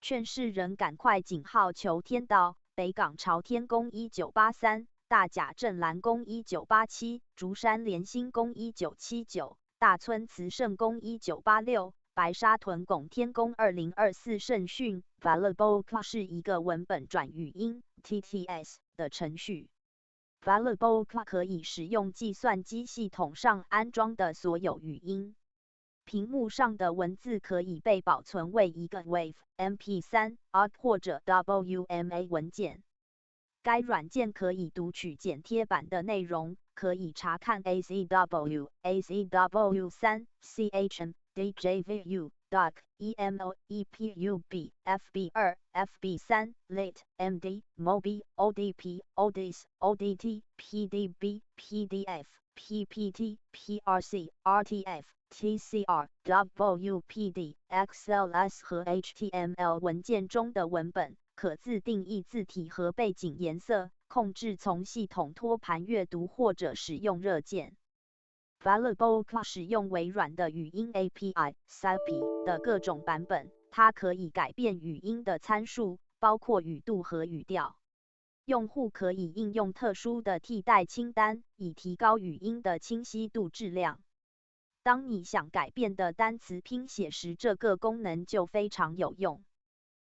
劝世人赶快井号求天道，北港朝天宫1983，大甲镇澜宫1987，竹山连兴宫1979，大村慈圣宫1986，白沙屯拱天宫2024圣训。Balabolka 是一个文本转语音 TTS 的程序。Balabolka 可以使用计算机系统上安装的所有语音。屏幕上的文字可以被保存为一个 WAV、MP3、OGG 或者 WMA 文件。该软件可以读取剪贴板的内容，可以查看 AZW、AZW3、CHM、DJVU、DOC、EMO、EPUB、FB2、FB3、LIT、MD、MOBI、ODP、ODS、ODT、PDB、PDF、PPT、PRC、RTF、TCR、WPD、XLS 和 HTML 文件中的文本，可自定义字体和背景颜色，控制从系统托盘阅读或者使用热键。Balabolka 使用微软的语音 API SAPI 的各种版本，它可以改变语音的参数，包括语度和语调。用户可以应用特殊的替代清单，以提高语音的清晰度质量。当你想改变的单词拼写时，这个功能就非常有用。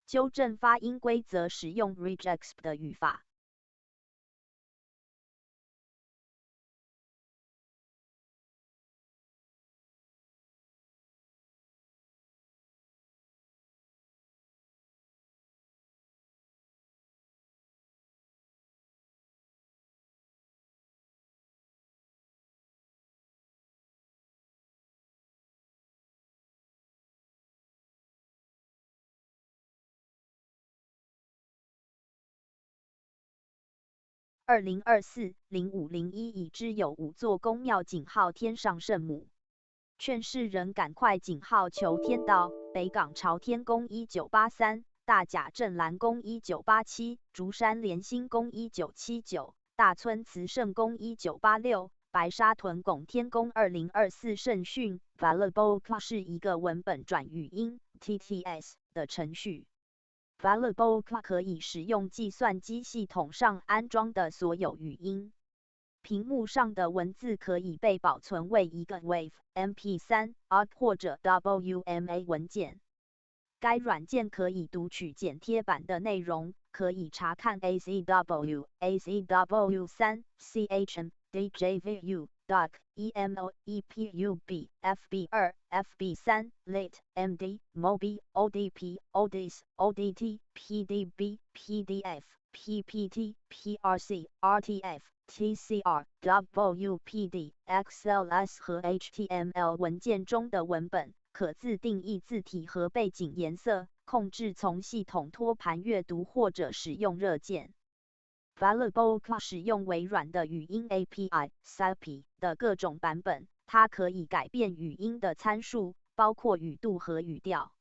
纠正发音规则使用 regexp 的语法。2024-05-01已知有五座宫庙井号天上圣母，劝世人赶快井号求天道，北港朝天宫1983，大甲镇澜宫1987，竹山连兴宫1979，大村慈圣宫1986，白沙屯拱天宫2024圣训。Balabolka 是一个文本转语音 TTS 的程序。Balabolka 可以使用计算机系统上安装的所有语音。屏幕上的文字可以被保存为一个 WAV、MP3、OGG 或者 WMA 文件。该软件可以读取剪贴板的内容，可以查看 AZW、AZW3、CHM、DJVU、DOC、EMO、EPUB、FB2、FB3、LIT、MD、MOBI、ODP、ODS、ODT、PDB、PDF、PPT、PRC、RTF、TCR、WPD、XLS 和 HTML 文件中的文本，可自定义字体和背景颜色，控制从系统托盘阅读或者使用热键。Balabolka 使用微软的语音 API SAPI 的各种版本，它可以改变语音的参数，包括语度和语调。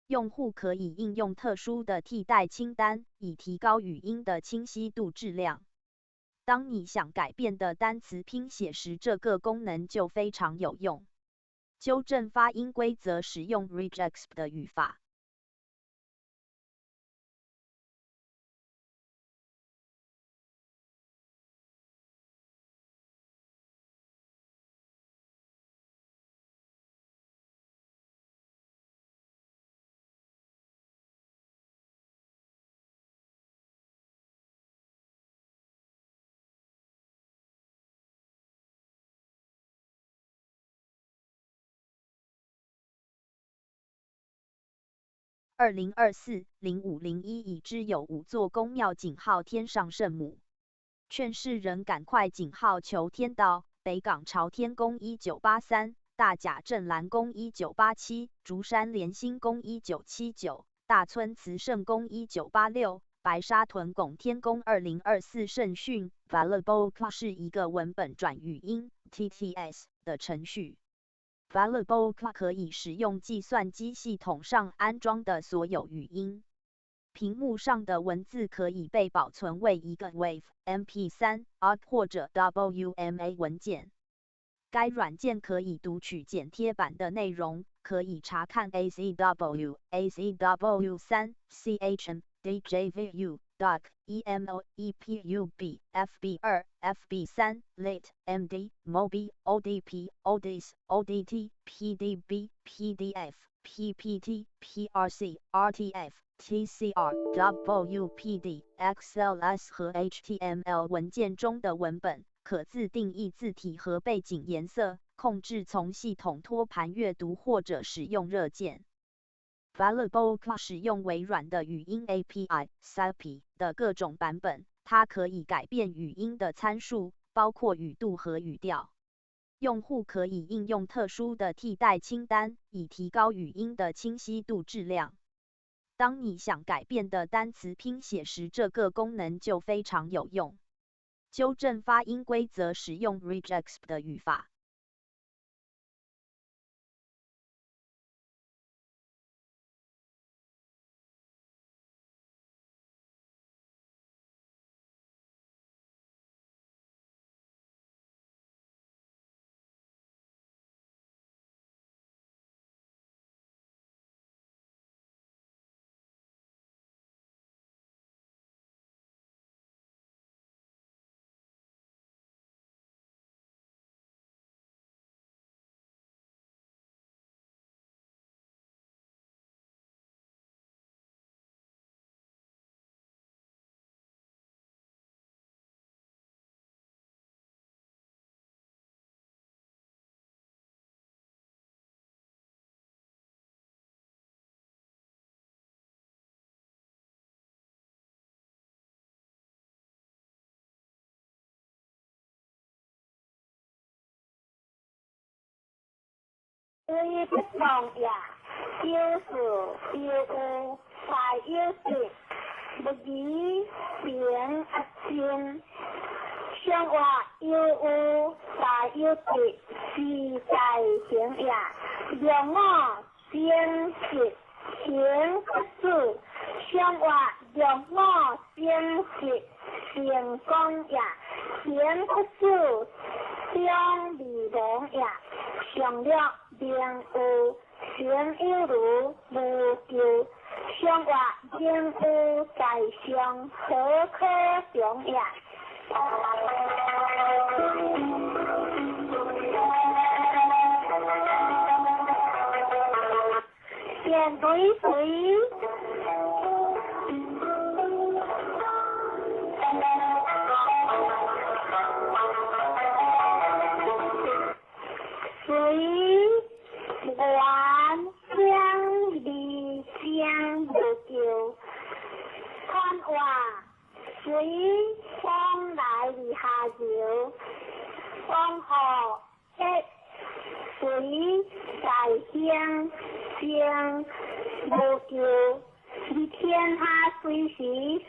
用户可以应用特殊的替代清单，以提高语音的清晰度质量。当你想改变的单词拼写时，这个功能就非常有用。纠正发音规则使用 regexp 的语法。2024-05-01已知有五座宫庙井号天上圣母，劝世人赶快井号求天道，北港朝天宫1983，大甲镇澜宫1987，竹山连兴宫1979，大村慈圣宫1986，白沙屯拱天宫2024圣训 Balabolka 是一个文本转语音 TTS 的程序。Balabolka 可以使用计算机系统上安装的所有语音。屏幕上的文字可以被保存为一个 WAV、MP3、OGG 或者 WMA 文件。该软件可以读取剪贴板的内容，可以查看 AZW、AZW3、CHM、DJVU、DOC、EMO、EPUB、FB2、FB3、LIT、MD、MOBI、ODP、ODS、ODT、PDB、PDF、PPT、PRC、RTF、TCR、WPD、XLS 和 HTML 文件中的文本，可自定义字体和背景颜色，控制从系统托盘阅读或者使用热键。Balabolka 使用微软的语音 API SAPI 的各种版本，它可以改变语音的参数，包括语度和语调。用户可以应用特殊的替代清单，以提高语音的清晰度质量。当你想改变的单词拼写时，这个功能就非常有用。纠正发音规则使用 regex 的语法。随不忘也，有事有有，大有得，不疑平阿静。相活有有，大有得，自在行也。两我相识行不止，相活两我相识成功也，行不止相离亡也。上略明有，行有如无求，相活明有在上，何可穷也？电对随。随缘相离相无求，看话随风来而下流，风雨一随在乡相无求，而天下随时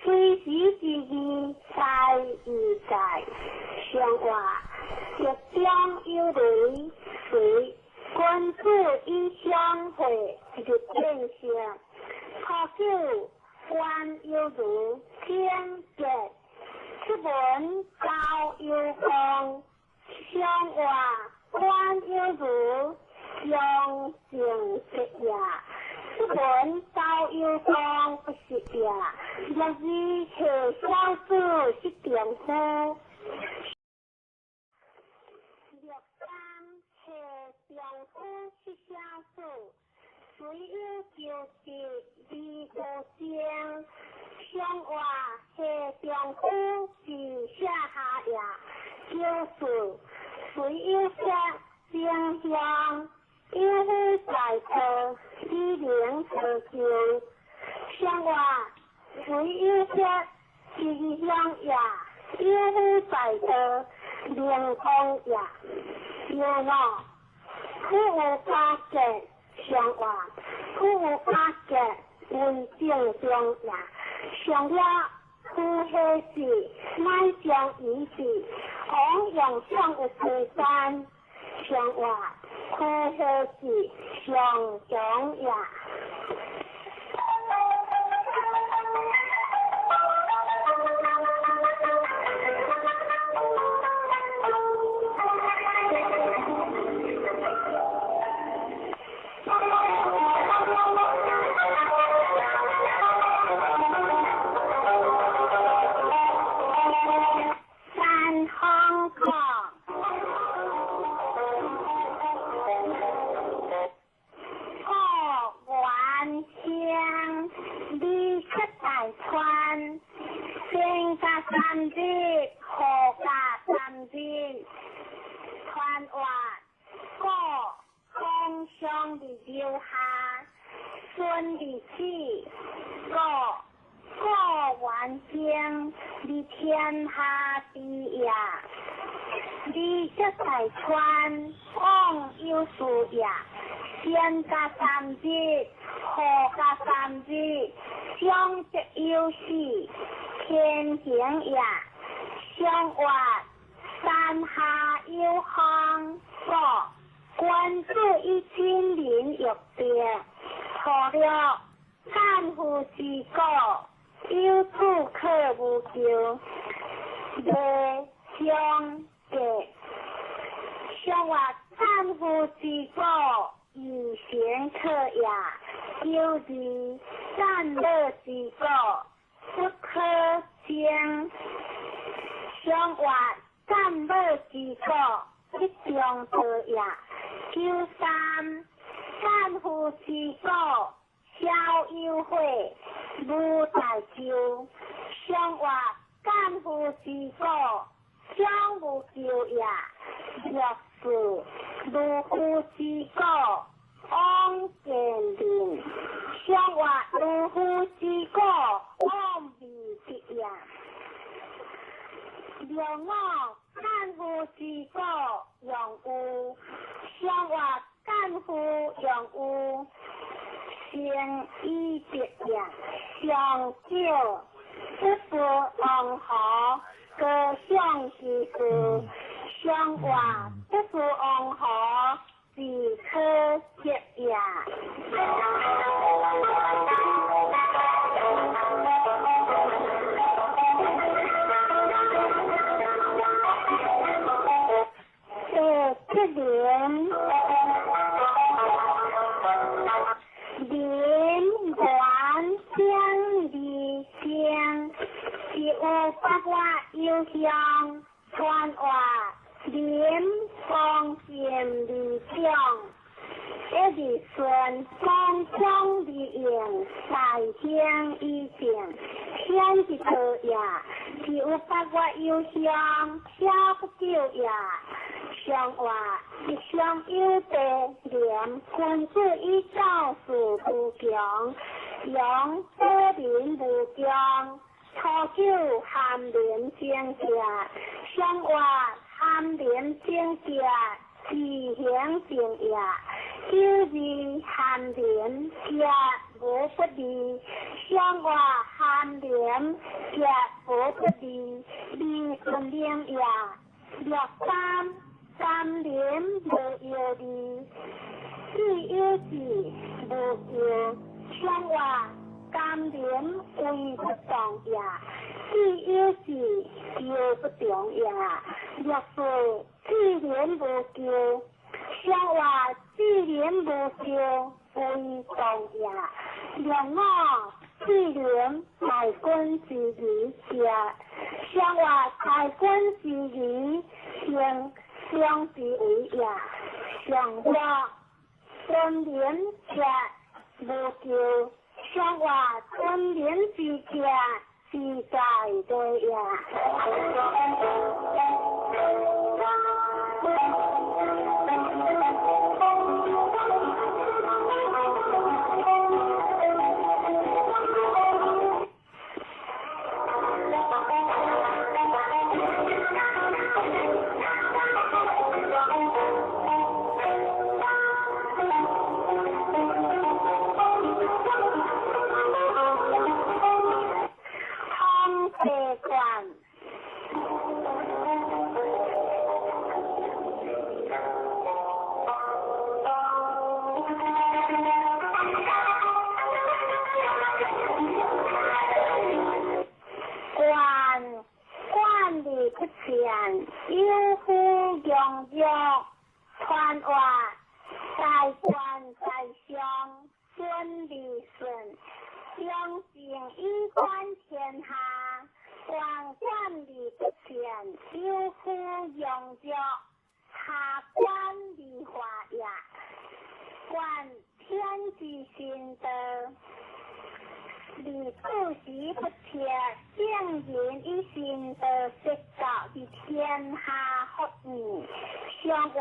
随时之义在而在，相话日中有雷随君子以相会日见性，初九观有如天结，出门交有光，相话观有如相成结也。出门交有光不是也，若是下小子是丈夫。六三下丈夫是小子，虽有求得而无情，相话下丈夫是下下也。九四虽有说正向，有夫在道，以能成就。相话虽有说吉祥也，有夫在道，明光也。有五，苦有加结，相话苦有加结为正中也。上了区何时乃将遗址，王用上有地山，上话区何时上强也。有夫強弱，傳話大官在上，順利順，上正以觀天下，王冠而不前，有夫強弱，下官而化也。觀天之心道，而處時不切，聖人以心道說教之天下福義，上話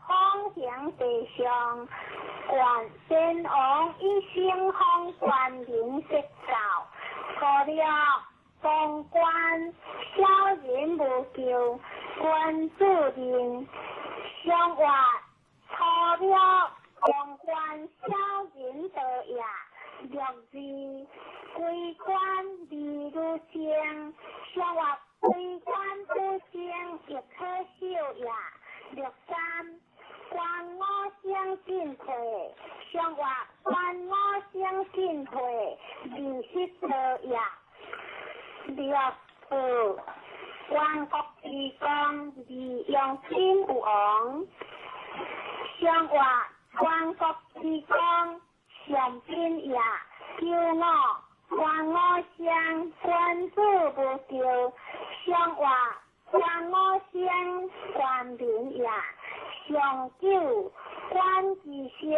方行地上，觀先王以聖方觀人說教，初六王冠小人無咎，君子人上話初六王冠小人道也。六二歸官而如生，上話歸官不生，亦可笑也。六三觀五星進退，上話觀五星進退，而失道也。六四觀國之功，而用君有王，上話觀國之功，上賓也。九五觀五星，君子無咎，上話觀五星，觀民也。上九觀之星，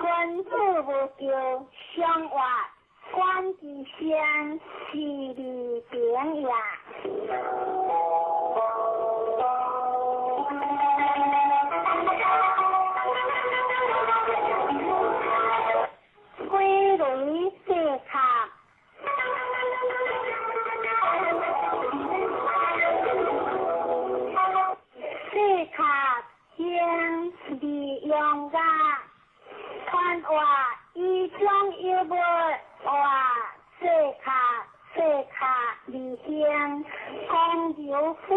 君子無咎，上話觀之星，是利平也。歸類四卡，四卡經利用噶，傳話以將有無話四卡四卡而行，公有分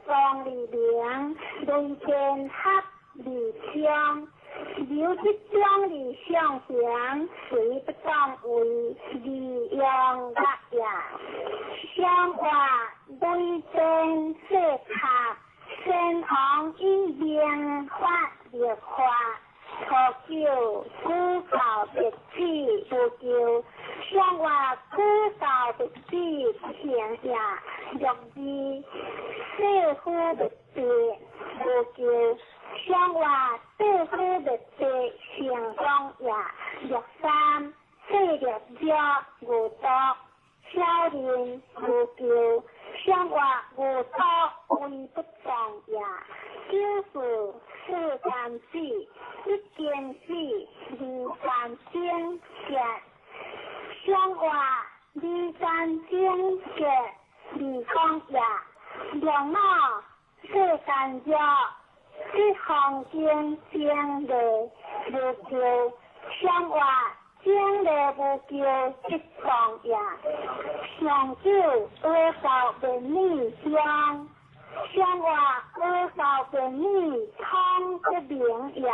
壯而明，雷電合而昌。有這種而上行，隨不當為利用樂也。上話雷電四卡，先王以明法立法，初九舉教弟子無咎，上話舉教弟子不行也。六二世夫滅別無咎，上話世夫滅別成功也。六三世六者無毒，小人無咎，上話無毒為不當也。九四世間死，一間死，二間精結，上話二間精結二講也。六五世間弱，這方經精利無咎，上話精利無咎，即當也。上九阿教便女中，上話阿教便女通不明也。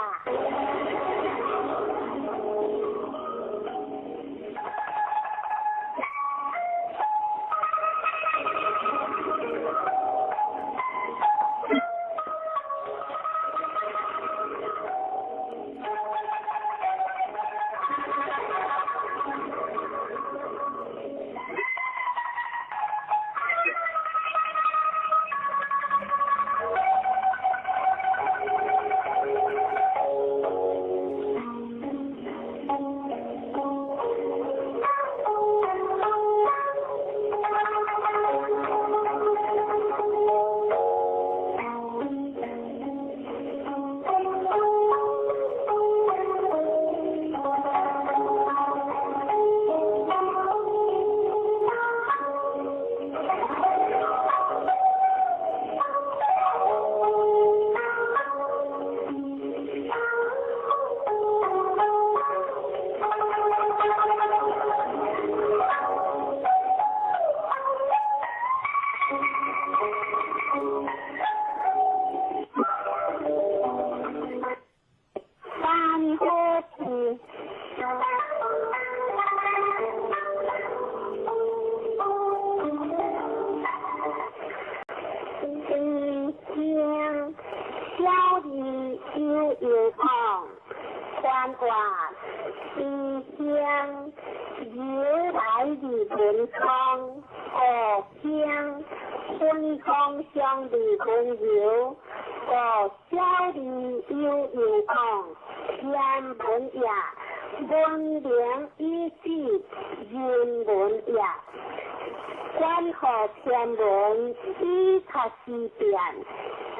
声，小儿悠悠讲，宽话悲声，由来日文光，五声分光相离温柔，五小儿悠悠讲，天文也，文明以止人文也。关乎天文以察时变，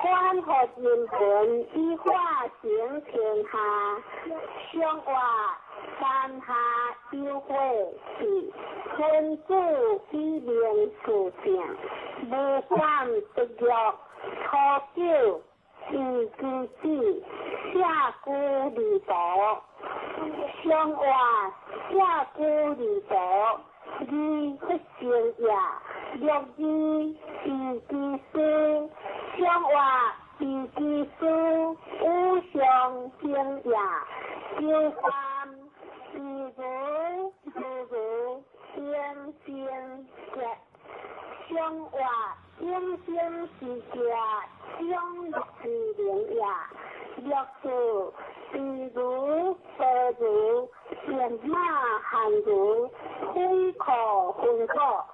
关乎人文以化成天下。上话山下有火是，君子以明事正，无管得玉，初九以其子，下居离途。上话下居离途。二不成也，六二是其师，上话是其师，五上兴也，九三是如如如应生节，上话应生是节，上六是灵也，六四是如何如。连马汉如，分可分果，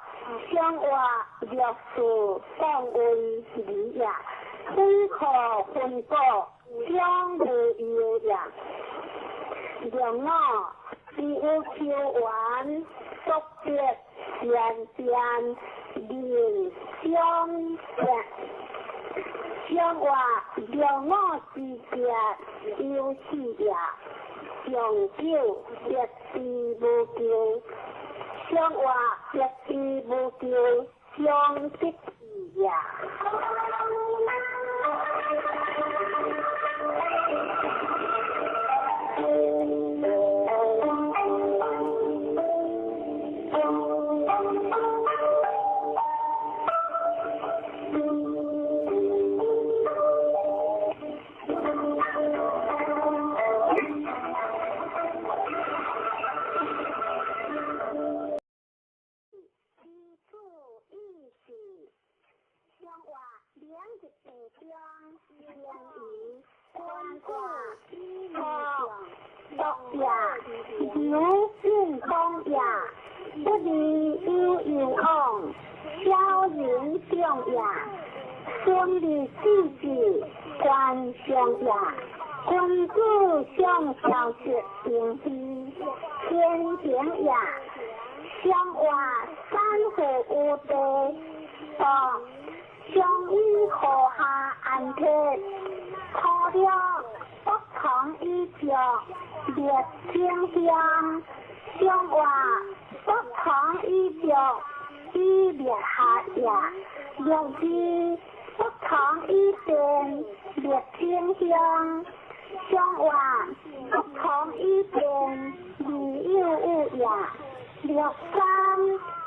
上话六四讲为理也，分可分果，将无忧也。两五是有求缘，独别善变，人相变。上话两五之节，有四也。上九别之无求，上话别之无求，上得志也。刘进公也，不离悠悠往，小人长也，孙立子子官上也，君子上小学平非，天平也，上话三户有地，道上以河下安铁，土了不从以上。列清香，上话不从以上，以列下也。六字不从以变，列清香，上话不从以变，理有有也。六三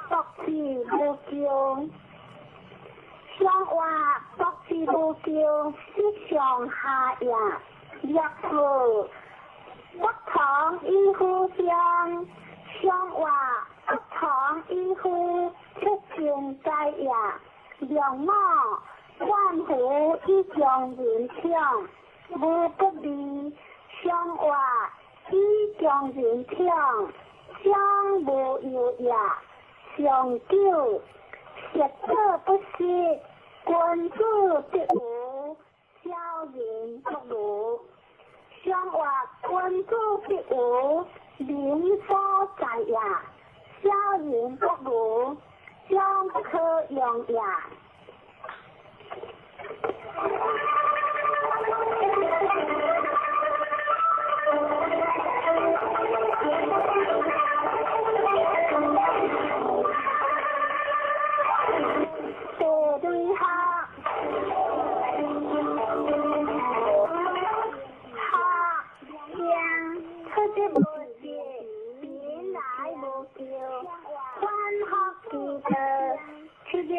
独自无穷，上话独自无穷，是上下也。六四不从以互相，上话不从以互出尽在也。两五万户以将人抢，无不利。上话以将人抢，将无忧也。上九学者不识，君子必无，小人不如。上话君子必无，民所在也；小人不如，将不可用也。地对下。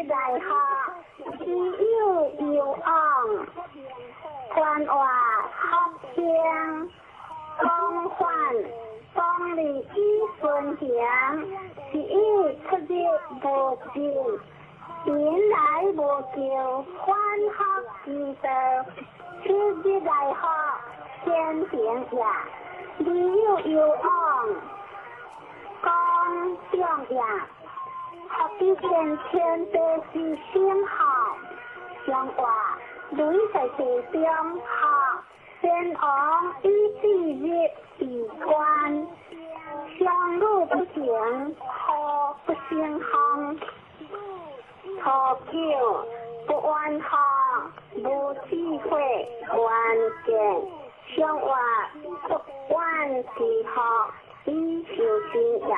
来学，只有有往，宽话学声，广泛当立以顺行，是以出入无尽，原来无求，反复其道，此日来福先行也，理有攸往，讲重也。福之先天地之先后，上话雷在地中学，先王以至日闭关，相与不行，何不成风？初九不怨福，无智慧愿见，上话不怨之福，以修身也。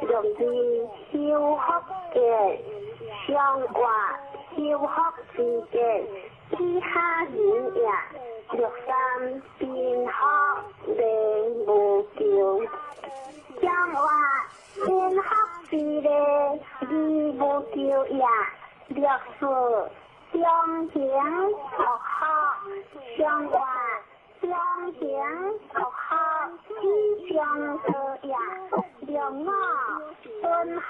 六二修福见，上话修福之见，以下人也。六三贫福礼无求，上话贫福之礼而无求也。六四中行福福，上话中行福福以上道也。六五敦福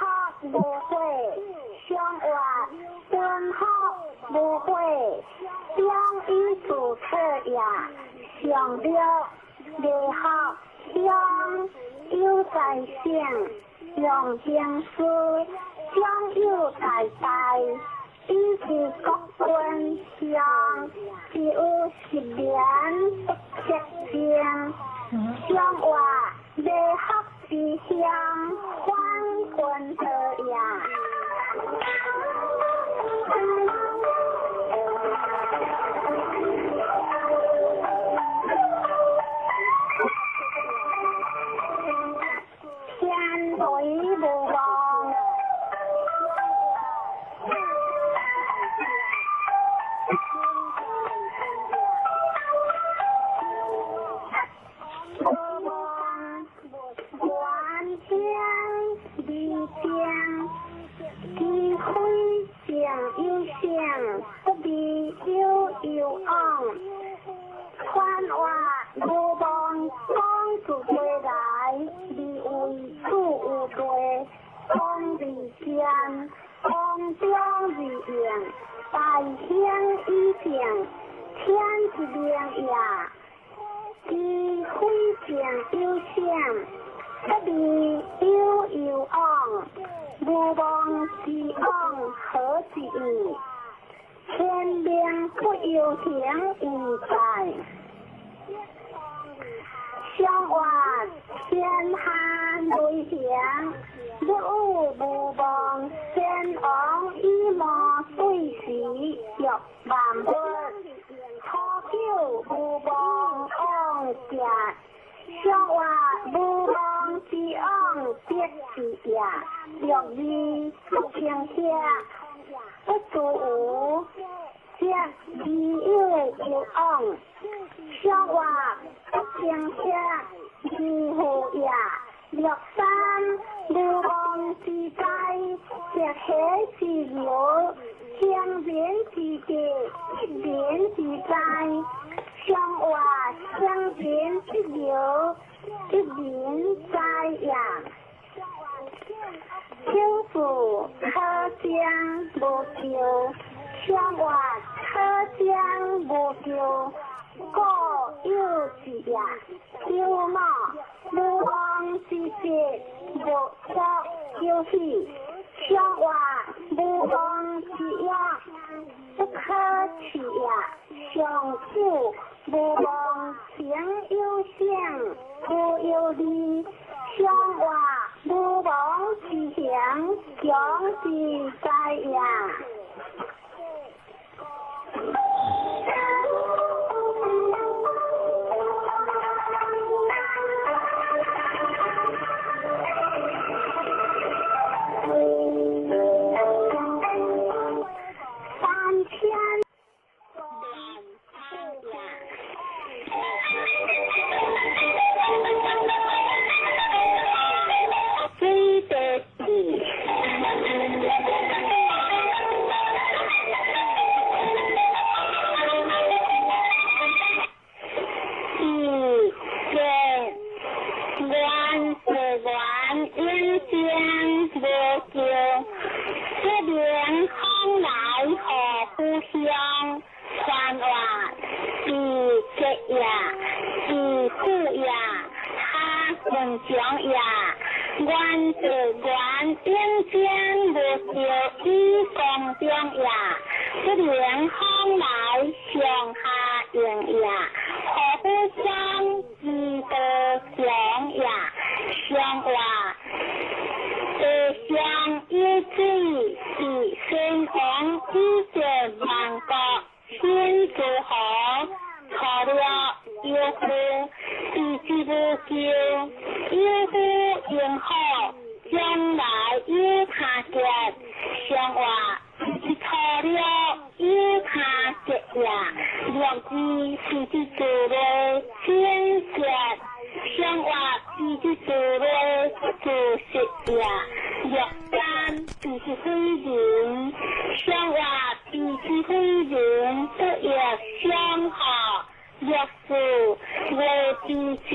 无悔，上话敦福无悔，中以自策也。上六礼福乡有在省，用行师长有在大，以是国君乡，只有十年不克正。上话礼福之乡，反君道也。天雷无望。水地。中也，愿地愿永将无着以光中也，不能风来上下应也，何不将之道强也？上话地上有水是先王以前万国先诸侯，错了有夫是之无咎，有夫应好，将来有他结。上话是错了有他结也，两字是之做的先结。上话是之做的做实也，若干是之非人，上话是之非人不亦相合。若是无知是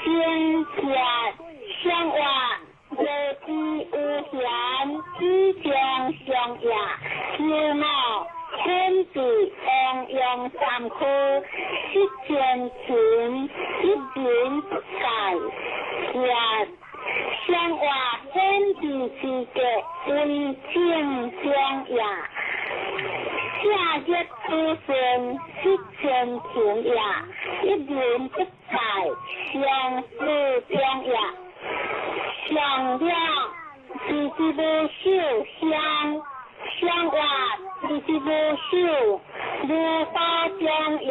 先结，上话无知有贤之将相也，求我天地王阳三区，失前情一人不在也。上话天地之格为正中也。下日出生失前情也，一人不在相思中也。上了是之无寿相，上话是之无寿如花中也。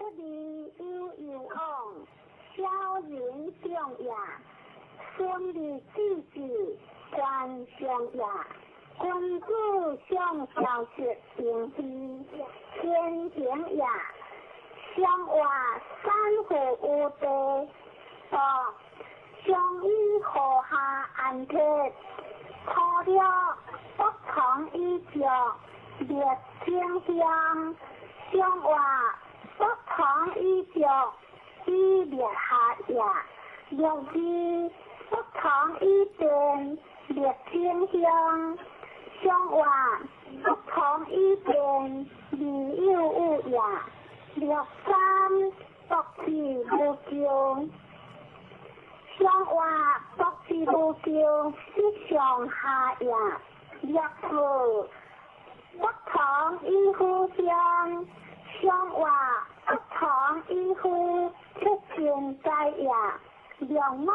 不离有有往，小人长也。孙立子子官上也，君子上小学平非天行也。上话三户有地，多上以河下安铁，初六不从以上列清乡。上话不从以上以列下也，六二不从以变列清乡。上话不从以变未有有也。六三独自无求，上话独自无求是上下也。六四不从以夫相，上话不从以夫出天在也。六五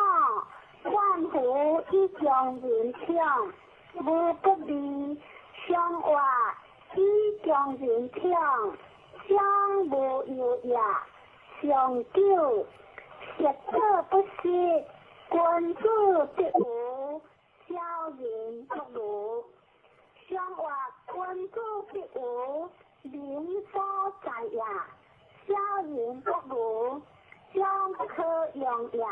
万福以将人抢，无不利。上话以将人抢，将无有也。上九学者不识，君子得无，小人不如。上话君子得无，民所在也。小人不如，将不可用也。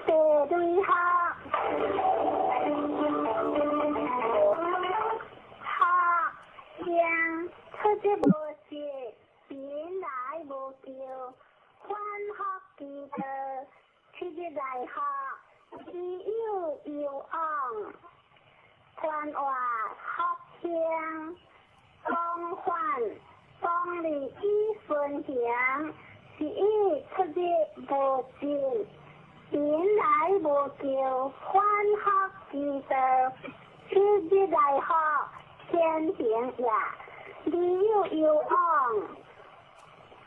地雷下，下将出之无实，贫来无求，反复其道，七日来学，只有有往，传话福兴，光环，光利以顺行，是以出日无尽。贫来无求，反复其道，七日来学，天行也。未有有往，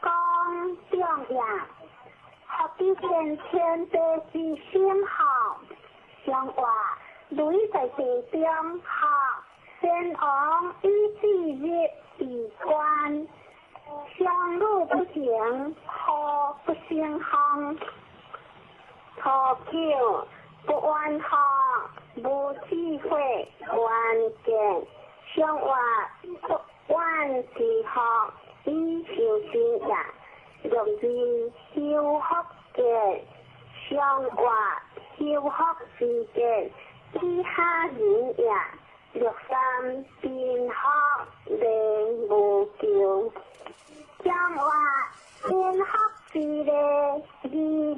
光长也。福建天地之心孝，上话雷在地中孝，先王以至日为官，相路不行，何不成行？初九不怨孝，无智慧，愿见上话不怨之福，以修身也。六二修福见，上话修福之见，以下人也。六三贫福连无求，上话贫福之礼，而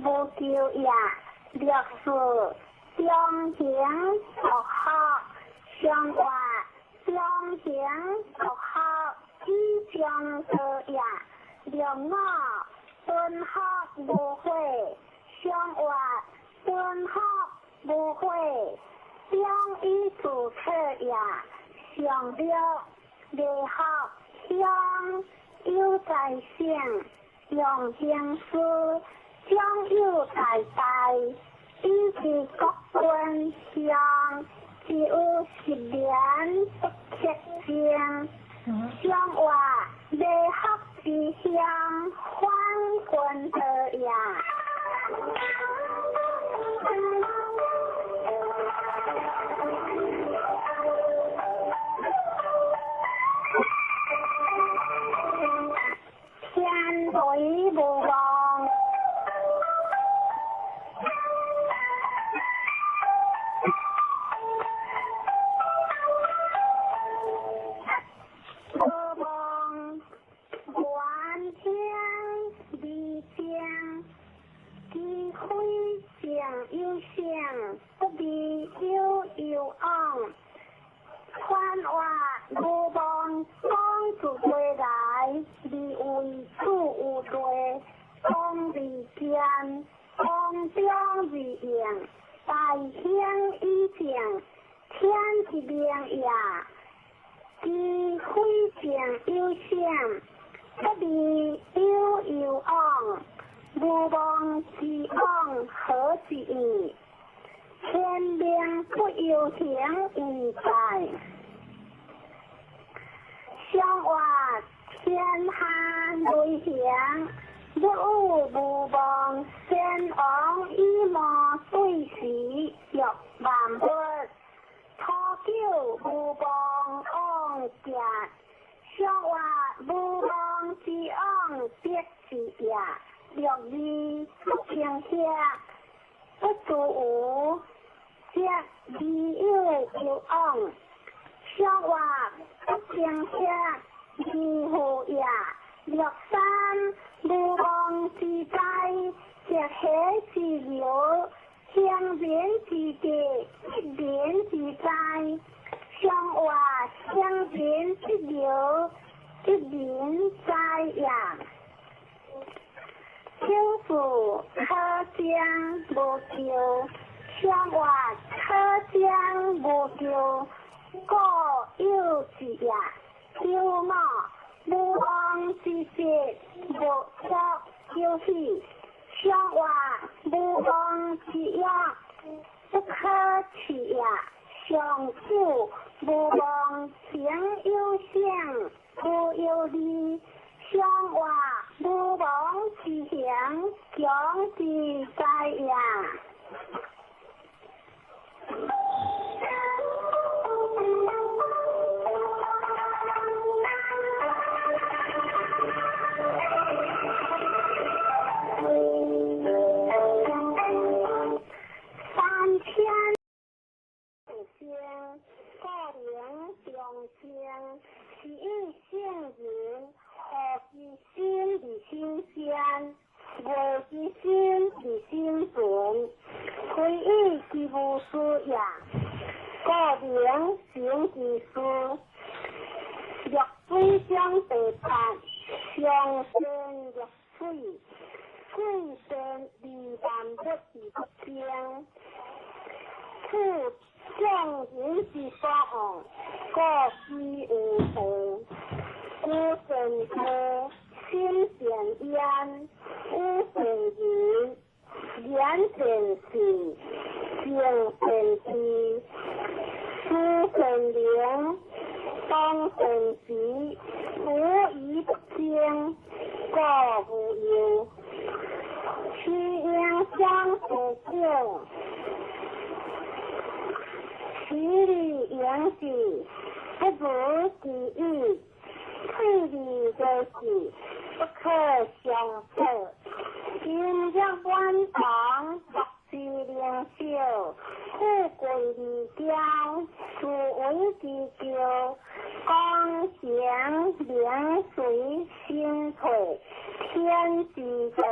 无求也。六四中行独福，上话中行独福，以上道也。六五敦福无悔，上话敦福无悔，将以自策也。上六礼福乡有在圣，用行师将有在大，以其国君乡，只有十年不克正。上话礼福之乡，反君道也。天雷无望，无望，愿听未正，机会正有性，不离有有往。传话无望，讲自归来，而为主有罪，讲未见，讲中而应，大兴以正，天之明也。机会正有性，不离有有往。無妄之妄何之意？天命不由行為在，上話天下雷行，不有無妄先王以魔對時欲萬物，初九無妄往行，上話無妄之妄必是也，六二不平下，不足無，則未有有往。上話不平下，二負也。六三無妄之災，則喜之流，行人之德，一人之災。上話行人之流，一人災也。天父可將無咎，上話可將無咎，故有之也。九卯無妄之節，無作有喜。上話無妄之欲，不可取也。上九無妄行有性，無有利。上話無妄之行，強之災也。三千生，故名中生，是以聖人何之心而心善，無之心而心存，非以之無私也。故名成之事。若水中第八，上善若水，水善利萬物而不爭。此眾人之所往，故之有道。居善道，心善焉，语善言，言善事，行善知，思善能，当善时，无疑不争，故无忧。其应将第九，其理言之，不如其意。退利的是不可相测，今日满堂乐之灵秀，富贵而骄，自为之骄，光行名随心退，天之道。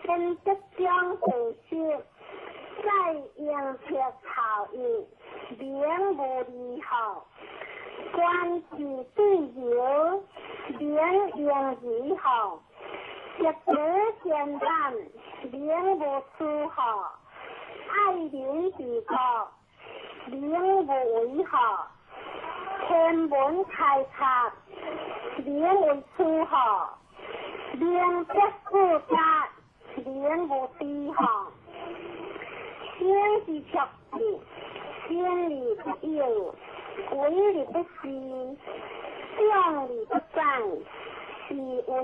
分德将第十，在应撇草义，名无利好。官之对流，名应如何？一子艰难，名无出何？爱民之国，名无为何？天文开拓，名为出何？名德富家，名无低何？心之卓志，心理不有。为而不恃，长而不宰，是为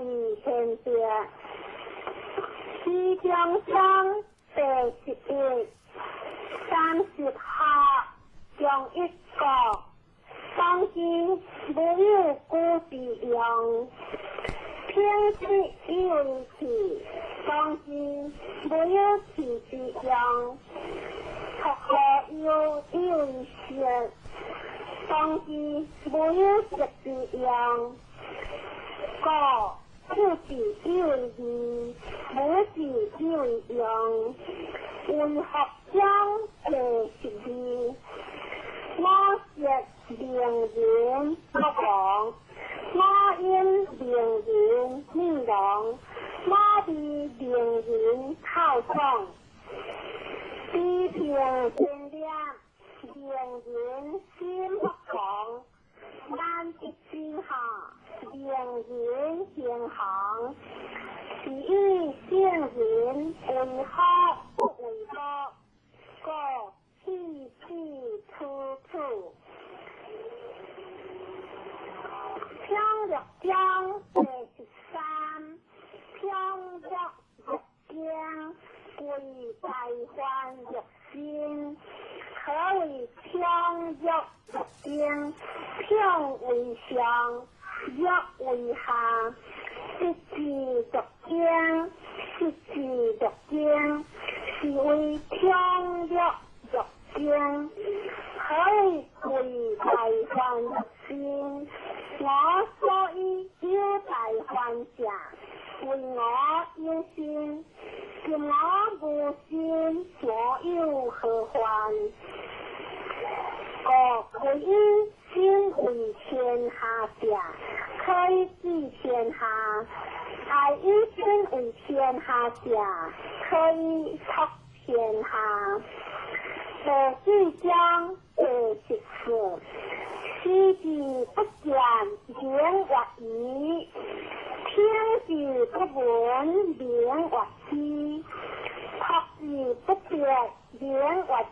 天德。其中章第11，30下将一国，当之无有古之用，品质以为气，当之无有气之用，托何有以为色，当之无有色之用，故父子以为义，母子以为用，为学将第12，我舌名人不亡，我音名人灭亡，我味名人靠爽，比平天亮，名人心不狂，难得之下，名人行行，是以圣人为好不为恶，故弃弃处处。平乐章第十三，平乐欲经，归大梵欲心。何谓平乐欲经？平为上，乐为下。一字读经，一字读经，是为平乐欲经。何谓归大梵欲心？我所以有大梵者，为我有心。今我无心，我有何患？故唯以心为天下者，可以治天下；爱以心为天下者，可以托天下。第四章第十四，视之不见，名曰愚；听之不闻，名曰痴；托之不别，名曰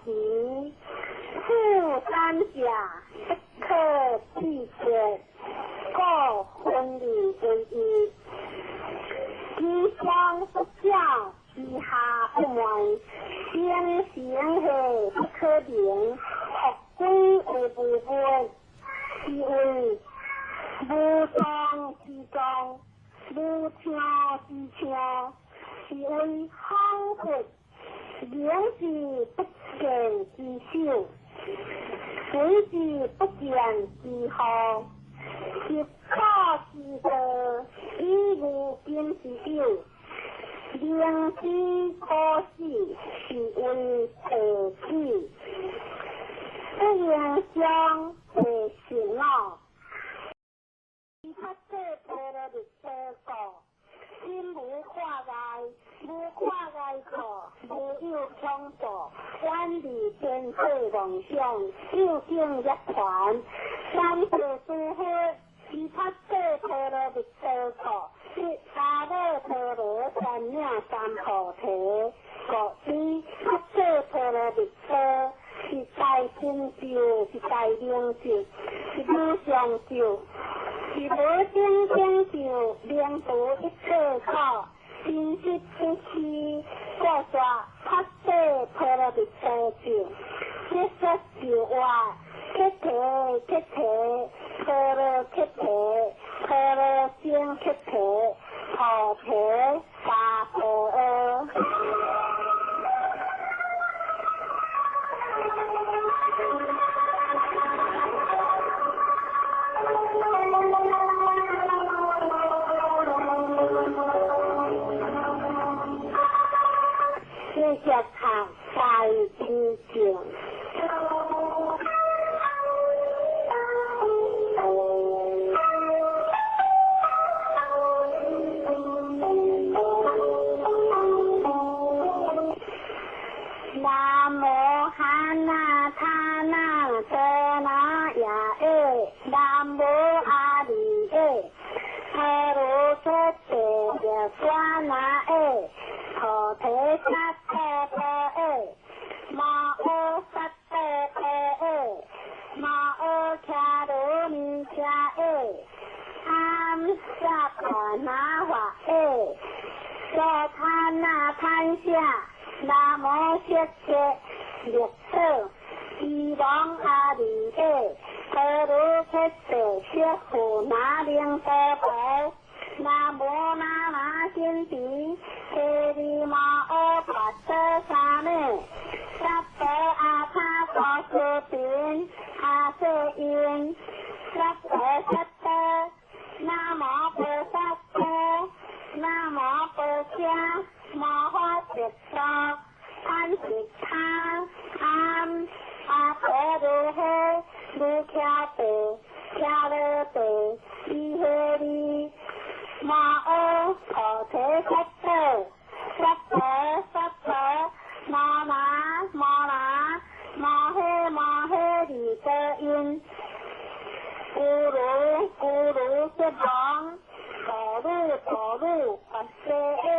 愚。此三者，不可拒绝，故分而为一。居上不教，居下不慢，先行后不可名，学归为无问，是为无状之状，无听之听，是为恍惚，明之不见之首，随之不见之后，十可之道，以无今之有。明知可死，是为地子。不应将地神老。菩萨波罗蜜多故，心无挂碍，无挂碍故，无有恐怖，远离天界妄想，究竟涅槃。三世诸佛，菩萨波罗蜜多故，是阿耨多罗三藐三菩提。故知菩萨波罗蜜多是大成就，是大明咒，是无上咒，是无顶成就，明除一切苦，真实不虚。故说菩萨波罗蜜多咒，一说就话，菩提菩提，波罗菩提，波罗僧菩提，菩提萨婆诃。谢谢读大经经。南无哈那他那遮那耶耶，南无阿弥耶，阿罗诃提耶娑那耶，菩提萨婆诃耶，摩诃萨婆诃耶，摩诃迦罗尼迦耶，阿萨婆那华耶，娑他那潘夏。南无色切力所，伊王阿弥耶，阿罗诃提舍护那灵多婆，南无那那仙提，提利摩诃跋陀沙美，萨婆阿他婆斯频，阿瑟因，萨婆萨多，南无菩萨多，南无婆伽。摩诃萨多，安悉他，安阿婆如诃，如伽地，伽罗地，伊诃利，摩诃菩提萨埵，萨婆萨婆，摩那摩那，摩诃摩诃利多因，咕噜咕噜悉王，哆噜哆噜跋西耶。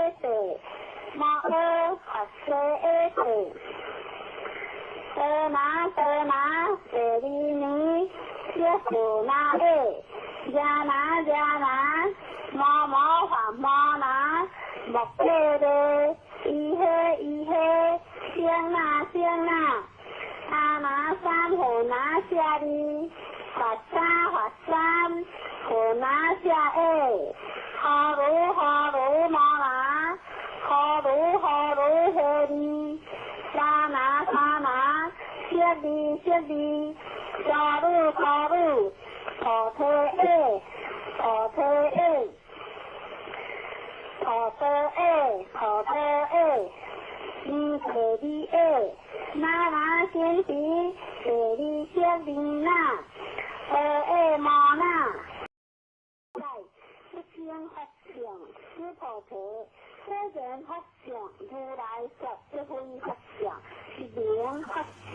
多那多那第二年，小数那个，呀那呀那，毛毛还毛那，木个的，伊嘿伊嘿，香那香那，阿那三和那下哩，发三发三和那下个，哈鲁哈鲁毛那，哈鲁哈鲁嘿哩。沙那沙那，雪哩雪哩，沙鲁沙鲁，土提个，土提个，土提个，土提个，你提你个，那那先生，提你雪哩那，提个毛那。在一天佛像，须菩提。世间佛像，如来说这非佛像，是名佛像。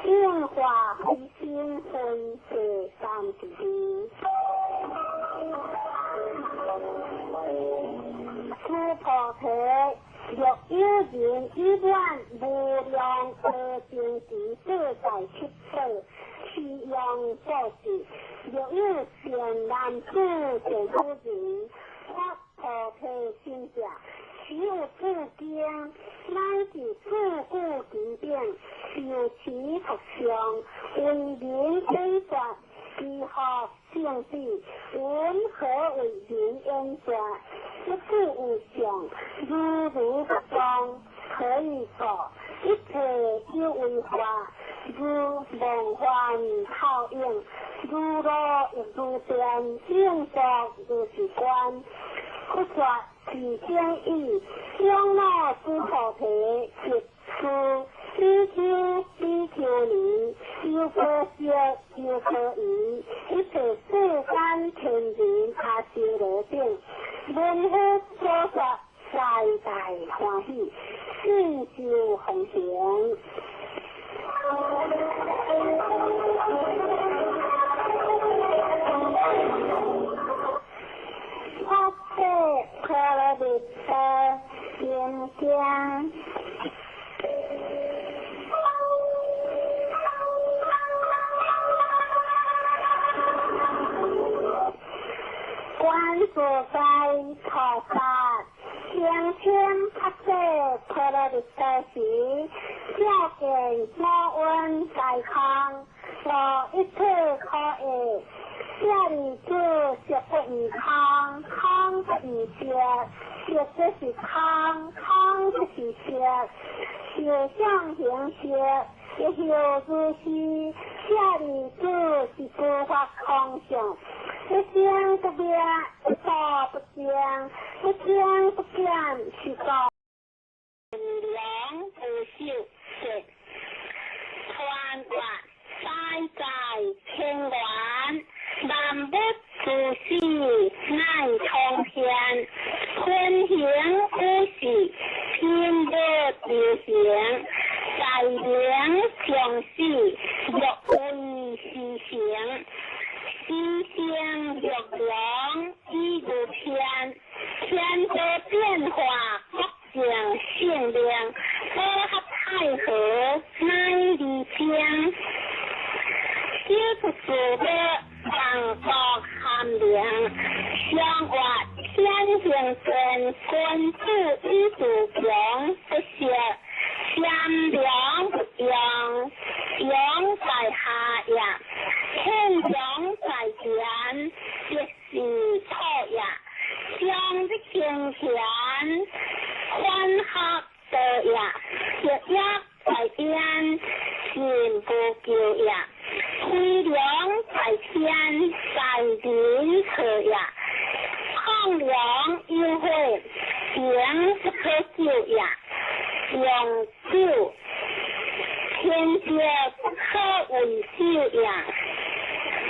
应化非心非第三十二。须菩提。若有人以愿无量阿僧祗世界七宝，其用布施；若有善男子善女人，发菩提心者，持有此经，乃至四句其顶，受持佛像，为人解说，其福胜彼，云何为人演说？一切有相，如如不动，何以故？一切有为法，如梦幻泡影，如露亦如电，应作如是观。佛说是经义，长老须菩提，即此比丘、比丘尼，优婆塞、优婆夷，一切世间天人阿修罗等，闻佛所说，大大欢喜，信受奉行。发誓婆罗蜜多心经。观自在菩萨，天天发誓婆罗蜜多时，照见五蕴皆空，无一切可爱。舍利子，色不异空，空不异色，色即是空，空即是色，受想行识，亦复如是。舍利子，是诸法空相，一生不灭，一住不增，一增不减，是故。量无寿者，传达在在天元。万物自始乃通天，坤行五事，天无流行，在明常死，若为是成，时生若龙以如天，天地变化，福尽性命，和合太和乃离天，小出自乐。万国含灵，相活天行健，君子以自强不息，善良不用，用在下也，天良在前，即是土也。相之敬贤，欢合道也，学业在边，信不救也。飞龙在天，在人可也；抗龙有火，形不可救也。用酒，天节不可为首也。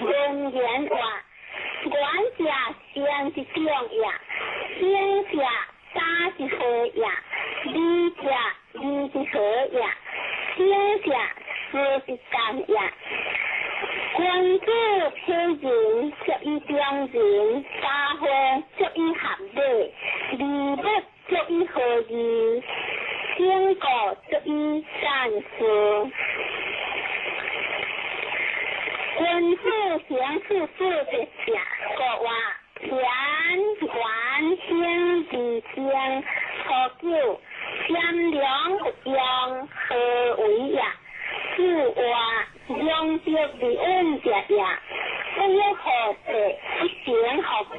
人言话，愿者善之长也，行者打之和也，礼者礼之和也，行者事之干也。君子平以中人，三岁足以合礼，二物足以和义，整个足以赞事。君子行事做得正，国话田元兴二正初九，贤良不用何为也？此话良德而稳者也。不欲何地，不行何行，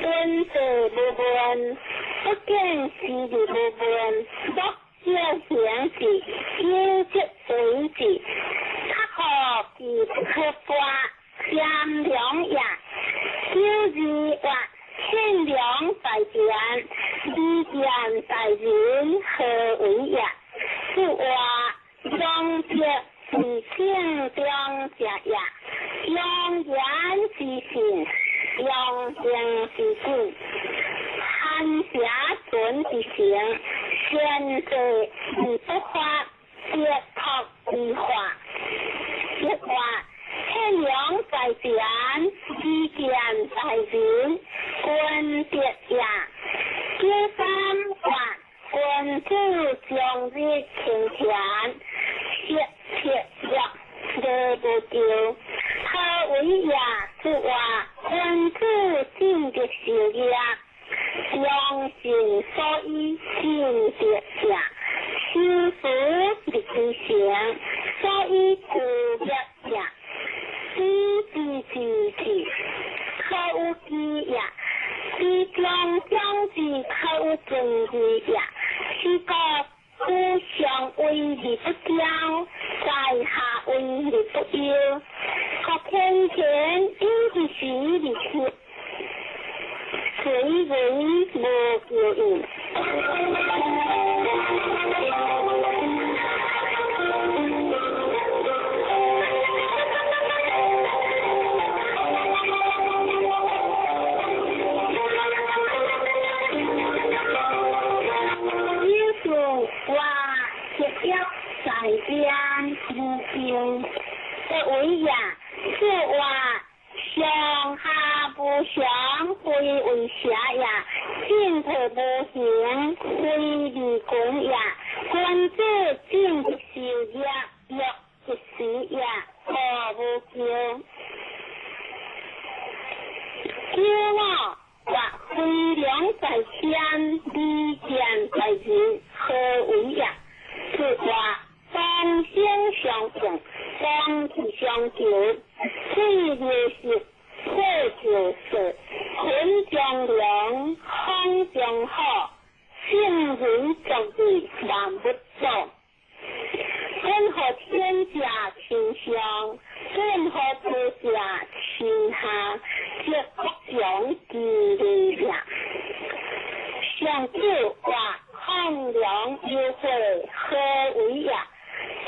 君子无问，不见时而无问，莫少行事，有则为之。较好其不可发，贤良也。九二月，献良在前，利见在人，何为也？此话良德是性中者也。良言之信，良行之信，寒邪存之行，贤者而不发，节托而化。一话天良在前，利见在人，君德也。九三月，君子终日勤俭，切切乐，乐无咎。何为也？此话君子进德修业，良心所以进德者，修福立其行，所以自业者。知之知之，可有知也；知中将之，可有尊之也。是故故上为而不骄，在下为而不忧。各天天有之时而去，随人无咎应。我节约在边无咎，不为也。此话上下无常，非为邪也；进退无形，非利君也。君子进德修业，乐一时也，何无咎？九五月，飞龙在天，利剑在人，何为也？此话同声相应，同气相求，水流石，火就色，云中龙，风中虎，圣人作义，万物作。任何天下亲上，任何地下亲下，即国强其利也。上九话抗梁有悔，何为也？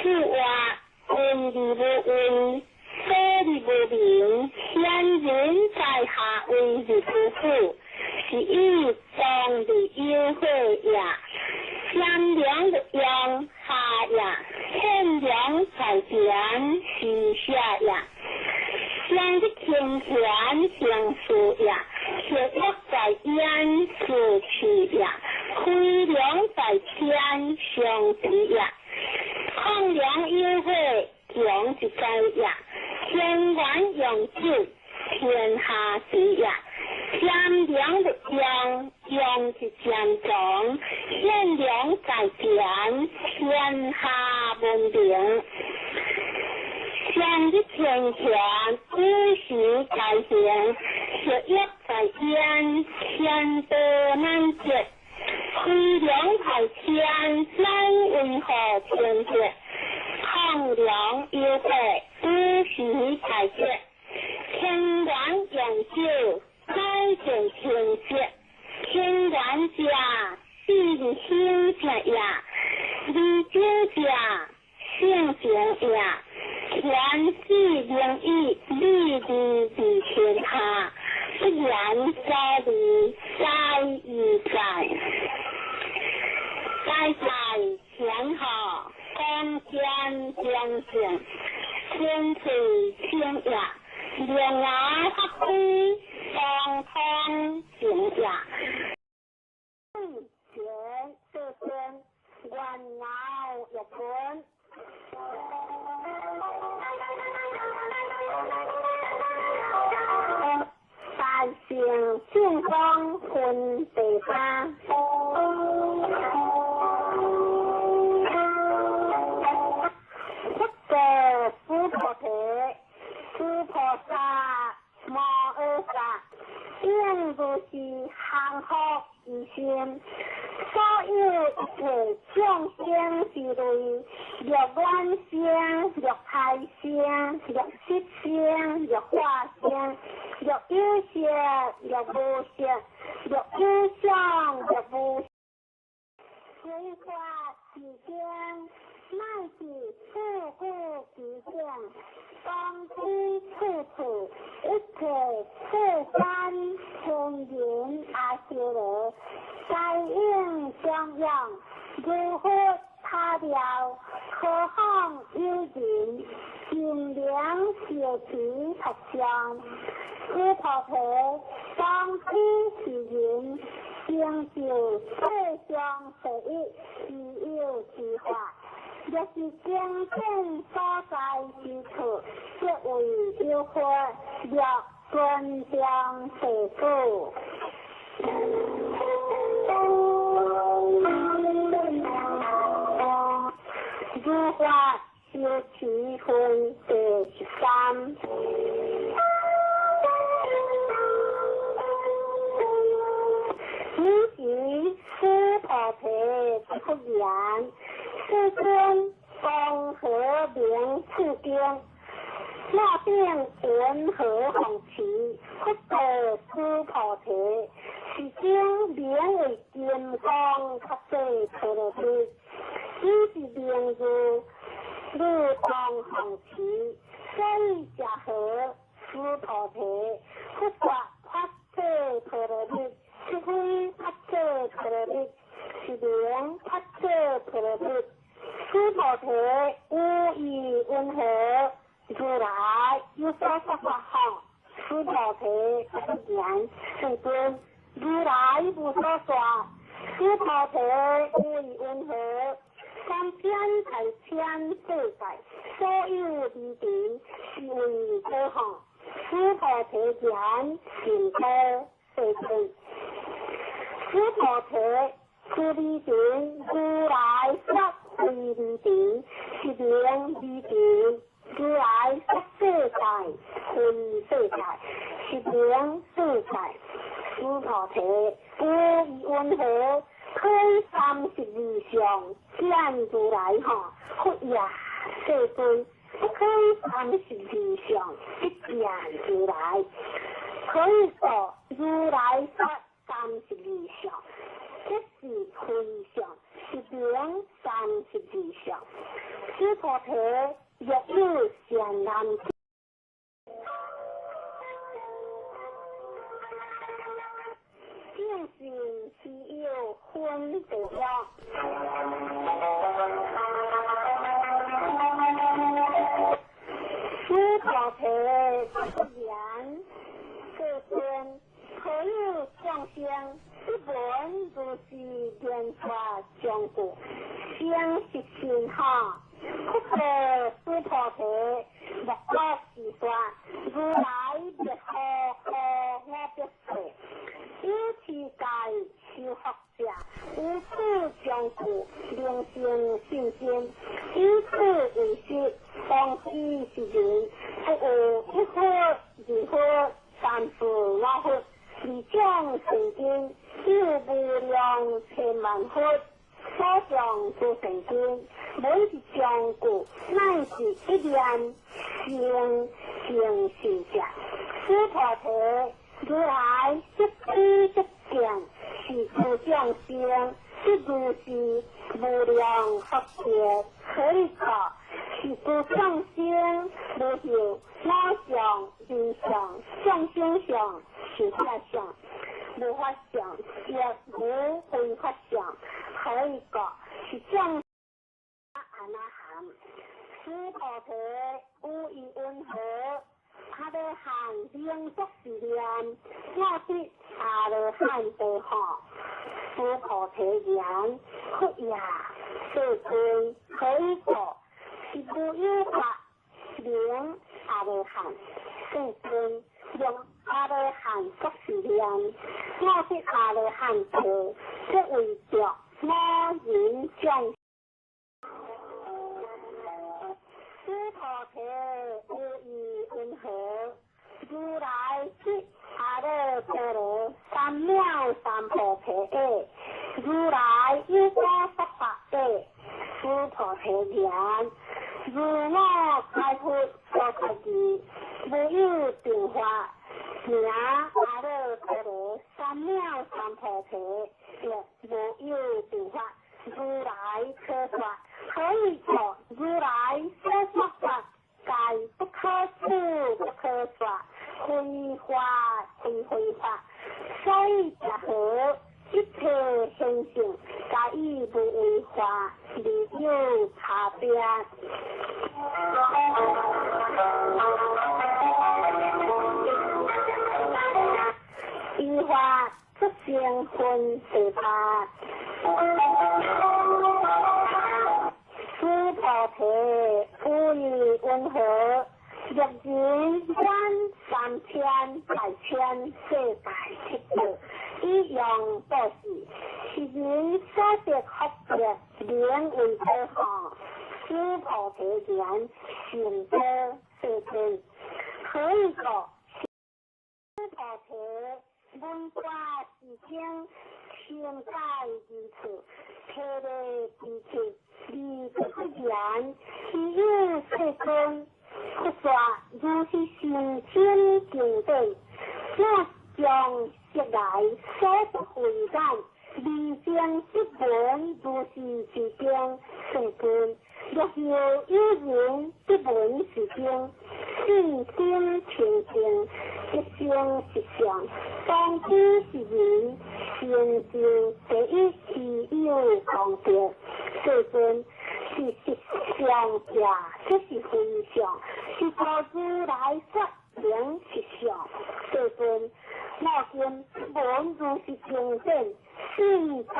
此话为而无为，所而无名，先人在下为而不负，是以当日有悔也。贤良的用下也，天良在前是下也。上日清泉行事也，铁约在焉是去也，飞龙在天上之也。抗梁有悔，强一在也；天元用酒，天下之也。贤良的用，用是坚强；贤良在前，天下文明。上日清泉，古时在行，铁约在焉，天道难绝。飞龙在天，乃为何天绝？抗梁有悔，古时在绝。天元用酒，乃见天节。天元者，是兴者也；利酒者，性情也。天子灵以利利于天下，不言所利，在于在。在在天下，光鲜光鲜，天气清也。龙牙法师方通行者，前世尊愿饶玉文。大乘正光分第三。佛陀须菩提，诸菩萨摩诃萨，应如是降伏其心。所有一切众生之类，若缘生，若胎生，若色生，若化生，若有色，若无色，若有相，若无。随法其间，乃至处故其境，当知处处一切世间天人阿修罗，皆应供养，如佛他了，何况有人，尽量摄持佛像，须菩提，当知是人，成就世上第一希有之法。若是经典所在之处，即为有佛，若尊重弟子。如法修持分第13。此时须菩提出言：世尊，光何名此经？那定云何弘持？佛陀须菩提，是经名为金刚萨埵陀罗尼，此是名字如光弘持。所以者何？须菩提，佛说萨埵陀罗尼，是非萨埵陀罗尼，是名萨埵陀罗尼。须菩提，吾意云何？如来有所说法行。须菩提，不言世尊，如来无所说。须菩提，吾意云何？三千大千世界，所有离尘，是为何行？须菩提言：净土世尊。须菩提，此离尘，如来说非离尘，是名离尘。如来说世界，非世界，是名世界。须菩提，吾意云何？推32相见如来哈？佛也，世尊，不可32相不见如来。可以说如来说32相，这是非相，是名32相。须菩提，若有善男子，正信是有分别了。须菩提，不言世尊，何有众生不闻如是言法将故，生是心哈？佛陀须菩提，莫若是说，如来灭何何我别说，有持戒修福者，无此将故，能生信心。以此为实，当知是人，不有一佛、二佛、三四五佛，二种圣经，有无量千万佛，所讲诸圣经，每一将故，乃是一念生成信者。须菩提，如来即知即见，是诸众生，即如是无量福德，可以说是诸众生无有我相、人相、众生相、是法相、无法相，亦无非法相，可以说是众阿那含。须菩提，吾意云何？阿羅漢名作是念，我得阿羅漢道吼。須菩提言：佛也，世尊，何以故？是無有法名阿羅漢。世尊，用阿羅漢作是念，我得阿羅漢道，即為著五蘊眾。須菩提，有意云何？如來得阿耨多羅三藐三菩提耶？如來有所說法耶？須菩提言：如我開佛所說義，無有定法，名阿耨多羅三藐三菩提，亦無有定法。如來可說，何以故？如來所說法，皆不可思，不可說，非法非非法。所以者何？一切現象，皆以無為法而有差別。依法出生分第八。須菩提，有意云何？若人觀三千大千世界七寶，以用布施，是人所得福德，名為多吼。須菩提言：善多，世尊。何以故？須菩提，聞法是經，清解之處，體力之處，而不言，非有世尊。佛說如是甚深經典，我將悉來所得慧眼，離經得聞如是之經，世尊。若有有人得聞是經，信心清淨，一生實相，當知是人成就第一希有功德。世尊，是實相者，這是非相，是故如來說名實相。世尊，我今聞如是經典，信解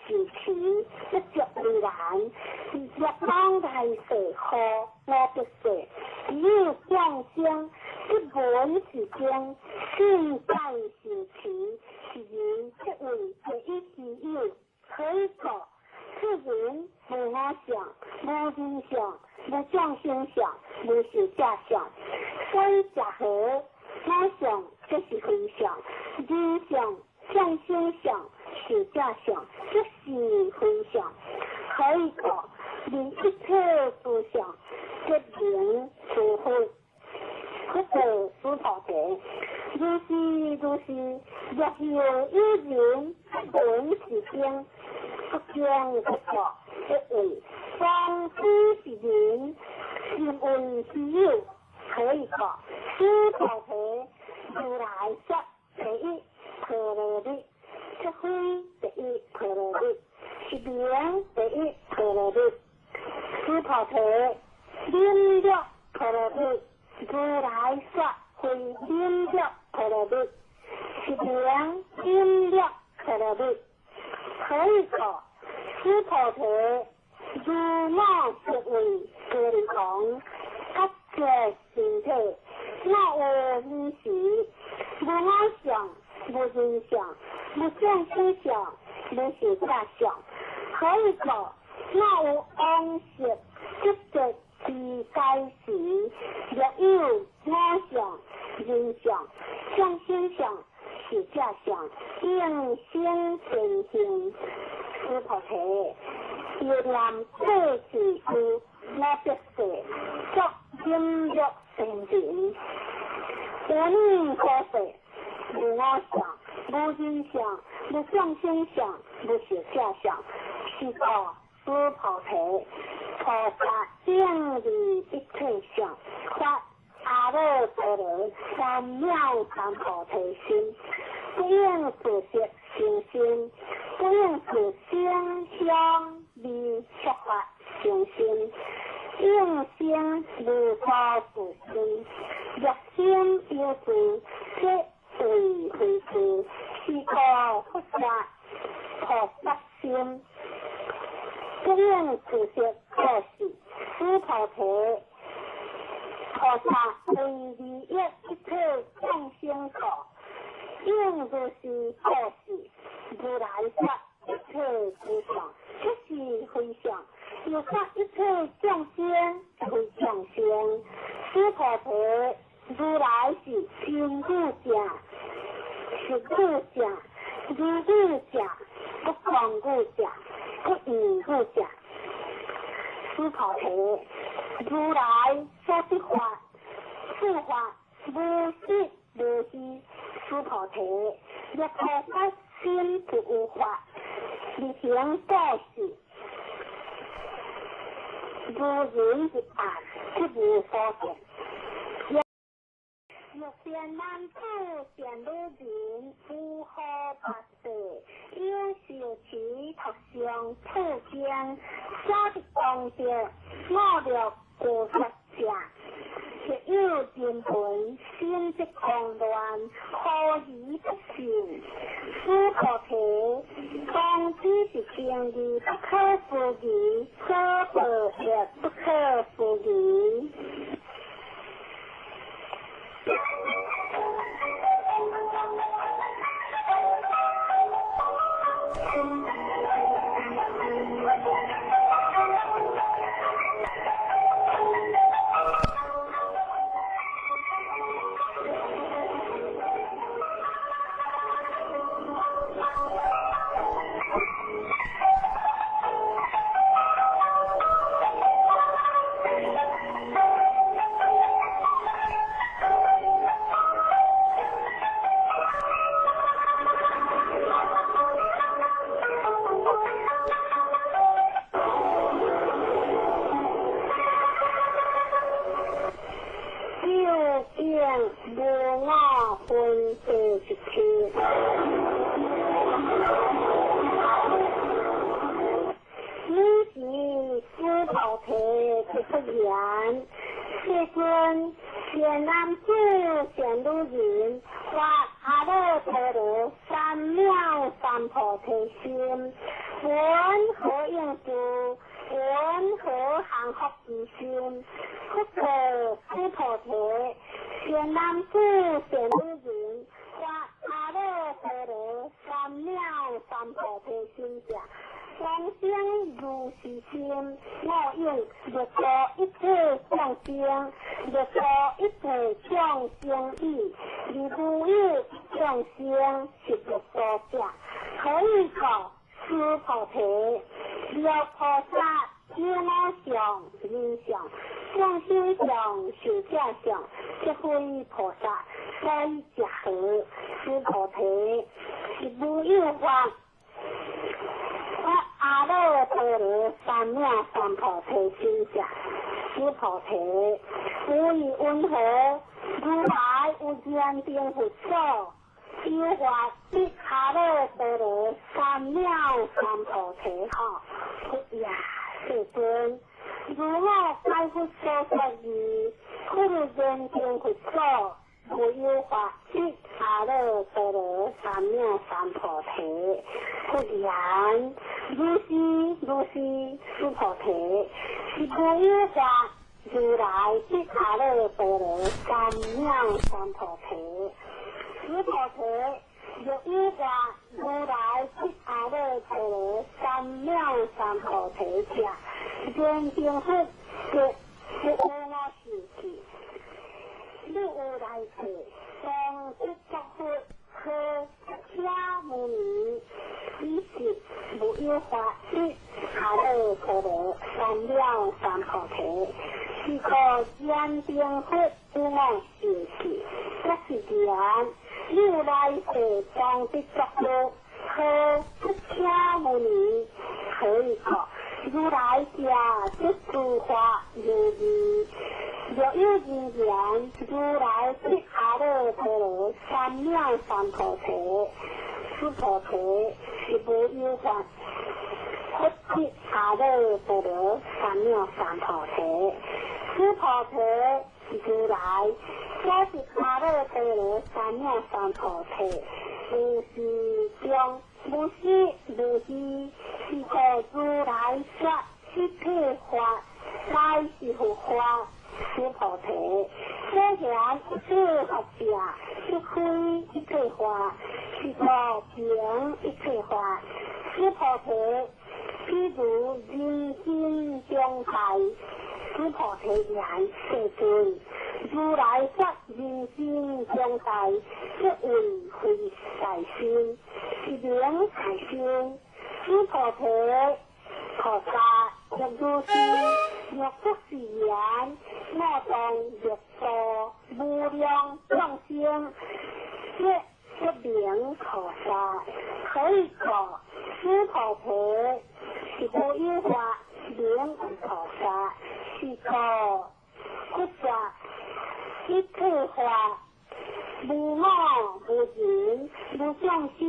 受持，不著為難，若當來世後無別世，只有眾生得聞是經，信解受持，是人即為第一希有。何以故？此人無我相，無人相，無眾生相，無壽者相。所以者何？我相即是非相，人相、眾生相、壽者相，即是非相。何以故？離一切諸相，即名諸佛。佛說須菩提，如是如是，若有有人聞是經，不經不說，即為方知是人，心為希有。何以故？須菩提，如來說第一波羅蜜，即非第一波羅蜜，是名第一波羅蜜。須菩提，忍辱波羅蜜，如來說非忍辱波羅蜜，是名忍辱波羅蜜。何以故？須菩提，如我色為歌利王，覺覺身體，我有耳時，無我相，無人相，無眾生相，無壽者相。何以故？我有往昔得得之解時，若有我相、人相、眾生相、壽者相，應生善行。須菩提，欲念過去世，無別世，作忍辱善人。有耳可說，無我相，無人相，無眾生相，無壽者相。是故須菩提，菩薩應離一切相，發阿耨多羅三藐三菩提心，不應自色成心，不應自聲香味觸法成心，应生无所住心，若心有住，即为非住，是故佛说菩萨心，不应自说过是。须菩提，菩萨为利益一切众生故，应如是布施。如来说一切诸相，即是非相；又说一切众生非众生。须菩提，如来是真语者，实语者，如语者，不空语者，不异语者。须菩提，如来所说法，此法无实无虚。须菩提，若菩萨心不有法，而行布施，如人入暗，即无所见。若善男子、善女人，有好八世，有受持读诵此经，所得功德，五乐具足者，若有人闻，心即狂乱，何以不信？须菩提，当知是经义不可思议，所报业不可思议。佛得阿耨多罗三藐三菩提。此菩提如来所得阿耨多罗三藐三菩提，无是中无始无时，是故如来说一切法乃是佛法。此菩提，所言一切法者，即非一切法，是故名一切法。此菩提，譬如人身中大，此菩提言：世尊，如来说人身中大，即为非大身，是名大身。此菩提，菩萨若如是，若不是言，我当欲度无量众生，即不名菩萨。何以故？此菩提是无有法，名为菩萨。是故佛说一切法，无我无人无众生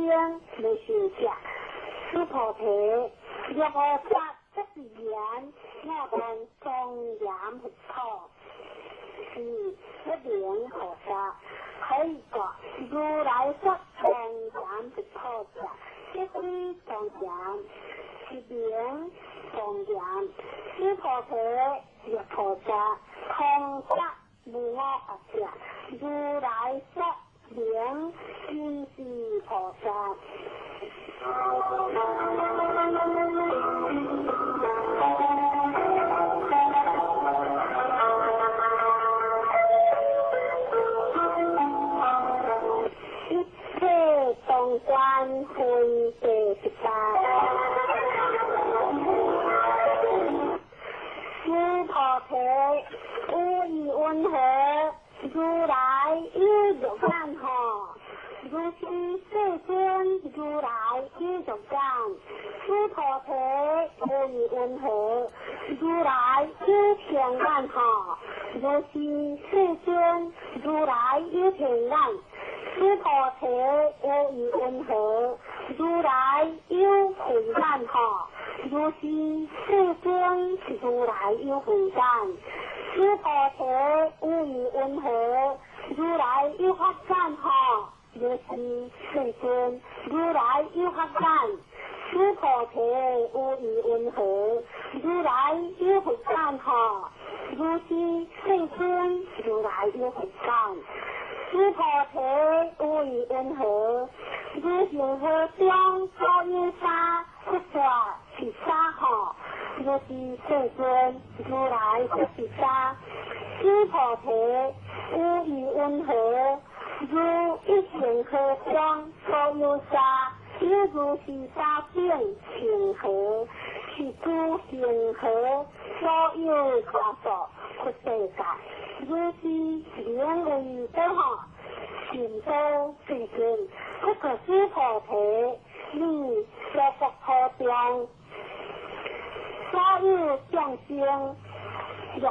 无寿者。此菩提若菩萨不是言，我当庄严佛土，是不名菩萨。何以故？如来说庄严佛土者，即非庄严，是名庄严。此菩提若菩萨通达无我法者，如来说名真是菩萨。一切当观分第十八。此菩提无异云何？如来有欲眼吼，如是世尊，如来有欲眼。此菩提无异云何？如来有天眼吼，如是世尊，如来有天眼。此菩提无异云何？如来有慧眼吼，如是世尊，如来有慧眼。此菩提无异云何？如来有法眼吼，如是世尊，如来有法眼。此菩提无异云何？如来有佛眼吼，如是世尊，如来有佛眼。此菩提无异云何？如恒河中所有沙，佛说是沙吼，如是世尊，如来说是沙。此菩提无异云何？如一恒河中所有沙，犹如是沙境恒河，是诸恒河所有沙数佛世界。如是名为等吼，寻道世尊，不可此菩提，你娑婆诃中所有众生，欲界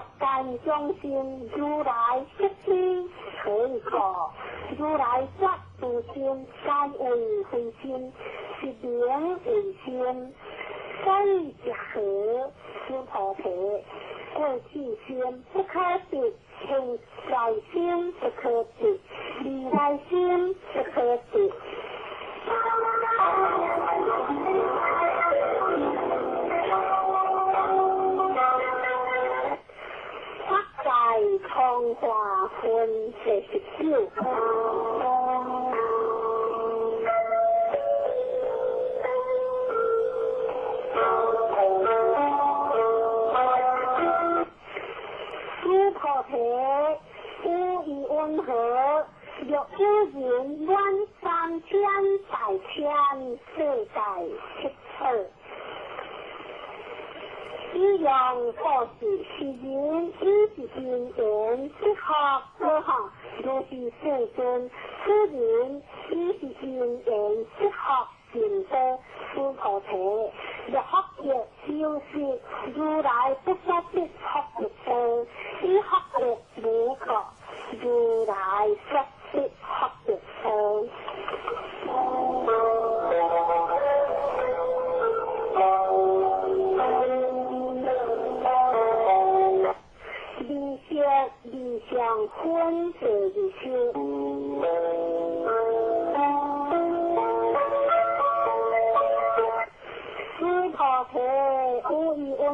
众生，如来悉知。何以故？如来说诸心皆为非心，是名为心。所以者何？此菩提，过去心不可得，现在心不可得，未来心不可得。法界通化分第十九。此菩提无异云何？若有人满三千大千世界七宝，以用布施，是人以是因缘得福果吼，如是世尊，此人以是因缘得福成道。此菩提若福德修习，如来不说得福德道，以福德无过，如来说得福德道。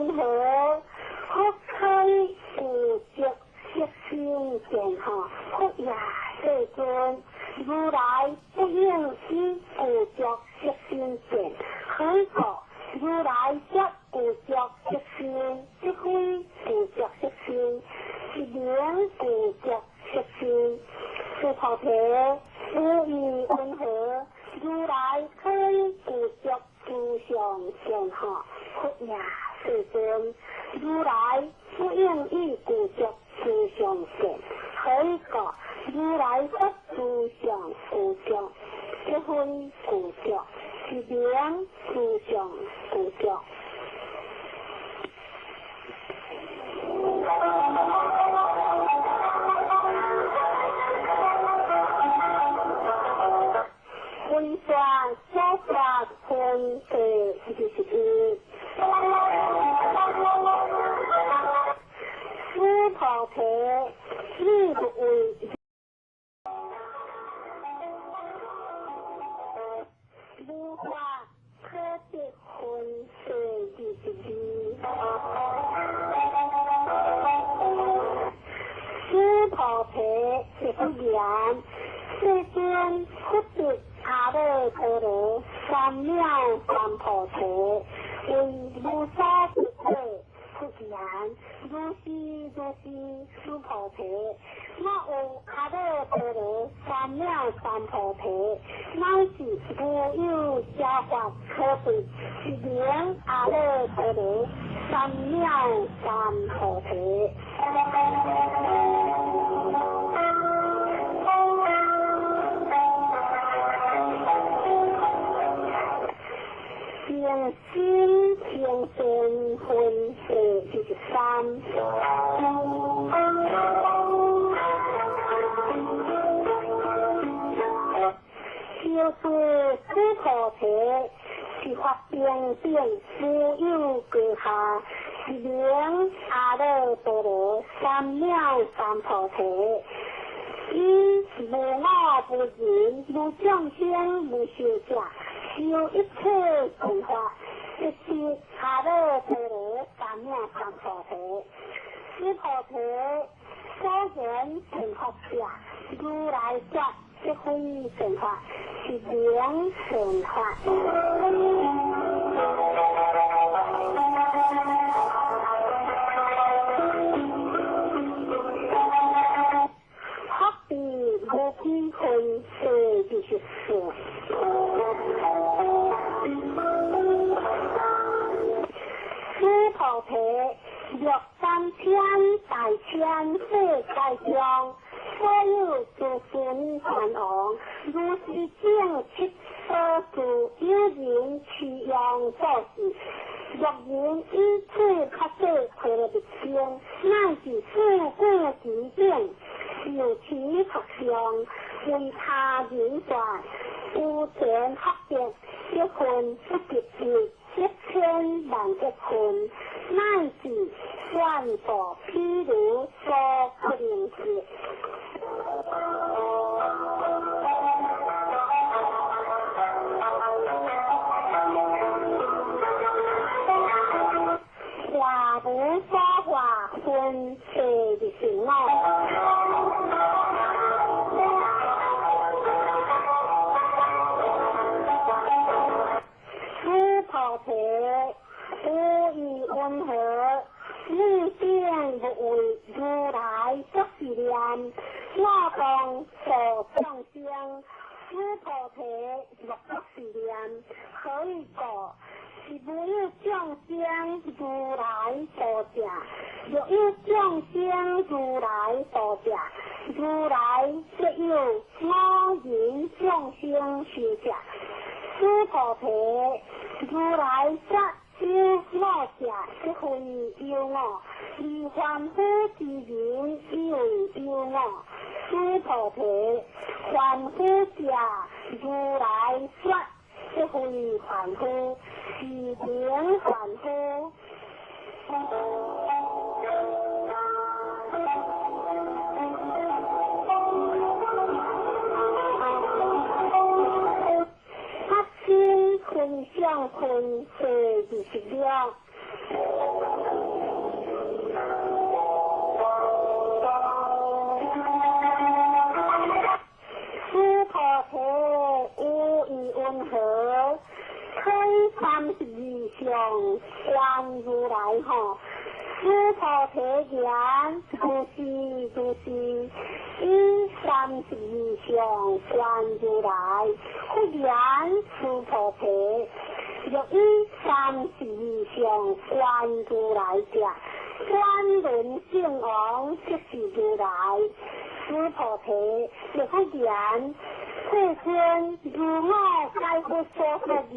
云何？佛可以具足色身见吼，佛也世尊，如来不应以具足色身见，何以故？如来则具足色身，即非具足色身，是名具足色身。须菩提，汝意云何？如来可以具足诸相见吼，佛也世尊，如来不应以具足诸相见，何以故？如来说诸相具足，即非具足，是名诸相具足。文说所说分第21。须菩提，你不为无法可得分第22。须菩提，是不言，世尊佛得阿耨多罗三藐三菩提，为无所得者，佛言：如是如是，须菩提，若有阿耨多罗三藐三菩提，乃是无有邪法可得，是名阿耨多罗三藐三菩提。平心平善分第23。修持须菩提，是法平等，无有高下，是名阿耨多罗三藐三菩提。以无我无人，无众生，无寿者，修一切善法，即是阿耨多罗三藐三菩提。须菩提，所言成佛者，如来说即非成佛，是名成佛。佛地无几分第24。须菩提，若三千大千世界中，所有诸孙梵王，如是正七所住，有人持用做事，若人以此法说毗罗密经，乃至四句其顶，受持佛相，为他人传，有田福德，一分不及一千万亿分，乃至愿度譬如所不能及。化无所化分第25。须菩提，汝意云何？你定不为如来作是念：我当度众生。须菩提，莫作是念。何以故？是无有众生如来度者，若有众生如来度者，如来则有我人众生寿者。须菩提，如来则有我者，即非有我；而凡夫之人以为有我。须菩提，凡夫者，如来说即非凡夫，是名凡夫。发心分享分第26。溫和，推32相觀如來吼。須菩提言：如是如是，以32相觀如來。佛言：須菩提，若以32相觀如來者，轉輪聖王即是如來。須菩提，若佛言：世尊，如我解佛所說義，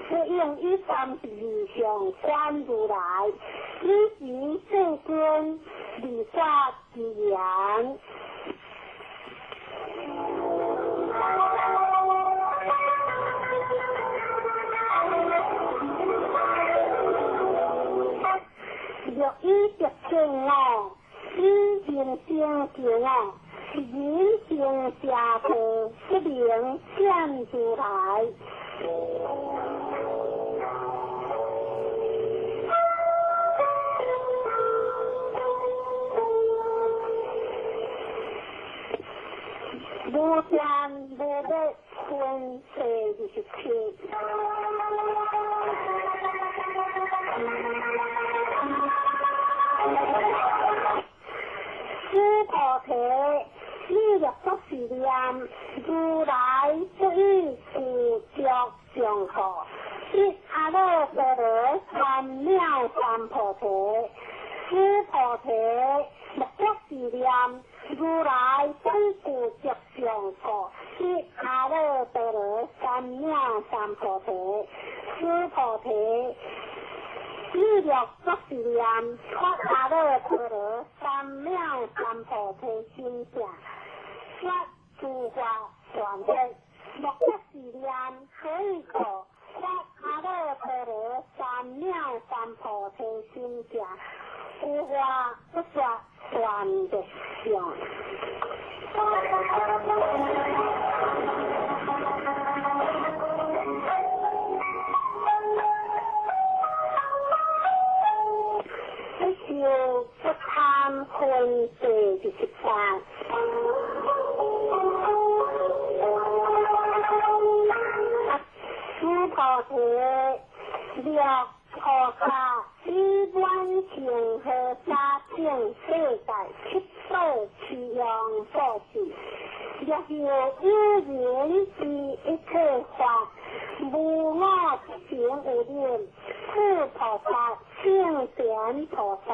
不應以32相觀如來。彼時世尊利法之言。若以得見我，以人生見我，是人生邪道，不能見如來。無見無滅分第27。須菩提，你若作是念，如來不以具足相故，以阿耨多羅三藐三菩提。須菩提，若作是念，如來不以具足相故，以阿耨多羅三藐三菩提。須菩提，你若作是念，發阿耨多羅三藐三菩提心者，說諸法斷滅。若作是念，何以故？發阿耨多羅三藐三菩提心者，有法不說斷滅相。不受不貪分第28。須菩提，若菩薩以滿恒河沙等世界七寶持用布施，若有有人知一切法，無我不成有念，此菩薩聖賢菩薩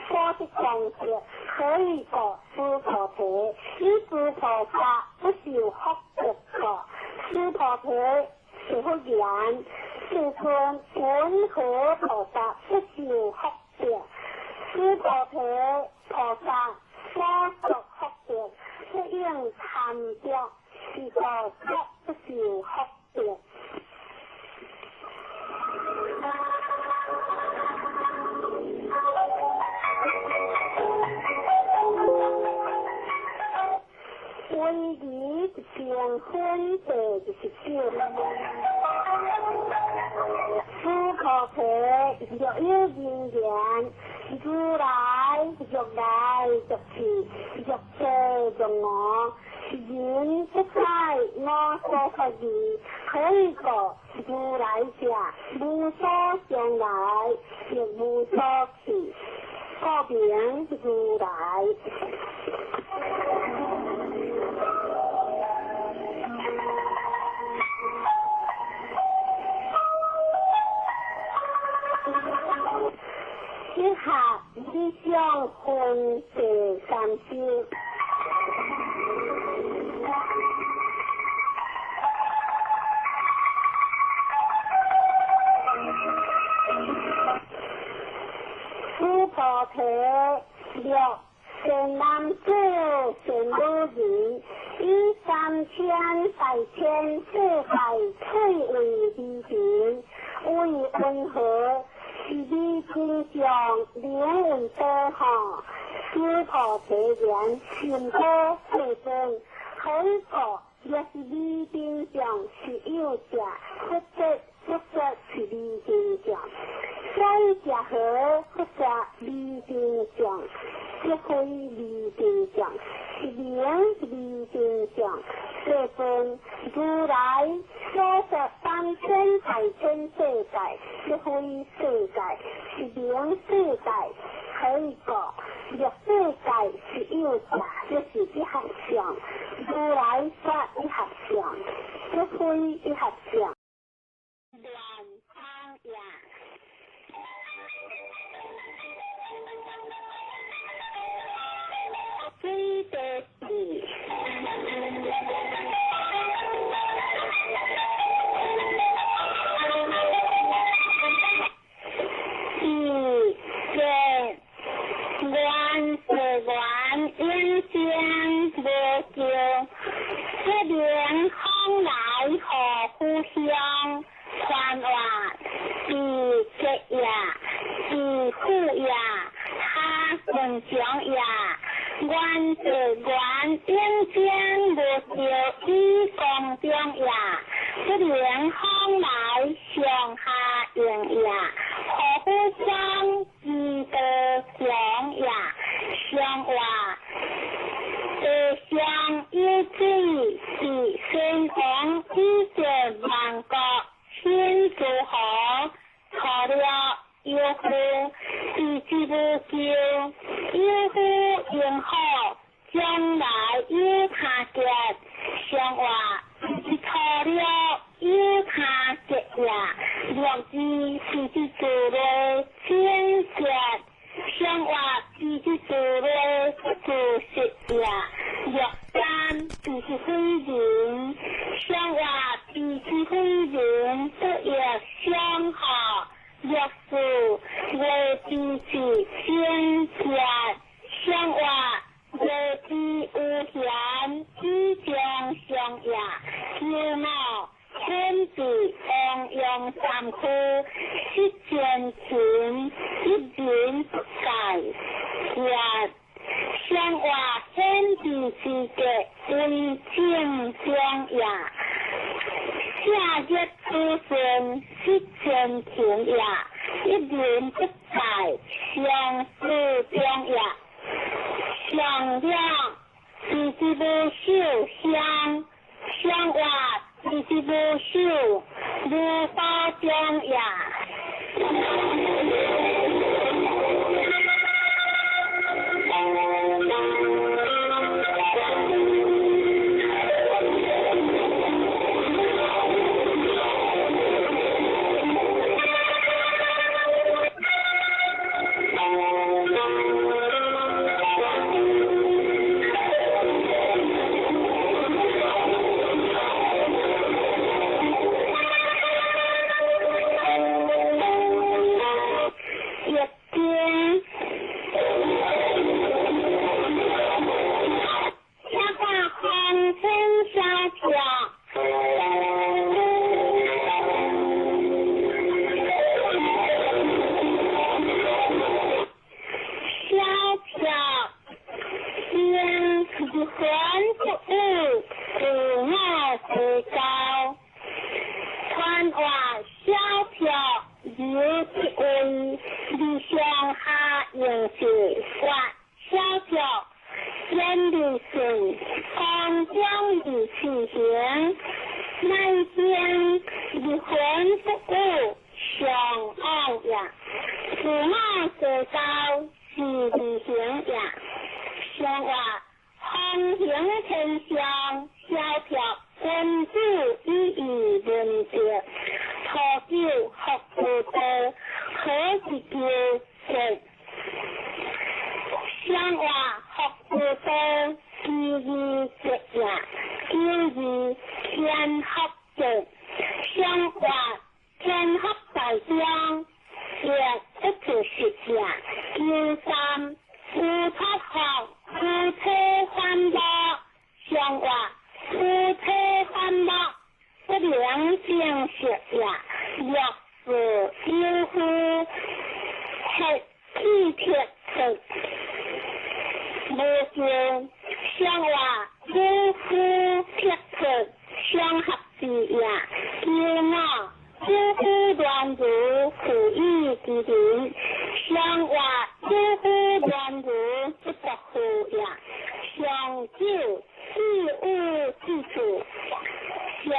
所得功德，何以故？須菩提，以諸菩薩不受福德故。須菩提，是佛言：世尊，云何菩薩不受福德？須菩提，菩薩所作福德，不應貪著，是故則不受福德。威儀定分第29。須菩提，若有人言，如來欲來欲去，欲坐欲卧，人不知我所說義，何以故？如來者，無所將來，亦無所去，故名如來。以下理想分第30。須菩提，若善男子、善女人，以三千大千世界翠為離塵，為溫和，是彼真相，名為寶哈。須菩提言：甚好，世尊。何以故？若是彼真相是有者，佛則佛说是离形相，所以食河佛说离形相，即非离形相，是名离形相。世尊，如来所说三千大千世界，即非世界，是名世界。何以故？若世界是有者，即是一合相。如来说一合相，即非一合相。乱空也。水地地。地见愿是愿永生无救，这名风来何故乡？传话地结也，地富也，哈文强也。愿是愿永生无救，以光中也，这名风来上下应也，何故乡？之道强也，上话地上有水是先王以前万国先诸侯错了有夫，地之无救，有夫应好，将来有他结，上话是错了有他结也，若之是之做的天结，上话是之做的做实也，若三是之非人，上话是之非人，不亦相合。若四为之是先结，上话为之无闲，以将相也，求我天地王阳三区，失前情，一人不改。也相话天地之格为正中也，下日出现失前情也，一人不改，相思中也。相两是之无寿相，相话是之无寿如宝中也。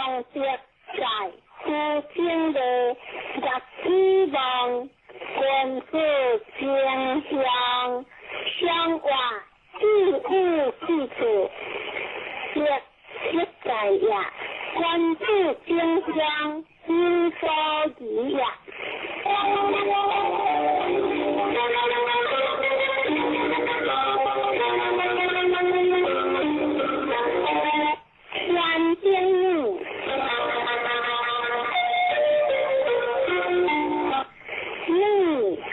上德在夫正的月子望，君子正向相话自有之处，德实在也。君子正向有所疑也。天顶女，女可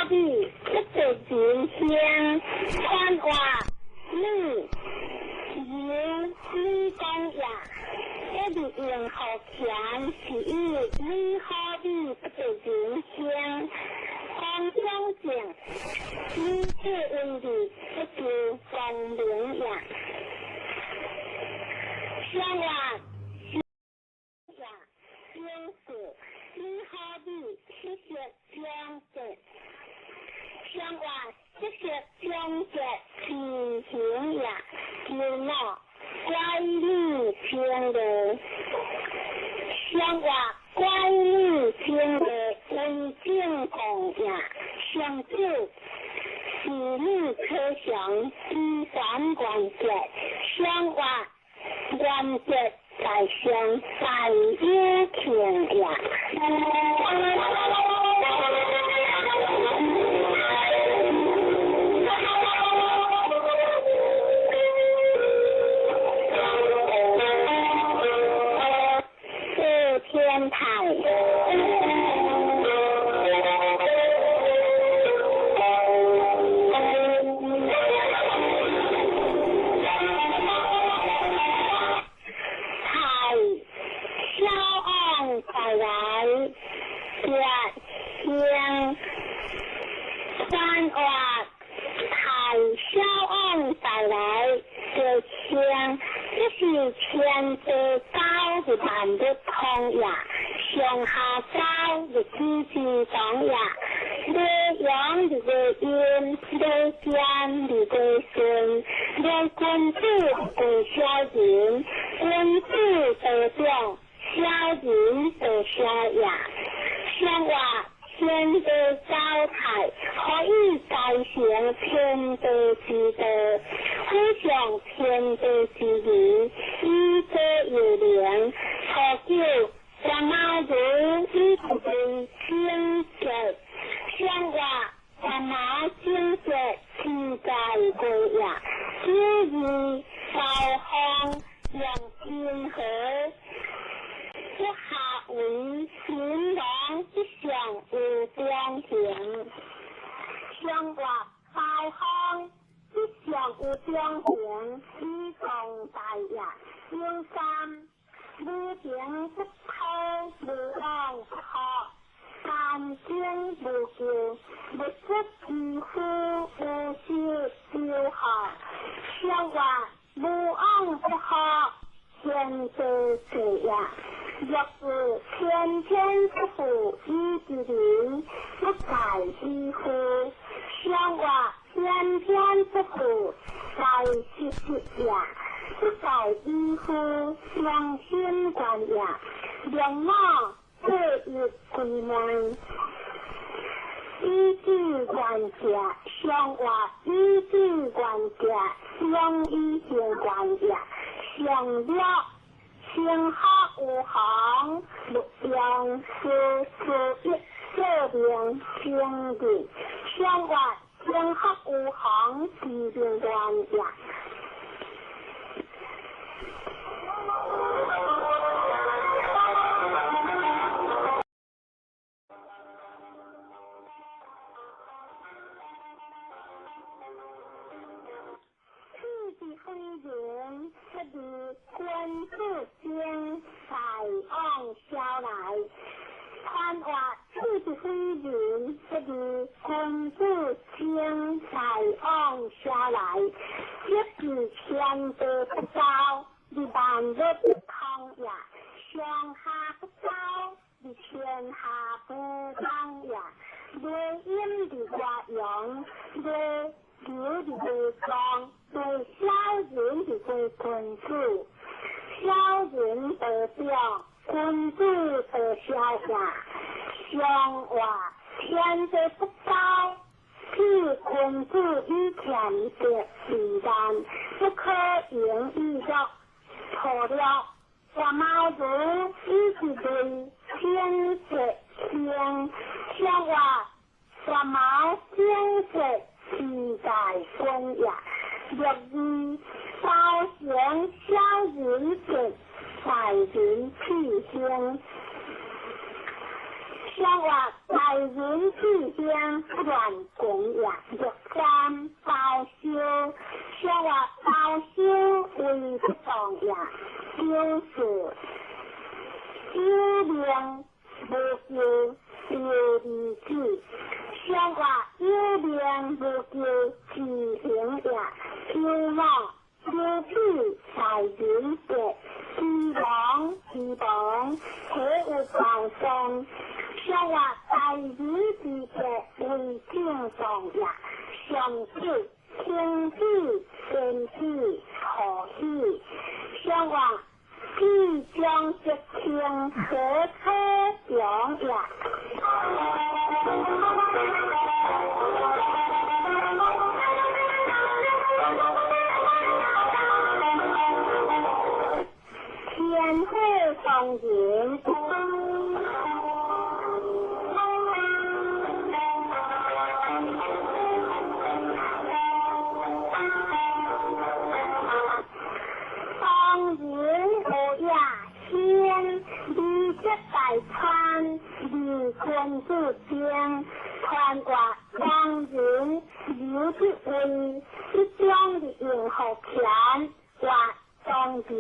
比不做人仙，传话女由女讲也，一直用好钱是以女可比不做人仙，方中正，女子为利不求光明也。相话也，正是女可比七色相节，相话七色相节其行也，求我乖女清的，相话乖女清的为正公也，相九是女可祥依凡原则，相话原则在上大有庆也。四天台。太小昂带来月星，三话太小昂带来月星，这是天地高的万物通也，上下高的子之当也，日阳的日阴，日间的日顺，日君子为小人，君子得长，小人得小也。相话天地交泰，可以继承天地之道，互相天地之义，以德有灵，何久干马如以为清洁，相话干马清洁，自在归也。子义高方用平和。不下为新郎之上有中行，相话大方之上有中行，以壮大业。有三，无情不偷，无往不好，三经无救，不出之夫，无修就好。相话无往不好，天地之也。若是天天不负以之人，不在之乎？相话天天不负在之之也，不在之乎？良心观也，良马这一归门，以之观者，相话以之观者，相以行观也，相了。天下有行，不用事事一说明清的，相话天下有行，是明观也。飞人不如君子精，大往小来。传话此之非人，不如君子精，大往小来。这是天地不交，你万物不通也；上下不交，你天下不通也。日阴日外阳，日流日光，对小人是对君子，小人得表，阳君子得消下，上话天地不高，譬君子以前德为难，不可盈以乐。错了，我猫如以一类天色天，上话我猫天色时代君也，六二包成小人节，大人气兴。上话大人气兴不乱讲也，六三包烧，上话包烧为不当也，九四有命无求有二子，上话有命无求自行也，九五有屁大人节，之王之王，体有暴丧。上话大人之节为正当也，上九天子天子何喜？上话必将吉庆何可强也？天火当人。大川二君子间，传挂当人刘的位，一将的用福田或当人，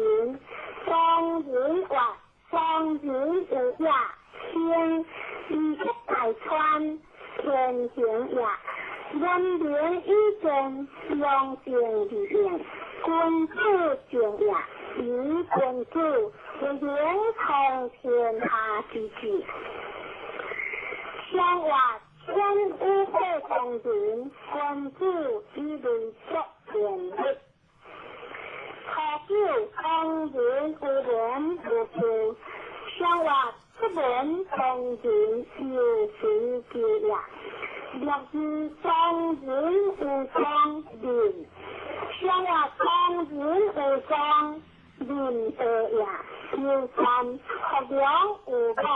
当人或当人有也先，二节大川天行也，文明以前良政而应，君子正也，以君子为能通天下之治。上话天武会当人，君子以为作贤德。初九当人有言无求，上话出门当人有随之也。六二当人有当人，上话当人有当人德也。九三学良有望，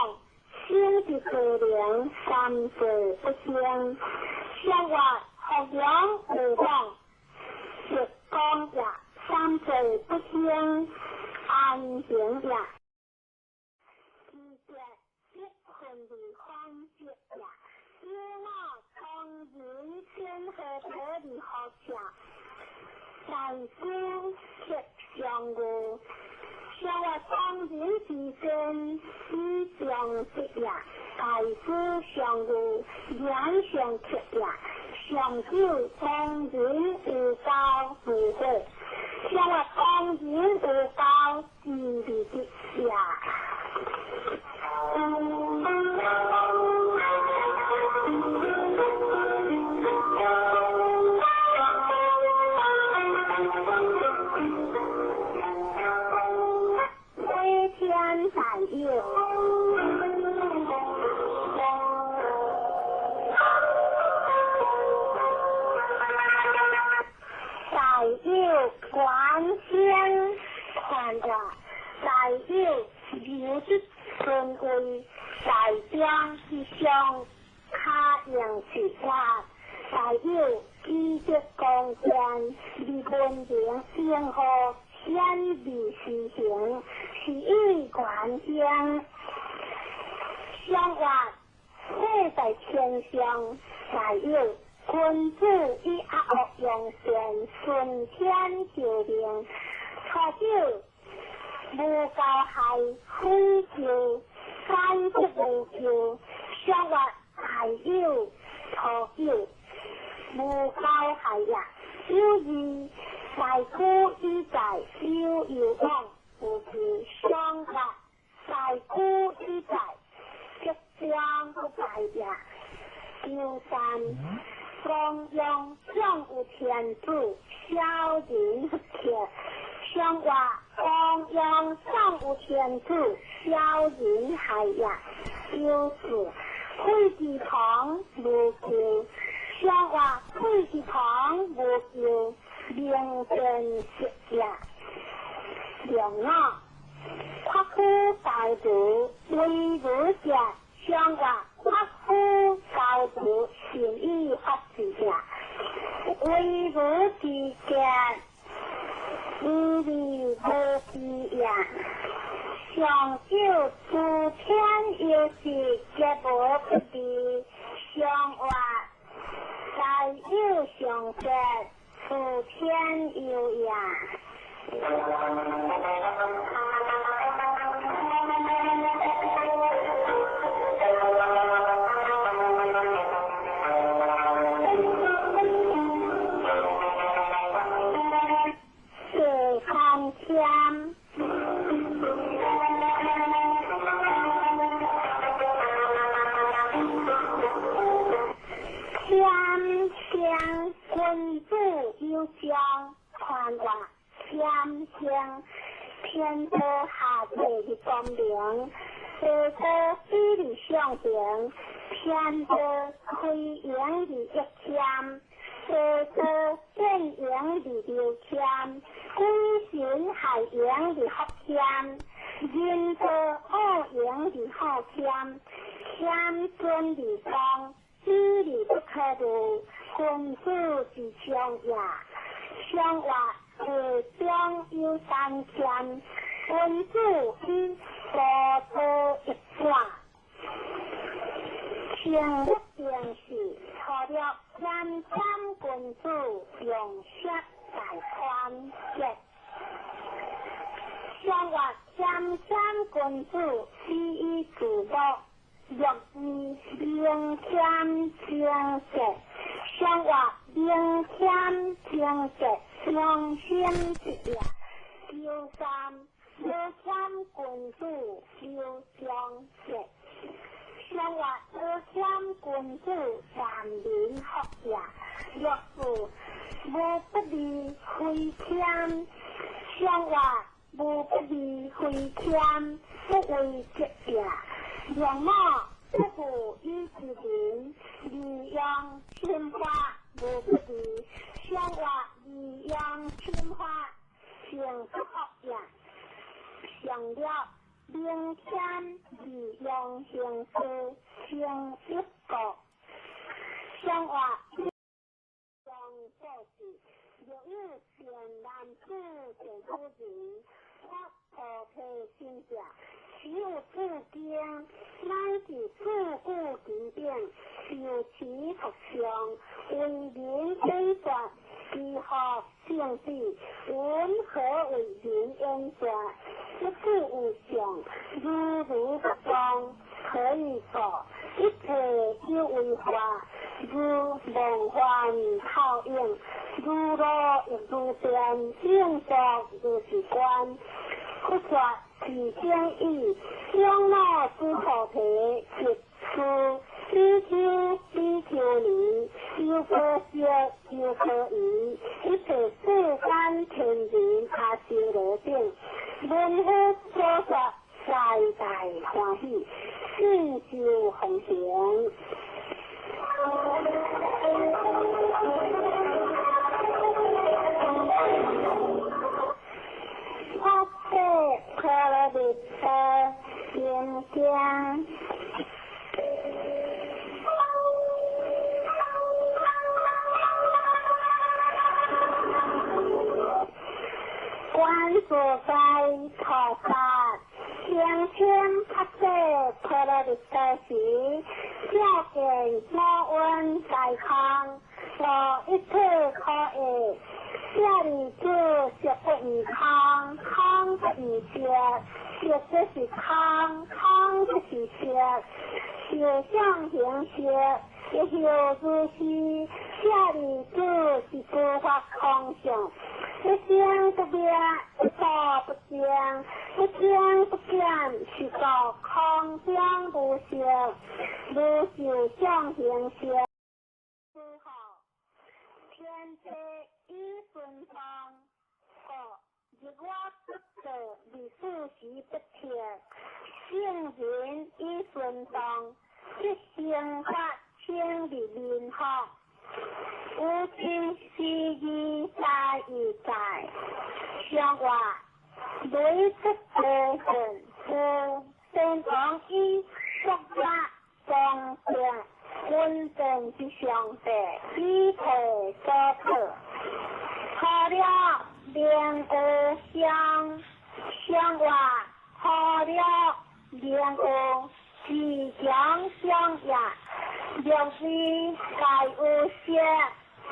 先是多良，三世不兴。上话学良有望，直讲也，三世不兴，安行也。二节积分而方节也，九五当人先河土而学下，大师铁上路。上话当人之先，以上德也；大师上路，言上铁也。上九当人有交无悔，上话当人有交之利的也。天大有，大有官先传话，大有刘的尊贵，大将之上卡用之法，大有基德光鲜，李文明天河显微施行，是以观兴。上话写在天上，大有君子以阿恶用善，顺天就命。初九无交害，非求三不无求。上话大有初九无交害也，有二大古以在有有往，有其上话大古以在吉光不在也。九三光荣上有天主，小人不贴。上话弘扬上有天主，小人害也。就是废之堂无救，相话废之堂无救，明辨识也。两啊，夸夫高度为儒者，相话夸夫高度善以发之也。为儒之见，无利无弊也。上九诸天有时皆无不利，上话在有上者，诸天有也。地参天，天天君子有将，传话天天天道下地的光明，地道比的上边，天道开阳的一天，地道变阳的六天，鬼神害阳的福天，人道恶阳的好天，天尊的光，比的不可得，君子之强也。相话下中有三天，君子以高道一转，成一定是除了谦谦君子用色大团结。相话谦谦君子以以自乐，欲以明谦清洁。相话明谦清洁，良心之也。有三无谦君子有相节，相话无谦君子难民福也。若是无不利非谦，相话无不利非谦，不为节也。两马不负以之人，利用心花无不利，相话利用心花成不福也。上了明天利用形势成一个，相话用做事，若有善男子善妇人，发菩提心者，其有自经，乃至自古其顶，受持佛相，为人解说，其何性质？云何为人演说？一切有相，如如不动，何以故？一切有为法，如梦幻泡影，如露亦如电，应作如是观。佛说是经义，将那诸菩提及此比丘、比丘尼、优婆塞、优婆夷，一切世间天人阿修罗等，闻佛所说，大大欢喜，信受奉行。发誓婆罗蜜多心经。观自在菩萨，天天发誓婆罗蜜多时，照见五蕴皆空，无一切可爱。舍利子，色不异空，空不异色，色即是空，空即是色，受想行识，亦复如是。舍利子，是诸法空相，一生不灭，一道不增，一增不减，是故空中无色，无受想行识。天地以顺风，故无日我不做，日四时不停，圣人以顺动，即生发请入民福。有情时义在义在，相话雷出地恨，有先王以国家公正稳定之上帝，以提所托，除了明有相，相话除了明有自强相也，若非大有色，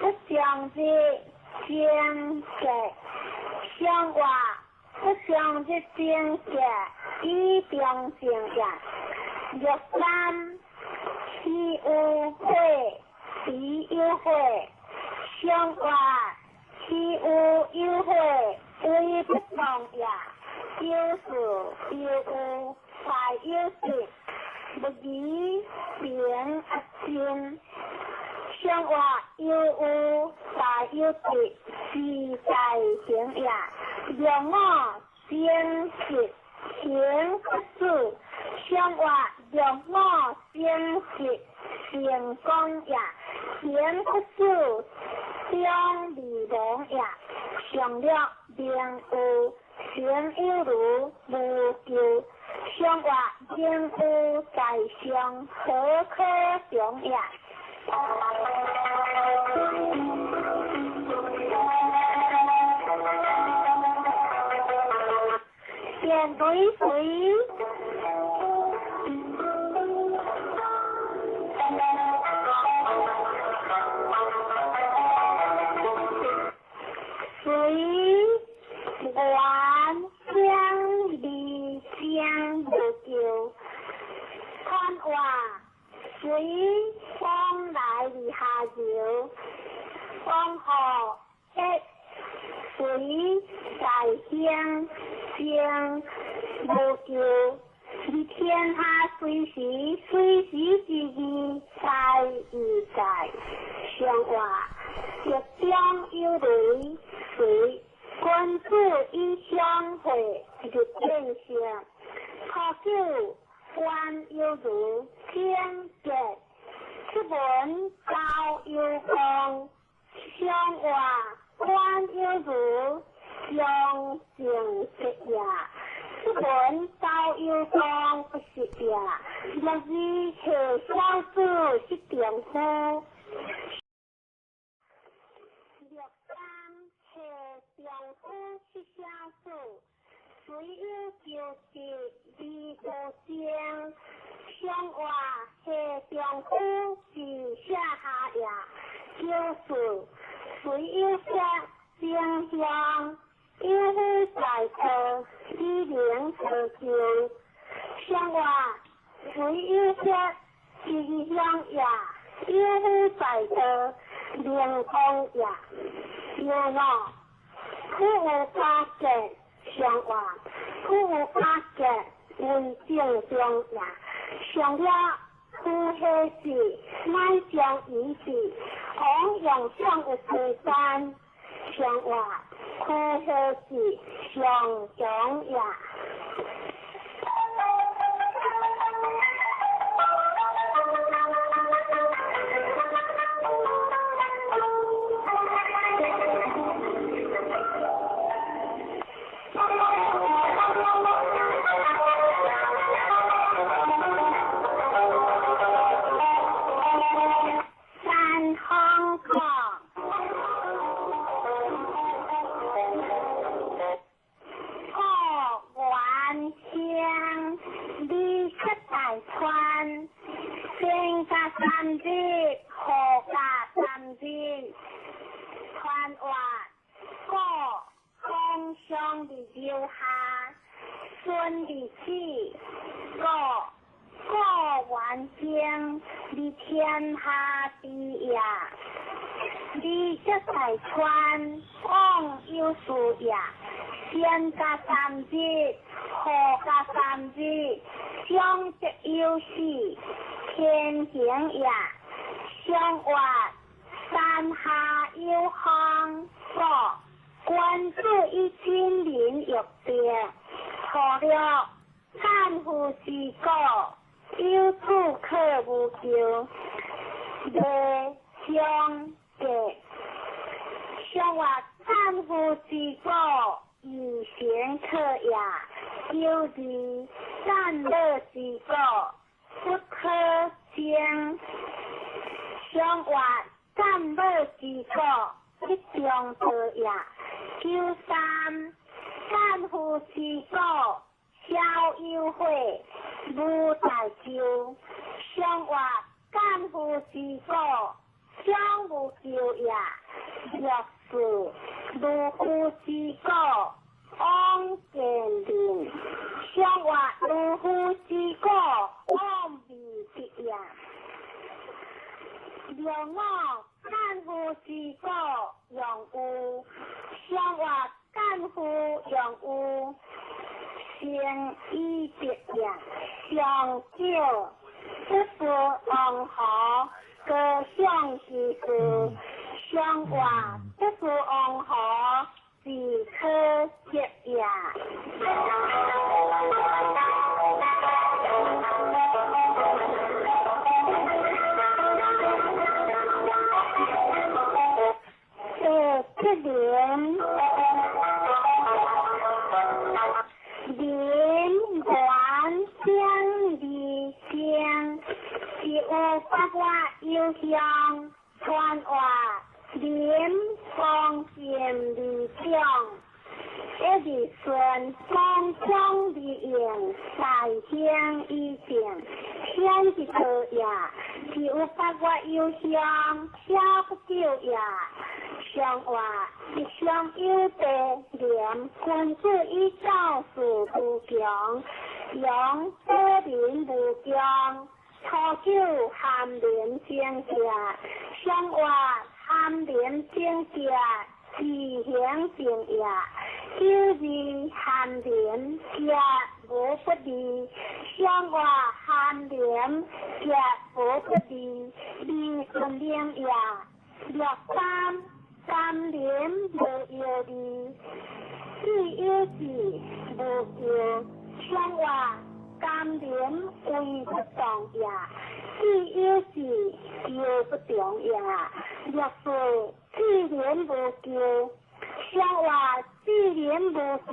不将之正格，相话不将之正格，以中正也。若三岂有火，彼有火，相话岂有有火，为不动也。有事有有，大有实，不疑平阿真。相话有有，大有实，是在行也。若我正实行不止，相话若我正实成功也，行不止将未亡也。上了明有，行有如无咎。相话明有在上，何可常也？面对谁？随愿相离相无救，看话随风来的下游，风雨一随在乡相无救，伫天下随时随时之义在义在，相话日中有雷随君子以相会日见性，可久观犹如天结，出门高有光，相话观犹如相正结也。出门高有光不是也，若是下小子是丈夫。六三下丈夫是小子，虽有求得而无情，相话下丈夫是下下也，就是虽有说正向，有夫在道，以能成就。相话虽有说正向也，有夫在道，灵通也。有我，苦有加结，相话苦有加结为正中也。上了苦何事，乃将以事，往用上有亏单，相话苦何事，上强也。三方讲，故原乡离出大川，先甲三日，后甲三日，传话故风霜的留下，孙的子，故故原乡离天下之也，离出大川，往有事也。先甲三日，后甲三日，相则有时，天行也。相话山下有风，故君子以亲民育德。初六，战夫之果，有子可无求。未相格，上话战夫之果，以贤可也。九二，战乐之果，不可争。上话战乐之果，一中道也。93，战夫之果，小有悔，无大咎。上话战夫之果，小无咎也。64，如夫之果，往见人。上话如夫之果，往未得也。65，战夫之果，用有。上话战夫用有，成以德也。上九，不是王侯，高尚之事。上话不是王侯，是可接也。第七联，联元相二声，是有八月有香，传话连方便二种，一日顺风中而用，大兴以正，天之道也。是有八月有香，小不久也。上话一上有德廉，君子以教事无穷，用保民无穷。初九含廉正德，上话含廉正德，自行正也。92含廉德无不利，上话含廉德无不利，利顺灵也。63，三廉无忧虑，智有智无求。上话甘廉为不动也，智有智求不动也。64，智廉无求，上话智廉无求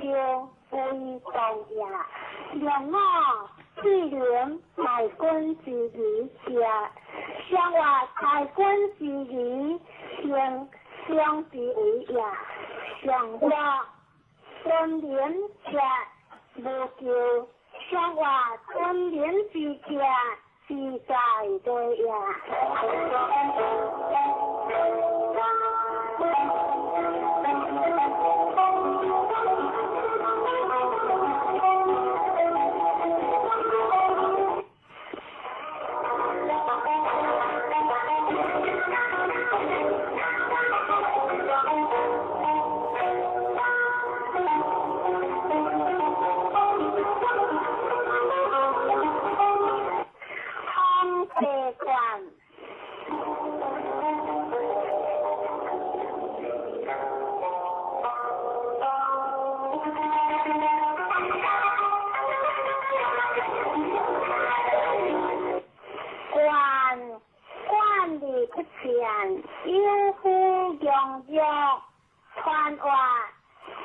为动也。65，智廉大君之义也，上话大君之义行相之为也。上六，尊廉者无求，上话尊廉之者自在对也。有夫用药，传话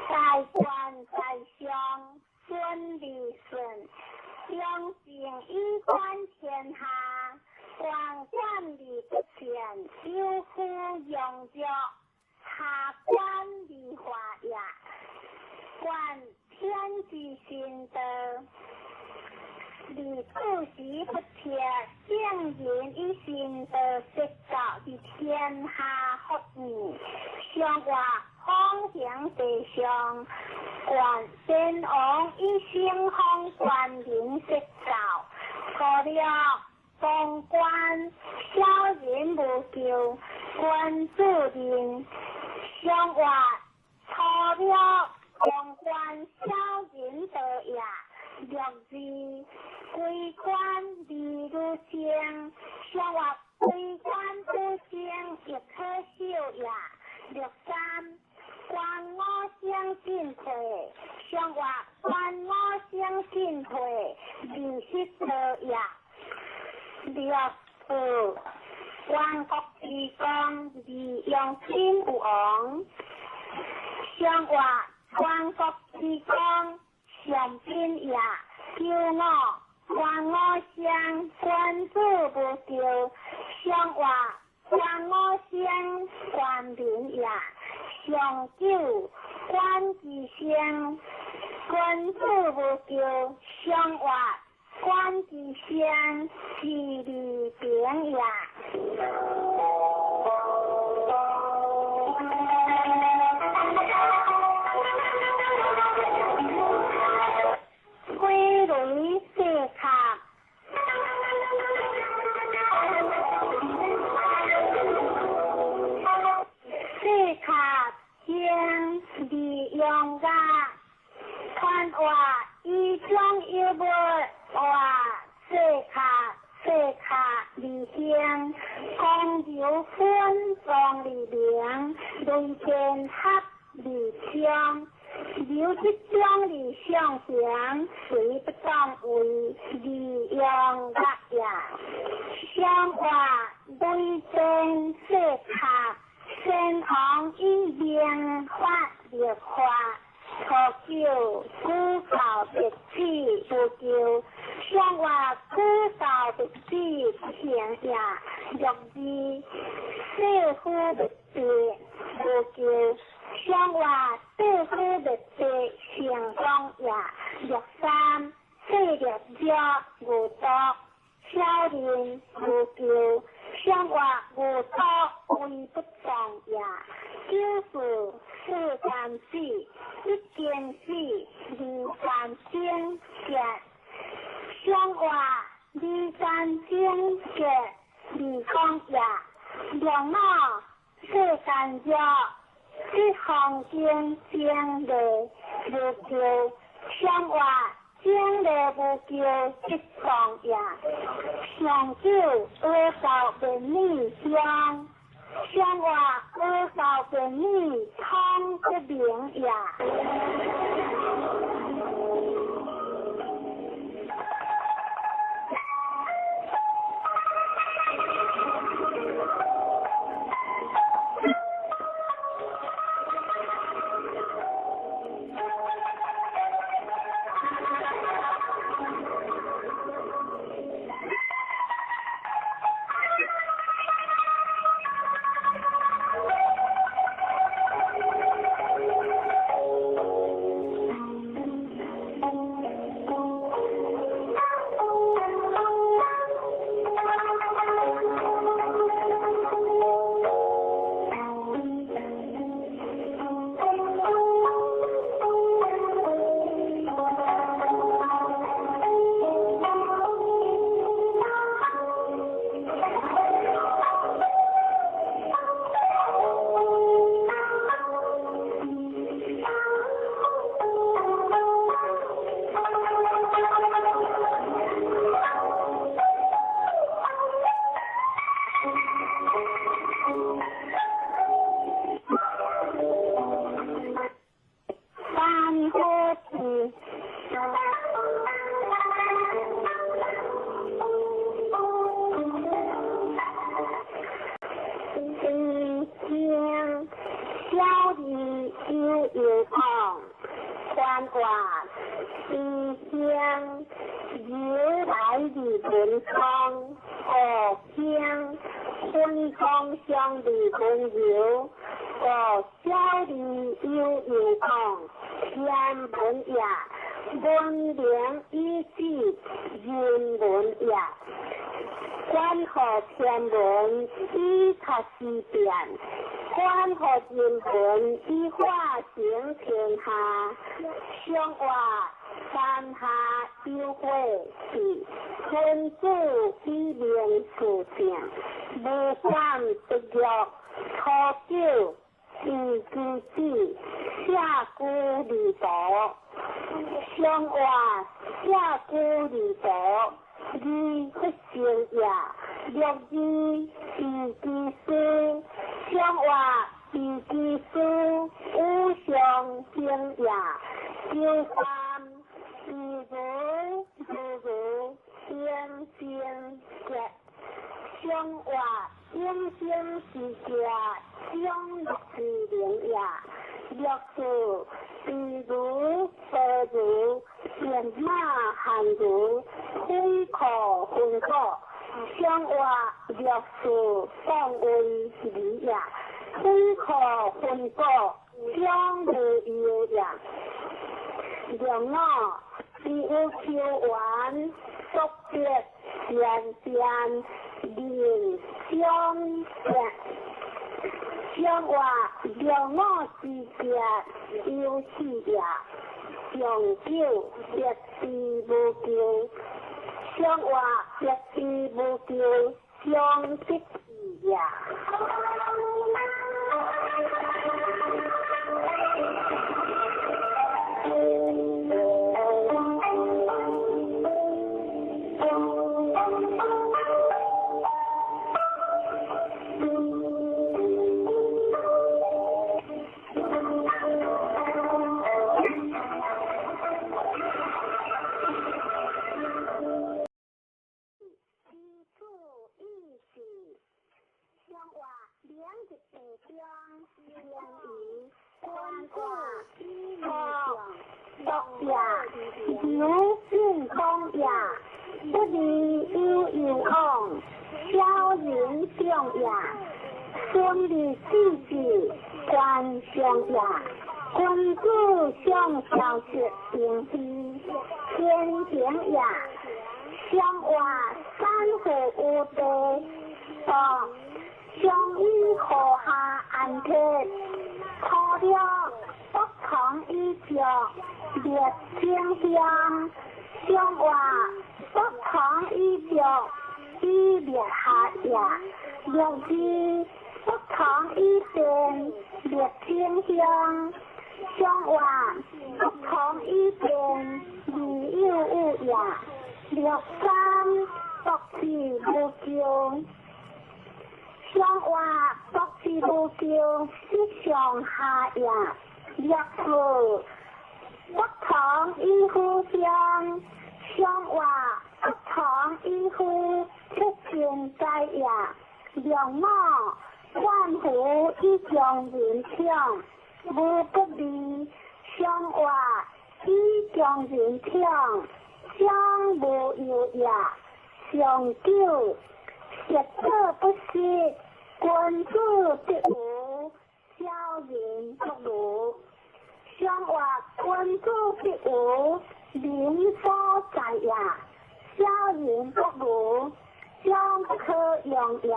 大官在上，顺利顺，两政以观天下，官官而不前，有夫用药，下官而化也。观天之心道。历古时不切，圣人以心道说教伫天下福义，上话方行地上，观先王以圣方观人说教，初六封官小人无咎，君子人上话初六封官小人道也。62，归官而如清，上话归官不清，亦可修也。63，观我进退，上活观五行进退，二十多页。六四万国之光，二用金有王。上活万国之光，上品业。九五观五行，观主无救。上活观五行，观民业。上九观之声，观主无救。上活观之声，是利平也。归类四卡，四卡经利用噶，传话以将有无话四卡四卡二兴，公牛分庄二明，雷电合二枪。刘这种二上行，随不当为利用乐也。相话雷电四卡，先王以明法立法，初九古教历史不救，相话古教历史不行也。六二四夫历史不救，相话四夫历史成功也。六三四六二五多小人无救，相话无多为不当也。九四四三四一间四二三经节，相话二三经节二讲也。两脑四三二这行经经的无救，相话经的无救这讲也。上九阿教便女相，相话阿教便女通不明也。上行也。九三自如如如清净觉，上活永生之觉，上乐之灵也。六四自如何如变马含如非可分果，上活六四当为理也，非可分果将无有也。六五自有求缘，速别善变人相变。上活六五之别有四也，上九别之无求，上活别之无求，上得智也。有进公也，不离有有往，小人长也。孙立子子官上也，君子上孝节平非天行也。上活三户有地，道上以河下安铁，土了不从以脚列清香，上活不从以脚以列下也。六字不从以变列清香，上活不从以变理有有也。六三独自无求，上活独自无求是上下也。六四不从以互相，上活不从以互出天在也。六五万福以将人抢，无不利；上活以将人抢，将无有也。上九学者不识，君子得无，小人不如。上活君子得无，民所在也；小人不如，将不可用也。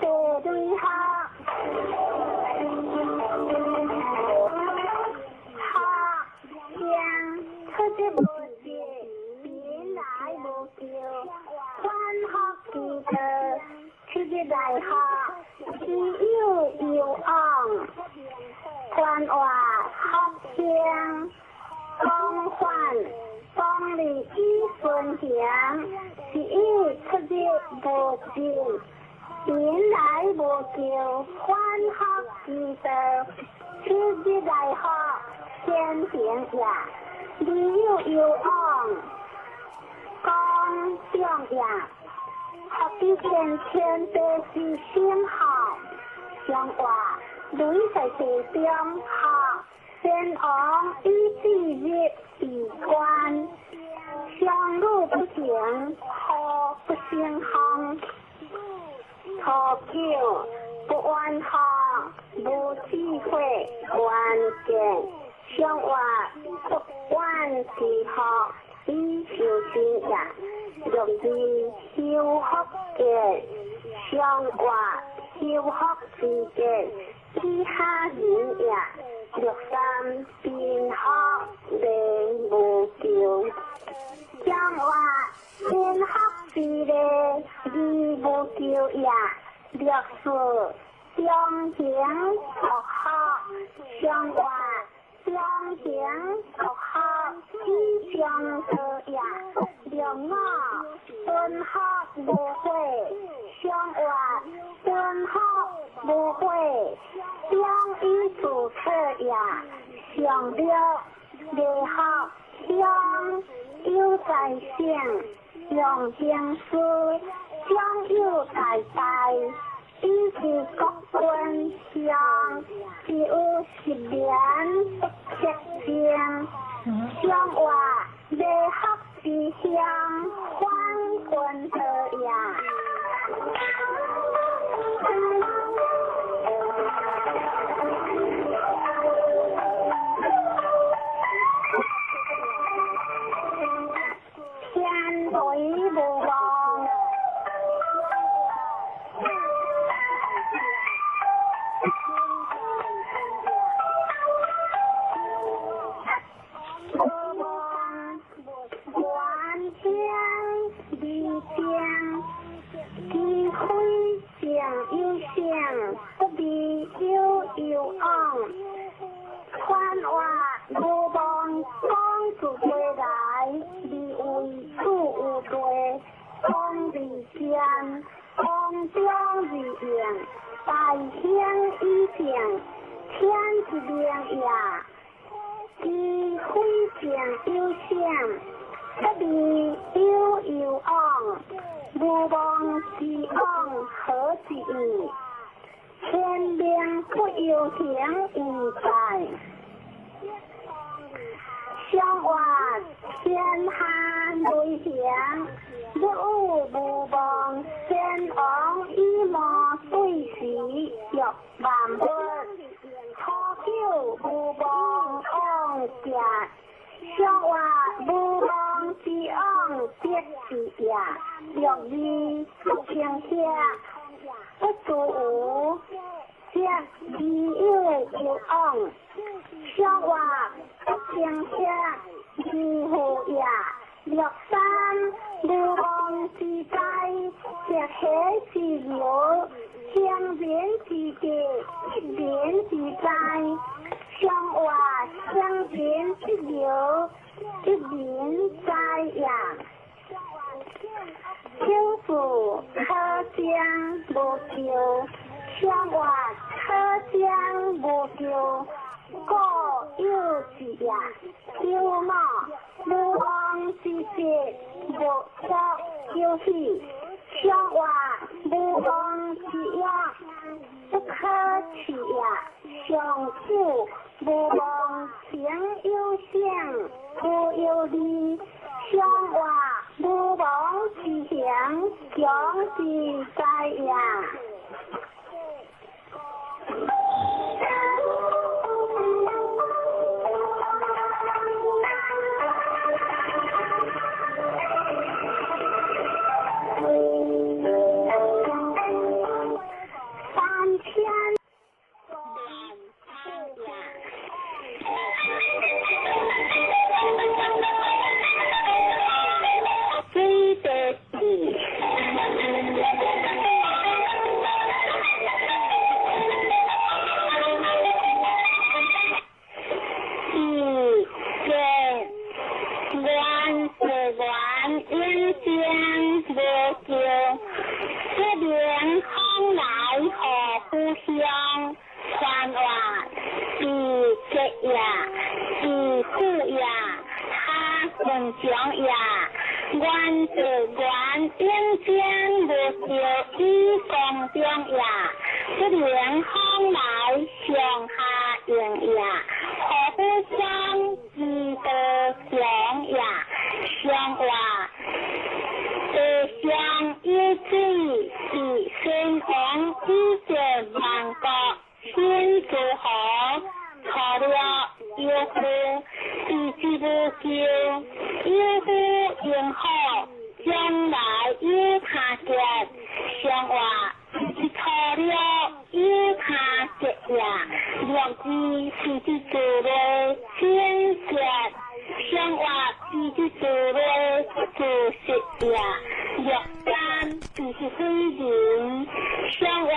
地雷下，下将出之无节，民来无求，反复其道，出日来学，知有有往，官话福兴，光环光利以顺行，是以出日无尽，民来无求，反复其道，出日来学，先行也。理有有往，光长也。学之前天地是先学，上活雷在地中学，先王以至日以观，相路不行，何不成风？初九不怨学，无智慧关键，上活不怨之学，以修身也。六字修福见，上活修福之见，以下人也。六三贫福连无求，上活贫福之礼，而无求也。六四中行福福，上活中中行独福以上道也，六五敦福无悔，上活敦福无悔，中以自策也，上六礼福乡有在省，用兵师将有在大，以及国军乡只有十年不克正，上活礼福之乡反军道也。天雷无望。无望原天二正，机会正有性，不离有有往。传话无望讲自归来，而为主有地，讲而坚，讲中而应，大兴以正，天之明也。机会正有性，不离有有往，无望之往何之意？天命不由行以在。上活天下雷行，日有无望，先王以无对时欲万物，初九无望往行，上活无望之往得之也，六二不平下，不足无，则自有有往。上活不平下，自负也。六三无望之灾，则喜之流，乡民之地，一民之灾。上活乡民之流，一民灾也。九四可将无救，上活可将无救，故有之也。九五无望之节，无可有喜。上活无望之也，不可取也。上九无望情有性，无有利。上活无望之行，强之灾也。3000。水地地。一个愿是愿永生无救，这明风来何故乡？传话是结也，是富也，他文强也。愿是愿永生无救，以光中也。这明风来上下应也，何故乡之道强也？上话地上有水，是先王以前万国先诸侯，错了有夫，是之无救，有夫应好，将来有他结。上话是错了有他结也，六字是之做的先结。上活是之做的做实也，六三就是非人，上活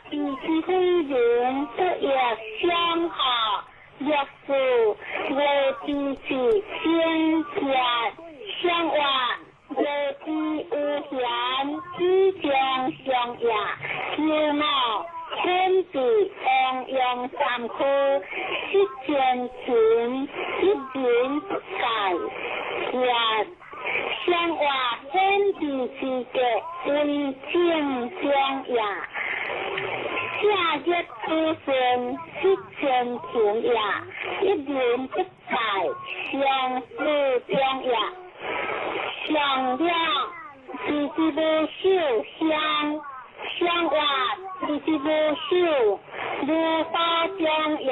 是之非人，不也相合，无六四无知是先结，相话无知有闲，只将相也。求我天地王阳三区，失前情，一人不改，也。相话天地之格，为正中也。下日出生，失前情也，一人不改，相思中也。相两是之无寿相，相话是之无寿，如花中也。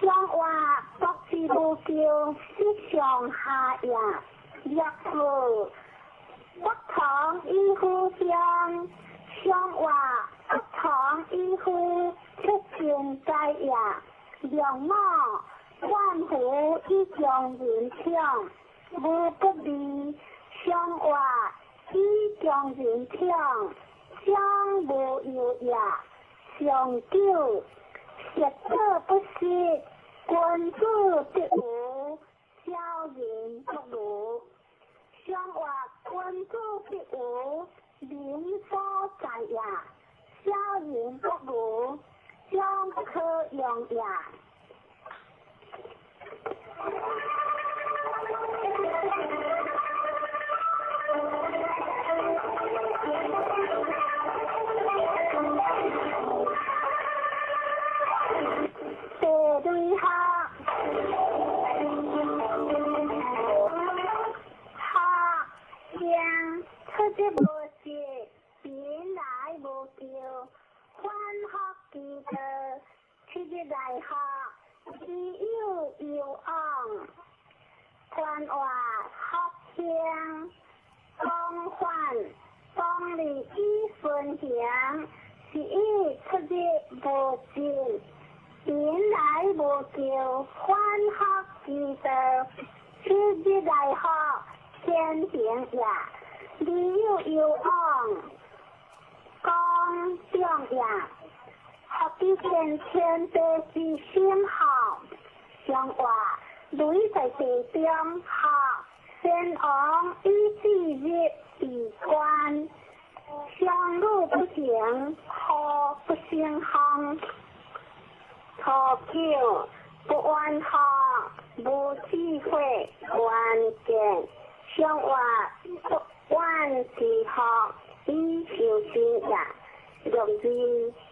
上活國之無咎，失上下也。六四不同以夫鄉，上活不同以夫出盡在也。六五萬福以將人寵，無不利。上活以將人寵，將無憂也。上九學者不失，君子必無，小人不如。上活君子必無，民所在也。小人不如，將不可用也。地雷学，学声出日无息，贫来无咎，反复其道，七日来学，知有攸往。传话福兴，广泛当利以顺行，是以出日无尽。贫来无咎，反复其道，七日来学，天行也。理有攸往，公众也。福建天地之心孝，上活雷在地中孝，先王以至日为官，相路不行，何不成风？初九不怨学，无智慧，愿见上活不怨之学，以修身也。六二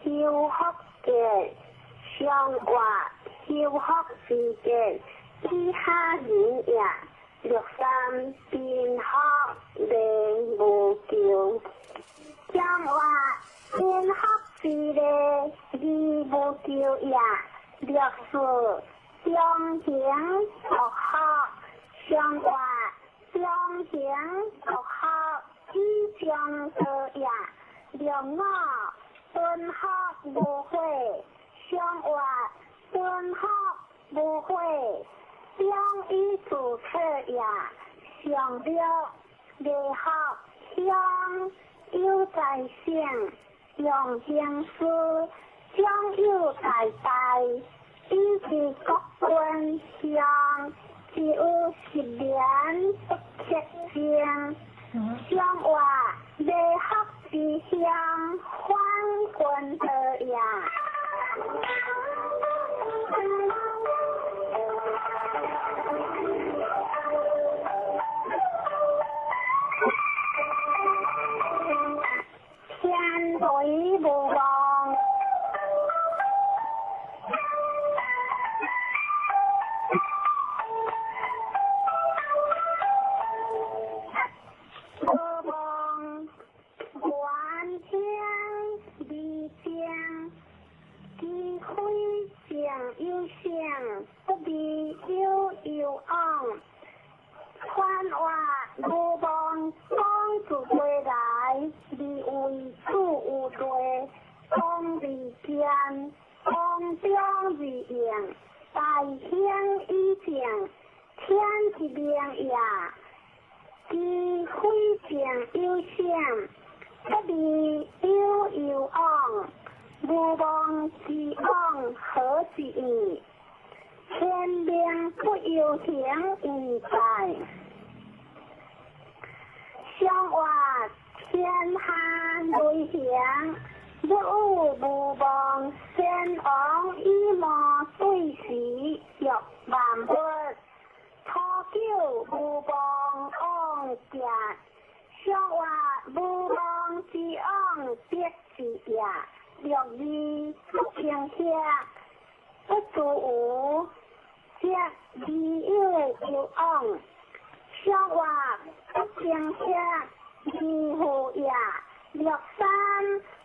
修福建，上活修福之见，以下人也。六三贫福连无咎，上活贫福之礼，义无咎也。六四中行独学，上活中行独学，以将道也。六五敦福无悔，上活敦福无悔，将以自策也。上六礼学乡有在圣，用行师将有在大，以其国君乡，只有十年不克正。上活礼学之乡，反君道也。天雷无望，无望，愿听未正，机会正有成，不必有攸往。传话无望，讲自归来，而为主有罪，讲未坚，讲中而应，大兴以正，天之明也。机会正有成，不必有攸往。无望之往何之意？天命不由行而在。上活天下雷行，若有无望，先王以谋对时，欲万物。初九无望往行，上活无望之往必之也。六二不平下，不足无，则理有攸往。上活不平下，义父也。六三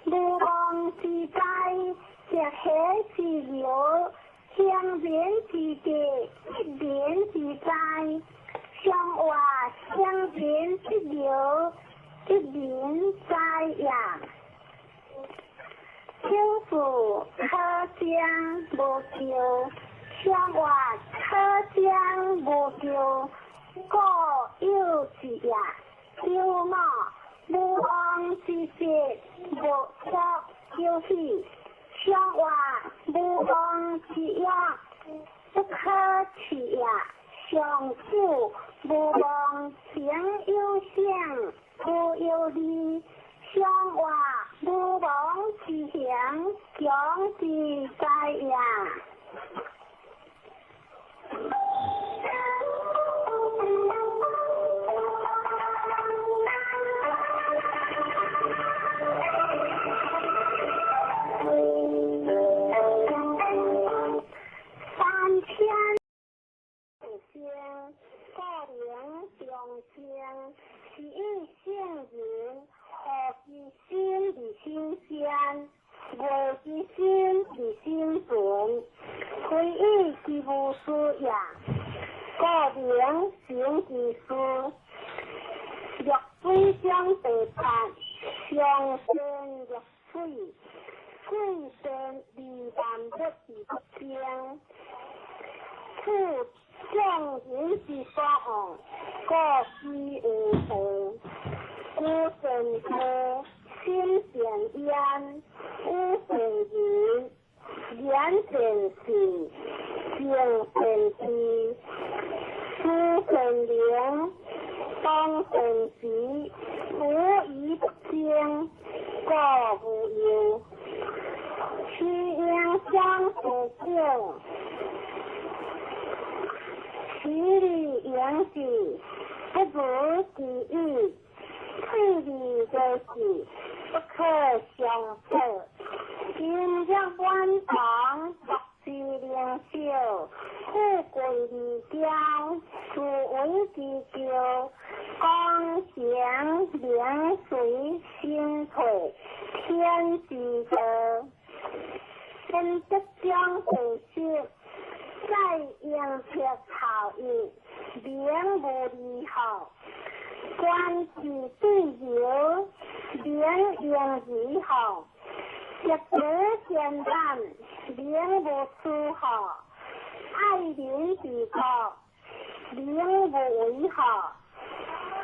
无望之灾，则喜之由，乡人之德，一人之灾。上话乡人之流，一人灾也。政府可将无咎，上话可将无咎，故有之也。刘某无妄之节，无所有喜。上话无妄之约，不可弃也。上主无妄行有性，无有利。上话无妄之行，强之灾也。三千生，个人中生，是以圣人何其心而心善，无其心而心存，非以其无事也。个人行其事，绿水中第八，上善若水，水善利万物而不争。此众人之所恶，故其有道。居善道，心善焉，语善言，言善事，行善知，思善灵，当善时，无疑不争，故无忧。其应将不久，其利言之，不如其已。退利的是不可相测。今日满堂，乐之灵秀，富贵而骄，自为之骄，功成名随身退，天之道。分得将第十，在应撇头一，名无利好。官之对流，名应如何？一德善难，名无出好；爱民之国，名无为好。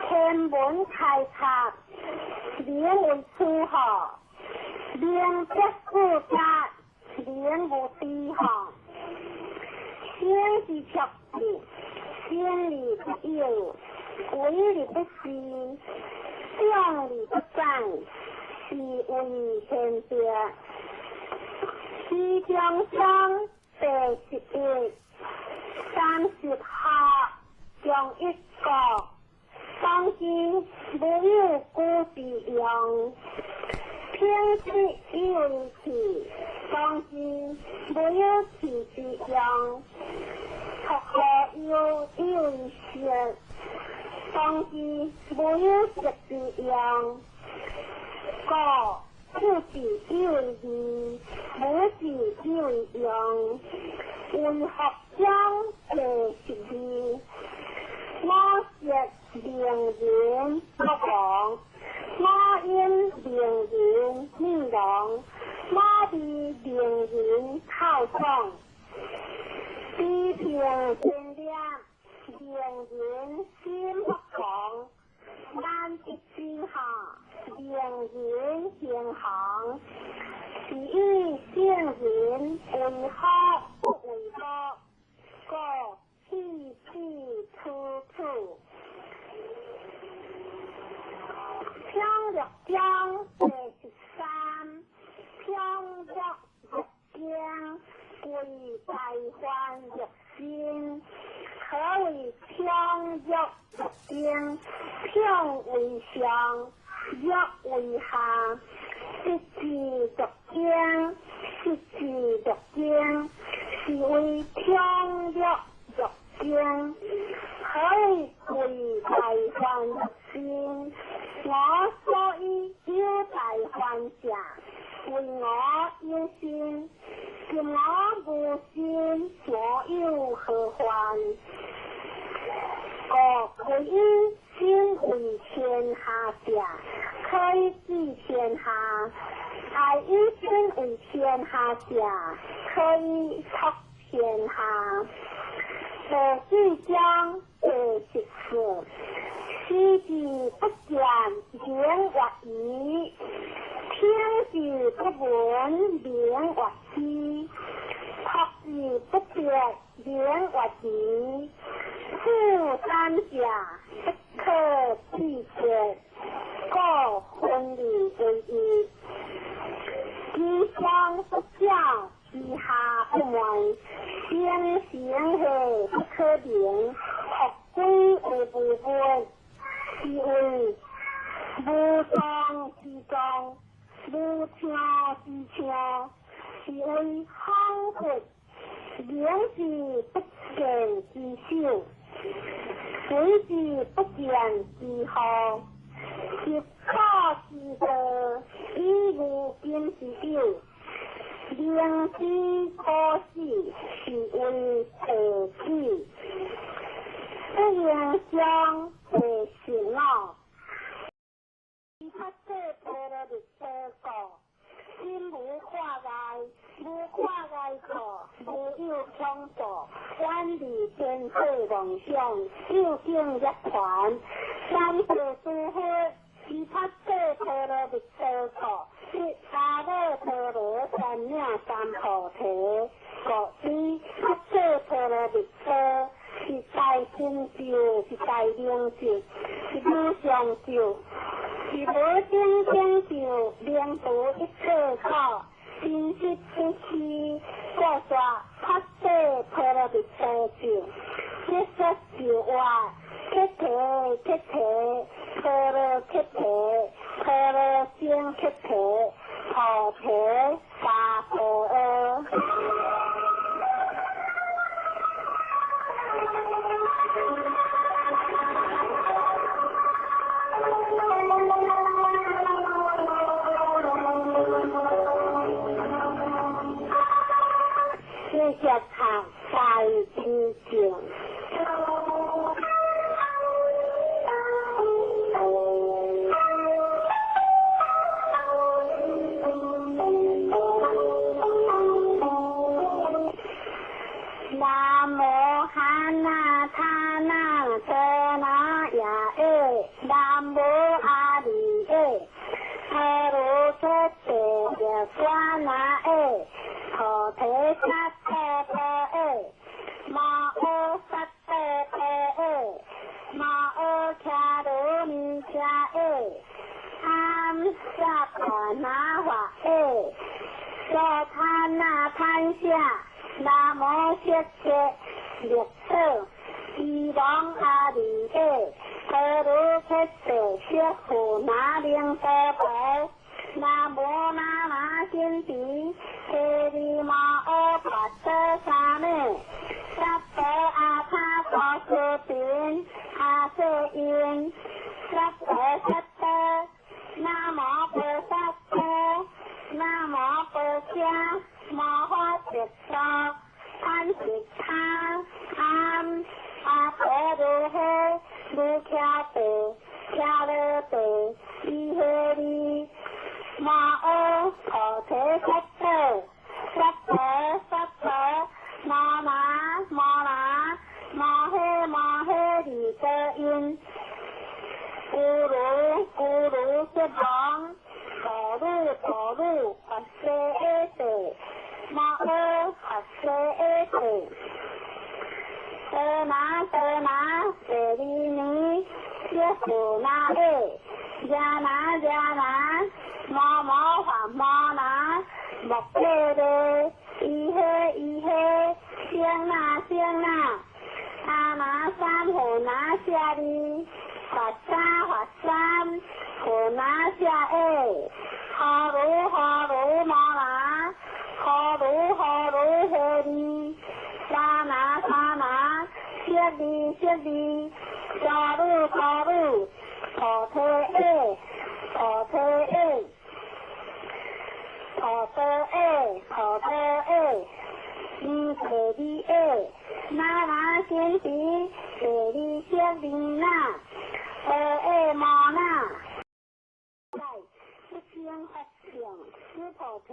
天文开拓，名为出好；名德富家，名无低好。心之卓志，心理不有。为而不恃，长而不宰，是为天德。其中章第11，30下中一国，当今无有古之用，品质以为气，当今无有气之用，托何忧以为色。当之无有色之用，故父子以为义，母子以为用。为学章第12，我舌名人不亡，我音名人灭亡，我味名人口爽。比平天亮。令人心不狂，难得之下，令人行行，是以圣人为好不为恶，故气气处处。平乐章第13，平乐乐经，归大凡乐心。何为平乐乐经？平为上，乐为下。一字读经，十字读经，是为平乐乐经。何为归大凡乐心？我所以有大凡者，为我有心。今我無心，我有何患？故可以身為天下者，可以治天下；愛以身為天下者，可以託天下。無計將地食事，視之不見，名曰夷；聽之不聞，名曰希；託之不別，名曰愚。此三者，不可置缺，故分而為一。居上不矯，居下不昧，先行後不可名，學歸為無物，是謂無狀之狀，無聽之聽，是謂恍惚，明之不見之首，隨之不見之後，習古之道，以無今之有。明知可死，是謂地子。不應將地是我。菩薩陀羅尼多故，心無掛礙，無掛礙故，無有恐怖，遠離天界妄想，究竟涅槃。三世諸佛，菩薩陀羅尼多故，得阿耨多羅三藐三菩提。故知菩薩陀羅尼多是大成就，是大明咒，是無上咒，是無頂成就，明除一切苦，真實不虛。故說菩薩陀羅尼多咒，結束就話，菩提菩提，陀羅菩提，陀羅僧菩提，菩提薩婆訶。谢谢读大经经。南無漢那他那遮那耶耶，南無阿彌耶，阿羅诃提耶娑那耶，菩提薩婆诃耶，摩诃薩婆诃耶，摩诃迦羅尼迦耶，阿萨婆那華耶，娑他那潘夏。南無色切力所，伊王阿弥耶，陀罗诃提色护那灵多婆，南无那那仙提，提利摩诃跋陀沙弥，萨婆阿他婆斯频，阿瑟因，萨婆萨多，南无菩萨多，南无婆伽。摩诃萨娑，贪悉他，阿阿婆如诃，如伽地，伽罗地，伊诃利，摩诃菩提萨埵，萨婆萨婆，摩那摩那，摩诃摩诃利多因，咕噜咕噜悉王，陀鲁陀鲁佛舍耶地。摩诃佛舍耶地，多那多那舍利尼，耶护那耶，耶那耶那，摩摩梵摩那，摩诃勒，伊诃伊诃，僧那僧那，阿那三护那舍利，佛三佛三护那舍耶，哈鲁哈鲁摩那。哈鲁哈鲁哈利，沙那沙那，舍利舍利，沙鲁沙鲁，菩提耶，菩提耶。菩提下，菩提下，二提二下，那那先时，第二色二那，阿下摩那。不生佛相，诸菩提，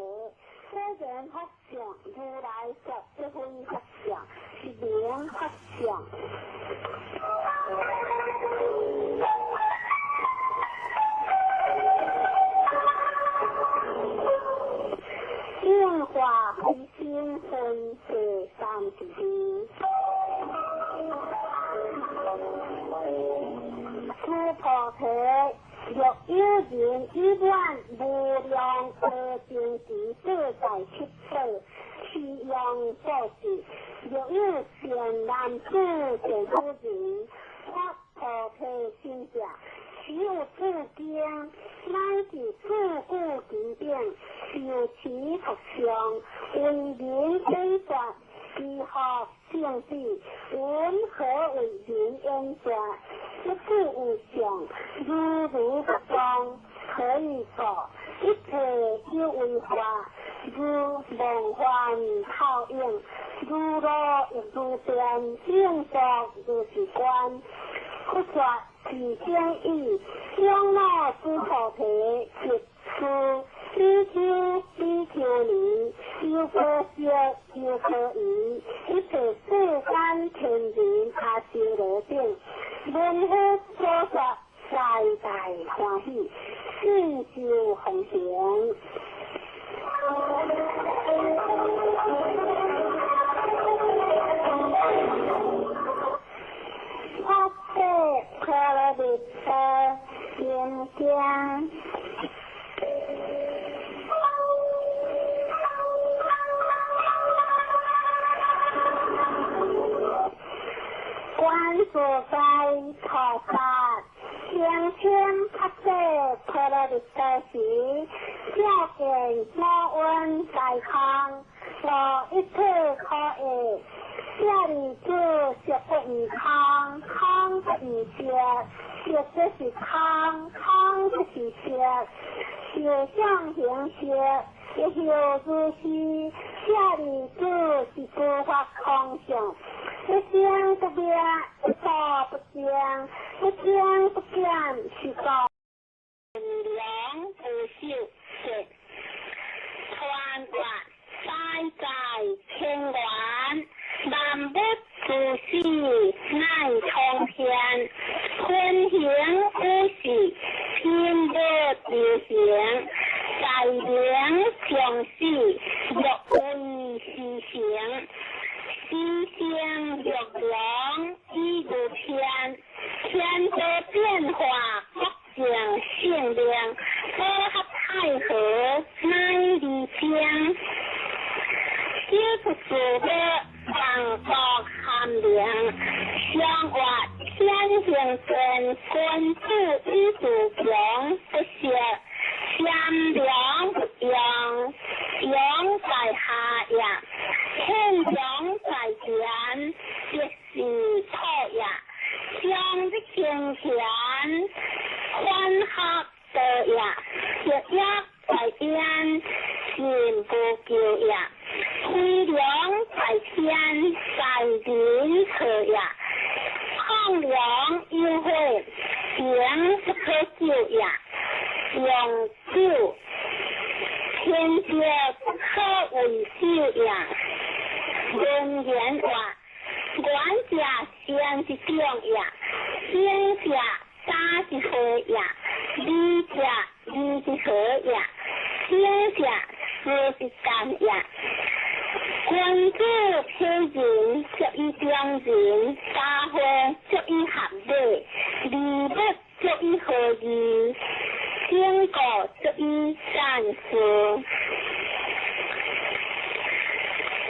世人佛相，如来说这非佛相，是名佛相。应化非心非第三十二。诸菩提，若有人以满无量阿僧只世界七宝，其用布施；若有善男子善女人，发菩提心者，其有诸经，乃至自古其顶，受持佛相，为人解说，其学圣智，云何为人演说？不复有相，如如不动，何以故？一切有为法，如梦幻泡影，如露亦如电，应作如是观。佛说是经义，长老诸菩提，即此比丘、比丘尼，优婆塞、优婆夷，一切世间天人阿修罗等，闻佛所说，大大欢喜，信受奉行。发誓陀罗尼多金经。观自在菩萨，天天发誓陀罗尼多时，照见五蕴皆空，无一切可爱。舍利子，色不异空，空不异色，色即是空，空即是色，受想行识，亦复如是。舍利子，是诸法空相，一生不灭，一住不增，不增不减，是故量无寿者，传话在在天元。万物诸事乃通天，分行五事，品无流行，在明常死，若为是行，时生若龙以如天，天地变化，各尽性命，和合太和乃离间，小出自我。万国含灵，相活天行健，君子以自强不息，善良不用，用在下也，天良在前，即是土也。相之敬贤，欢合道也，学业在边，信不救也。飞龙在天，在人策也；抗龙有火，情不可救也。用酒，天节不可为首也。人言话，愿者善之种也，行者打之火也，理者理之和也，行者思之干也。君子批人，足以中人；大会足以合礼，礼物足以合义，经过足以善事。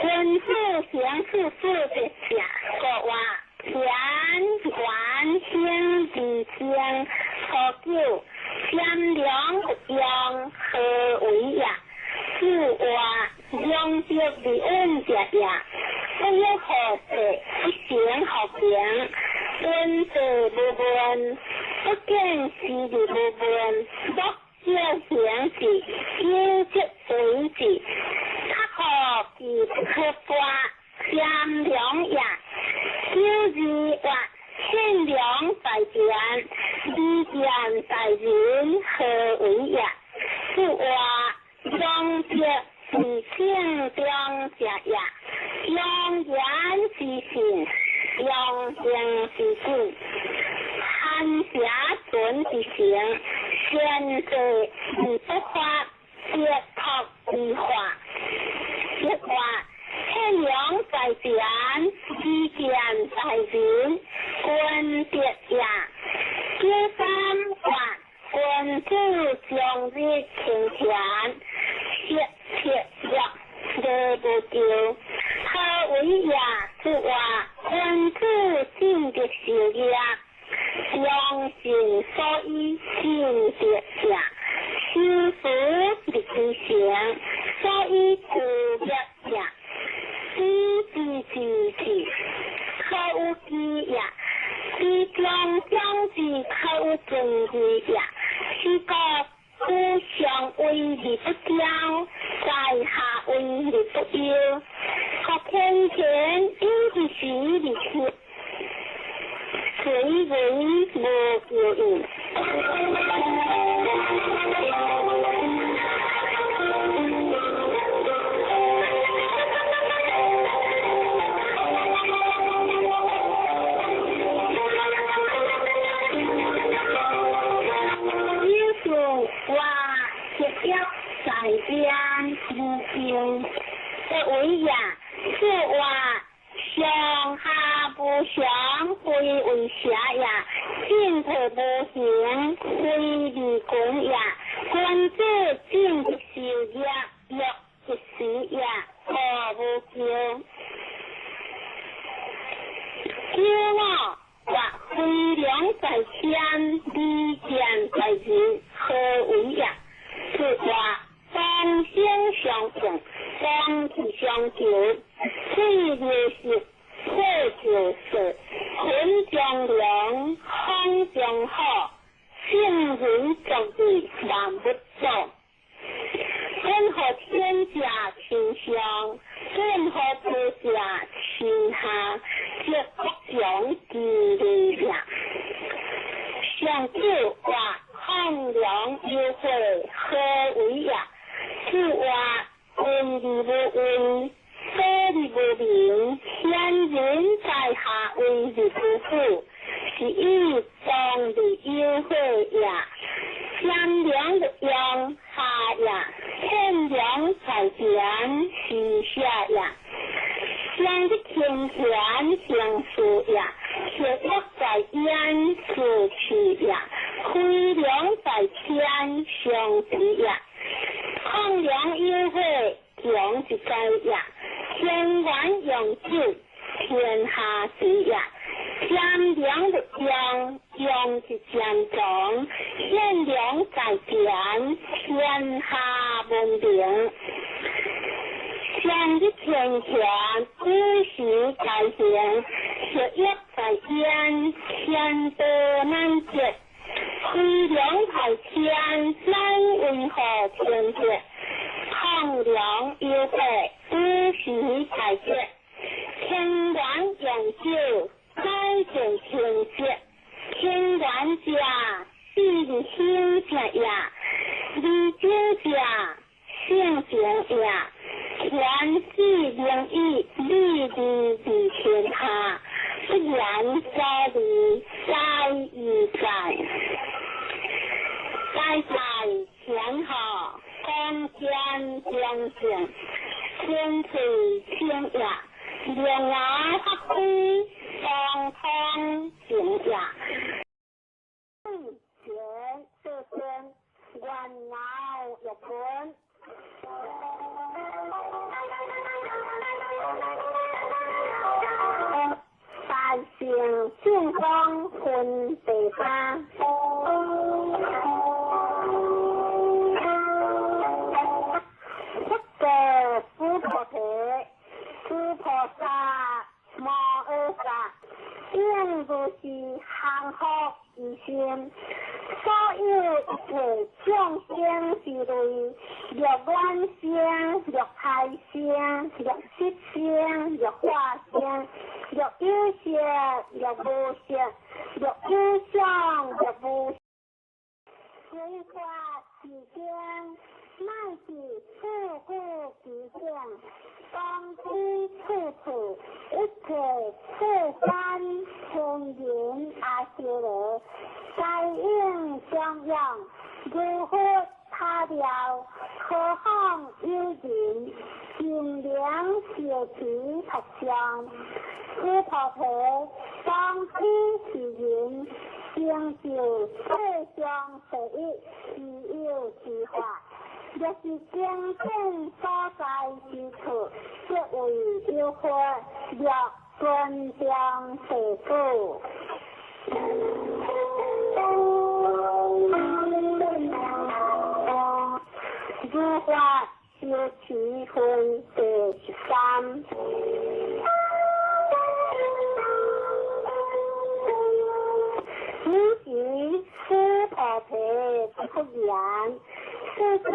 君子行事事的者，国话田园兴地经，何久善良不用，何为也？自话两德为恩者也，不有何事不行何行，闻者无问，不见事而无问，莫少行事，有则为為之？較好之不發善良也。九二或善良在前，利見在人，何為也？是話良德是正中者也，良言之信，良行之本，寒邪存之成，善做而不發，解脫之化。一話善良在前，利見在人，君德也。九三或君子終日勤儉，切切樂樂無咎。何為也？是話君子進德修業，良心所以進德也。修福立其成，所以故業也。知之知之，可有知也；知中將之，可有尊義也。是故故上為而不驕，在下為而不憂。學天乾有一時而去，隨為無咎應。在天無咎，何為也？是話上下無常，非為邪也；進退無形，非利君也。君子進德修業，樂一時也，何無咎？九五或飛龍在天，利劍在人，何為也？是話風聲相應，風氣相求，水流石，火就色，雲中龍，風中虎，聖人作義，萬物造。任何天下親上，任何地下親下，這國強之利也。上九或康梁有會，何為也？是話為而無為，所而無名，先人在下為而不負，是以當日有會也。善良的用下也，天良在前是下也。上的天田行事也，學業在焉是去也，飛龍在天上之也。康梁有會，強之在也；天元用酒，天下之也。善良的用，用之善長；善良在前，天下文明。上的天權，五時在行，學業在焉，天道難絕。飛龍在天，乃為何天劫？康梁有會，五時在節。天元用酒，乃見天節。天元者，是興者也；利酒者，性情也。天子明義，利利利天下，不言所利，在於在。在在天下，光天中正，天翠清也。兩牙發揮，當通正也。前四天，元老玉本。大乘正光分第八。佛国佛菩提，诸菩薩摩诃薩，應如是降伏其心，所有一切眾生之類，若願生，若胎生，若色生，若化生，若有色，若無色，若有相，若無。隨法之間，乃至處處之境，當知處處一切世間天人阿修羅，皆應供養，如佛塔廟，何況有人，金蓮舍提佛像，須菩提，當知是人，成就世上第一希有之法。若是經典所在之處，則為有佛，若尊重弟子。如法修持分第13。彼時須菩提出言，世尊，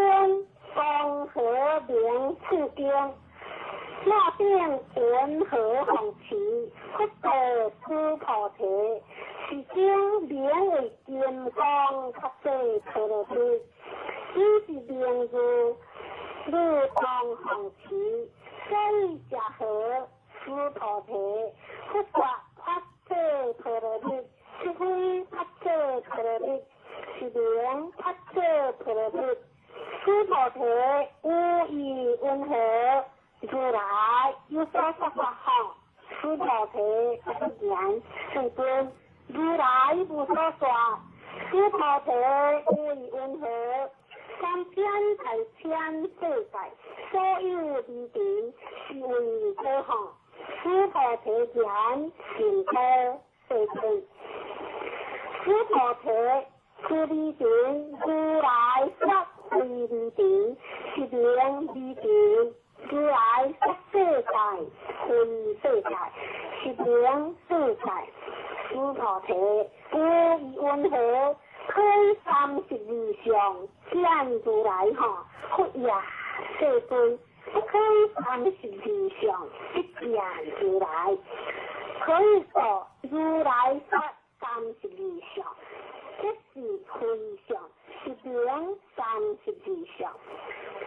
江河明次經，那定云何奉持？佛告須菩提，是經名為金剛薩埵陀羅尼，彼是名字，汝當奉持。所以者何？須菩提，佛說薩埵陀羅尼，是非薩埵陀羅尼，是名薩埵陀羅尼。須菩提，有意云何？如來有所說法吼。須菩提，不言，世尊，如來無所說。須菩提，有意云何？三千大千世界，所有離塵是為何吼？須菩提言，善道世尊。須菩提，此離塵如來說非離塵，是名離塵。如來說世界，非世界，是名世界。須菩提，有意云何？推32相見如來吼，佛也世尊，不可32相不見如來。可以說如來說32相，這是非相，是名32相。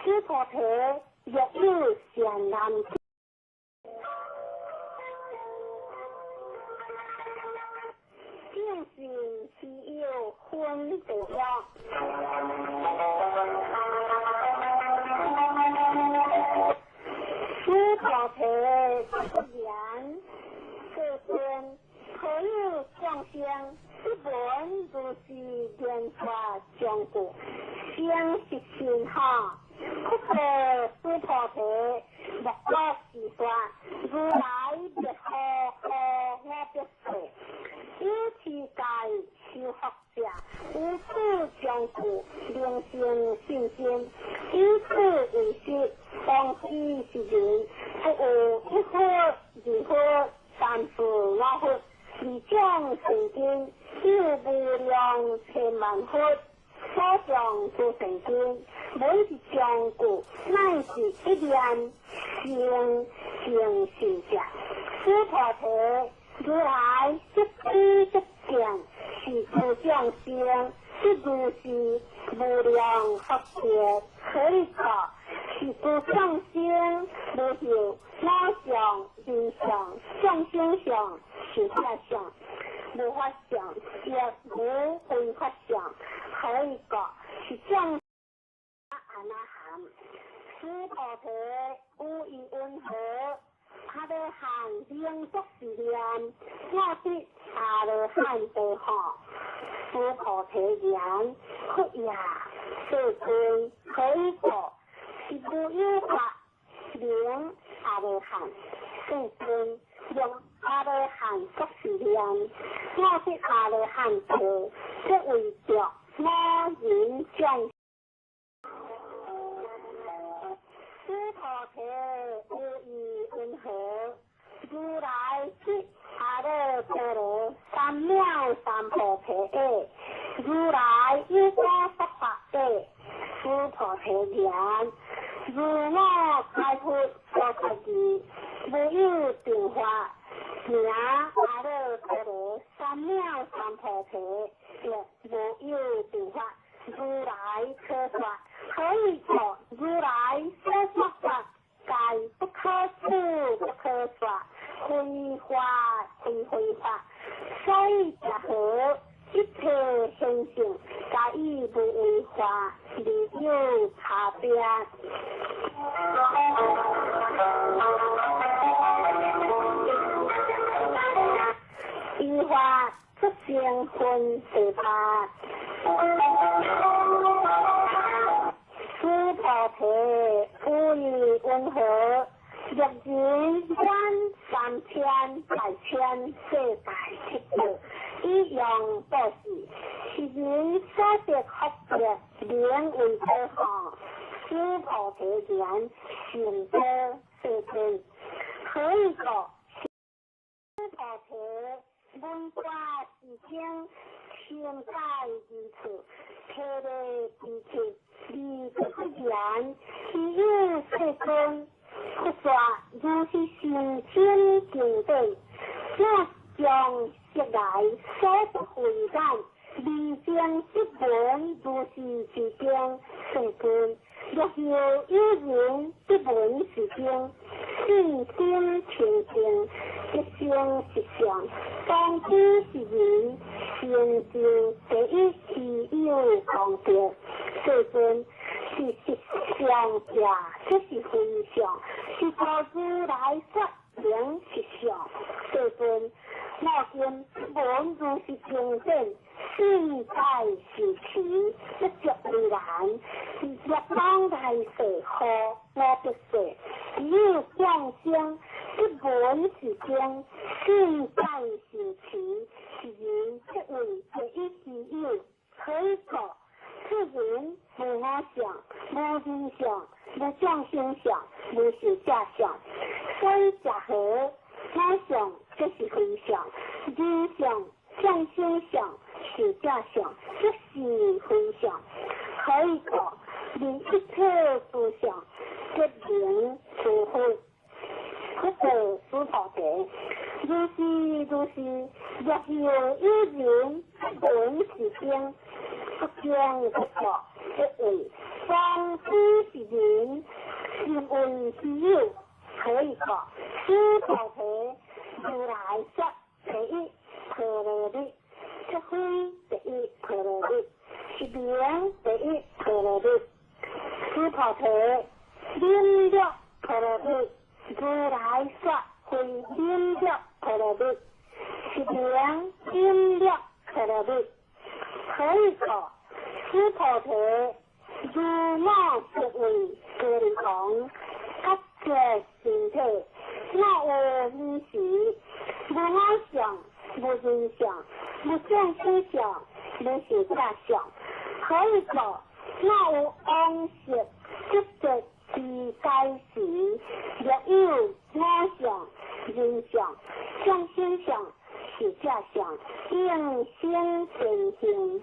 須菩提，若有善男子，正信希有分第一。須菩提，不言，世尊，何有眾生不聞如是言法掌故，生是信哈？佛告須菩提，莫若是說，如來滅後何我必說？以此界修福者，有此掌故，能生信心。以此為實，當知是人，不有一佛、二佛、三四五佛，二種聖經，有無量千萬佛，所講諸聖經，每一掌故，乃是一念生成信者。須菩提，如來即知即見，是諸眾生，即如是無量福德，可以說是諸眾生無有我相、人相、眾生相、寿者相、無法相，亦無非法相，可以說是眾阿那含。須菩提，有意云何？阿羅漢能作是念，我得阿羅漢道吼。須菩提言：佛也，世尊，可以說是無有法名阿羅漢。世尊，用阿羅漢作是念，我得阿羅漢道，則為著我人眾。須菩提，有意云何？如來即阿耨多羅三藐三菩提耶。如來有所說法耶。須菩菩提言：如我开佛所开示，无有定法，名阿耨多罗三藐三菩提，亦无有定法，如来可说。何以故？如来所说法，皆不可思不可说，非法非非法。所以者何？一切现象，皆以无为法而有差别。依法出生分第八，须菩提，有意云何？若人观三千大千世界七宝，以用布施，是人所得福德，名为多项。须菩提言：甚多，世尊。何以故？须菩提，闻法时经，深解二处，体会之处，而不言，希有世尊。佛说如是甚深经典，我将悉来所得慧眼，离经得闻如是之经，世尊。若有有人得闻是经，信心清净，即生实相，当知是人成就第一希有功德。世尊，是实相者，这是非相，是故如来说名实相。世尊，我今闻如是经典，信解受持，不足为难。若当来世后，我必世，有众生得闻是经，信解受持，是人即为第一希有。何以故？此人无我相，无人相，无众生相，无寿者相。所以者何？我相即是非相，人相、众生相、寿者相，即是非相。何以故？离一切诸相，即名诸佛。佛说须菩提，如是如是，若有有人闻是经，不惊不怖，即为方知是人，心为希有。何以故？须菩提，如来说第一波罗蜜，即非第一波罗蜜，是名第一波罗蜜。须菩提，忍辱波罗蜜，如来说非忍辱波罗蜜，是名忍辱波罗蜜。何以故？须菩提，如我即为歌利王，觉觉身体，若有尔时，无我相，无人相，无众生相，无寿者相。何以故？若有往昔执着之该时，若有我相、人相、众生相、寿者相，应生善行。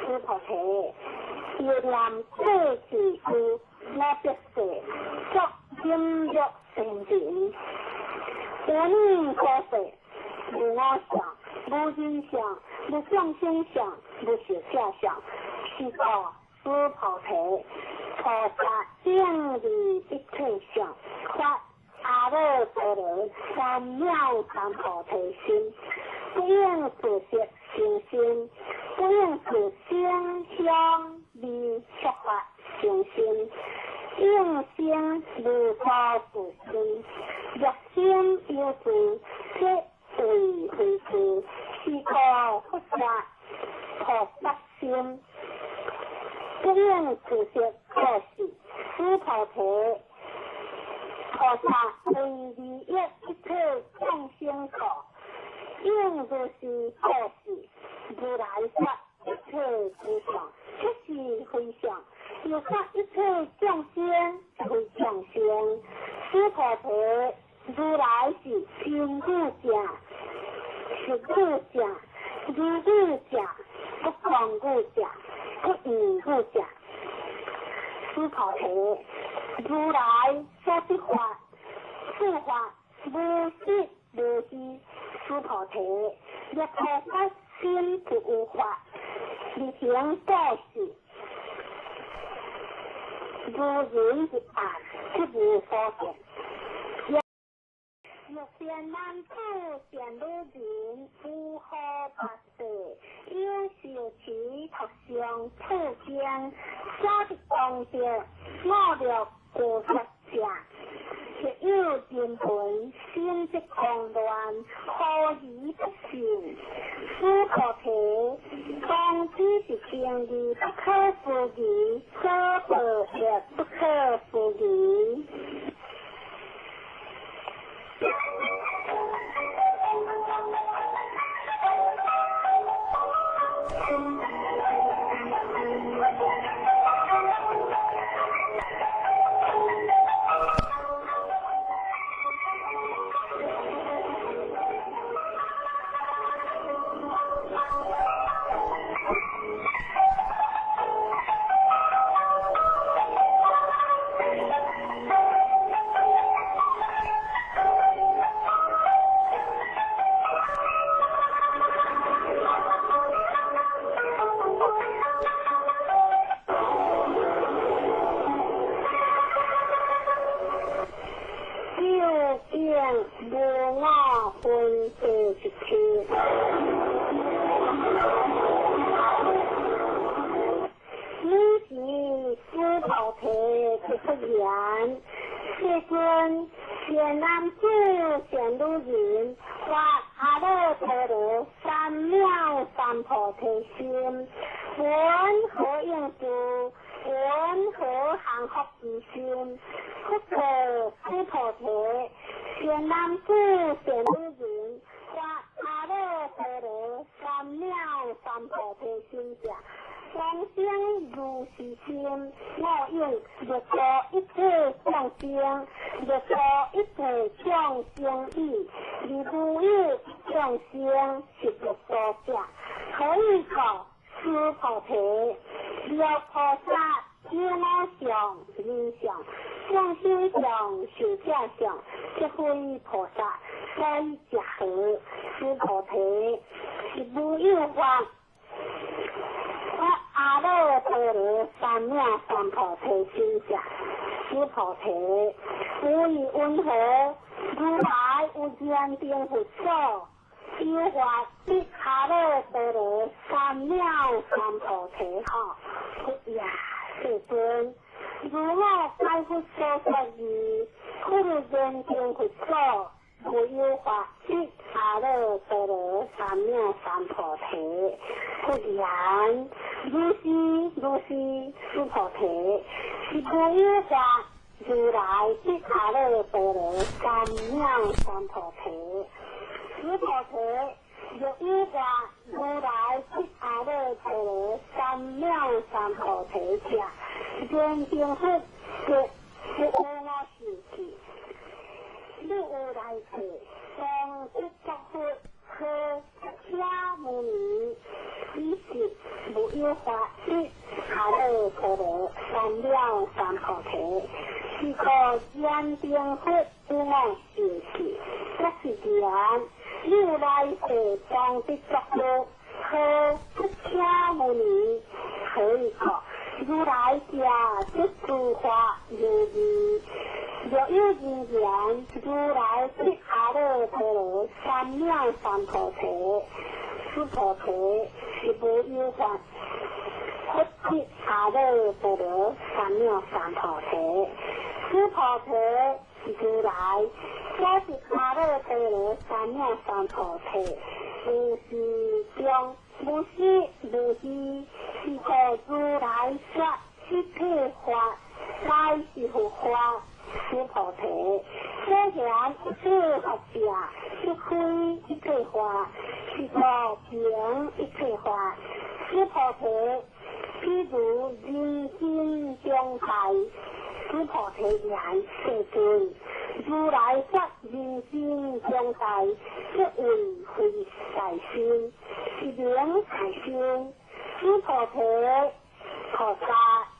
须菩提，忆念过去世，我必世作忍辱仙人。有尔可世，无我相，无人相，无众生相，无寿者相。是故须菩提，菩萨应离一切相，发阿耨多罗三藐三菩提心，不应自色成心，不应自声香味触法成心，应生无所住心。若心有住，即为非住。是故佛说菩萨心，不应自色布施。须菩提，菩萨为利益一切众生故，应如是布施。如来说一切诸相，即是非相；又说一切众生非众生。须菩提，如来是真语者，实语者，如语者，不空语者，不异语者。须須菩提，如來所得法，此法無實無虛。須菩提，若菩薩心不有法，而行布施，如人入暗，即無所見。若善男子、善女人，有好百世，有受持讀誦此經，所得功德，五樂菩薩者，若有人云，心則狂亂，何以不信？須菩提，當知是經義不可思議，所報業不可思議。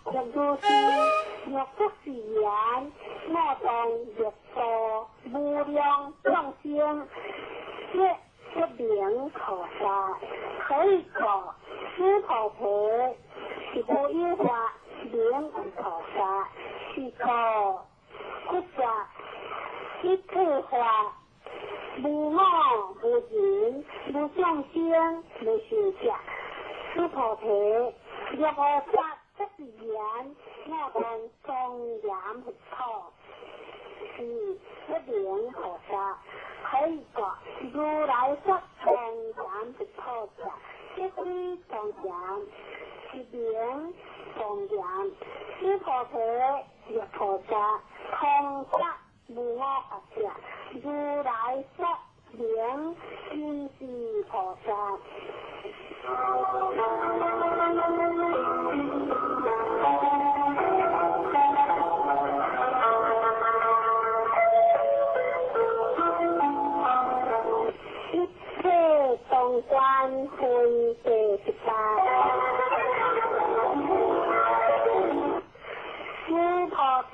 若如是，若不是言，我当欲度无量众生，皆不名菩萨。何以故？须菩提，是无有法名为菩萨，是故佛说一切法无我无人无众生无寿者。须菩提，若菩萨不是言，我当庄严佛土，是不名菩萨。何以故？如来说庄严佛土者，即非庄严，是名庄严。须菩提，若菩萨空说无我法者，如来说名真是菩萨。一切当观分第18。须菩提，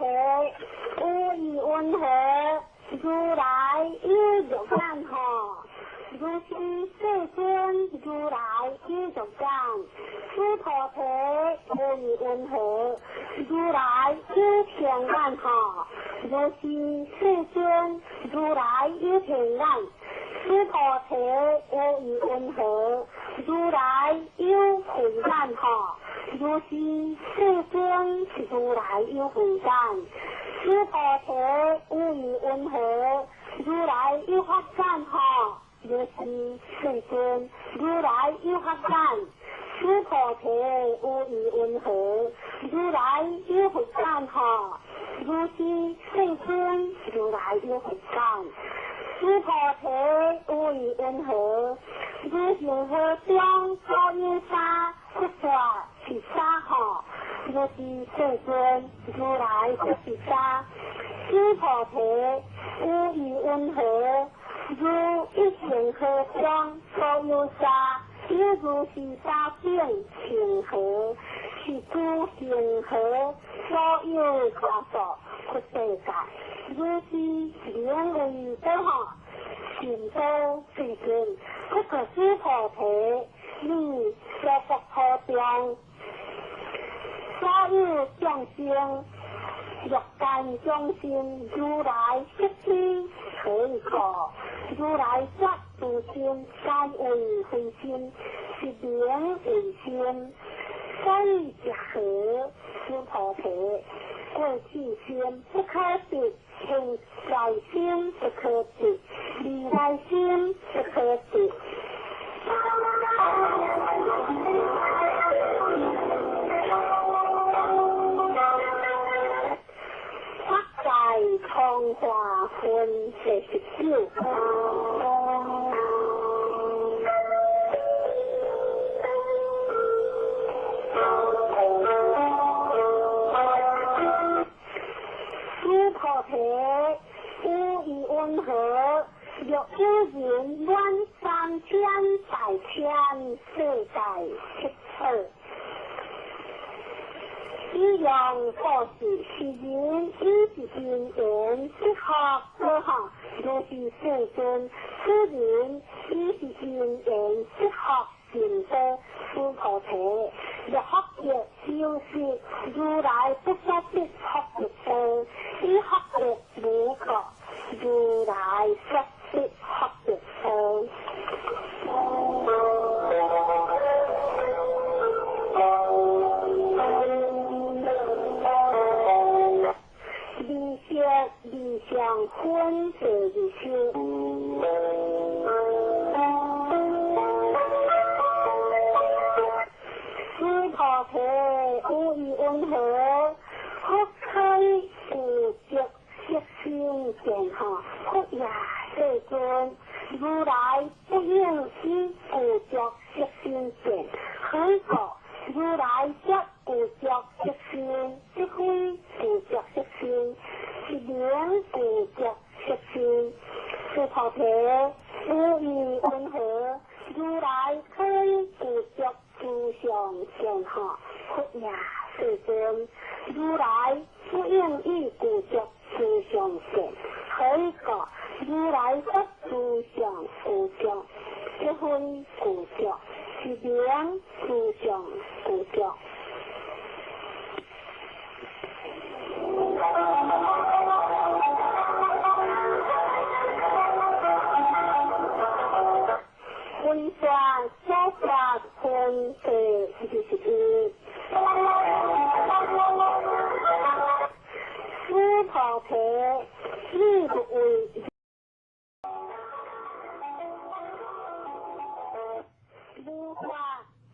有意云何？如来有欲眼吼？如是世尊，如来有欲眼。须菩提，有意云何？如来有天眼吼？如是世尊，如来有天眼。须菩提，有意云何？如来有慧眼吼？如是世尊，如来有慧眼。须菩提，有意云何？如来有法眼吼？如是世尊，如来有法眼。须菩提，有意云何？如来有佛眼吼？如是世尊，如来有佛眼。须菩提，有意云何？如恒河中所有沙，佛说是沙吼？如是世尊，如来说是沙。须菩提，有意云何？如一恒河中所有沙，犹如是沙境恒河，是诸恒河所有沙数佛世界。如是名为等吼，善道世尊。不过须菩提，你说佛土中所有众生，欲界众生，如来悉知何以故？如来说诸心皆为非心，是名为心。所以者何？须菩提，过去心不可得，现在心不可得，未来心不可得。法界通化分第19。须菩提，有意云何？若有人满三千大千世界七宝，以用布施，是人以是因缘得福果吼，如是世尊，此人以是因缘得福成道。须菩提，若福德修习，如来不说得福德道，以福德无过，如来说得福德道。二色二相分第20。须菩提，有意云何？佛开具足色身见吼，佛也世尊，如来不应以具足色身见。何以故？如来则具足色身，即非具足色身，是名具足色身。须菩提，有意云何？如来可以具足诸相见吼，佛也世世尊，如來不應以具足諸相見。何以故？如來佛諸相具足，即非具足，是名諸相具足。分说所说分第21。须菩提，你不为无法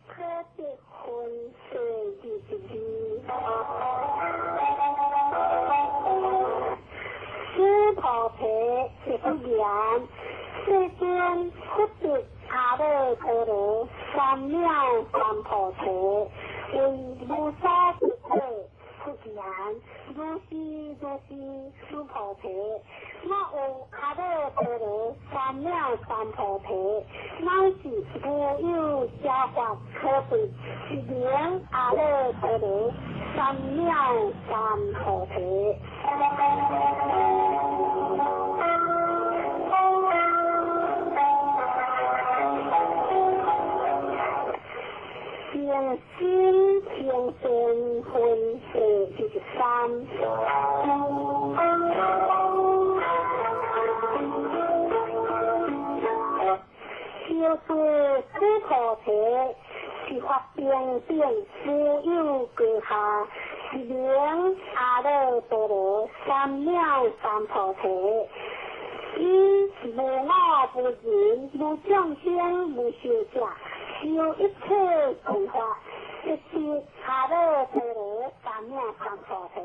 可得分第22。须菩提，是不言，世尊佛得阿耨多罗三藐三菩提，为无所得者，佛言：如是如是，须菩提，我有阿耨多罗三藐三菩提，乃是无有邪法可得，是名阿耨多罗三藐三菩提。平心平善分第23。修士须菩提，是法平等无有高下，是名阿耨多罗三藐三菩提。以無我無人無眾生無壽者，修一切善法，即是阿耨多羅三藐三菩提。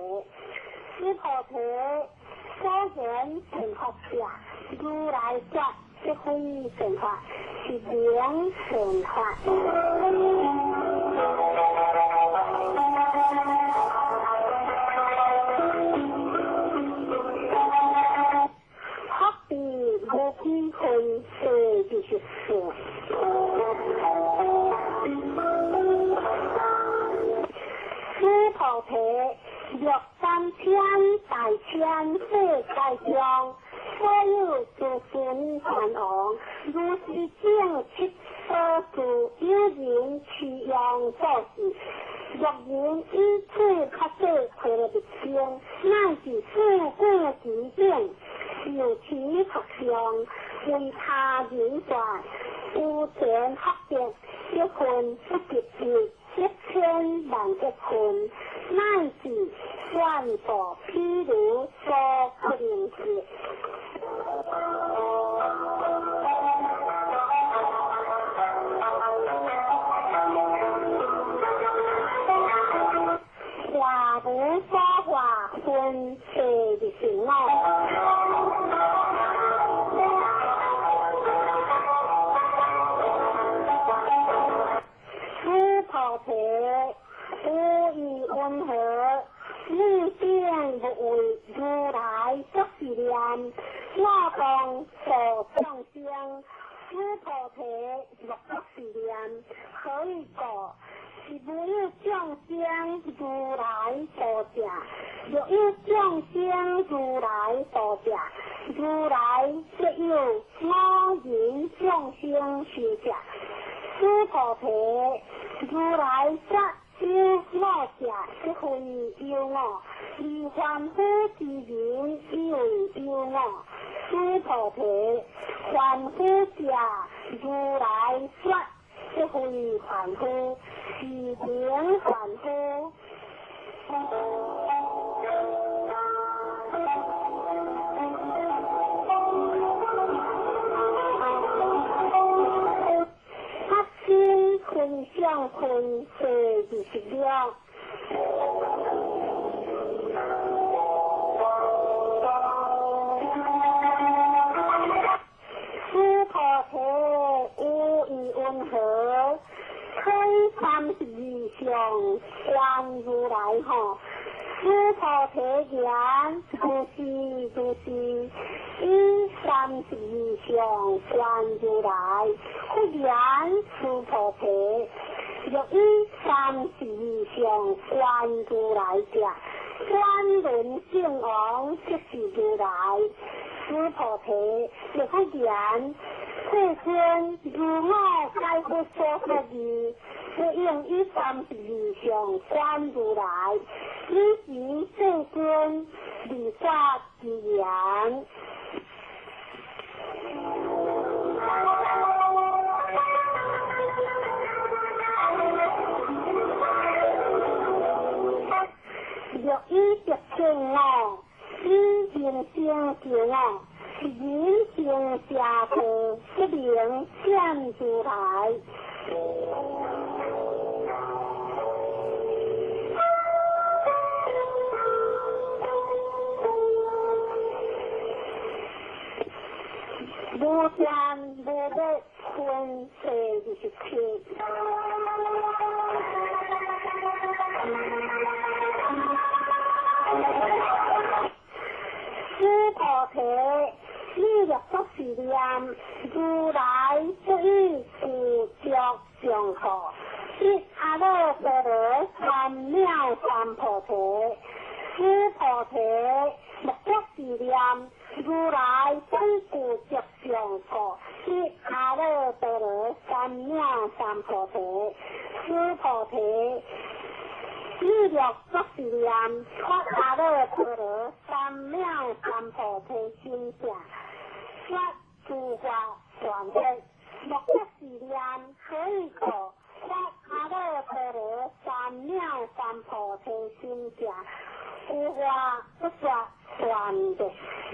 須菩提，所言成佛者，如來說即非成佛，是名成佛。福地無比分第24。須菩提，若三千大千世界中，所有諸仙梵王，如是正七所住，有人持用做事，若人以此法说毗罗密经，乃至四句其顶，受持佛相，为他人传，有前福德，一分不及一千万亿分，乃至愿度譬如所不能及。化無所化分第25。须菩提，无疑云何？你定不为如來作是念，我當度眾生。須菩提，若作是念，何以故？是無有眾生如來度者，若有眾生如來度者，如來則有我人眾生壽者。須菩提，如來說有我者，即非有我；而凡夫之人以為有我。須菩提，凡夫者，如來說即非凡夫，是名凡夫。发心分享分第26。须菩提，有疑云何？推32相观如來吼。須菩提言：如是如是，以32相觀如來。佛言：須菩提，欲以三十二相观如来者，转轮圣王即是如来。须菩提，若复言，世尊，如我解佛所说义，不应以三十二相观如来。尔时世尊，离觉之言。欲以得证我，以人生求我，是人生邪道，不能见如来。无见无灭分第27。须菩提，你若作是念，如来不以具足相故，得阿耨多罗三藐三菩提。须菩提，若作是念，如来不以具足相故，得阿耨多罗三藐三菩提。须菩提，你若作是念，发阿耨多罗三藐三菩提心者，说诸法全灭。若作是念，何以故？发阿耨多罗三藐三菩提心者，有法不说全灭相。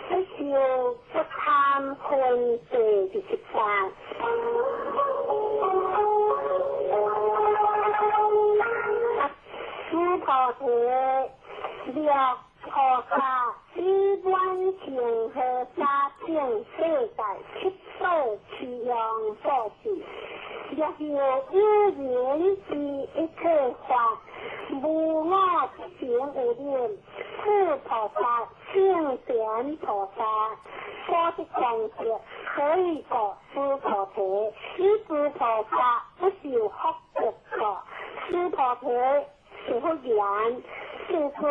不受不贪分第28。须菩提，若菩萨以满恒河沙等世界七宝七样布施，若有有人知一切法，无我不成有念，此菩萨圣贤菩萨所得功德，何以故？须菩提，以诸菩萨不受福德故。须菩提，是复言，世尊，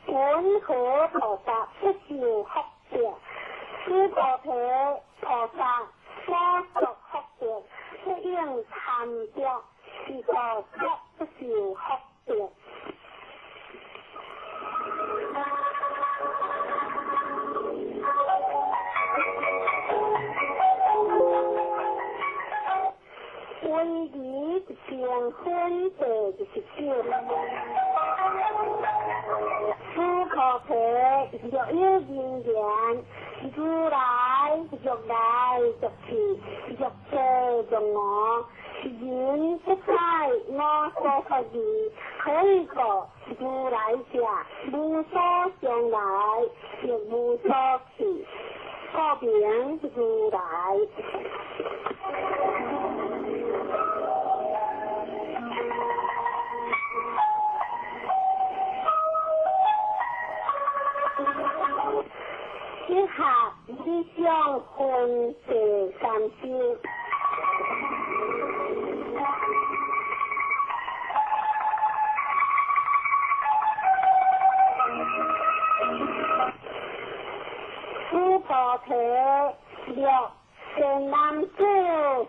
云何菩萨不受福德？须菩提，菩萨所作福德，不应贪着，是故则不受福德。威仪成分第29。须菩提，若有人言，如来欲来欲去，欲坐欲卧，人不知我所说义，何以故？如来者，无所将来，亦无所去，故名如来。以下理想分第30。须菩提，若善男子、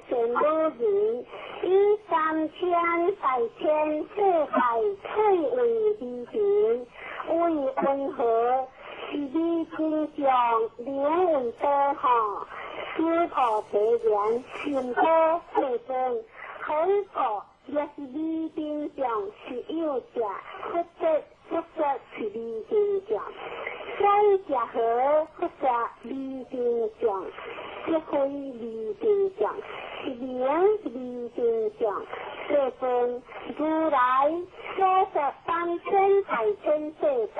善女人，以三千大千世界翠为离尘，为云何？是彼真相，名为宝哈。须菩提言：甚好，世尊。何以故？若是彼真相是有者，佛说佛说是彼真相。所以者何？佛说彼真相，即非彼真相，是名彼真相。世尊，如来所说三千大千世界，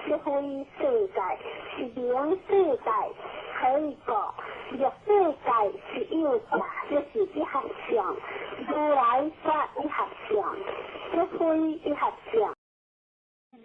即非世界，是名世界。何以故？若世界是有者，即是一合相。如来说一合相，即非一合相。乱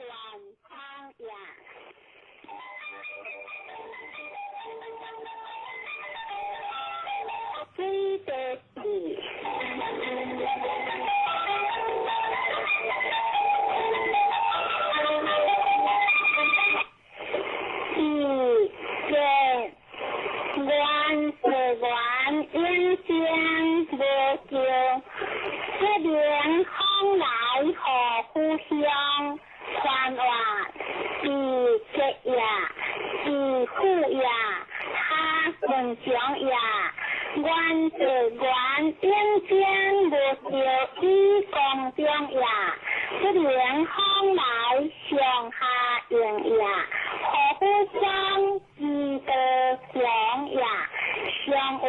永生無叫，不能風來何故鄉？傳話是結也，是富也，他文章也。願地願永生無叫以公中也，不能風來上下應也，何故鄉之道強也？上話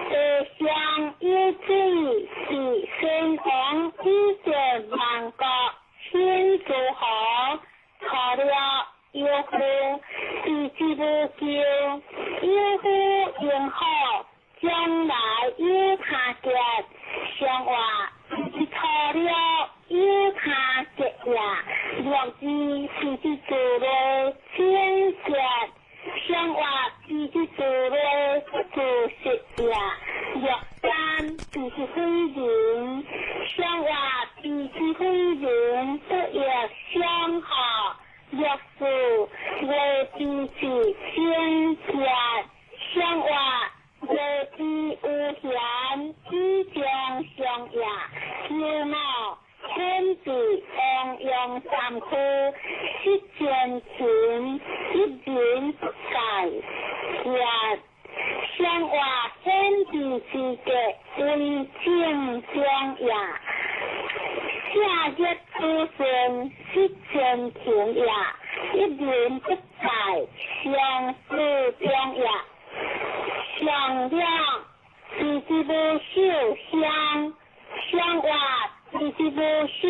地上有水是先王以前萬國先諸侯錯了有夫是之無救，有夫應好，將來有他結。上話是錯了有他結也，六字是之做的先結。上話是之做的做實也，六三是之非人。上話是之非人，不亦相合。六四月之是先結。上話月之有閒，以將相也。九五天地王陽三區，失前秦，一人不在。也上話天地之格為正中也。下日出生失前秦也，一人不在，相思中也。上兩是之無秀相，上話是之無秀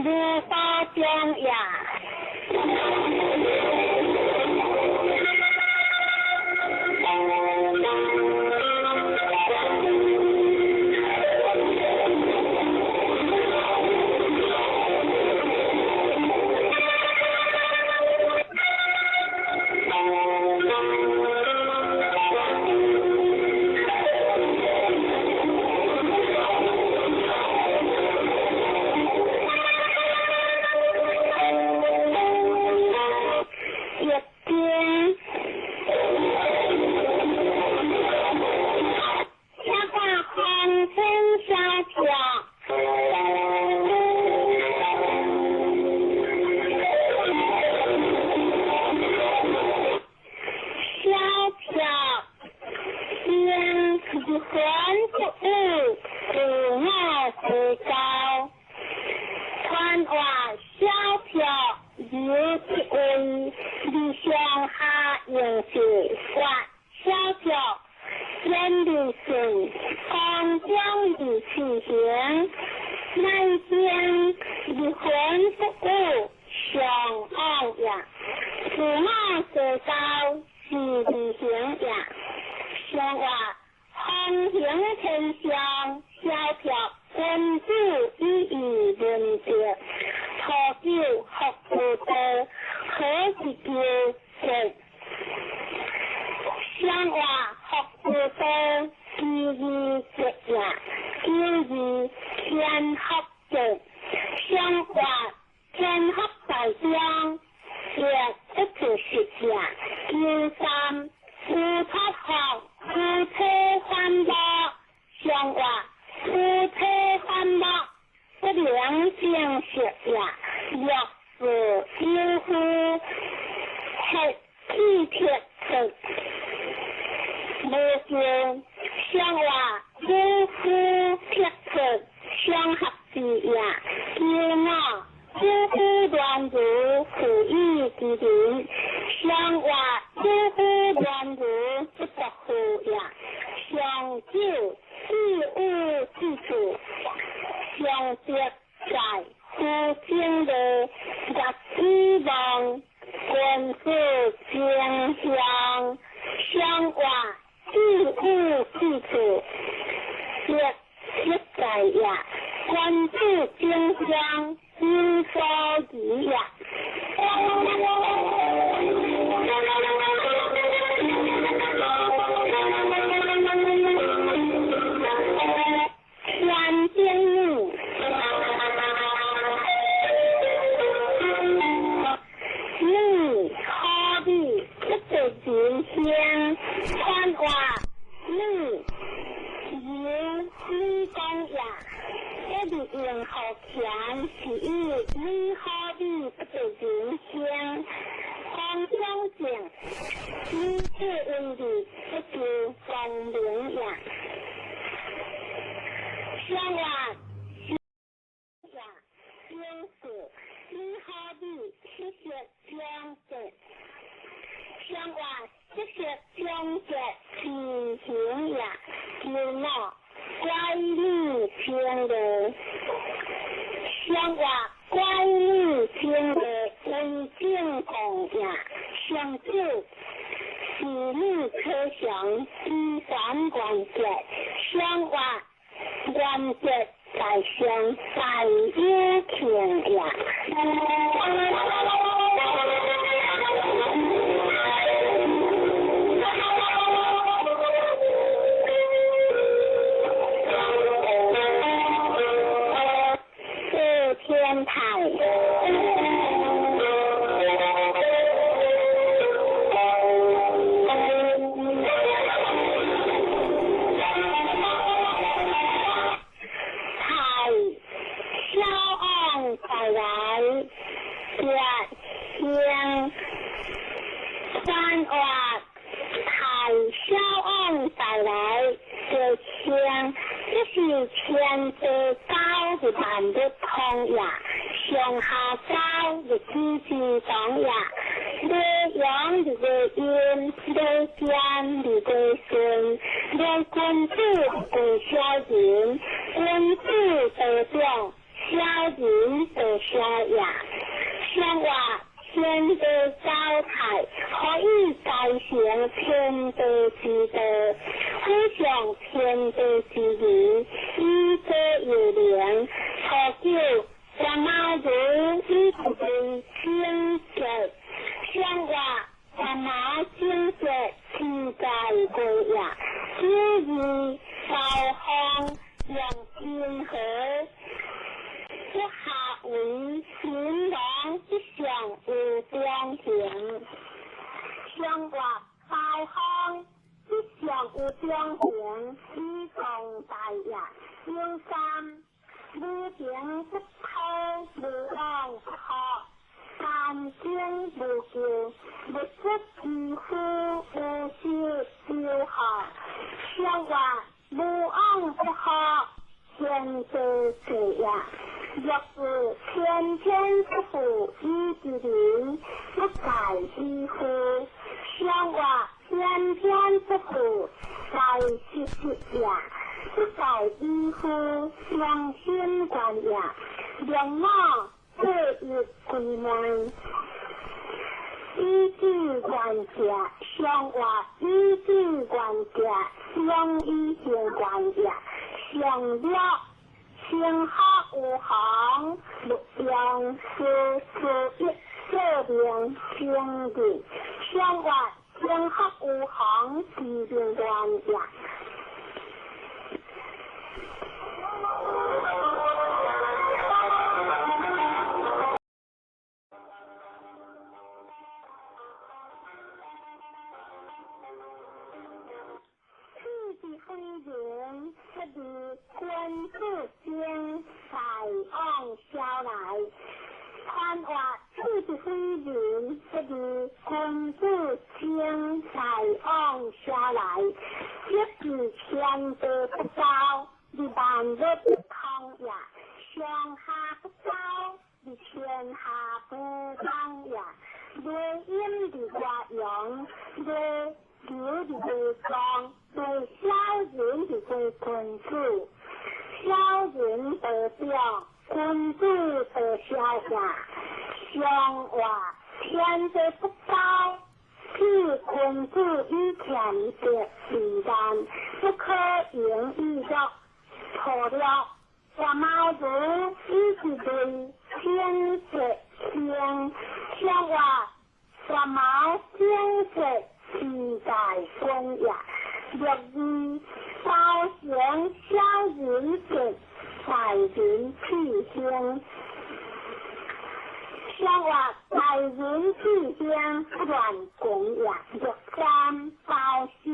如刀中也。老乖女清乐，相话乖女清乐为正共也，上九子女可祥依还原则，相话原则在上大有庆也。四天台。三话太小王带来的枪，这是天地高的万物通呀，上下高的子子同呀，雷阳的雷阴，雷天的雷顺，雷君子归小人，君子得长，小人得小呀，上话。天地交泰，可以继承天地之道，好像天地之义，以德有灵。初九，三毛如以为清洁，相话三毛清洁，天在归也。九二高方用天和。不下为新郎之上有中行，相话大方之上有中行，以共大业。有三，无情不偷，无往不好，三经无咎，不出之夫，无修修好。相话无往不好，天地之也。若是天天不负以之人，不在之乎？相话天天不负在时时也，不在之乎？良心观也，良马各一归门。以之原则，相话以之原则，相以行观也，相了。天下有行，六样四四一这边经的，相话天下有行，地边关也。四之飞人，出自君子经大王小来。传话四之飞人，出自君子经大王小来。这是天地不高，你万物不通也；上下不高，你天下不通也。雷阴的外阳，雷流的雷光，对小人的对君子，小人得表，君子得小下。相话天地不高，是君子以前的自然，不可言以乐。错了，我毛如以是对天地天，相话我毛天地自在君也。六二高贤小人节，大人气兴。相话大人气兴不乱讲也。六三包修，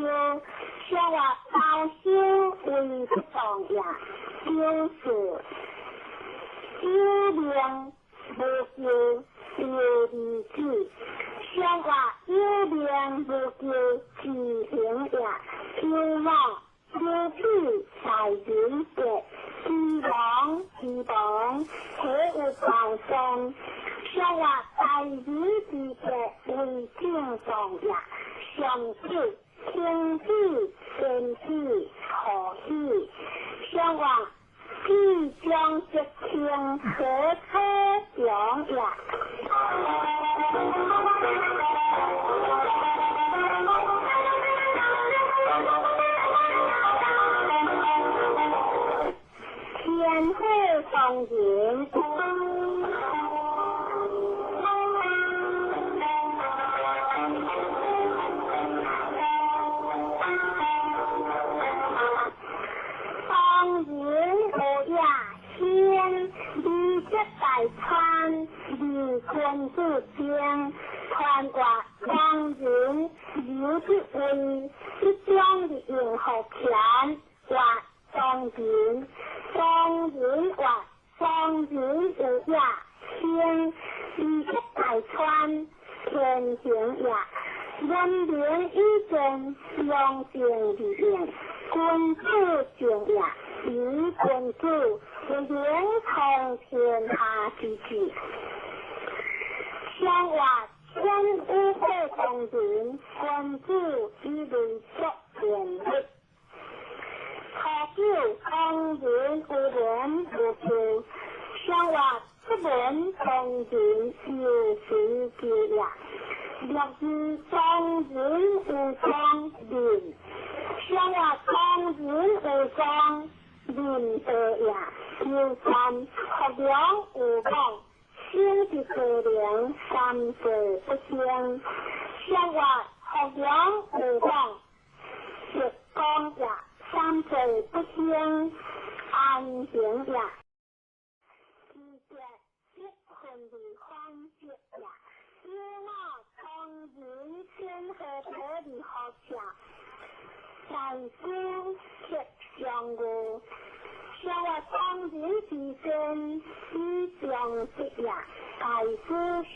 相话包修为不当也。九四有灵无咎有二子，相话有灵无咎自行也。有老有子大人节，之王之王，体有高尚。相话大人之节为正当也。上九天子天子何兴？志将吉庆何可强也。天火庄严。大川二君子经，传挂庄人刘德威，一将的用福田挂庄人，庄人挂庄人有也兴，二德大川天行也，人民以前良政而用，君子正也，以君子。为荣通天下之志，相话天武会当人，君子以为作贤德。初九当人有言无求，相话出门当人有时之也。六字当人有庄人，相话当人有庄人道也。有三福良有望，生之可怜，三世不兴。相话福良有望，直光也，三世不兴，安行也。二节一分二方节也，有马当人先河土二好下，大师铁上路。相话当人之身，以上德也；大师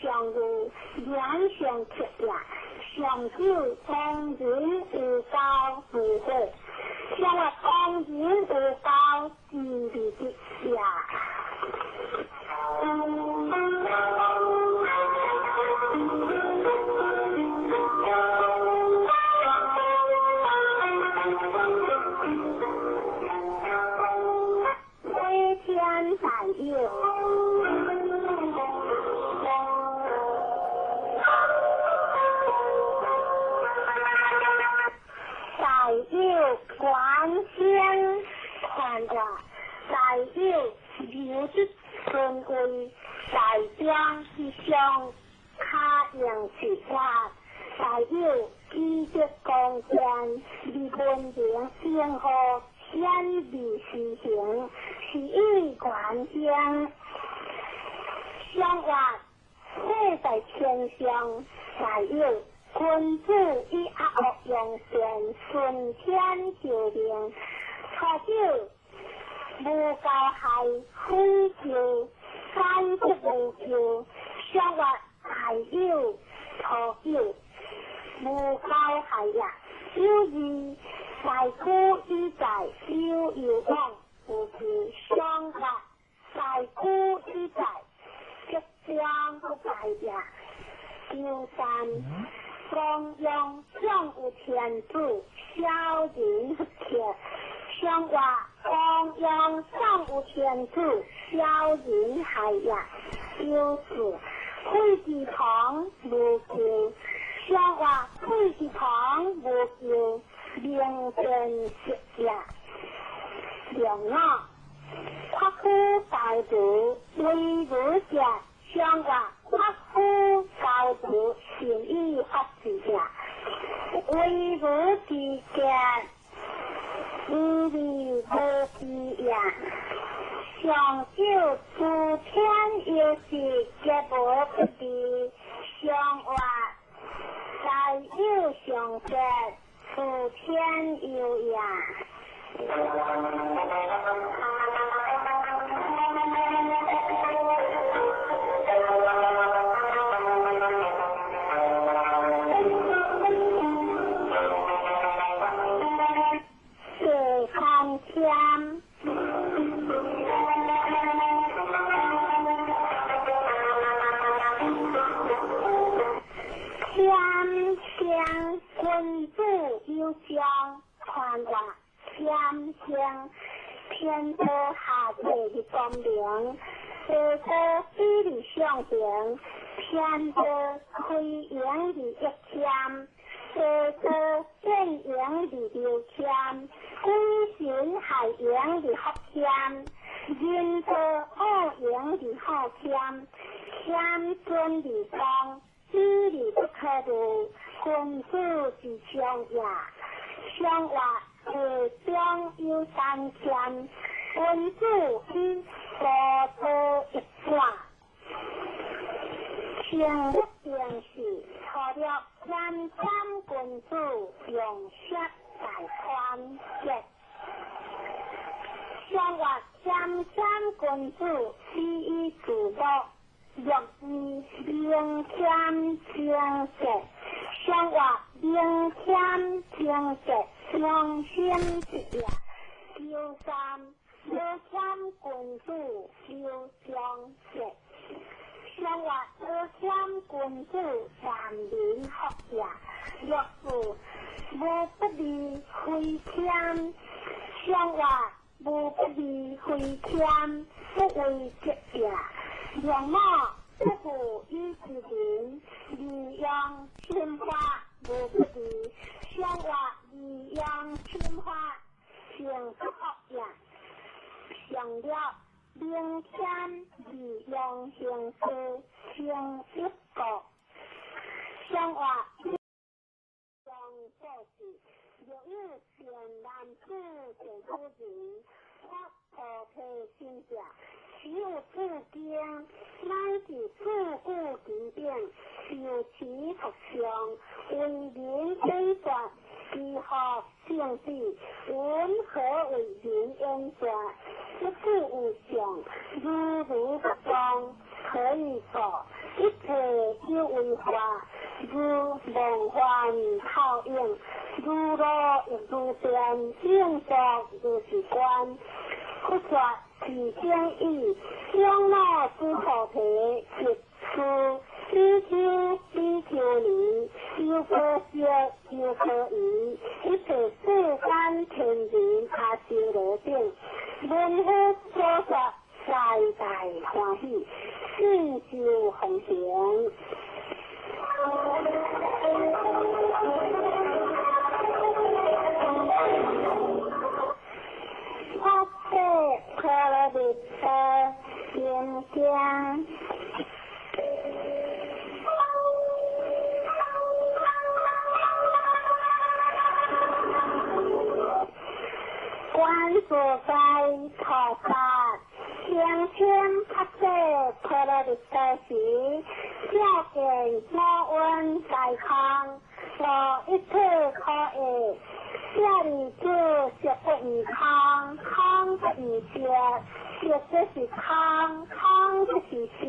上路，言上铁也。上九当人有交无悔，相话当人有交之利的也。天大有，大有关天传话，大有刘德尊位，大将之上卡用之法，大有基德贡献，李文明天河天理施行。是以观天，相话世在天上，大有君子以阿恶用善，顺天就命。初九无交害，非求三不无求，相话大有初九无交害也。有二大古以在有有往。有是相话，大古以在，吉祥不败也。九三，光阳上有天子，小人不克。相话光阳上有天子，小人害也。九四，废之旁无求，相话废之旁无求，明正直也。两啊，夸夫高度为如者，相话夸夫高度善以发之也。为如之者，无为无之也。上九诸天有时皆无不利，相话大有上者，诸天有也。第三天，天香君子有将，传话天香，天道下界的光明，地道比例上行，天道开营的一谦，地道变营的流谦，鬼神害营的福谦，人道恶营的好谦，谦尊的光，比例不可得，君子之相也，相话。下中有三谦，君子以高道一转，成一定是除了谦谦君子用色大宽节，相话谦谦君子以以自乐，乐以明谦清洁，相话明谦清洁。良心之也，求三无谦君子求长节，相话无谦君子难民福也。若是无不利非谦，相话无不利非谦，不为节也。容貌不负以之人，利用心法无不利。相话利用心法，成不福也。上了明谦利用行事，成一国。相话用做事，若有善男子善女人，发菩提心者，其有自经，乃至自古其变，受持佛相，为人解说，其何性质？云何为人演说？一句有相，如如不动，何以故？一切有为法，如梦幻泡影，如露亦如电，应作如是观。佛说是经义，长老之菩提，即是比丘、比丘尼、优婆塞、优婆夷，一切世间天人阿修罗等，闻佛所说，皆大欢喜，信受奉行。菩提婆罗蜜多心经。观自在菩萨听听菩提婆罗蜜多时，照见五蕴皆空，无一切可爱。舍利子，色不异空，空不异色，色即是空，空即是色，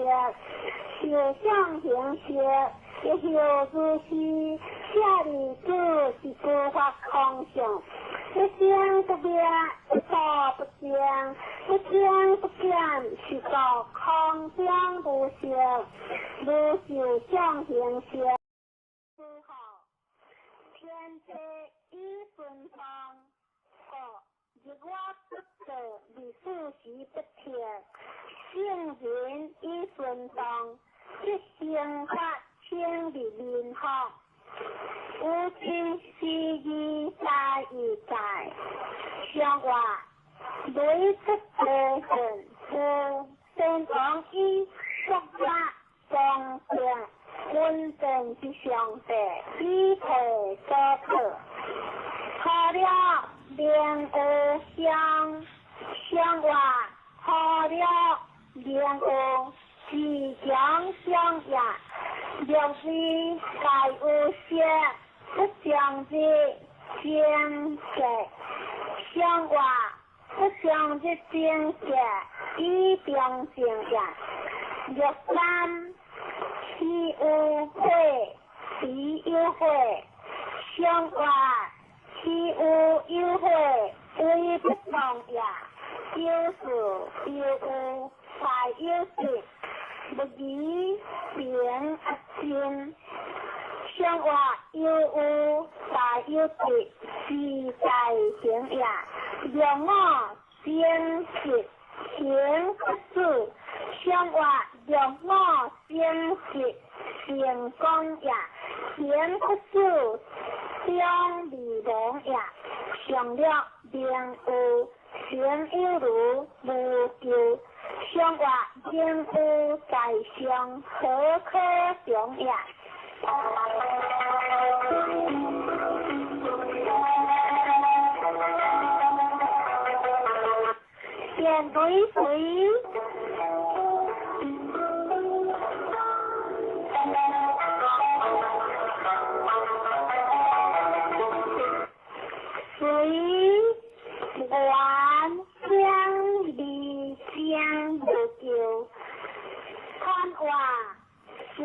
受想行识，亦复如是。舍利子，是诸法空相，一生不灭，一住不增，一增不减，是故空中无色，无受想行识。诸好，天地以顺风，故日我不得，二四时不撤，圣人以顺动，即生法称为民福。有情是义在义在，相话雷出地震，有先王以国家庄正稳定之上帝，以提所托，除了明有相，相话除了明有自强相也，若非皆有色，不相日精色，相话不相日精色，以中正也。若三其有火，彼有火，相话其有有火，为不动也。有事有有，大有色，不疑平阿真。相话有有，大有得，自在行也。若我正直行不子，上活六五正直成功也，行不子中未亡也。上略明有行有如无咎，上活明有在上何可长也。电雷水，水源乡二声无救，看话水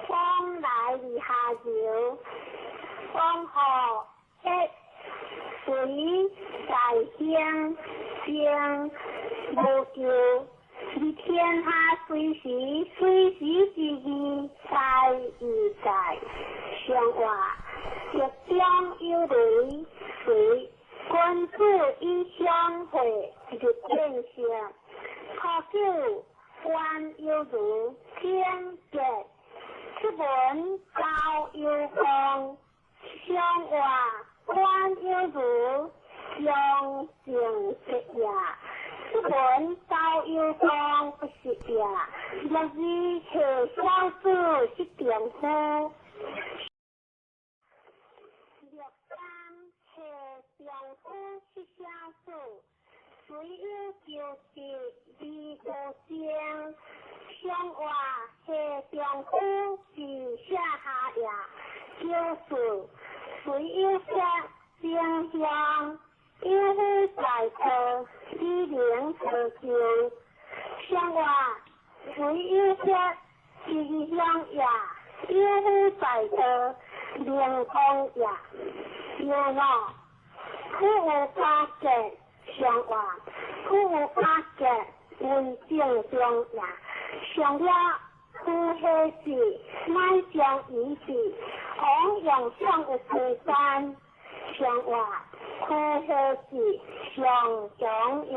风来而下游，风雨一水在乡。声无咎，伫天下随时随时之义在义在，上话日中有雷随君子以相会日见性，可久官有如天杰，出门高有光，上话官有如。相敬结也，出门高有光不是也，若是下小子是丈夫。六三下丈夫是小子，虽有求得而无争，上话下丈夫是下下也，九四虽有说正向。有夫在道，以能成就。上话虽有说吉祥也，有夫在道，灵光也。有五，苦有加结，上话苦有加结为正中也。上了苦何时，乃将以是，往用上有时间，上话。苦何时上强也。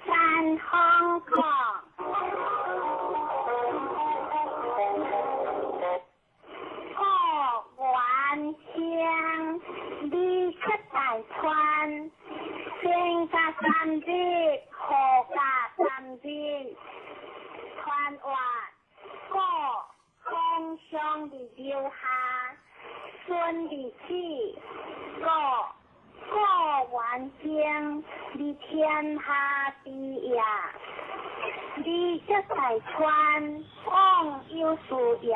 三方讲。川，先加三日，后加三日，传话过风上的留下，孙的子，过过完经的天下地也，你这大川往有事也，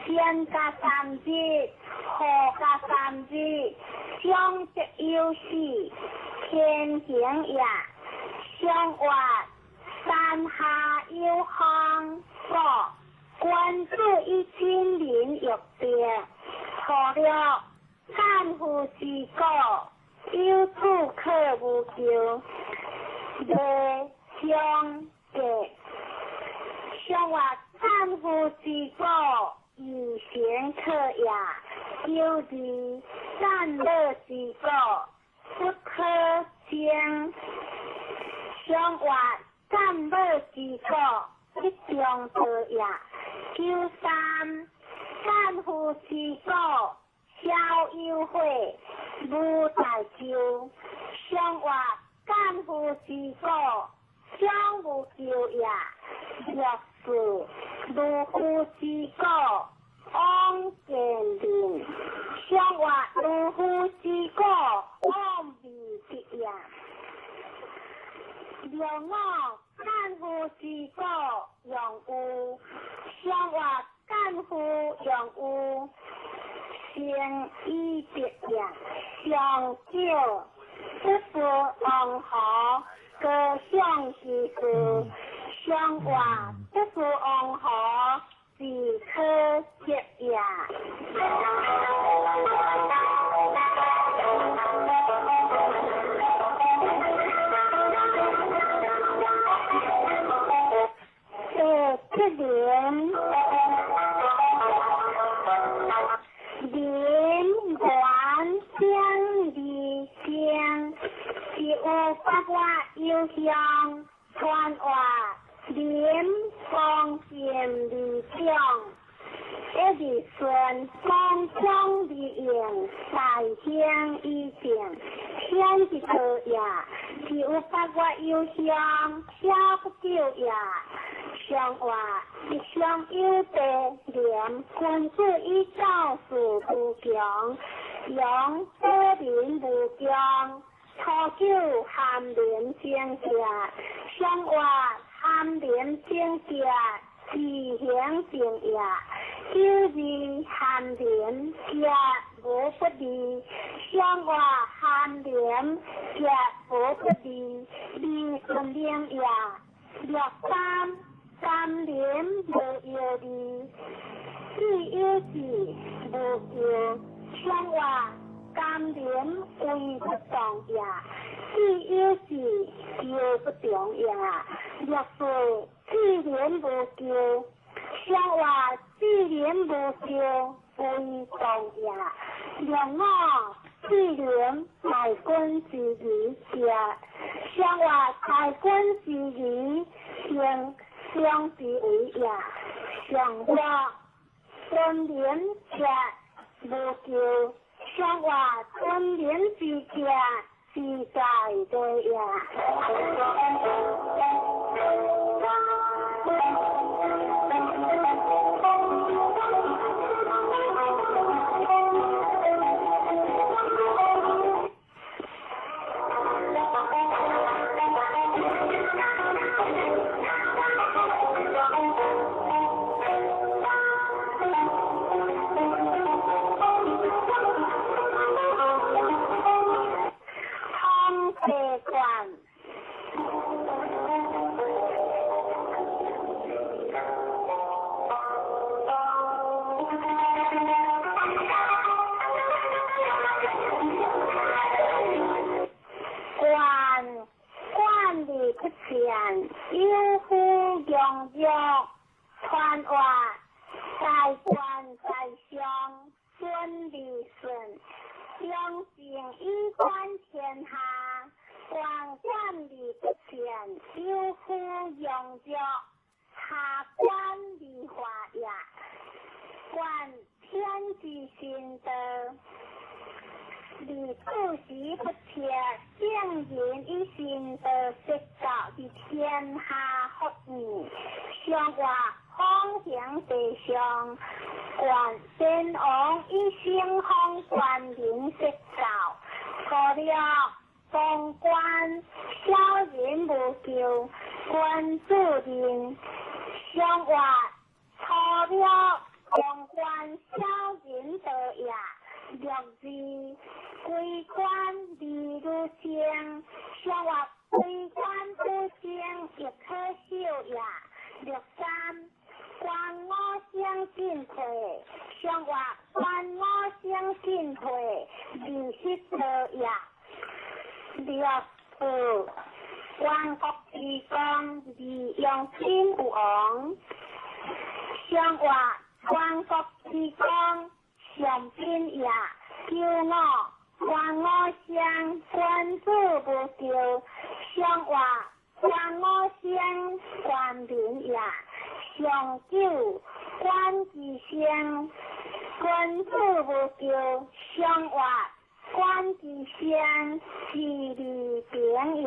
先加三日，后加三日。相得有时，天行也；相话山下有风，过君子以亲民欲别，错了战夫之过，有处可无求，未相结。相话战夫之过，以行可也。有二善乐之果，不可争。相话善乐之果，一中道也。九三善夫之果，小有悔，无大咎。相话善夫之果，小无咎也。六四如夫之果。往见面，相话如夫之果，往未得也。六五干夫之果，用有；相话干夫用有，成以得也。上少不是王侯，高尚之事；相话不是王侯。是可得也。有向，传话廉方便而讲，一日顺风光而用，大兴以正，天之道也。是有八月有向，小不久也。上话一上有地廉，君子以教事无穷，用保民无穷。初九含廉正洁，上话含廉正洁，自行正也。九二含廉洁无不利，上话含廉洁无不利，利顺明也。六三三廉无忧虑，四有志无忧，上话甘廉为不动也，四有志忧不动也。六四志廉无忧，上话志廉无忧为动也。六五志廉大君之义也，上话大君之义行相之为也。上话尊廉者无咎，上话尊廉之者自在对也。有夫强弱，传话大官在上，顺利顺，相敬以观天下，官官而不前，有夫强弱，下官而化也。观天之心道。而处时不切，圣人以心道说教伫天下福义，上话方行地上，观先王以圣方观民说教，初六封官小人无咎，君子仁，上话初六封官小人道也。六二归官而如生，上话归官不生，亦可修也。六三观我相进退，上话观我相进退，二十道也。六四观国之功，而用兵有王，上话观国之功。上宾也，九五观我相，君子无咎。上话观我相，观民也。上九观之相，君子无咎。上话观之相，是利平也。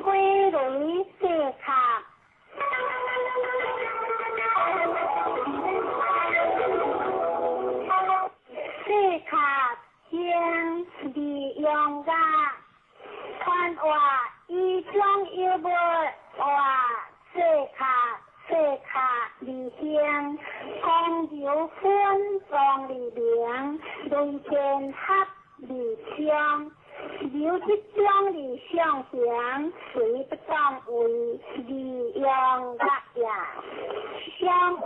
归雷四卡，四卡经利用噶，传话以中有无话四卡四卡利兴，公有分庄利明，雷电合利昌。有这种理想型，谁不当为利用个也？相话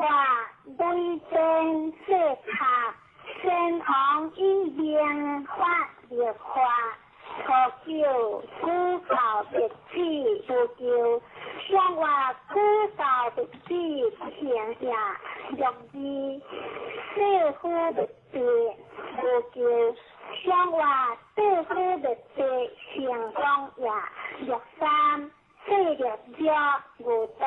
雷电四卡，先王以明法立法，初九古教别子不救，上活古教历史行也，六二世夫灭地无救，上活世夫灭地成功也，六三世六者无毒，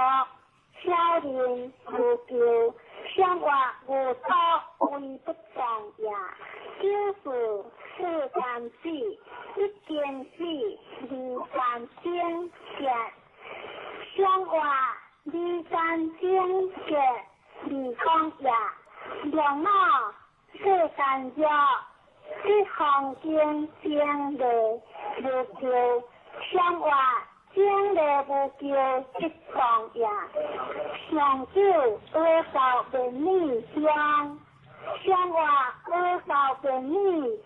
小人无救，上活无毒为不葬也，九四四三子，一经子，二三经节。上活二三经节二讲也，两五四三约，一方经经历无救，上活经历无救一讲也，上九阿教便利乡，上活阿教便利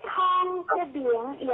通不明也。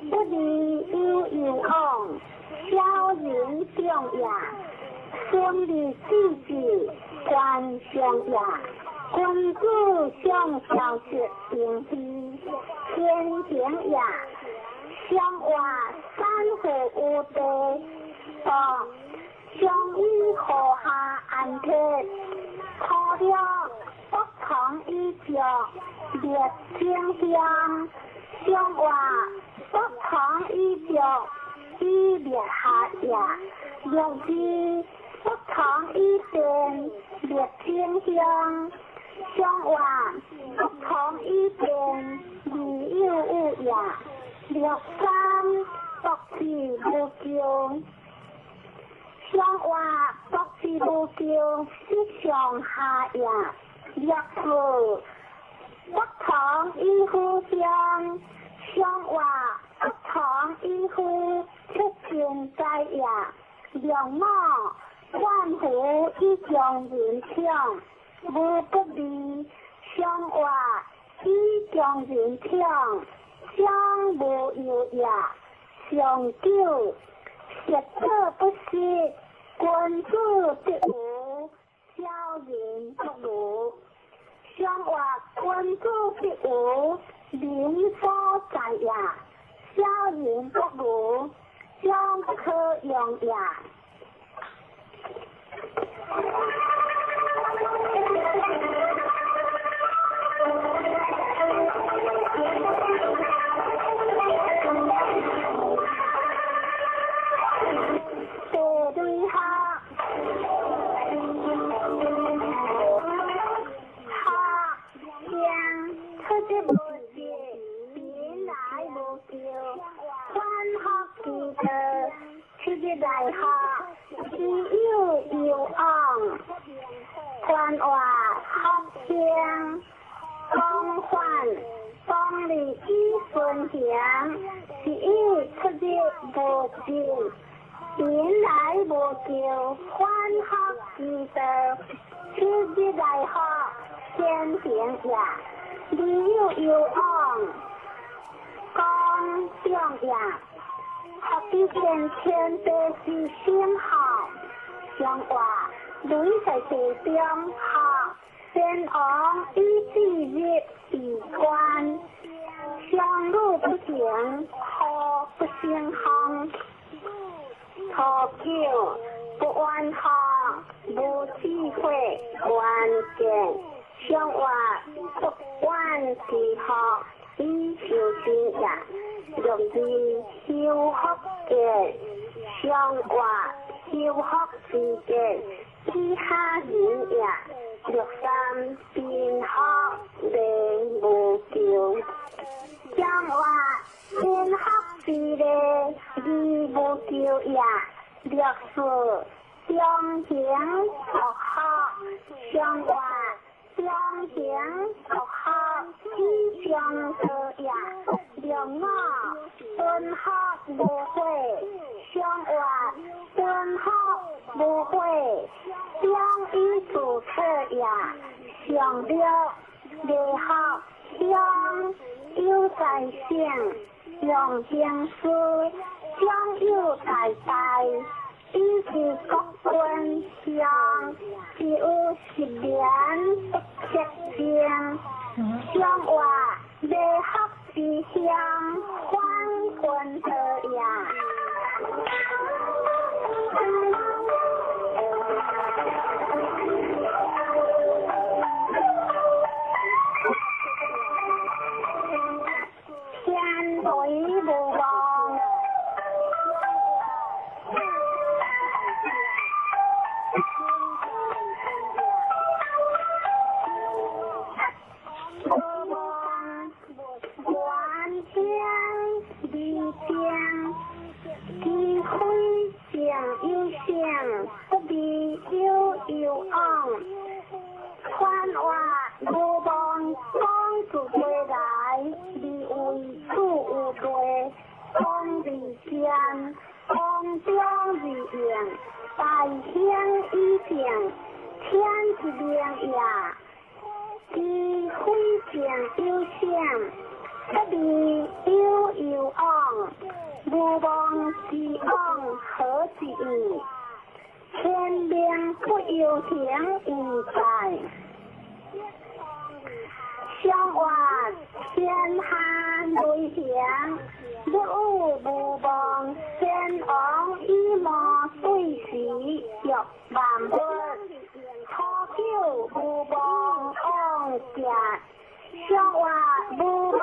不离有有往，小人长也。生日子子官上也，君子上孝悌平非天行也。上话三户有地，道上以河下安铁，土了不从以照列清乡。上话不从以照以列下也。六二不从以变列清乡。上话不从以变理有有也。六三独自无求，上话独自无求，是上下也。六四不从以夫乡，上话不从以夫出尽在也。六五万福以将人抢，无不利。上话以将人抢，将无有也。上九实者不失，君子必无，小人不如。上话君子必无，民所在也。小人不如，将不可用也。第二项，学声出入无节，贫来无求，反复其道，出入来学，知有有往，宽话学声，广泛当利以顺行，是以出入无节。贫来无求，反复其道，出入来学，先行也。理有有往，讲长也。学之前天地是先学，上话雷在地中学，先王以至日闭关，相路不行，何不成行？初九不怨学，无智慧关键，上话不怨之学，以修身也。六二修福建，上话修福之见，以下人也。六三贫学礼无求，上话贫学之礼，义无求也。六四中行独学，上话中行独学，以上道也。六五敦学无悔，上话敦学无悔，将以自策也。上六礼学乡有在性，用行师将有在大，以是国君乡，只有十年不克正。上话礼学之乡，反君道也。天雷无望。無妄之妄何之意？天命不由行已在。相话天下雷行，日有无妄，天王以魔对时欲万物，初九无妄往行，相话无妄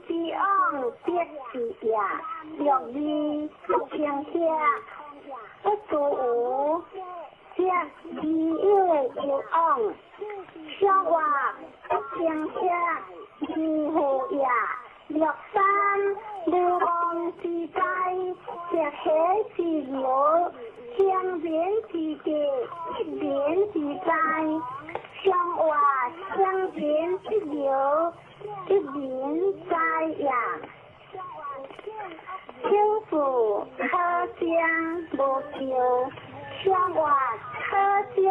之往得之也，六二不清遐，不住无，则自有有往，相话不清遐，自负也。六三无妄之灾，则喜之流，天人之地，一人之灾，相话相人之流，一人灾也。天父可将无救，相话可将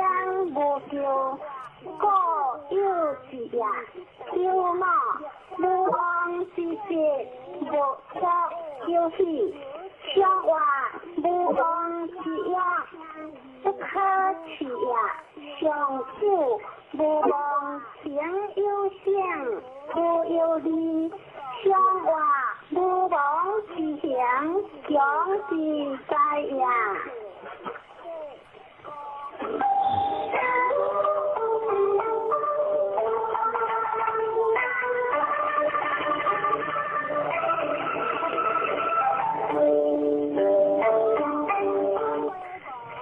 无救，故有之也。有某无妄之节，无可有喜，相话无妄之业，不可取也。上主无妄行有性，无有利，相话无妄之行，强之灾也。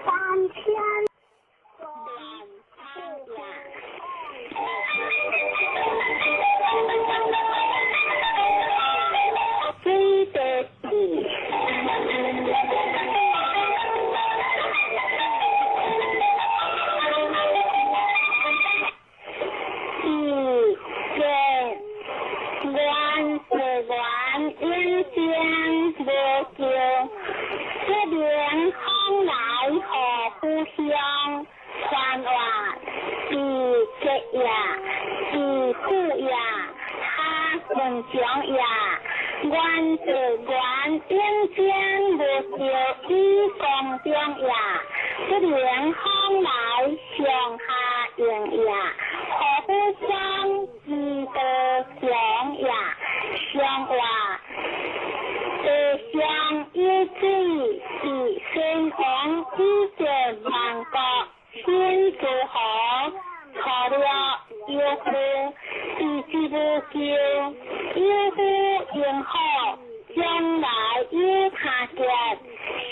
3000。水地地。一个愿是愿永生无救，这名风来何故乡？传话是结也，是富也，哈文强也。愿是愿永生无救，以光中也。这名风来上下应也，何故乡之道强也？相话地上有水是先王以前万国先诸侯，错了有夫是之无救，有夫应好，将来有他结，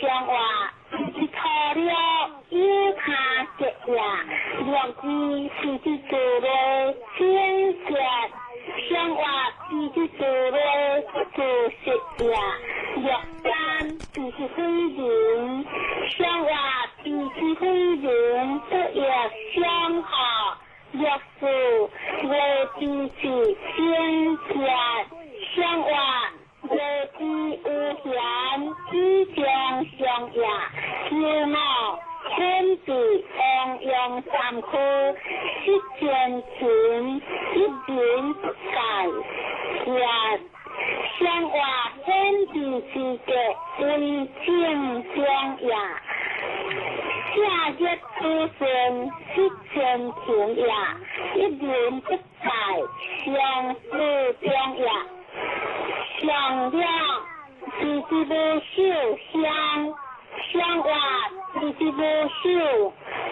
相话是错了有他结也，六字是之做的先结。相话是之做的做实也，六三就是非人，相话是之非人不亦相合。六四无之是先结，相话无之无闲之将相也，九五天地王阳三区，失前情一人不改也。相话天地之格为正中也。下日出生失前情也，一人不改相思中也。相两是之无寿相，相话是之无寿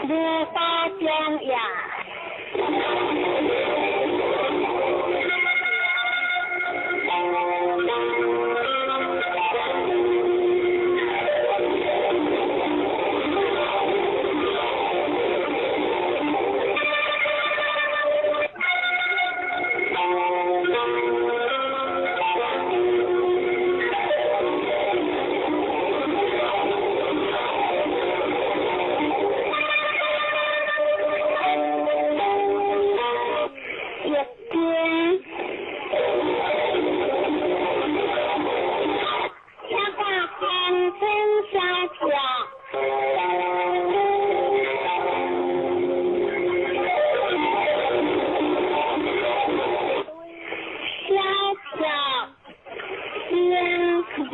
无法中也。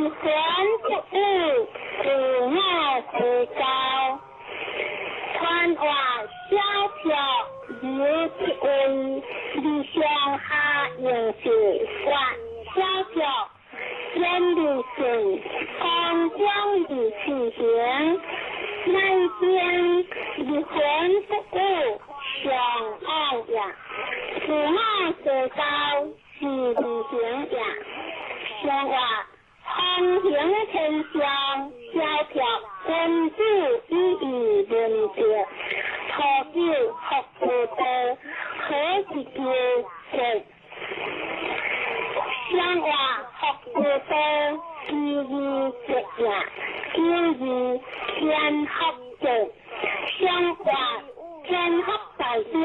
魂不悟，自我自高。传话小票刘一位，理上下应是发小票，远离顺，空中而起行，乃将离魂不悟上往也，自我自高是离行也，上话风行天上小票，君子以义论德，土九福无道，何是叫国？上话福无道，其义节也，九义天福节。上话天福在中，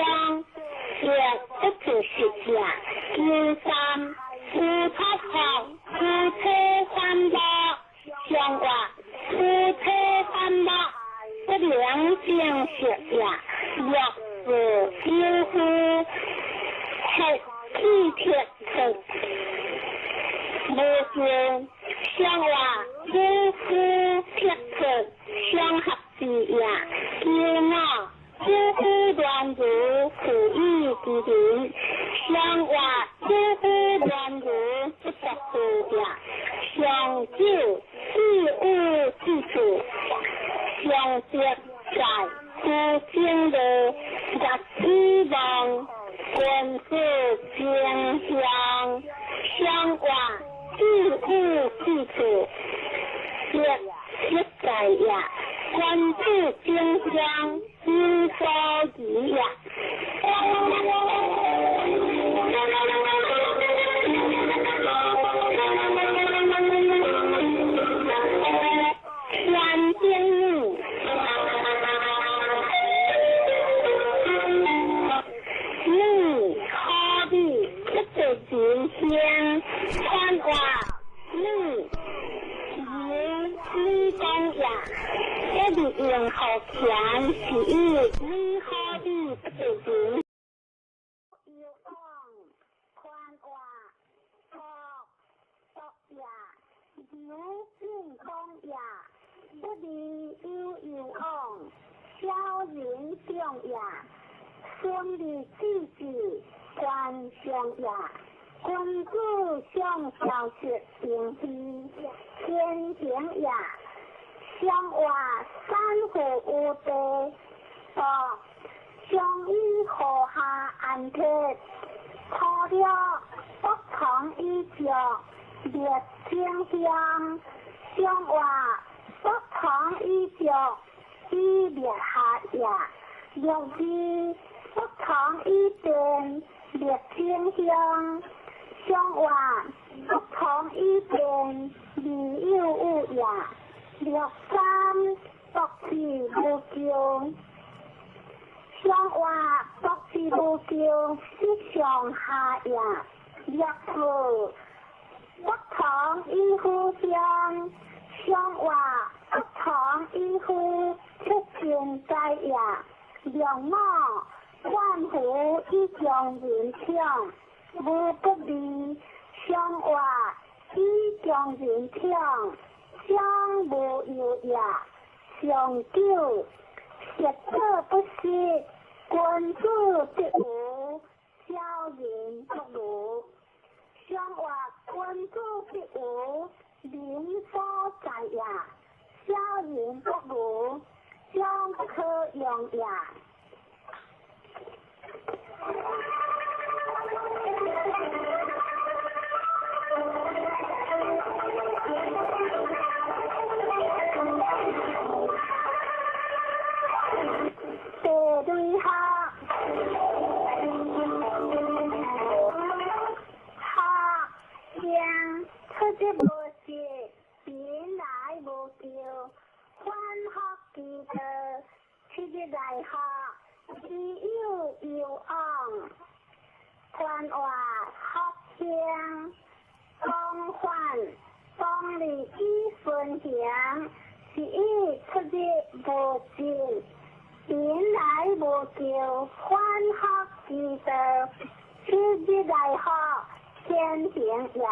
业不自实也。九三夫托福，夫妻反目，上话夫妻反目，不良正实也。若是有夫，黑气铁铁，无叫上话有夫铁铁相合之也。九五有夫乱如苦义之人，上话有夫乱如不得苦也。上九自有之处，上德在夫正乐，日子望君子正向，上话自有之处，德实在也。君子正向，有所疑也。天经你可比不得真香，传话你有你讲也，一直用好钱是以你可比不得真。有往宽话国国也，有进讲也，不离有有往，小人上也，顺利之至官上也，君子上小学定义天行也，上话三户无地，国上以河下安铁，土了不从以上列清乡，上话不从以上以列下也，六字不从以变列清乡，上话不从以变理有物也，六三独是无穷，上话独是无穷是上下也，六四不从以互相，上话不从以互出现在也，两卯万福以将人抢，无不利，上话以将人抢，将无有也。上九实者不实，君子必无，小人不如。上话君子必无，民所在也；小人不如，将不可用也。地雷下，下将出之无实，贫来无救，反复其道，七日来学，只有有往，宽话福兴，光环当利以顺行，是以出日无尽。贫来无救，反复其道，七日来学，天行也。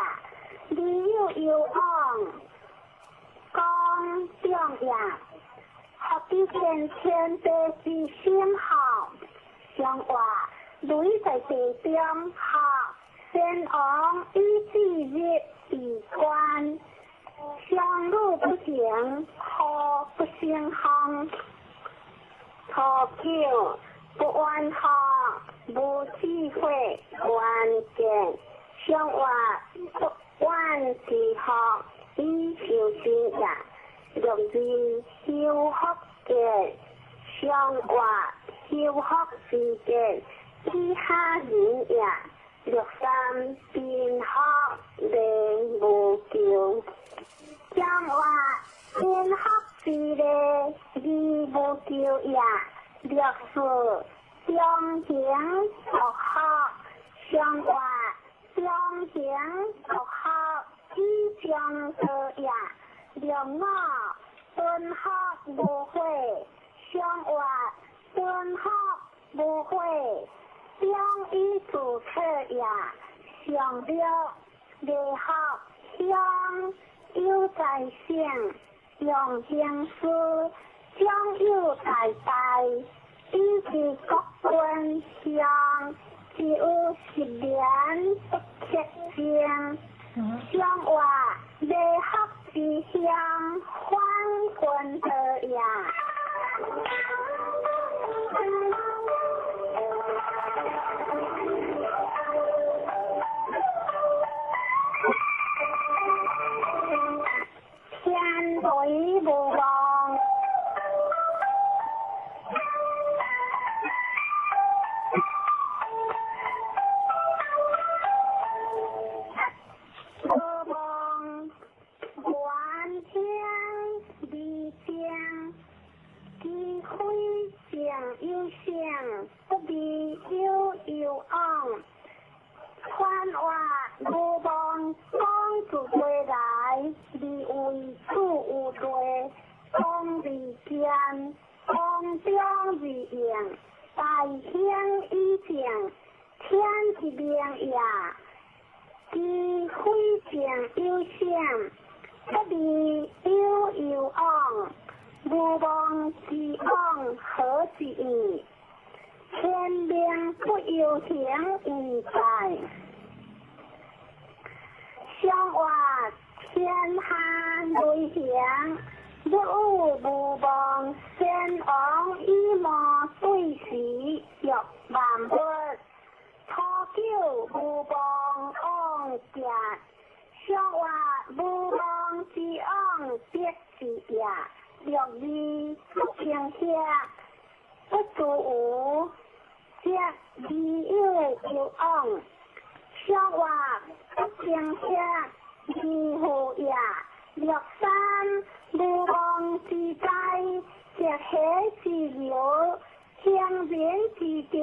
理有有往，中中也，福知见天地之心吼，上话雷在地中吼，先王以至日闭关，相女不行，雨不胜风。初九不怨吼，无智慧愿见，上话不怨之福，以修身也。六二修福见，上话修福之见，以下人也。六三贫福连无求，上话贫福之礼，义无求也。六四中行独福，上话中行独福，以上道也。六五敦福无悔，上话敦福无悔，中以自策也。上六礼福乡有在省，用行师长有在大，以及国君乡只有十年不克正。上话礼福之乡，反君道也。天雷无望。无望，愿听而静，其非静有性，不离有有往。传话无望，讲自归来，而为主有罪，讲而坚，讲中而应，大兴以静，天之明也。其非静有性，不离有有往。无望之往何之意？天命不由行而在。上话天下雷行，日有无望，先王以毛对时欲万物。初九无望往行，上话无望之往必之也。六二不平下，不足无，则离有有往。上话不平下，离乎也。六三无望之灾，则喜之流，乡人之德，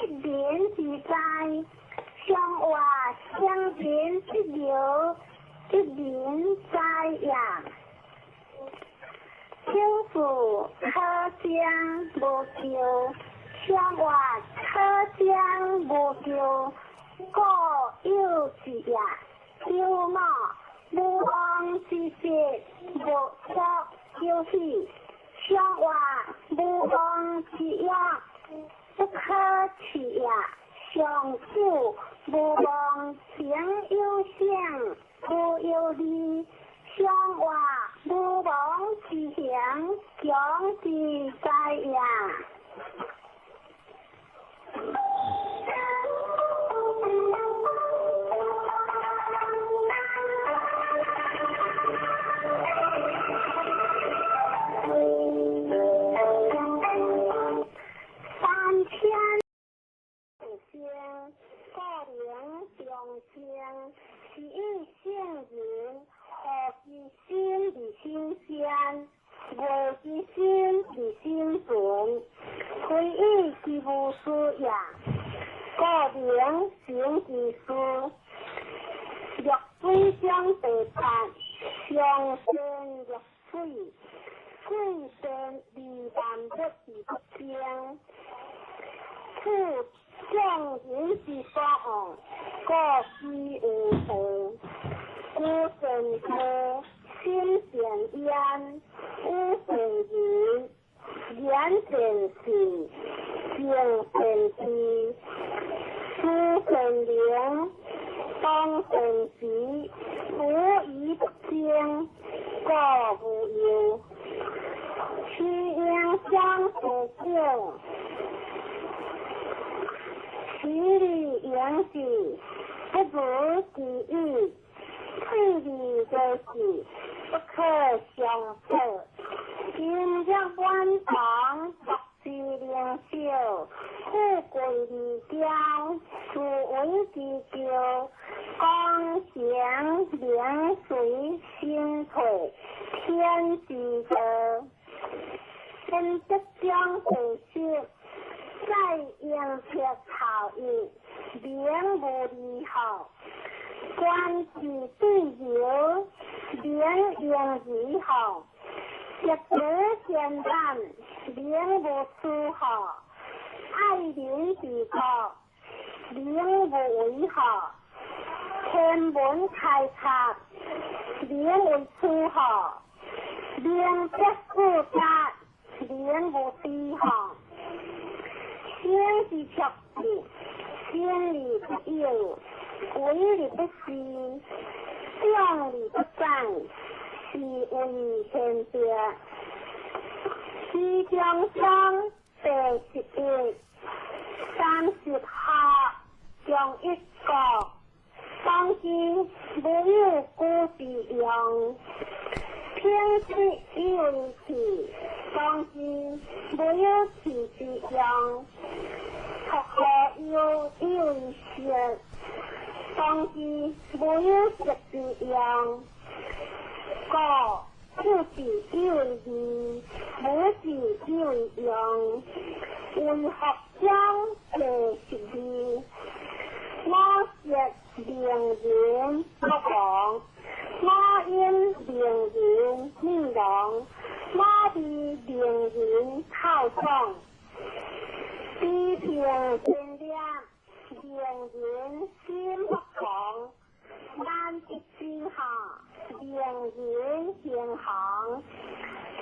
一人之灾。上话乡人之流，一人灾也。九四可将无咎，上话可将无咎，故有之也。九五无望之节，无足有喜。上话无望之约，不可弃也。上九无望行有性，无有利。上话无望之行，强之灾也。三千星，故名中星，是以圣人。何之心而心善，无之心而心存，非以其无私也。故名行其事。绿水中第八，上善若水，水善利万物而不争。此众人之所往，故之有道。古善道，心善焉。時，無疑不精，故無憂。其應將不久，其理應之，不如其已。退而求其不可相報。今日滿堂，樂之靈秀，富貴而驕，自為之驕，功成名隨身退，天之道。本德章第十，在應撇頭一，名無離號。官之對流，名應如號。一德善難，名無出號。愛民之國，名無為號。天文開拓，名為出號。名德富家，名無低號。生之卓志，生而不有，為而不恃，長而不宰，是謂玄德。其中章第11，30下中一國，當之無有古之用。品質以為器，當之無有器之用。托何有以為色，當之無有色之用。故父子以為義，母子以為用。為學章第12，我舌名人不亡，我音名人灭亡，我味名人口爽。比平天亮，名人心不狂。难得之下，名人行行，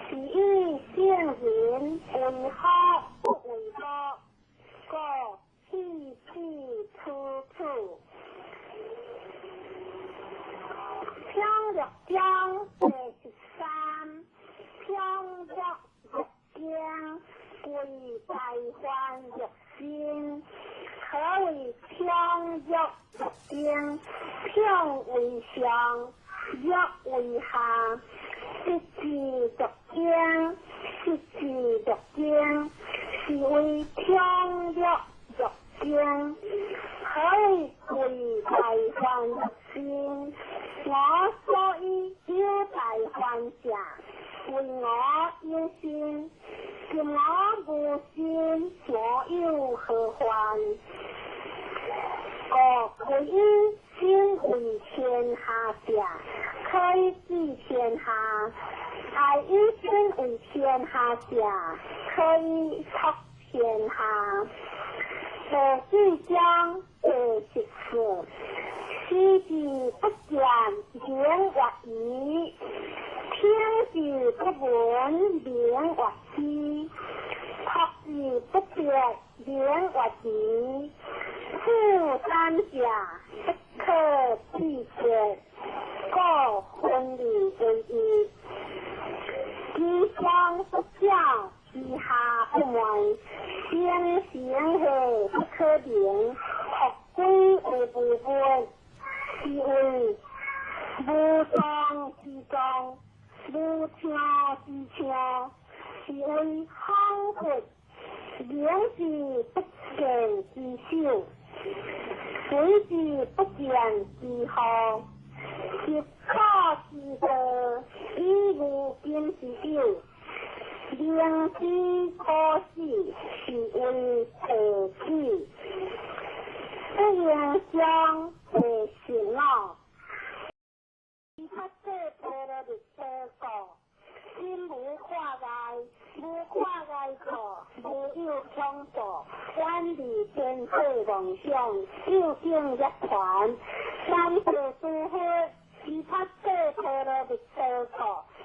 是以圣人为好不为恶，故气气处处。平乐章第13，平乐乐经，归大梵乐心。何为平乐乐经？平为上，乐为下。一字读经，十字读经，是为平乐乐经。何为归大梵乐心？我所以有大梵者，为我有心。今我无心，我有何患？故归以心为天下者，可以治天下；爱以心为天下者，可以托天下。第四章第14，视之不见，名曰夷；听之不闻，名曰希；托之不别，名曰奇。此三者，不可拒绝，故分而为一。其上不矫，其下不昧，先行后不可名，学归为无物，是为无状之状，无听之听，是为恍惚，明之不见之首，随之不见之后，十可之道，以无根之有，明之可死，是为道子。不应将第15。菩萨陀罗尼多故，心无挂碍，无挂碍故，无有恐怖，远离天界妄想，究竟涅槃。三世诸佛，菩萨陀罗尼多故，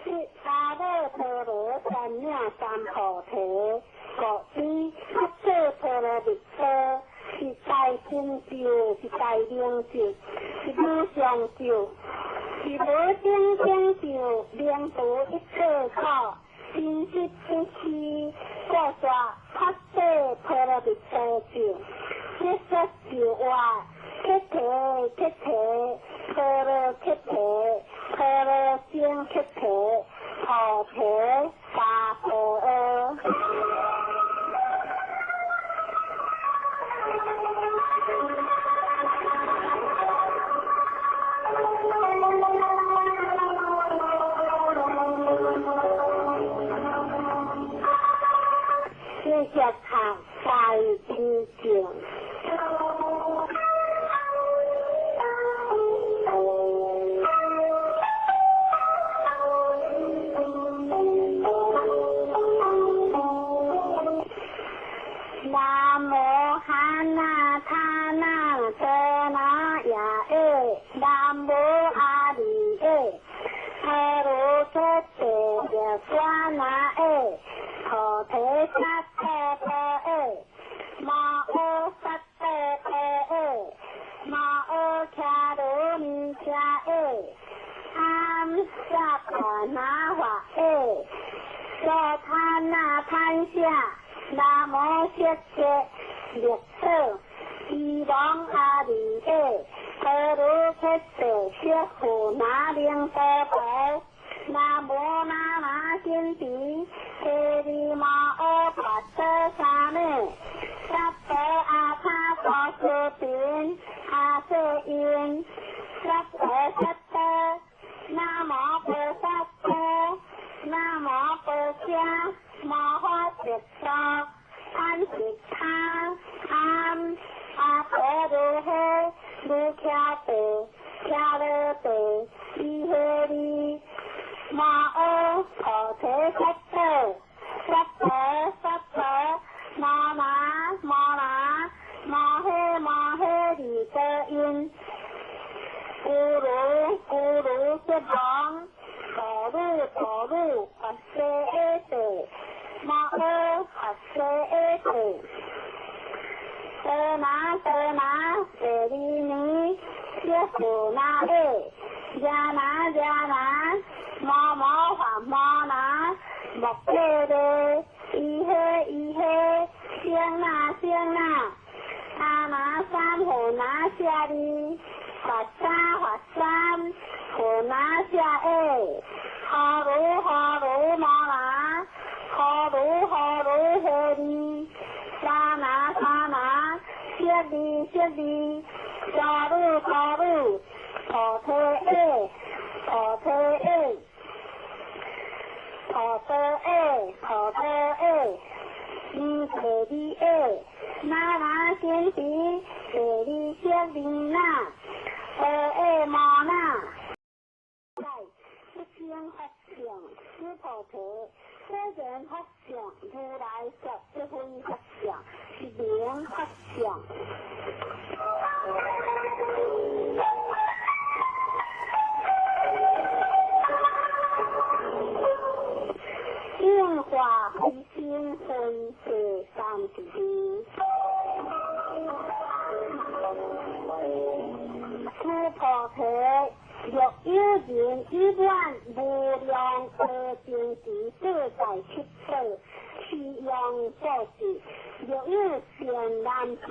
得阿耨多罗三藐三菩提。故知菩萨陀罗尼多，是大成就，是大明就，是无上就，是无顶成就，明除一切苦，真实不虚，过煞法界波罗蜜多咒，结束就话，菩提菩提，波罗菩提，波罗僧菩提，菩提萨婆诃。谢谢塔在真正。南无哈那他那遮那耶耶，南无阿弥耶，阿罗揭谛耶娑那耶，菩提萨婆诃耶，摩诃萨婆诃耶，摩诃迦罗尼迦耶，阿萨婆那华耶，娑他那潘夏。南无释迦力所，伊王阿弥耶，阿罗揭谛释佛那灵多婆，南无那那仙提，提利摩诃跋陀沙弥，萨婆阿他婆斯频，阿瑟因，萨婆萨婆，南无菩萨婆，南无婆伽。摩诃萨娑，贪是他，贪阿婆如诃，如迦地，迦罗地，伊诃利，摩诃菩提萨埵，萨婆萨婆，摩那摩那，摩诃摩诃利多因，咕噜咕噜悉王，陀鲁陀鲁，阿舍耶地。摩诃阿舍耶地，多那多那舍利尼，耶佛那耶，耶那耶那，摩摩华摩那，摩诃勒，伊诃伊诃，僧那僧那，阿那三佛那舍利，法三法三，佛那舍耶，哈鲁哈鲁摩那。哈鲁哈鲁哈利，沙那沙那，舍利舍利，沙鲁沙鲁，菩提耶，菩提耶，菩提耶，菩提耶，尼提利耶，那那仙提，舍利舍利那，阿耶摩那，在不生法相，是菩提。世人法相，如来说这分法相，是名法相。应化非心分第三十二。诸菩提。若有人以满无量阿僧祇世界七宝，其用布施；若有善男子、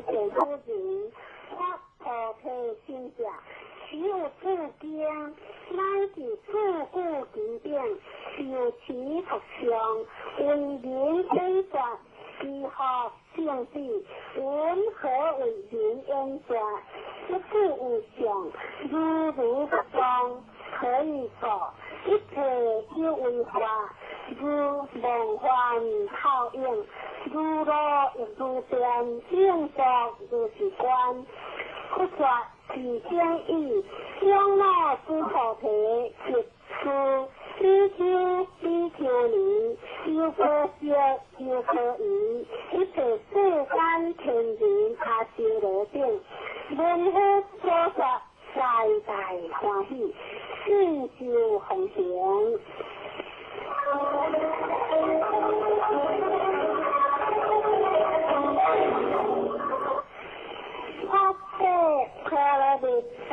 善女人，发菩提心者，持有此经，乃至自古其顶，受持读诵，为人解说，其福胜彼，云何为人演说？一句有相，如如不动，何以故？一切有为法，如梦幻泡影，如露亦如电，应作如是观。佛说是经已，长老诸菩提，及此比丘、比丘尼、优婆塞、优婆夷，一切世间天人阿修罗等，闻佛所说，大大欢喜，信受奉行。婆罗蜜多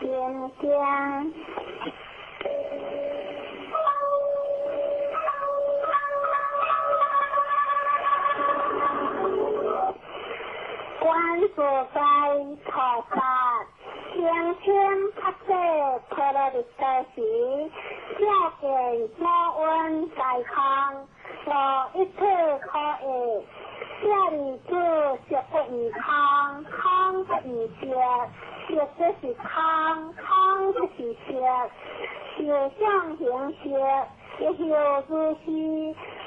心经。观自在菩萨行深菩萨婆罗蜜多时，照见五蕴皆空，无一切可爱。舍利子，色不异空，空不异色，色即是空，空即是色，受想行识，亦复如是。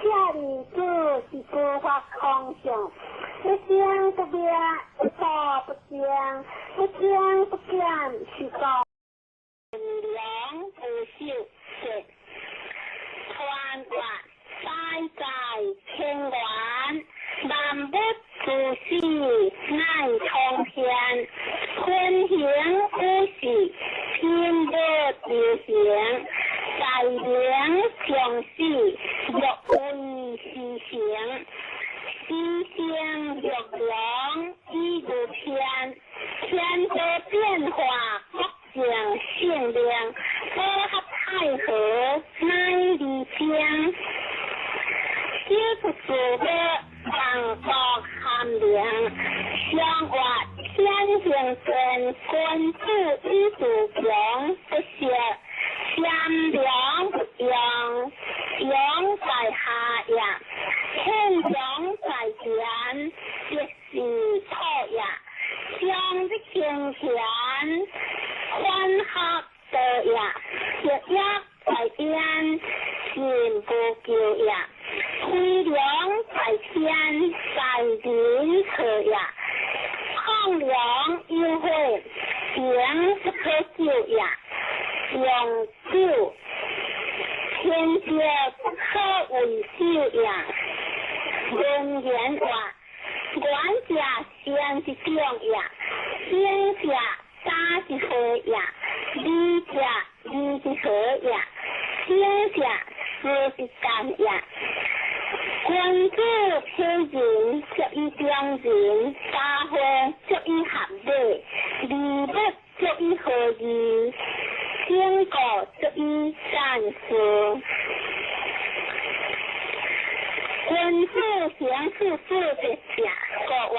舍利子，是诸法空相，一生不灭，一住不增，不增不减，是故无量无寿者。传话在在天元，万物诸事乃通天，坤行五事，天无流行，在明常死，若为是成，时生若龙以如天，天地变化，各尽性命，和合太和乃离天。小出自我，万国含灵，相活天行健，君子以自强不息，善良不用，用在下也，天良在前，即是土也。相之敬贤，欢合道也，学业在边，信不救也。飞龙在天，在人可也；抗龙有火，情不可救也。用酒，天节不可为首也。人言话，愿者先是长也，先者打是和也，二者二是和也，先者四是干也。君子批人，足以中人；家伙足以合礼，礼物足以和义，经过足以善事。君子行事事的者，国话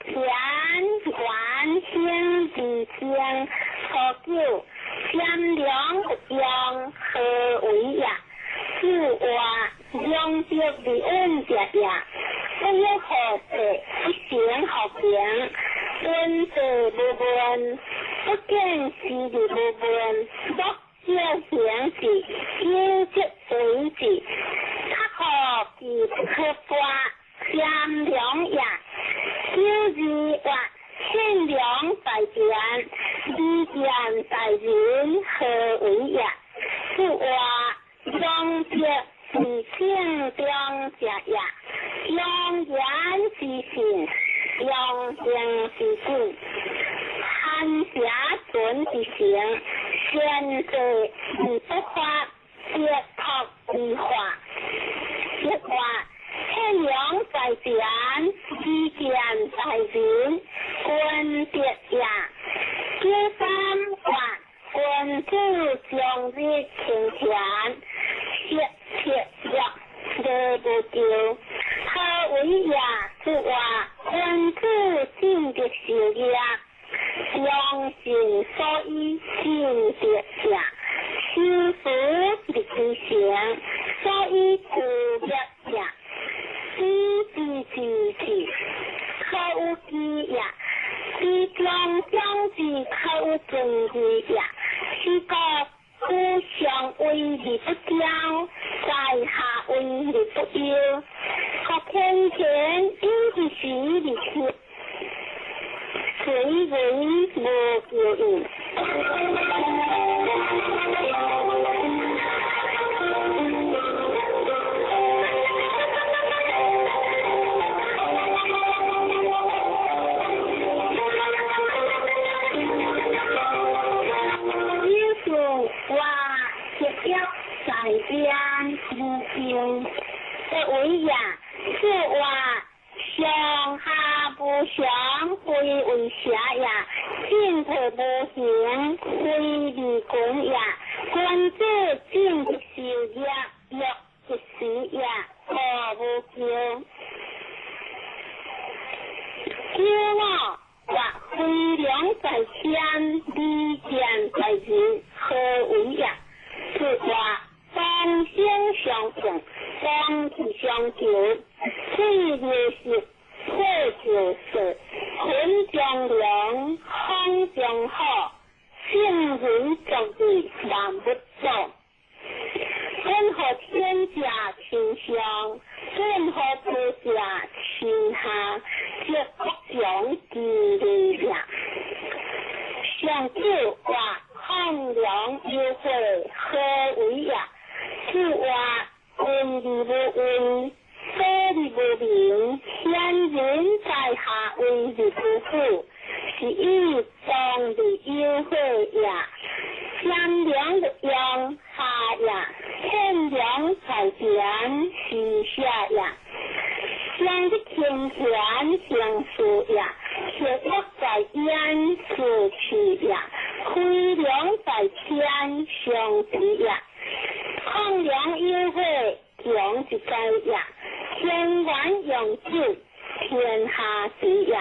田元兴地天，何久善良不用，何为也？是话两德为恩者也，不欲何事，不行何行，君子无问，不见事而无问，莫少行事，有则为之。较好其不可发，善良也。小字话，善良在前，利见在人，何为也？是话两德是性中者也，用言之信，用行之信，含邪存之行，先世而不发，别托而化。一话天良在前，利见在人，君德也。九三话，君子常日勤俭，切切若礼不丢。何为也？是话君子尽德修业，良心所以尽德者，修福立其行，所以自业者。知之知之，可有知也；知中将之，可有尊之也。是故故上位而不骄，在下位而不忧。可天天以之时而去，随人无求应。在边无求，不为也。是话上下不相，非为邪也。进君也。君子正一受业，乐一时也，何无咎？九五或飞龙在天，利剑在人，何为也？是话同声相应，同气相求，水流石，火就色，云中龙，风中虎，圣人作义，万物祖。任何天下亲上，任何菩萨亲下，即各种之利也。上九话抗梁有悔，何为也？是话闻而无闻，所而无明，天人在下为而不苦，是以当日有悔也。天良的阳下也，天良在前是下也。上的天田行事也，铁木在焉是气也，飞龙在天上之也。抗梁有悔，强一该也；天元用酒，天下之也。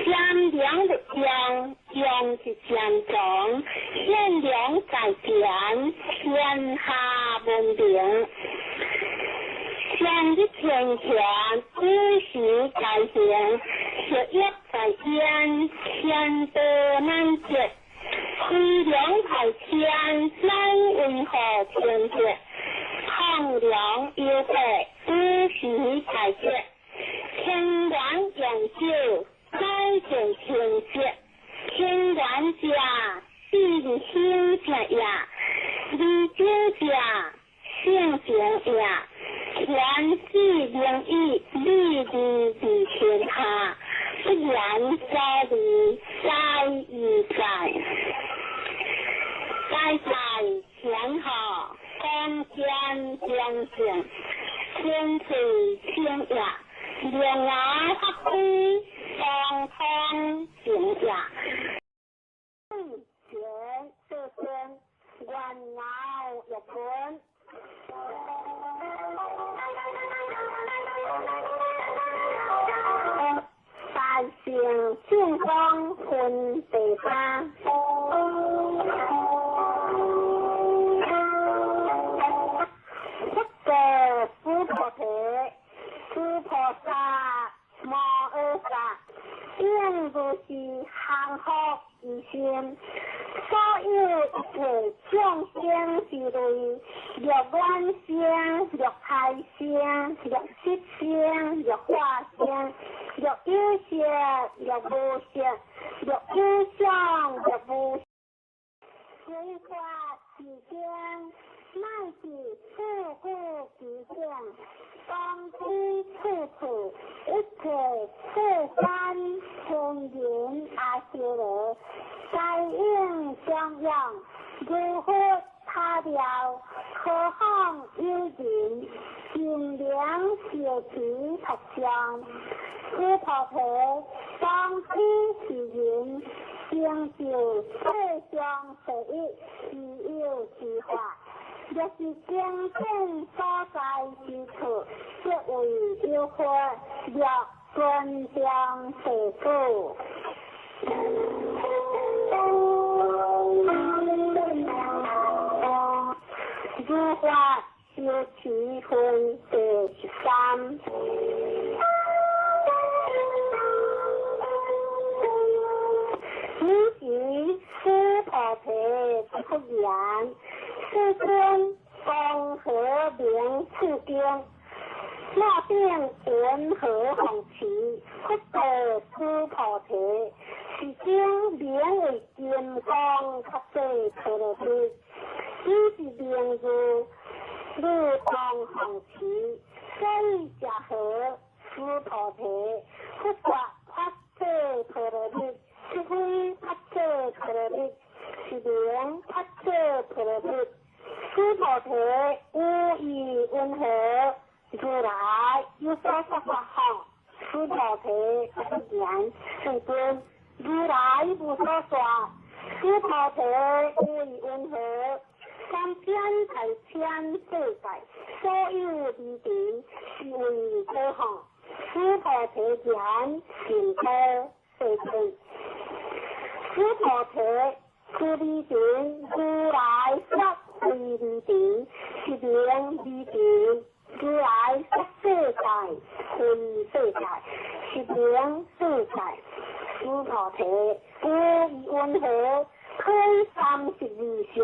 天良的阳，阳是天长，天良在前，天下文明。上的天权，古时在行，学业在先，天道难绝。飞龙在天，乃为何天绝？抗梁有悔，古时在绝。天元用酒，乃见天绝。天元者，是兴者也；离酒者，性情也。天子灵义，利利于天下，不言所利，在于在。在在天下，光天良性，天气清也。两牙发挥，双通行也。前世尊，愿饶一尊。大乘正光分第八。佛个须菩提，诸菩萨摩诃萨，应如是降伏于心，所有一切众生之类，若愿生，若胎生，若色生，若化生，若有色，若无色，若有相，若无。随法其间，乃至四顾其境，当知处处一切世间天人阿修罗，皆应供养，如佛他了，何况有人，尽量修持佛像，须菩提，当知是人，成就世上第一稀有之法。若是经典所在之处，即为有佛若尊重世故。如法修持分第13。彼时须菩提出言：世尊，光何名此经？若定云何弘持？佛告须菩提：是经名为金刚萨埵陀罗尼，彼是名字如光弘持，所以者何？须菩提，佛说萨埵陀罗尼，是非萨埵陀罗尼，是名萨埵陀罗尼。须菩提，吾意云何？如来有所说法行。须菩提，不言。世尊，如来无所说。须菩提，吾意云何？千世界，所有二尘是為果吼。須菩提言，善道世尊。須菩提，此二塵如來說非二塵，是名二塵。如來說世界，非世界，是名世界。須菩提，有疑云何？可以三十二相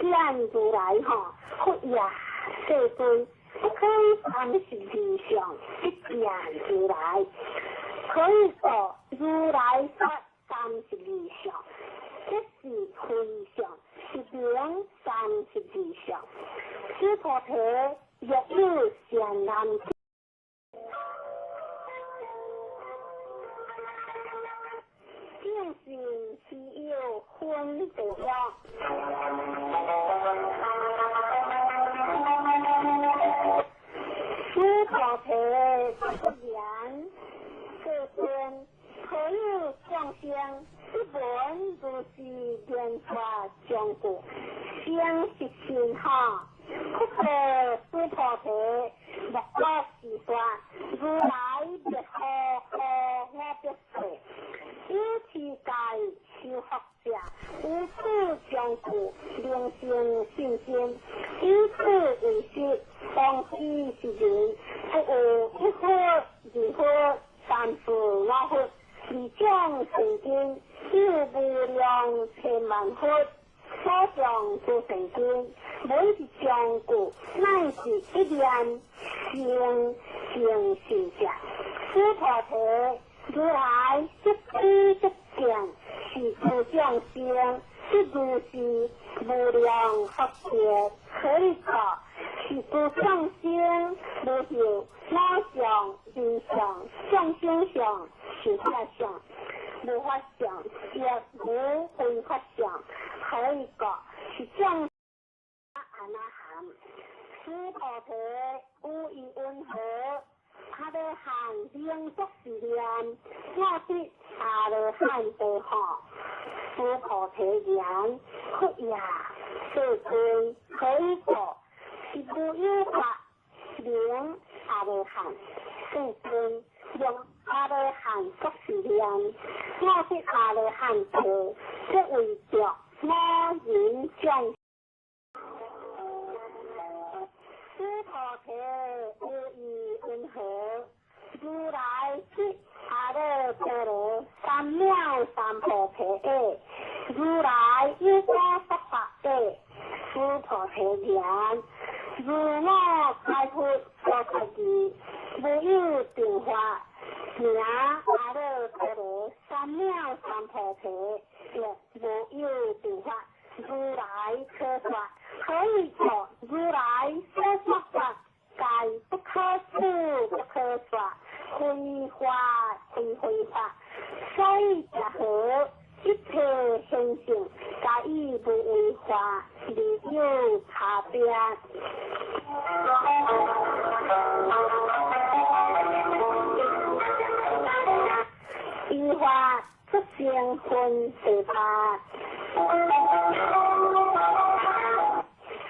見如來吼，佛也世尊，不可以三十二相不見如來。可以說如來說三十二相，這是非相，是名三十二相。須菩提，若有善男子，正信是有分別了。須菩提言，世尊，何有眾生不聞如是言法將故，生是信哈？佛說須菩提，莫若是說，如來滅後何我必說？有持戒修福者，有此將故，能生信心；以此為師，當知是人，不有一佛、二佛、三四五佛，二種聖經，有無量千萬佛，所上諸聖經，每一將故，乃是一念生成信者。須菩提，如來即知即見，是諸眾生，即如是無量福德，可以說是諸眾生無有我相、人相、眾生相、寿者相、無法相，亦無非法相，可以說是眾阿那含。須菩提，有疑云何？阿羅漢名作是念，我得阿羅漢道吼。須菩提言，佛也，世尊，何以故？是無有法名阿羅漢。世尊，用阿羅漢作是念，我得阿羅漢道，這為著我人眾。須菩提，有疑云何？如來即阿耨多羅三藐三菩提耶？如來有所說法耶？須菩提言，如我開佛所說義，無有變化，名阿耨多羅三藐三菩提，亦無有變化。如來可說，何以故？如來所說法，皆不可思，不可說，非法非非法。所以者何？一切現象，皆以無為法而有差別。依法出生分第八。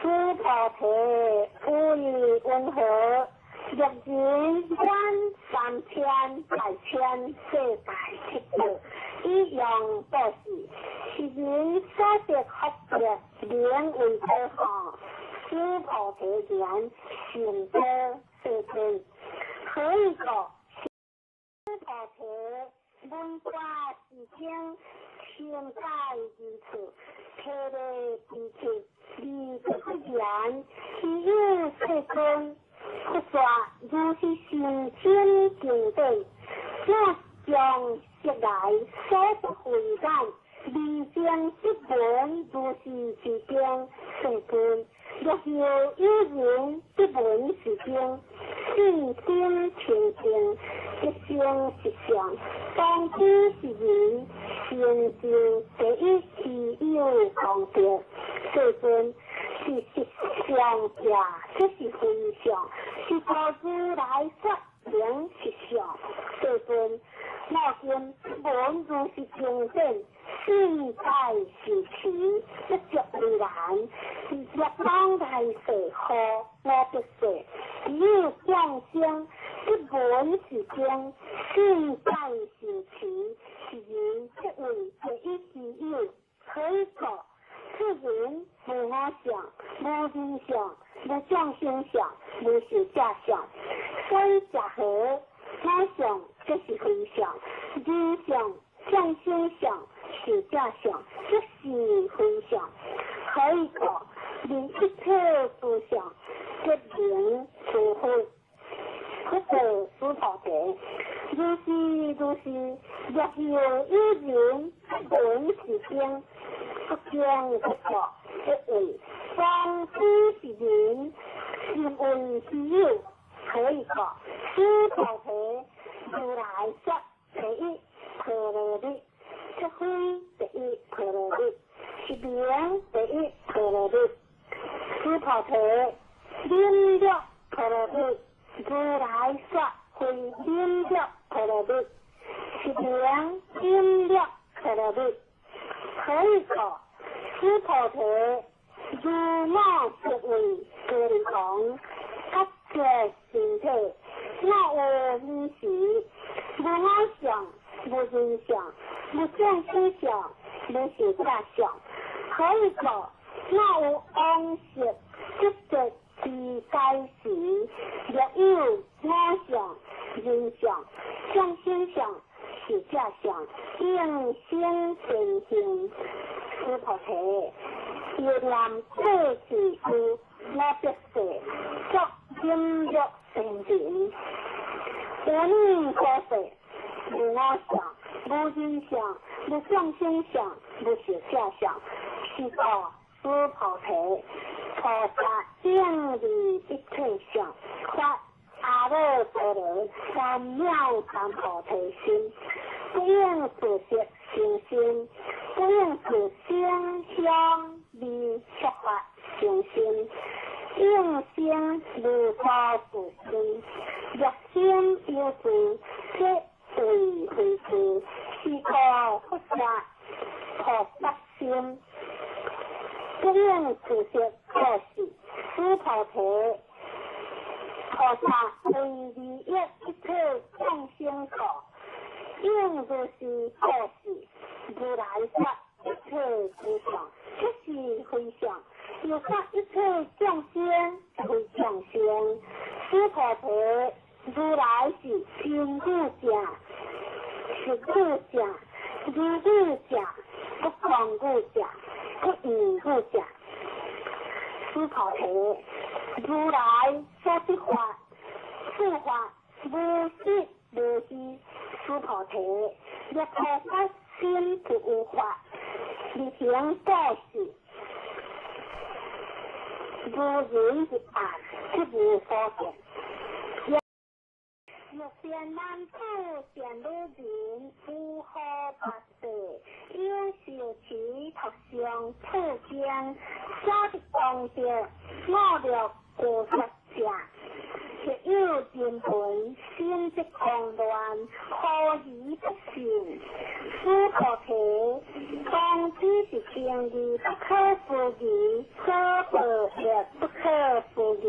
須菩提，有疑云何？若人觀三千大千世界七寶，以用布施，是人所得福德，名為何？須菩提言，善道世尊，何以故？須菩提，聞法是經，心在二處，體力之處，而不言，是有世尊。佛說如是甚深經典，我將悉來所得慧眼，未曾得聞如是之經。世尊，若有有人得聞是經，信心清淨，即生實相，當知是人，成就第一希有功德。世尊，是實相者，這是非相，是故如來說名實相。世尊，我今聞如是經典，信在是持，不足為難。是业当来世何五百世，有众生得闻是经，信解受持，是人即为第一之有。何以故？此人无我相，无人相，无众生相，无寿者相。所以者何？我相即是非相，人相、众生相、寿者相，即是非相。何以故？离一切诸相，即名诸佛。佛道诸菩提，如是如是，若有有人闻是经，不经不作，即为方知是人，心为是有。何以故？此菩提如来说第一波罗蜜，即非第一波罗蜜，是名第一波罗蜜。此菩提忍辱波罗蜜，如来说非忍辱波罗蜜，是名忍辱波罗蜜。何以故？此菩提如我即为高丽王，觉觉身体，若有尔时，无我相，无人相，无众生相，无寿者相。何以故？若有往昔积集之该时，若有我相、人相、众生相、寿者相，应生前行。此菩提欲念过去世五百世，作忍辱善人。无尔所世，无我相，无人相，无众生相，无寿者相，是故此菩提，菩萨应离一切相，发阿耨多罗三藐三菩提心，不应自色成心，不应自声香味触法成心，应生无所住心。若心有住，即为非住，是故佛萨菩萨心，不应自色过是。此菩提，菩萨为利益一切众生故，应如是过是。如来说一切诸相，即是非相；又说一切众生非众生。此菩提如来是真语者，实语者，如语者，不空语者，不异语者。此菩提如来所说法，此法无实无虚。此菩提若菩萨心不有法，而行布施，如人入暗，即无所见。若善男子、善女人，有好八世，应受持读诵此经，所得功德，五乐过失者，若有人闻，心即狂乱，何以不信？此菩提，当知是经义不可思议，所报业不可思议。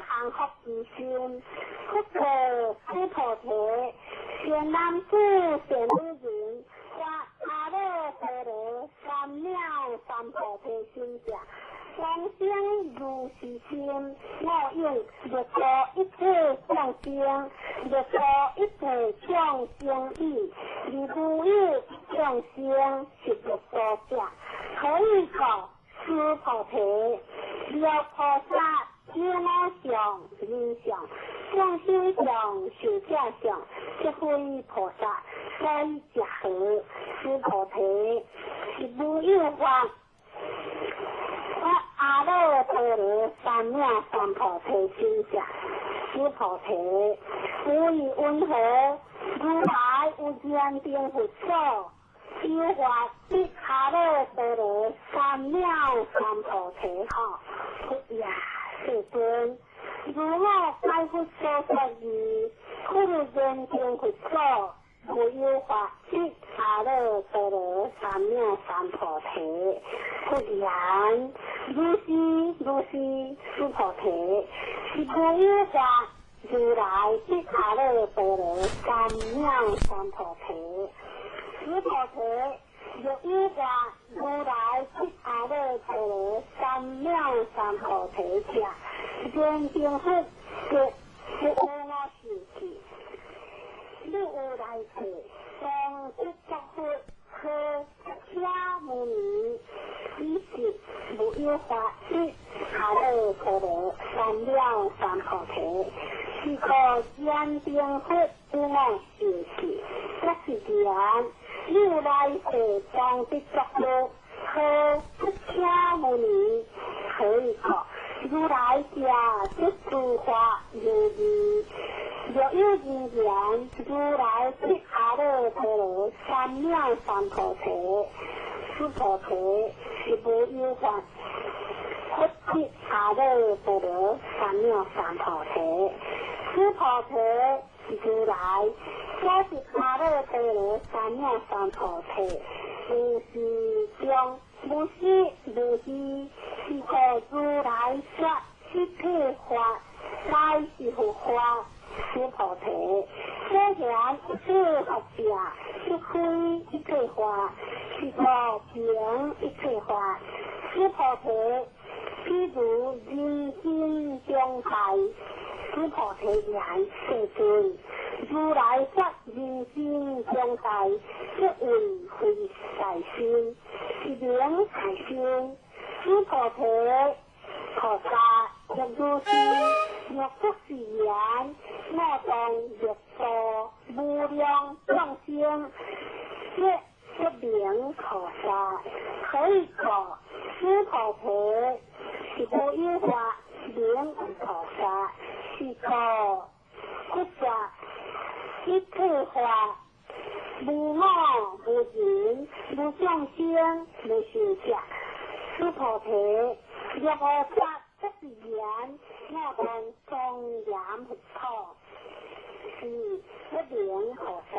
降伏之心，佛告须菩提：善男子，善女人，发阿耨多罗三藐三菩提心者，往生如是心，我应欲度一切众生，欲度一切众生已，而无有众生是欲度者。何以故？须菩提，若菩萨有我相、人相、众生相、寿者相，即非菩萨，所以者何？须菩提，是无有法。发阿耨多罗三藐三菩提心者，须菩提，无疑云何？如来有严定佛所，有法得阿耨多罗三藐三菩提吼？佛也，世尊，如我解佛所说义，佛严定佛所，无有法得阿耨多罗三藐三菩提。佛言：如是如是，须菩提，是无有法如来得阿耨多罗三藐三菩提。须菩提，若有法如来得阿耨多罗三藐三菩提者，严定佛即无我受记。你有来世，当得作佛，号释迦牟尼，彼时无有法得阿耨多罗三藐三菩提。是故严定佛无我受记，这是言，你有来世当得作佛，号释迦牟尼。何以故？如来者，即诸法如义。若有人言，如来得阿耨多罗三藐三菩提，须菩提，是无有法佛得阿耨多罗三藐三菩提。须菩提，如来所得阿耨多罗三藐三菩提，无是中，无始无始，是故如来说一切法，乃是佛法。须菩提，所言一切法者，即非一切法，是故名一切法。须菩提，譬如人心中大，须菩提言：世尊，如来说人心中大，即为非大心，是名大心。须菩提，菩萨若如是，若不是言，我当欲度无量众生，即不名菩萨。何以故？须菩提，是无有法名菩萨，是故佛说一切法无我无人无众生无寿者。须菩提，若菩萨不是言，我当庄严佛土，是不名菩萨。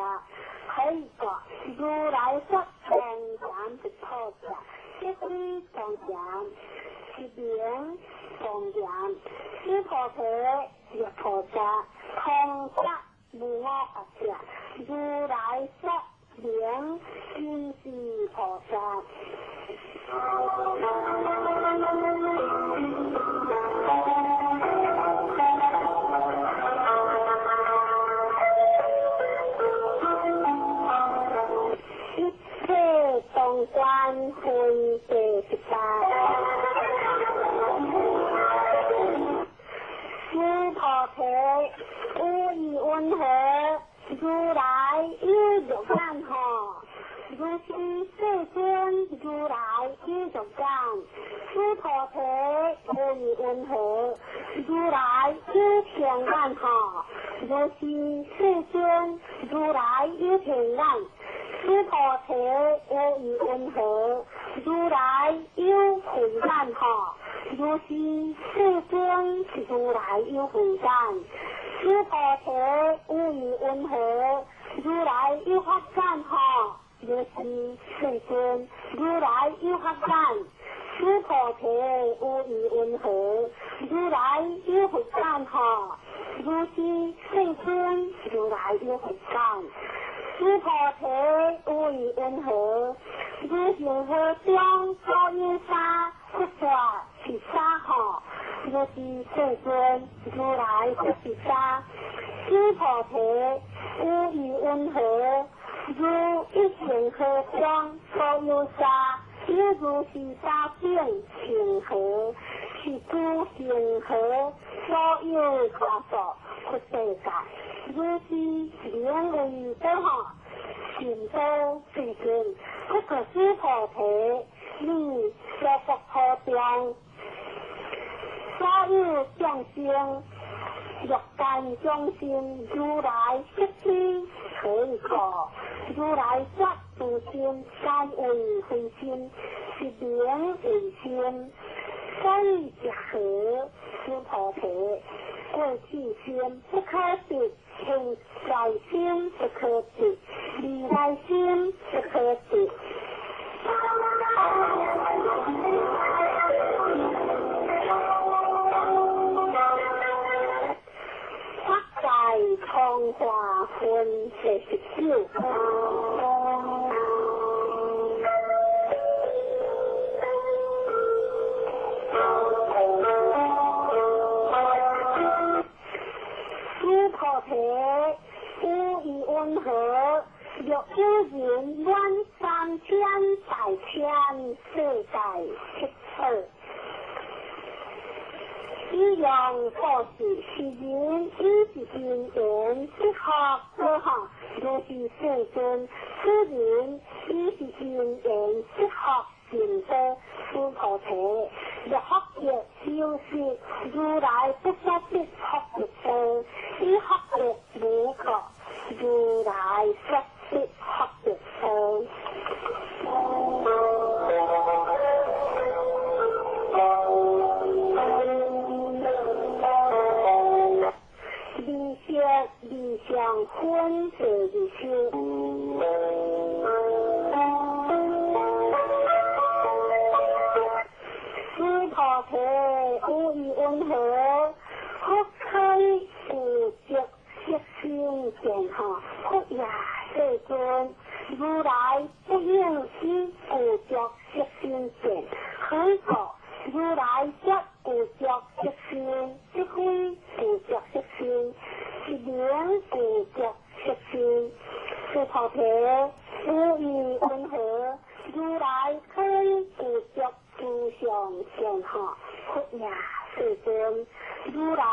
何以故？如来说庄严佛土者，即非庄严，是名庄严。须菩提，若菩萨通达无我法者，如来说名真是菩萨。一切当观分第18。须菩提，有疑云何？如来有肉眼吼？如是世尊，如来有肉眼。须菩提，有疑云何？如来有天眼吼？如是世尊，如來有天眼。須菩提，有疑云何？如來有慧眼吼？如是世尊，如來有慧眼。須菩提，有疑云何？如來有法眼吼？如是世尊，如來有法眼。須菩提，有疑云何？如來有佛眼吼，如是世尊，如来有佛讲，须菩提，有意云何？如恒河中所有沙，佛说是沙吼，如是世尊，如来说是沙。须菩提，有意云何？如一恒河中所有沙，犹如是沙等恒河，是诸恒河所有沙数佛世界，如是名为多吼，善道世尊。不过须菩提，你娑婆诃中所有众生，欲界众生，如来悉知何以故？如来说诸心皆为非心，是名为心。所以者何？须菩提，过去心不可得，现在心不可得，未来心不可得。法界通化分第19。须菩提，有意云何？若有人满三千大千世界七宝，以用布施，是人以是因缘得福果吼，如是世尊，此人以是因缘得福成道。须菩提，若福德修习，如来不说得福德道，以福德无过，如来说得福德道。二色二相分第二修。须菩提，有意云何？佛开具足色身见吼，佛也世尊，如来不应以具足色身见，何以故？如来则具足色身，即非具足色身，是名具足色身。须菩提，有意云何？如来可以具足诸相见吼，佛也世尊，如来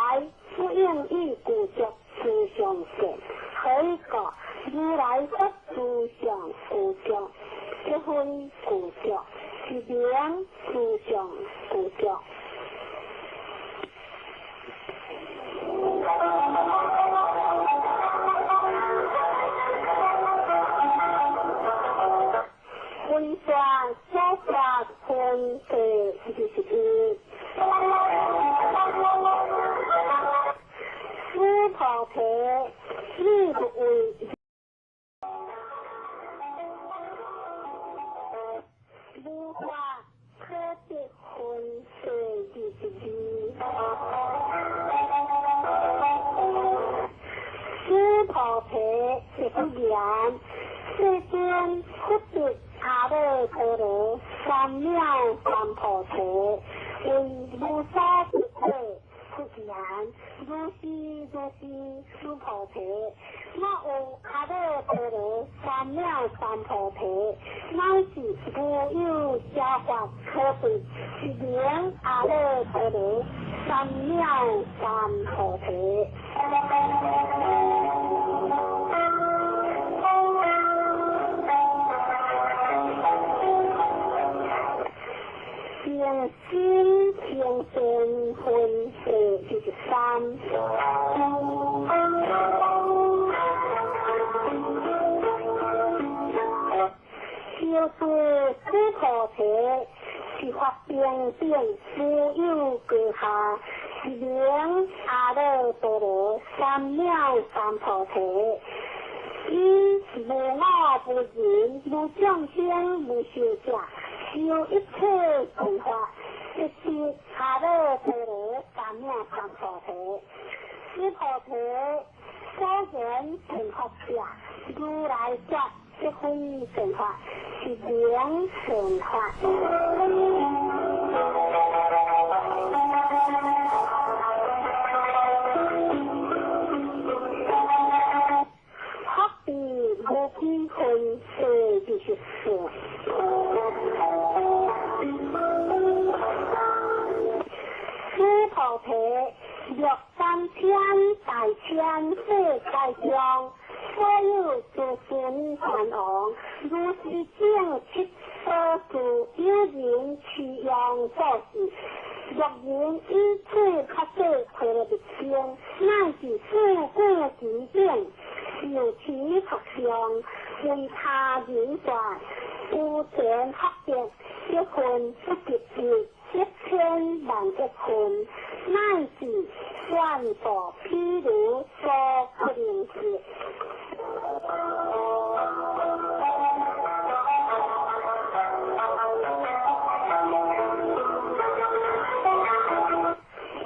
不应以具足诸相见，何以故？如来说诸相具足，即非具足，是名诸相具足。分说所说分第21。须菩提，你不为无法可得分第22。须菩提，是不言，世尊佛得阿耨多罗三藐三菩提，为无所不得。佛言：如是如是，须菩提，若有阿耨多罗三藐三菩提，乃是无有邪法可得，是名阿耨多罗三藐三菩提。平心平善分第23。就是须菩提，是法平等无有高下，是名阿耨多罗三藐三菩提。以无我无人，无众生，无寿者，修一切善法，即是阿耨多罗三藐三菩提。須菩提，所言成佛者，如來說即非成佛，是名成佛。福地無幾分，第24。須菩提，若三千大千世界中，所有諸尊梵王，如是正七所住，有人持用做事，若人以此法说毗罗密经，乃至四句之顶，受持佛相，为他人说，有前福德，一分不及一。一千萬億分，乃至萬度譬如所不能及。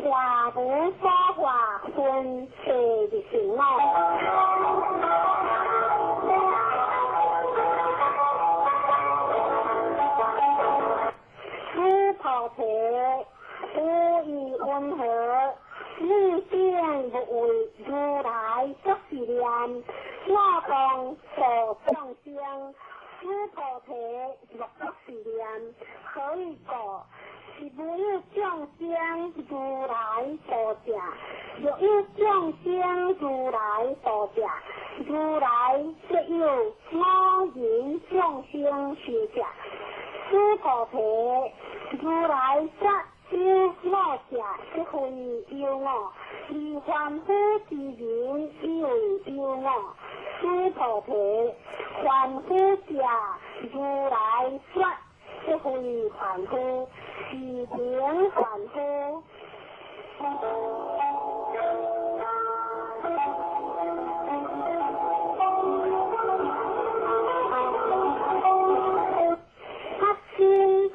化無所化，分第25。菩提，無疑云何？你定不為如來作是念，我當度眾生。須菩提，若作是念，何以故？是無有眾生如來度者，若有眾生如來度者，如來則有我人眾生修者。須菩提，如來說有我者，即非有我；而凡夫之人以為有我。須菩提，凡夫者，如來說即非凡夫，是名凡夫。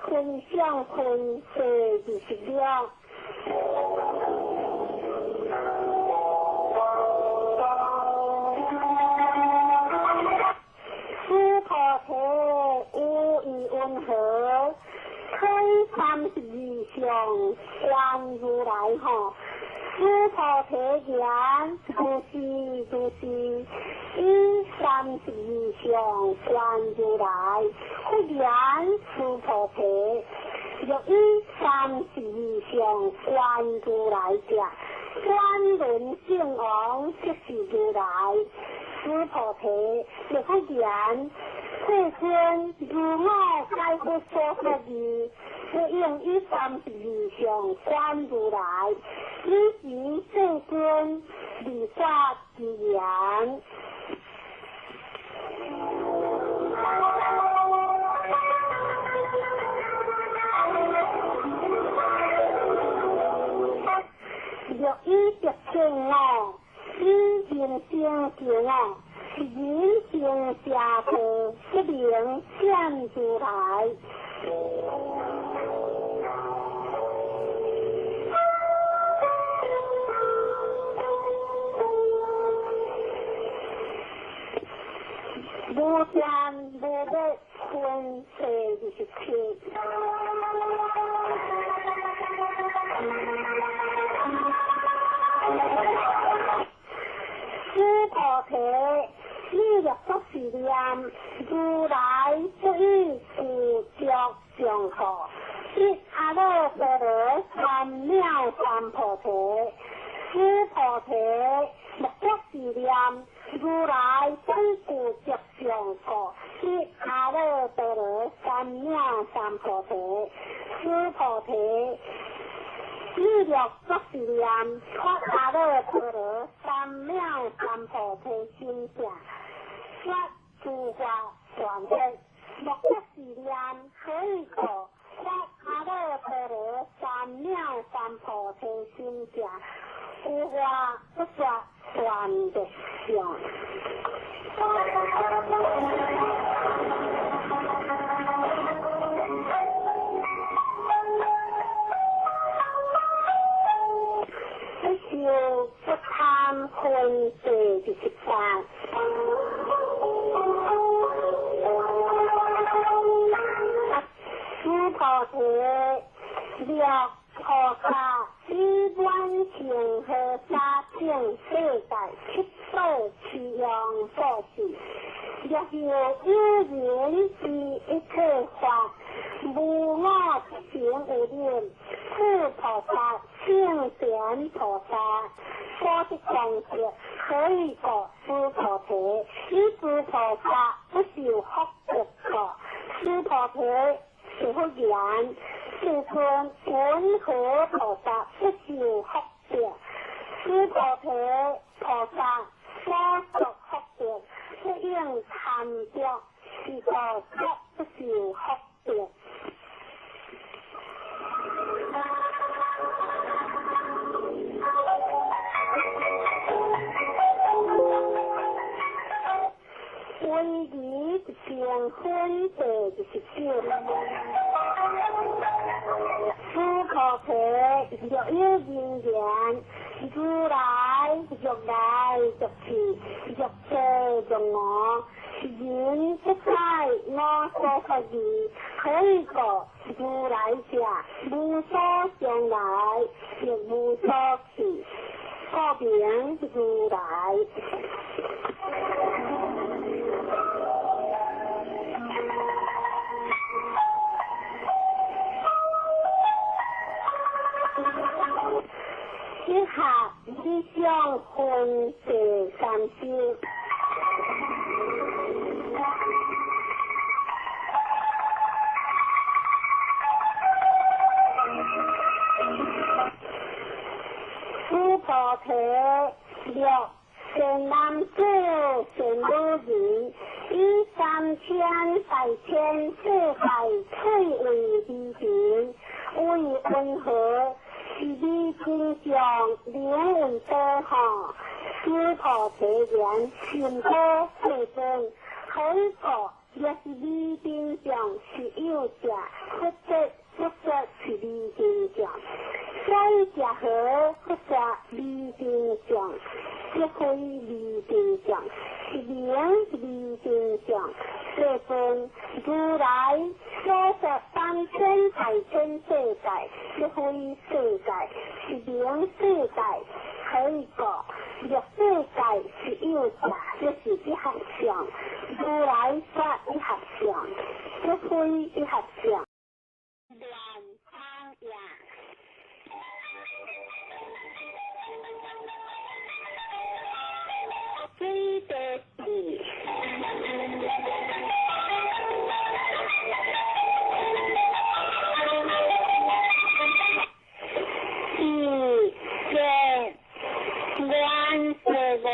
分相分第26。須菩提，有疑云何？推32相觀如來吼。須菩提言：如是如是，以32相觀如來。佛言：須菩提，若以32相觀如來者，轉輪聖王即是如來。須菩提，若佛言：世尊，如我解佛所說義，不應以32相觀如來。彼時世尊自說自言。若以得見我，以人生見我，是人生邪道，不能見如來。無見無滅分第27。須菩提，你若作是念，如來不以具足相好，以阿耨多羅三藐三菩提。須菩提，若作是念，如來不以具足相好，以阿耨多羅三藐三菩提。須菩提，你若作是念，發阿耨多羅三藐三菩提心者，說諸法全滅。若作是念，何以故？發阿耨多羅三藐三菩提心者，有法不說全滅相。一心不貪分第28。須菩提，若菩薩以滿恒河沙等世界七寶持用布施，若有有人知一切法，無我不成有念，此菩薩聖典菩薩所得功德，何以故？須菩提，以諸菩薩不受福德故。須菩提是佛言：世尊，云何菩薩不受福德？須菩提，菩薩所作福德，不應貪著，是故則不受福德。威儀成分第29。須菩提，若有人言：如來若來若去，若者若我，人不知我所說義，何以故？如來者，無所將來，亦無所去，故名如來。以下理想分第30。須菩提，若善男子、善女人，以三千大千世界翠為離塵，為雲何？是彼真相，名為寶哈。須菩提言：甚好，世尊。何以故？若是彼真相是有者，佛說佛說是彼真相。所以者何？佛說彼真相，即非彼真相，是名彼真相。世尊，如來所說三千大千世界，即非世界，是名世界。何以故？若世界是有者，即是一合相。如來說一合相，即非一合相。亂方也。水地地。一见愿世愿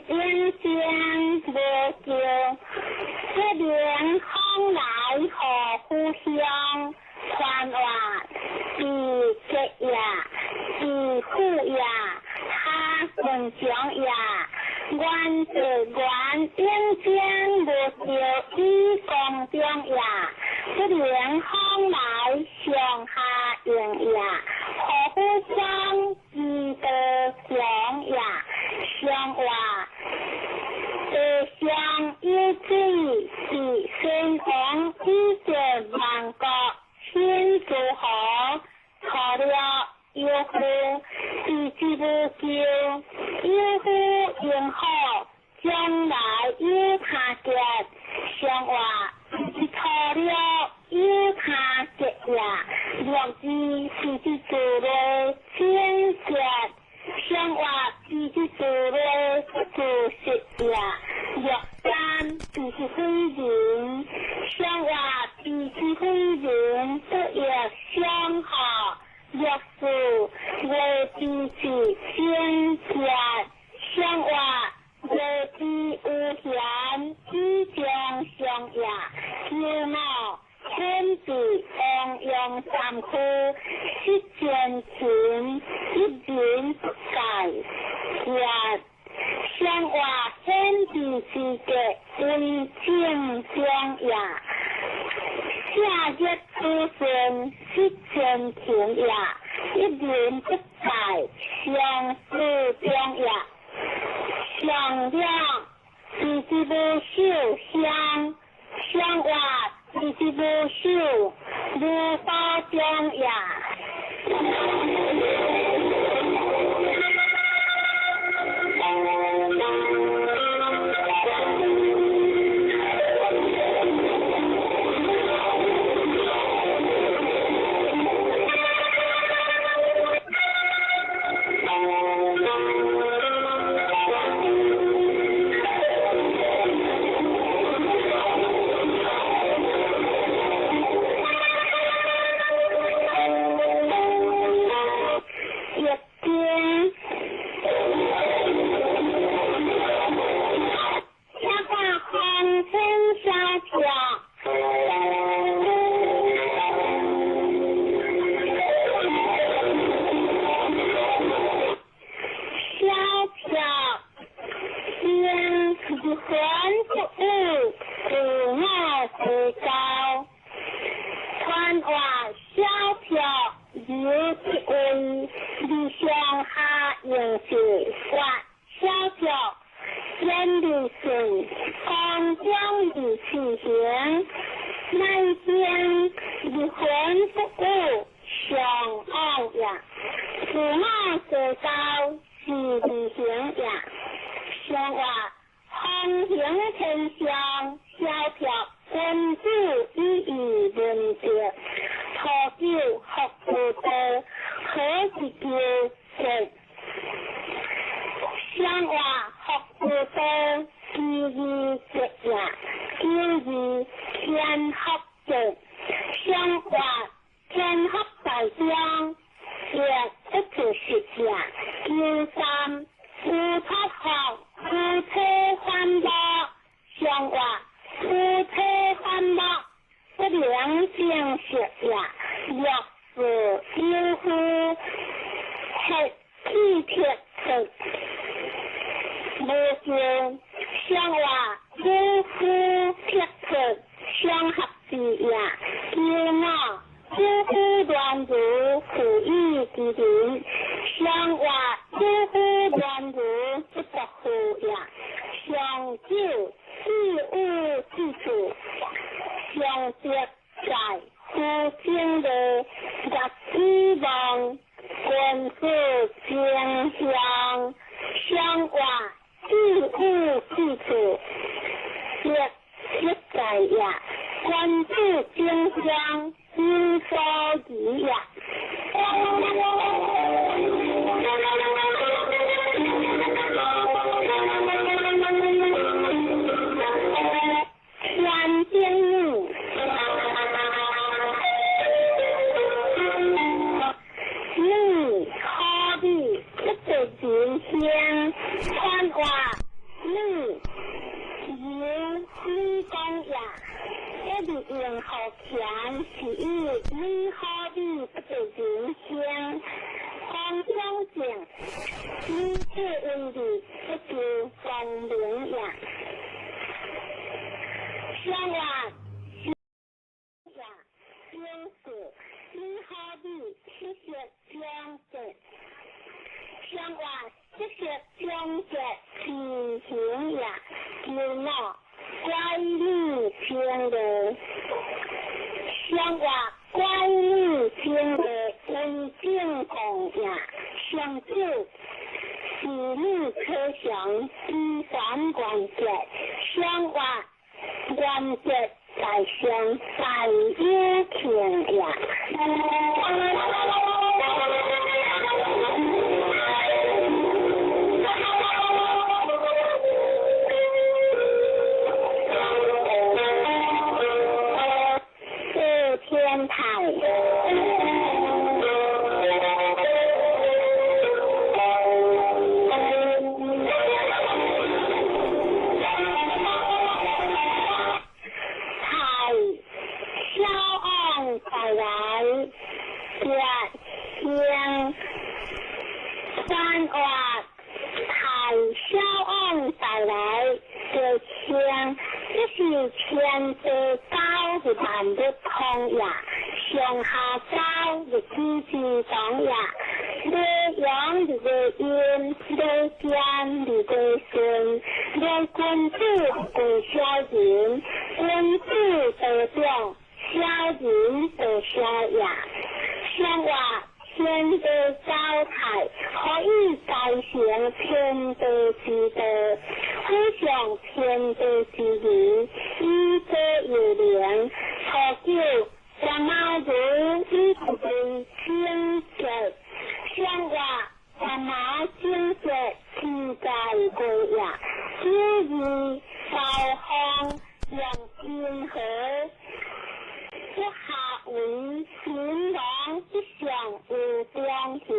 永生无穷，这名风来何故乡？传话是结也，是富也，他文强也。愿世愿永生无穷以光中也，这名风来上下应也，何故乡之道强也？上话地上有水是先王以前万国先诸侯错了有夫是之无咎，有夫应好，将来有他结。上话是错了有他结也，若知是之做的先结。上话是之做的做实也，若三是之非人，上话是之非人不亦相合。若四为之是先结，上话为之有贤之将相也，求我天地王阳三区，失前情一人不改也。上话天地之格为正相也，下日子孙失前情也，一人不改相思。無手相，相活二是無手無所長也。行天地之道，虎上天地之义，以作有灵。初九，官猫如以为清洁，相话官猫清洁，自在归也。九二，高方用金河，不下为新郎之上有中行。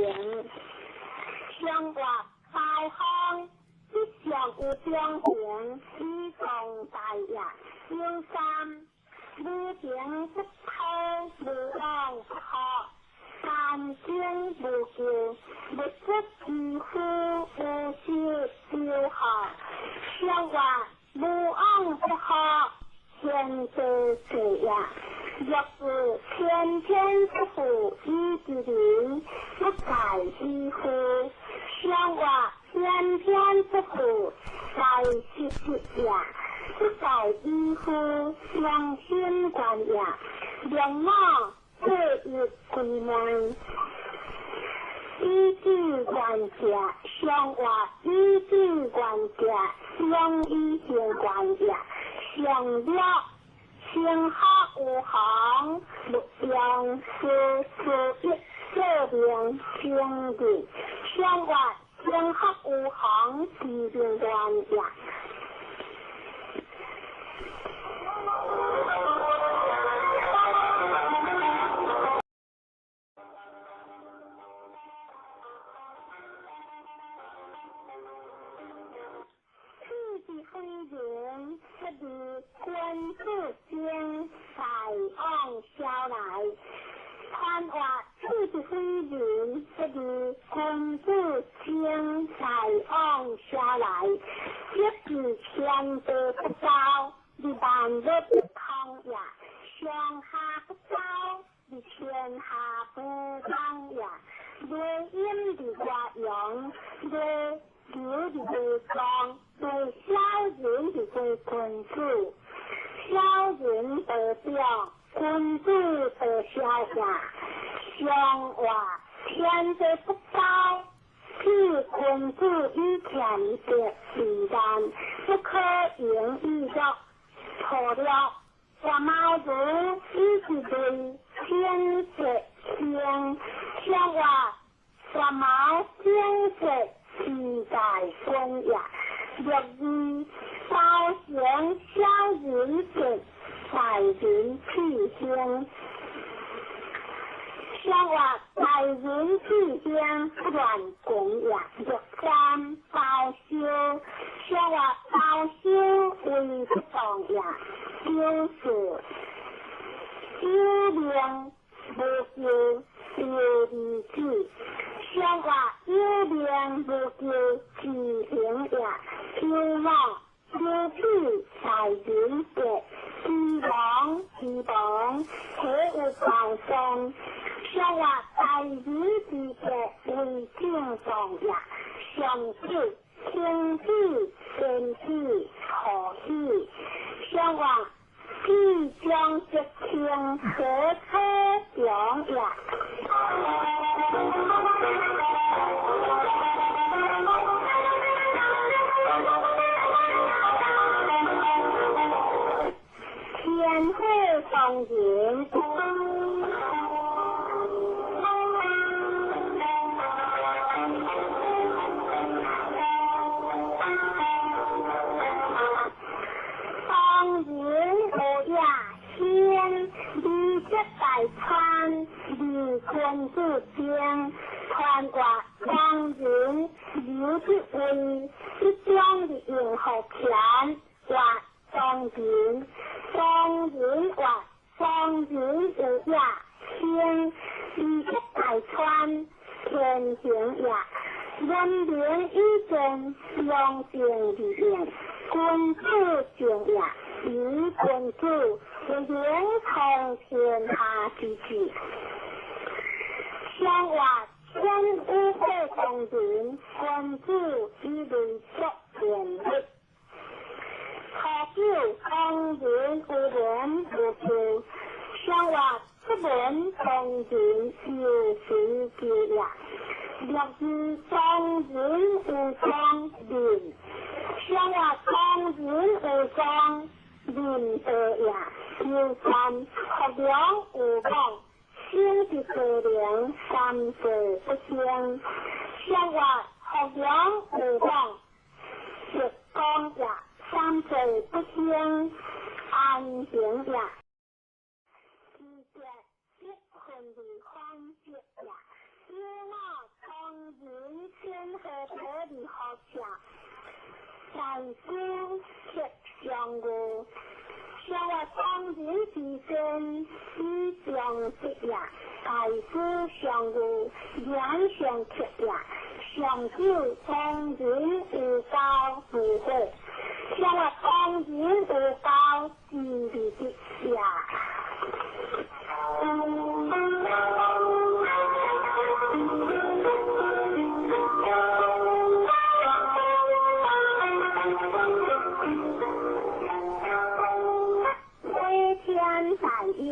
相话高方之上有中行，以壮大业。九三，无情不偷，无往不好，三经无救，物质之夫无修修好。相话无往不好，天地事业。若是天天不负以之人，不在以夫。相话天天不负在时时也，不在以夫良心观也。两马各一归门，以智观者，相话以智观者，相以行观也。相了天下有行，勿用事事一说明清日。相话天下有行，自明观也。飞人不如君子精，大往消来。传话此之非人，不如君子精，大往消来。一是天地不周，而万物不通也；上下不周，而天下不通也。内阴而外阳，内柔而内刚，内小人而为君子，小人得表，君子得小也。上话天地不周，此君子以俭德为难，不可盈以乐。错了，官猫如以之类天色天，相话官猫天色自在君也。六二，高行小人德，大人气兴。相话大人气兴，不乱讲也。六三，包修，相话包修为不当也。九四，有名无求，丢二子。相话有名无求，自行也。九五，有彼大人德，之王之王，体有高尚。相话大人之德为正当也。上九，天子天子何喜？相话必将吉庆何可强也。天火上人。当人有野心，二节大川，二君子精，传话当人有之位，一将的用福田，话当人，当人话当人有野心，二节大川，天行也。文明以正，良政而应，君子正也。以君子为荣通天下之志。相话天有火当人，君子以为作天力。初九，当人有言无求，相话出门当人有时求也。六二，当人有裝人，上話當人有裝人道也。求三福良有望，生伫地靈三世不生。上話福良有望，直光也三世不生，安平也。二節積分離方積也。有我當人先何得離何者？大師克上語，上話當人之身，以上德也。大師上語，言上克也。上九當人有交無悔，上話當人有交之利的也。飞天大有，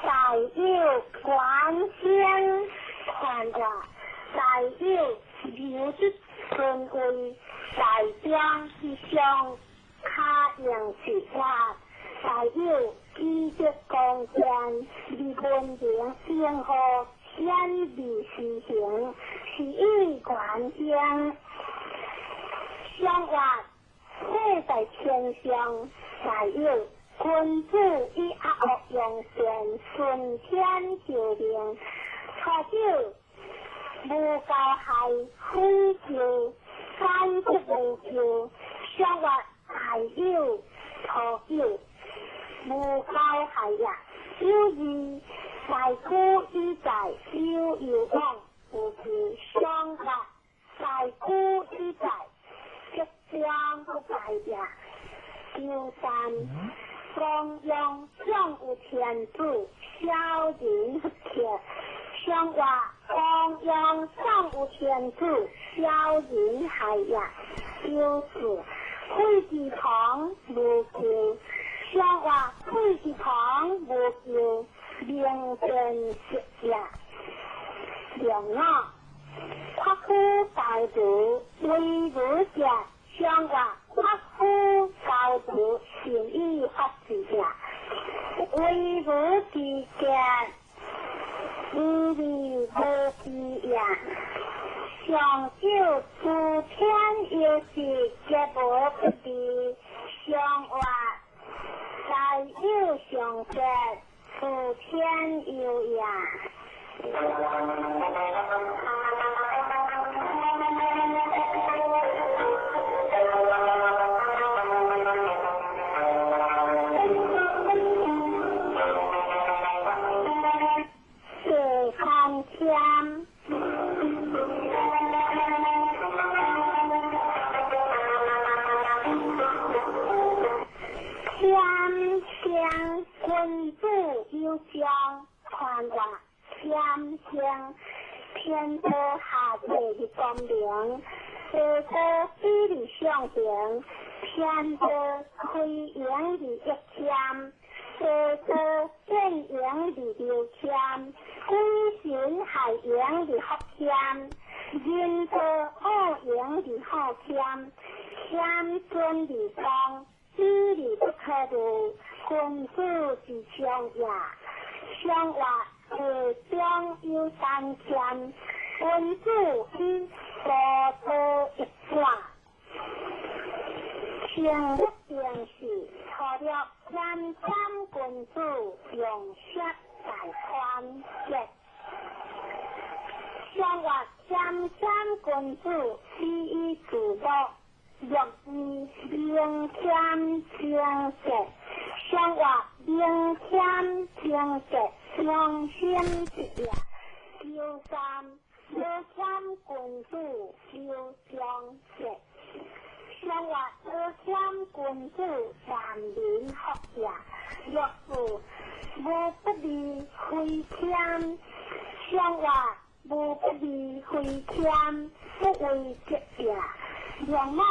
大有观天看话，大有流出尊位，大中之上卡用是法，大有基德光见，离文明正和显微施行，是以观天。相话世在天上，大有君子以阿恶用善，顺天就命，初九无交害，非救，三不无救。相话大有初九无交害也。有二大古以在有有往，有是相话大古以在即将不败也。九三光荣上有天主，小人不克。相话光荣上有天主，小人害也。九四废之旁无救，相话废之旁无救，明辨色也。两五夸夫高度为如者，相话夸夫高度善以发之也。为如之者，无利无弊也。上九诸天有时皆无不利，上话大有上者，诸天有也。第三天，天生君子有将，传话天生天道下界的光明，地道比例上平，天道开营的一天，地道变营的六天，鬼神害营的福天，人道恶营的好天，天尊的光，比例不可度，君子之上也。上话地中有三天，君子以高道一转，成一定是除了谦谦君子用色大团结。上话谦谦君子以以自乐，乐于明谦清洁。上话明谦清洁，良心之也。九三无谦君子有忠节。上话无谦君子万民福也。若是无不利非谦，上话无不利非谦，不为节也。两马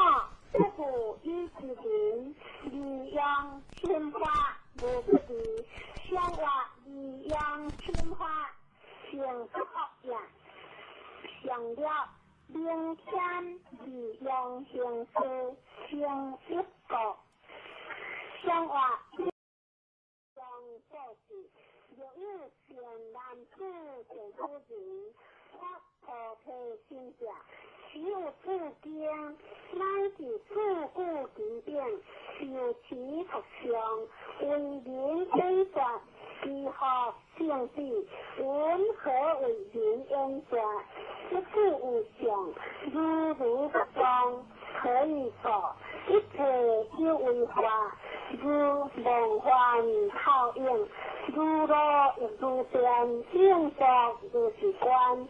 不负以之人，利用心花无不利，活利用侵法成不恶也。上了明天利用形式成一个。上活用做事，若有善男子善妇人，发菩提心者，持有此经，乃至自古其顶，受持读诵，为人解说，其福胜彼，云何为人演说？一切有相，如如不动，何以故？一切有为法，如梦幻泡影，如露亦如电，应作如是观。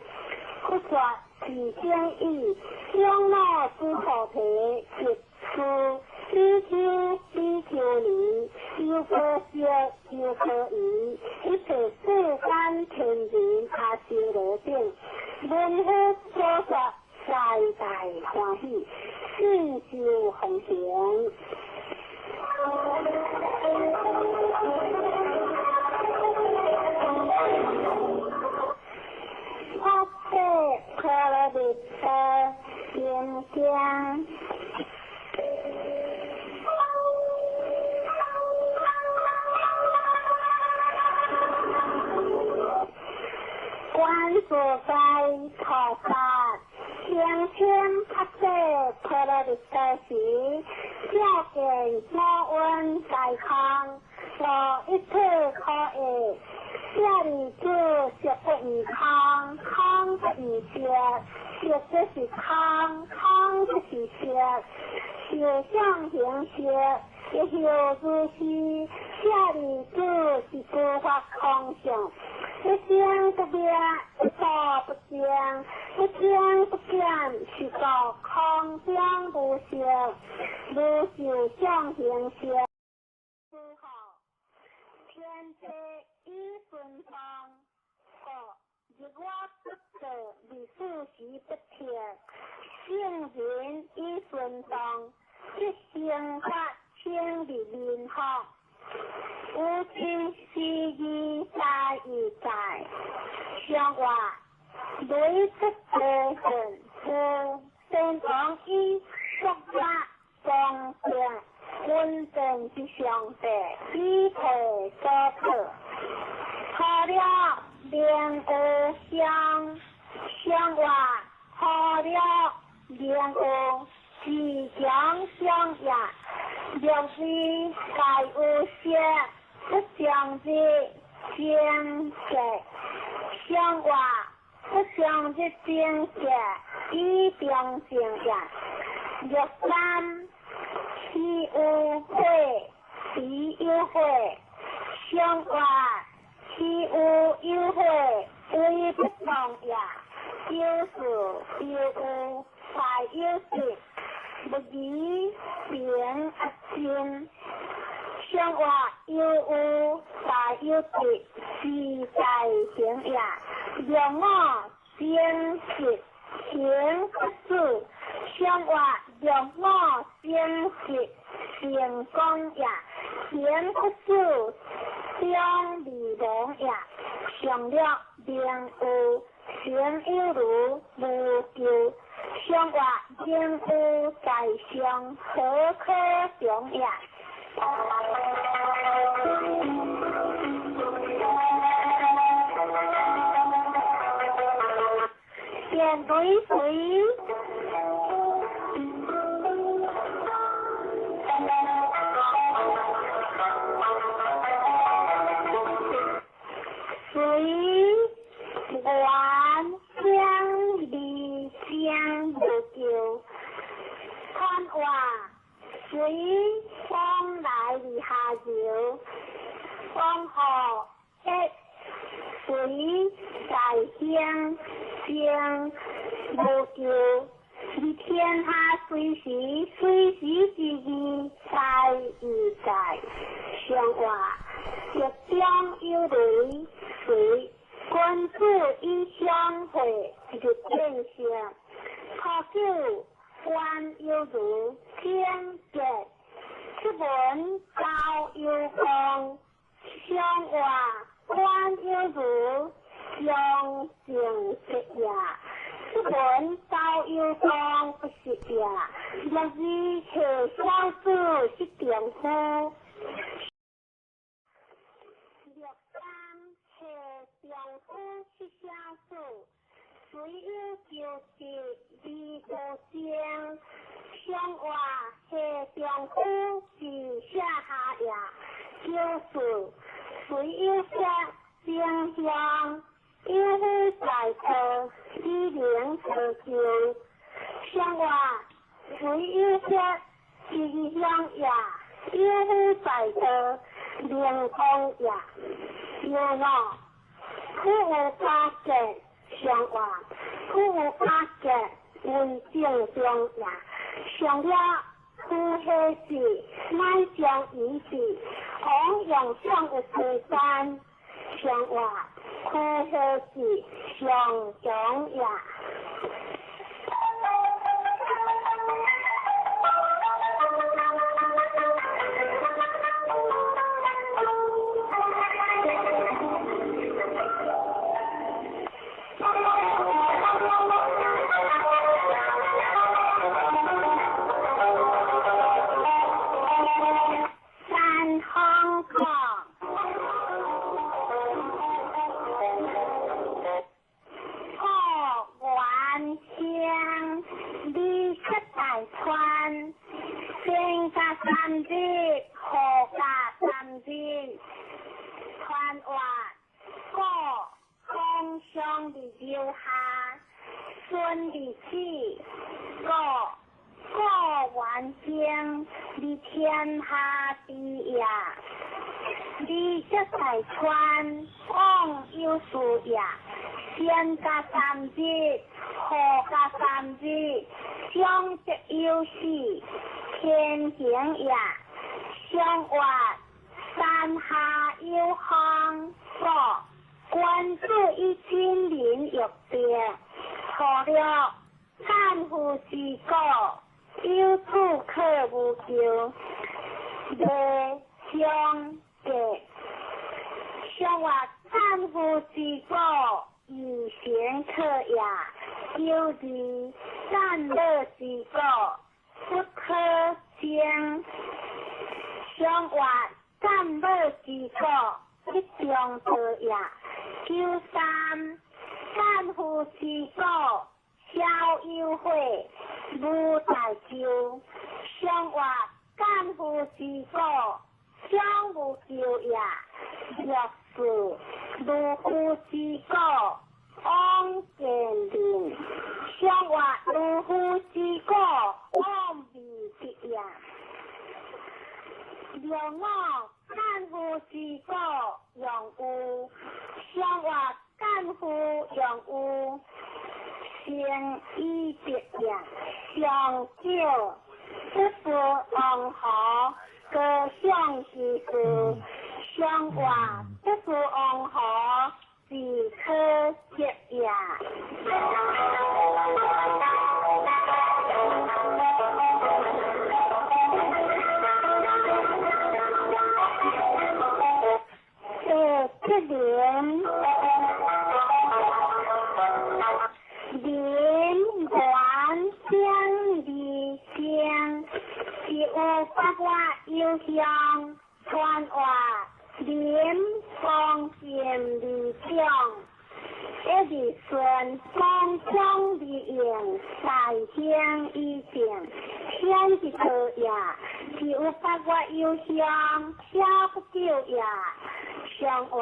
佛说是经已，长老须菩提，及诸比丘、比丘尼、优婆塞、优婆夷，一切世间天人阿修罗等，闻佛所说，大大欢喜，信受奉行。发誓波罗蜜多心经。观自在菩萨声称发誓波罗蜜多时，照见五蕴皆空，无一切可爱。舍利子，色不异空，空不异色，色即是空，空即是色，受想行识，亦复如是。舍利子，是诸法空相，一生不灭，一住不增，一增不减，是故空中无色，无受想行识。诸好，天地以顺风，故日我不做，日四时不撤。圣人以顺动，即生法称日民福。有情是义在义在，上话雷出地震，有先王以国家公正稳定之上帝，以提所托。除了明有相，上话除了明有自强相也。若非皆有色，不相日精色；相话不相日精色，以中正也。若三岂有火，彼有火；相话岂有有火，为不动也。有事有有，大有实，不疑平阿真。相话有有，大有实，是在行也。若我生实行不住，相话若我生实成功也，行不住将未亡也。上了明有，行有如无咎。相话明有在上，何可常也？电对水，随缘相离相无咎，看话随风来而下流，风雨一随在乡相无咎，而天下随时随时之义在而在，相话日中有雷随君子以相会日见性，可久观犹如天结，出门交有光，相上话观有如上正直也，出门走有当不是也，六二下小子是丈夫。六三下丈夫是小子，虽有求职而无情。上话下丈夫是下下也，九四虽有写正向，有夫在道，以能成就。上话虽有写吉祥也，有夫在道，灵光也。六五苦有加结，上话苦有加结为正中也。上了苦下事，乃将遗事，往用上有亏山。上话苦下事上强也。三方讲，故原乡李出大川，先甲三日，后甲三日，传话故风上伫留下，孙伫子，故故原乡伫天下之也。李出大川，往有事也，先甲三日，后甲三日，上则有死，天行也。上话山下有风，故君子以亲民欲定，错了干夫之过，有处可无求，未相结。上话干夫之过，以贤可也。九二战乐之过，不可争。上话战乐之过，一中道也。九三战夫之过，小有悔，无大咎。上话战夫之过，小无咎也。六四如夫之过，往见人。上话如夫之过，往未得也。六五战夫之过，用有。上话战夫用有，成以德也。上九不是王侯，高尚之事。上话不是王侯，是可接也。八七年，林元相二相，是有八月有乡传话林方便二长，一日顺风将而用，大兴以正，天之道也。是有八月有乡，小不久也。上话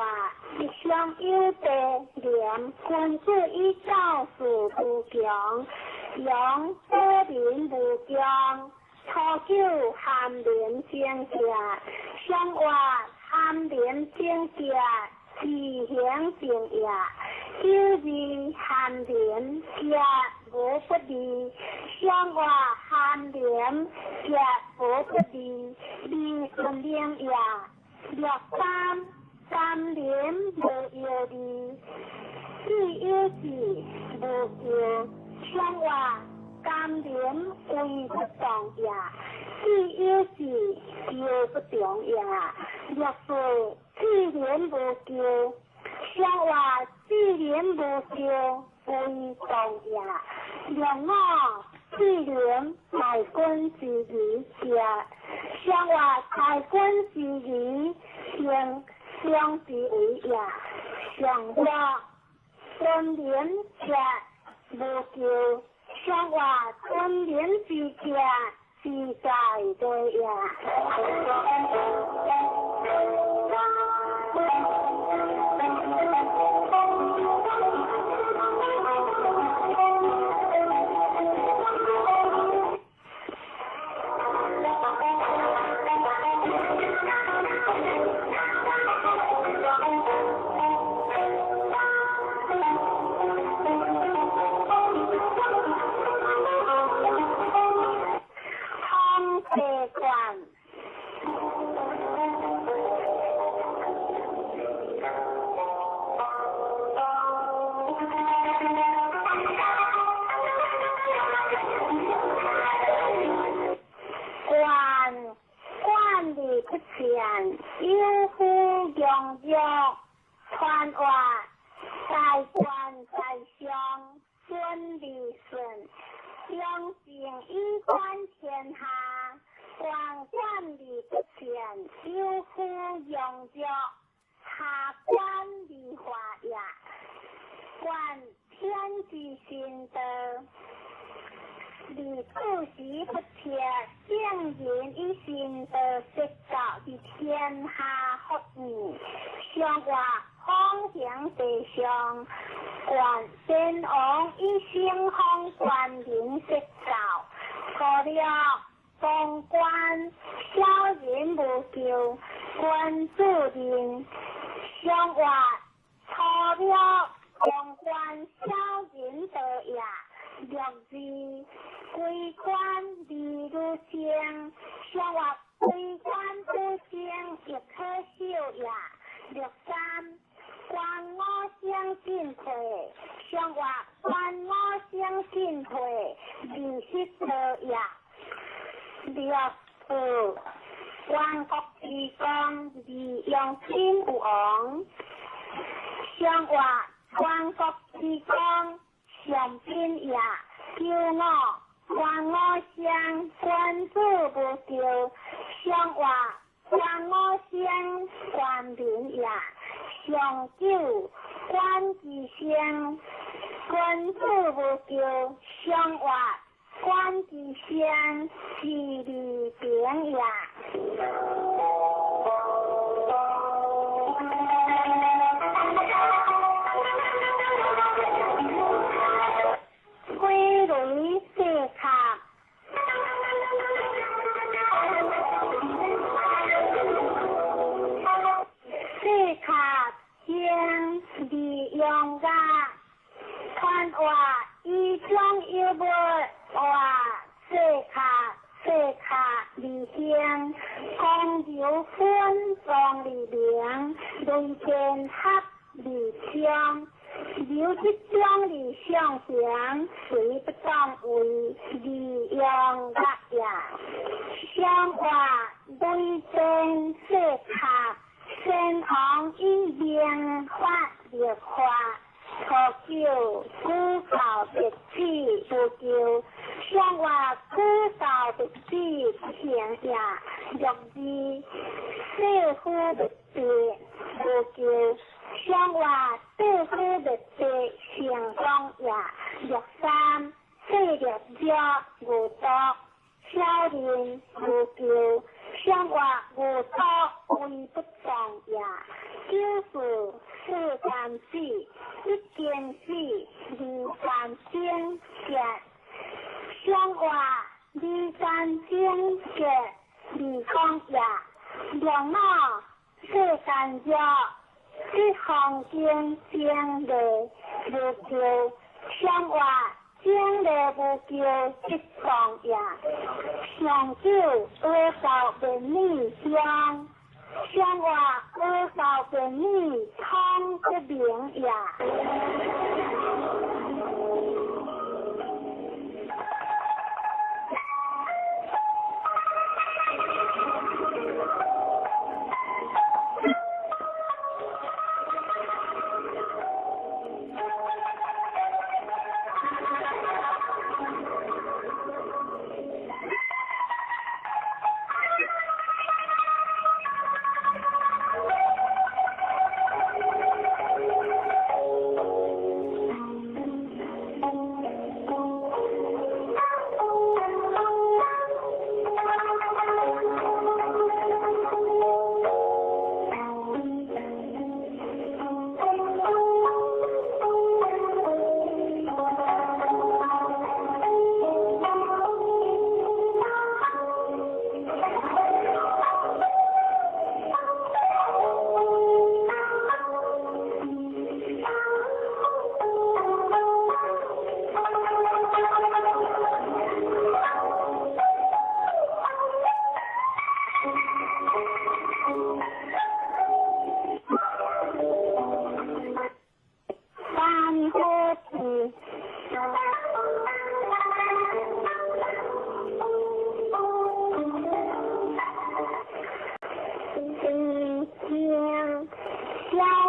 一上有地廉，君子以教事无穷，用保民无穷。初九含廉正价，上话含廉正价，自行正也。九二含廉价无不利，上话含廉价无不利，利顺灵也。六三三廉无药利，只有字无叫，上话甘廉为不动也，只有字叫不动也。六四智能無救，上活智能無救為動也。六五智能大軍之儀者，上活大軍之儀行相之為也。上六尊能者無救，上活尊能之者自在對也。有夫强弱，传话大官在上，尊而顺，上正以观天下，官官而不前，有夫强弱，下官而化也。观天之心道。而处时不切，圣人以心道设教伫天下福义，上活方行地上，观先王以圣方观人设教，初六当官小人无救，君子人上活初六当官小人道也。六二归官而如生，上活归官不生亦可修也。六三观五生进退，上活观五生进退，而失道也。六四观国之功，而用亲有王，上活观国之功。上品也，九五观五生，君子无救，上活观五生，观民也。上九观之生，君子无救，上活观之生，是利平也。归类四卡，四卡经利用噶，传话以中有无话四卡四卡利行，公牛分装利明，雷电合利枪。留这种理想行，随不当为利用乐也。相话雷电四卡，先王以明法立法，初九古教弟子不救，相话古教弟子不行也。六二世夫不别无救，相话世夫不别成功也。六三世六者无毒，小人无救，相话无毒为不当也。九四世间死，一间死，二间精结，相话二间精结，二讲也。六五世间者，这方经经历无救，相话经历无救，即当也。上九阿教便女相，相话阿教便女通不明也。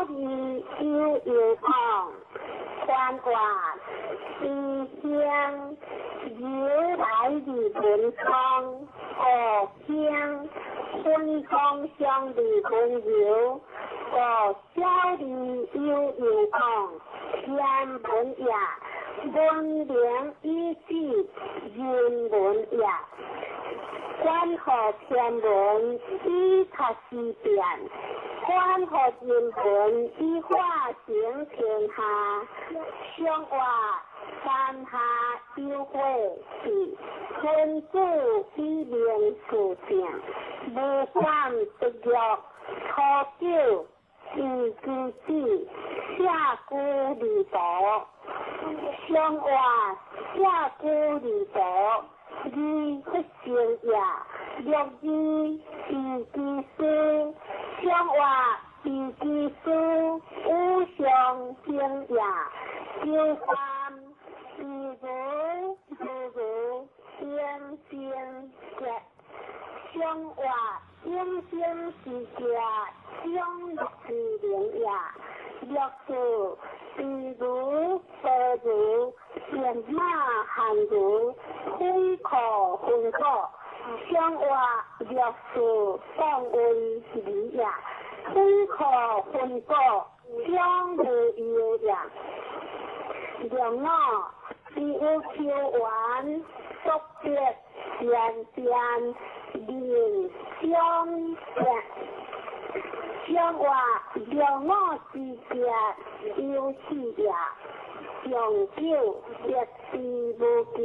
字悠悠讲，宽话慈香，由来日文光，五香分光相离温柔，五小字悠悠讲，天文也，文明以止人文也。关乎天文以读思变，关乎人文以化成天下。上话山下有火是君子以明事正，无管得玉初九以其子下居二途。上话下居二途。二不成也，六字是其师，上话是其师，五上行也。九三是如如如应生节，上话应生是节，上六之灵也。六字是如何如，变马汉如，分可分可，上话六字当为理也，分可分果，将无忧也。两五是有球员速别前边连相变。上话两五之节有四也，上九别之无求。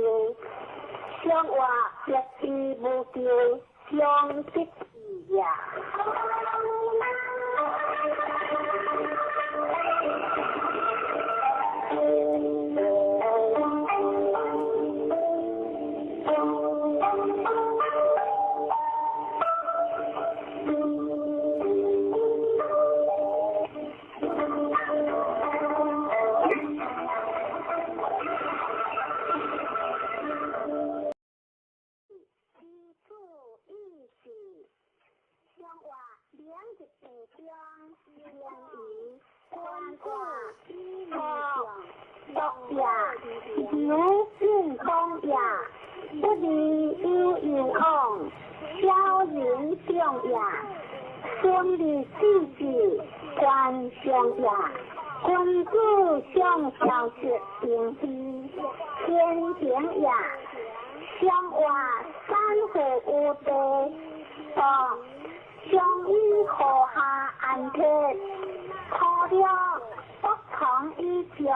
上话别之无求，上得志也。刘进公也，不离悠悠往，小人上也，孙立子子官上也，君子上小学平非，天行也，上话三户有地，道上以河下安铁，土了不从以脚。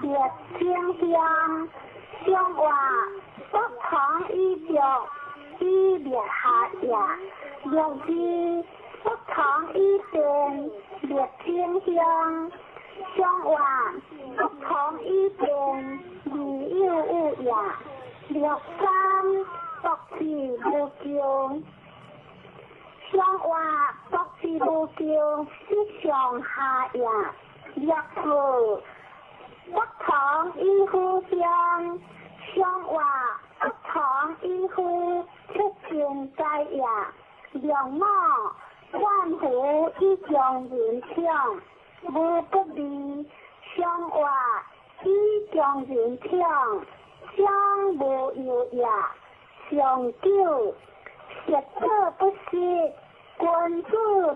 列清香，上话不从以脚，以列下也。六字不从以变，列清香，上话不从以变，理有有也。六三不是无穷，上话不是无穷，是上下也。六四不从以互相，上话不从以互出天在也。两五万户以将人抢，无不利。上话以将人抢，将无忧也。上九实者不失，君子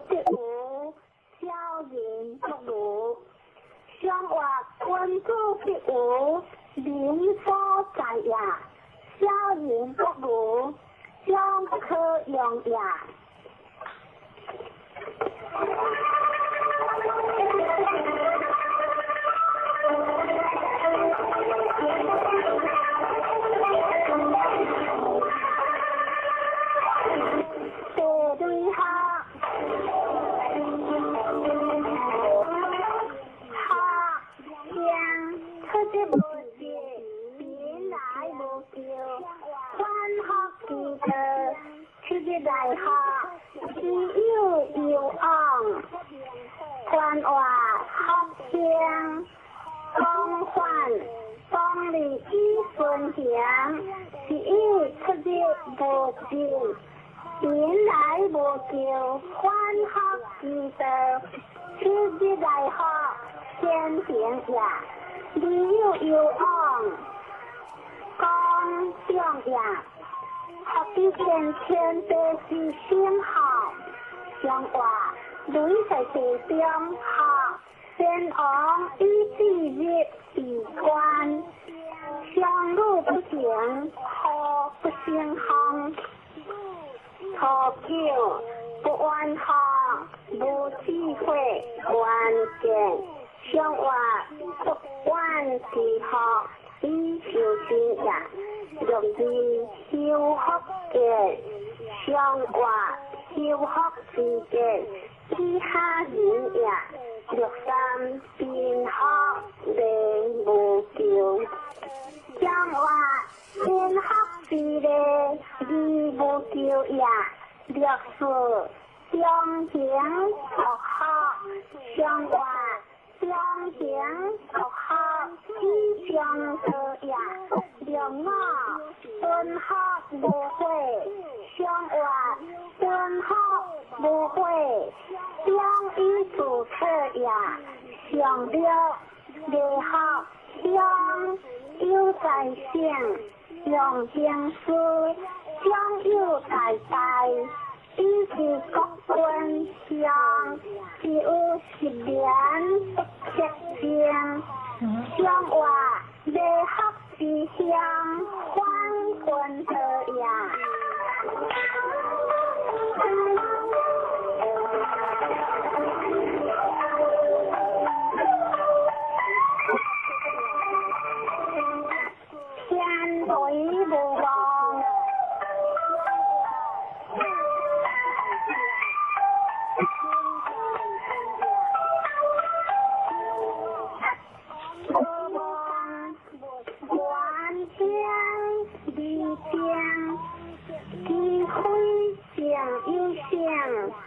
得无，小人不如。上话君子必无，民所在也；小人不如，将不可用也。地对下。来学，只有有往，宽话学听，广泛当理以顺行，是以出入无尽，原来无求，反复之道，此日來福先行也，理有攸往講中也，福知見天地之心號，上話雷在地中號，先王以至日閉關，相路不行，河不勝風，初九不怨號，無智慧關鍵，上話不怨之福，以修身也。六二修福見，上話修福之見，以下人也。六三貧福禮無求，上話貧福之禮禮無求也。六四中行福福，上話中行福福以上道也。六五敦福無悔，上話敦福無悔，將以自策也。上六禮福鄉有在省，用行事將有在大，以是國君鄉，只有10年不克正。上話禮福之鄉，反君道也。天雷無望。無望願天理正，機非正有性，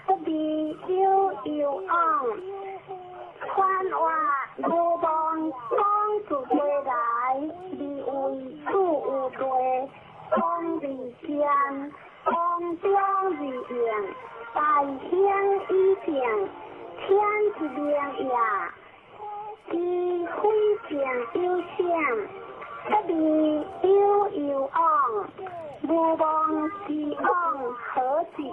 不離有攸往。寬話無望講自歸來，離為主有地，講離間，講中而應，大興以正，天之明也。機非正有性，不離有攸往。無妄之往何之意？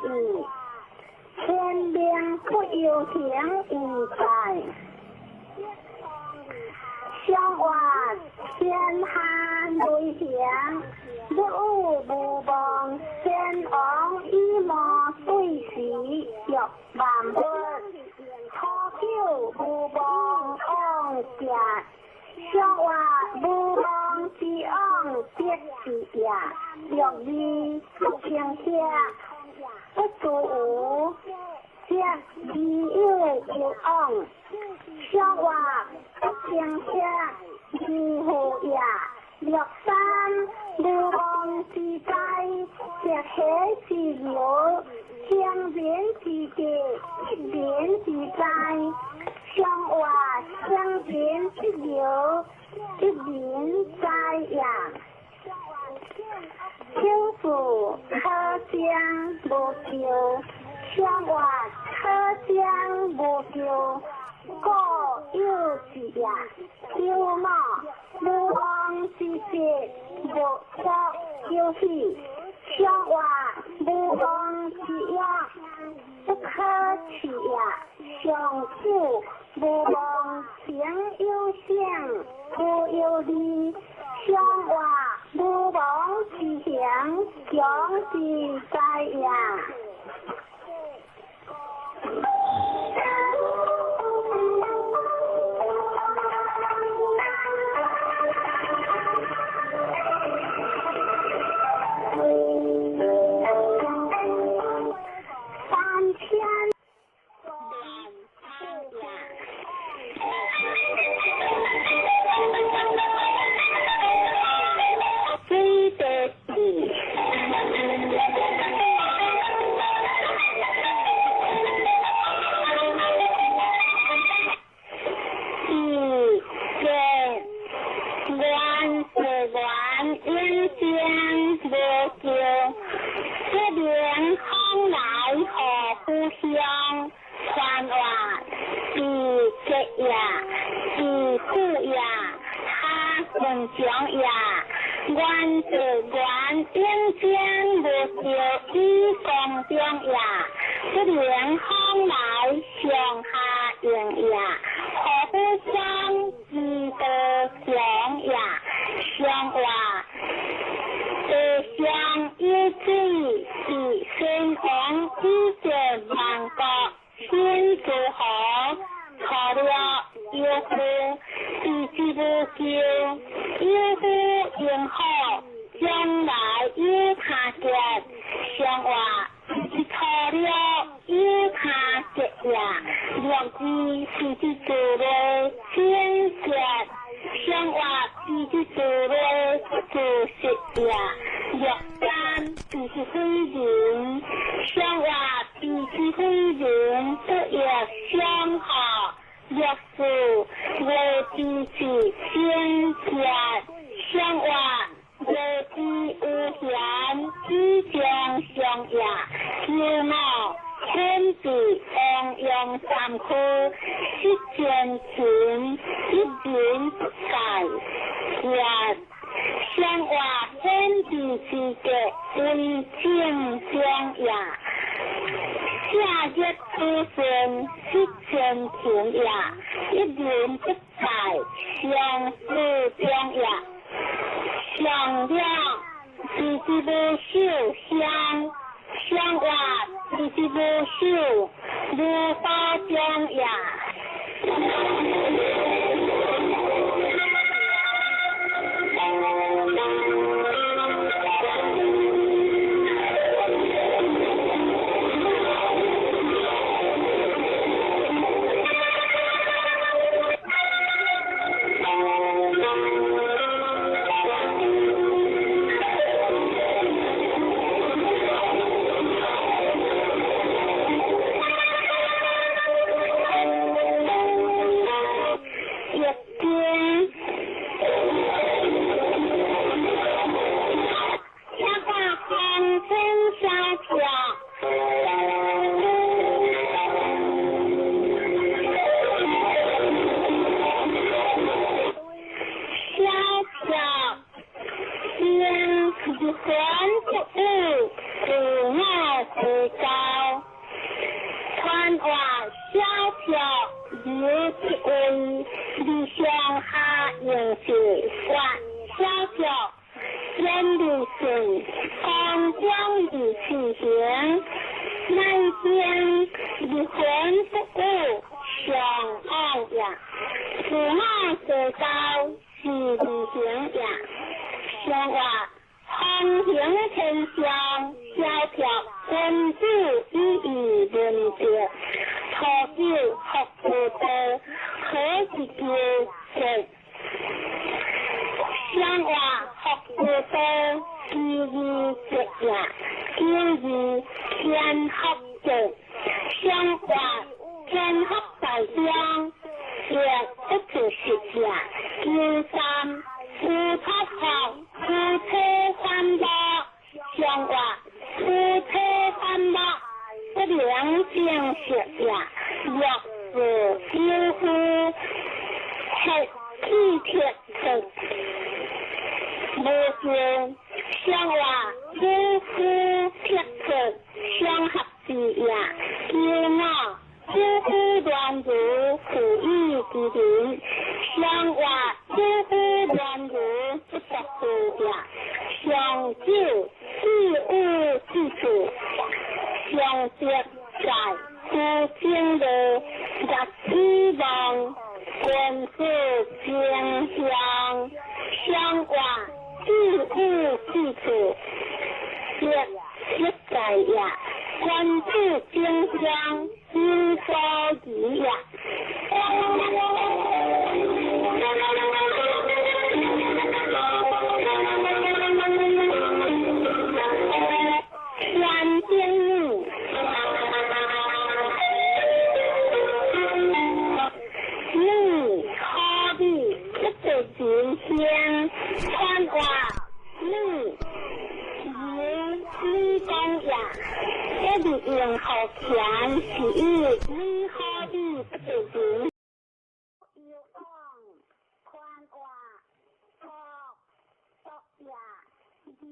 天命不由行以在。上話天下雷行，不有無望，先王以無對時欲萬物。初九無望往行，上話無望之往必是也。六二不平下，不足無，則理有攸往。上話不平下，理乎也。六三無妄之災，則喜之樂，行人之德，一人之災。上話行人之樂，一人災也。九四可將無求，上話可將無求，故有之也。九五無妄之節，無作有喜。上話無妄之業，不可取也。上九無妄行有性，無有利。上話無妄之行，強之災也。3000。文强也，愿地愿永坚无着以光中也，不能风来上下应也，何不将之道强也？上话地上有水是先王以前万国先诸侯，错了有夫是之无咎，有夫应好，将来有他结。上话是错了有他结也，六字是之做的先结。上话是之做的做实也，六三是之非人，上话是之非人不亦相合。六四为之是先结，上话为之有贤之将相也，求我天地王阳三区，失前情一人不在也。上话天地之格为正中也。下日出生失前情也，一人不在相思中也。上两是之无寿相，上话是之无寿如花中也。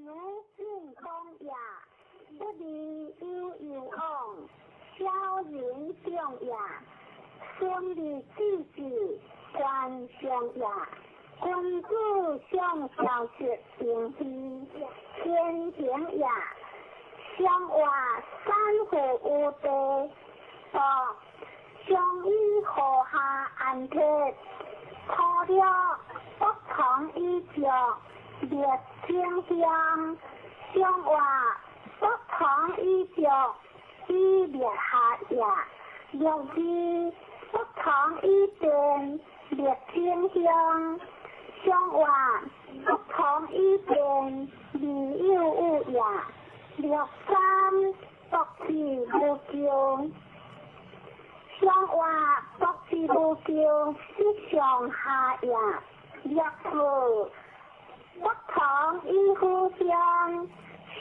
如进公也，不离有有往，小人长也。孙立之子，官上也。君子上小学平虚，天行也。上话三户有地，道上以河下安铁，初了不从以将列清乡。上话不从以将以列下也。六二不从以变列清乡。上话不从以变未有有也。六三独自无求，上话独自无求，是上下也。六四不从以夫相，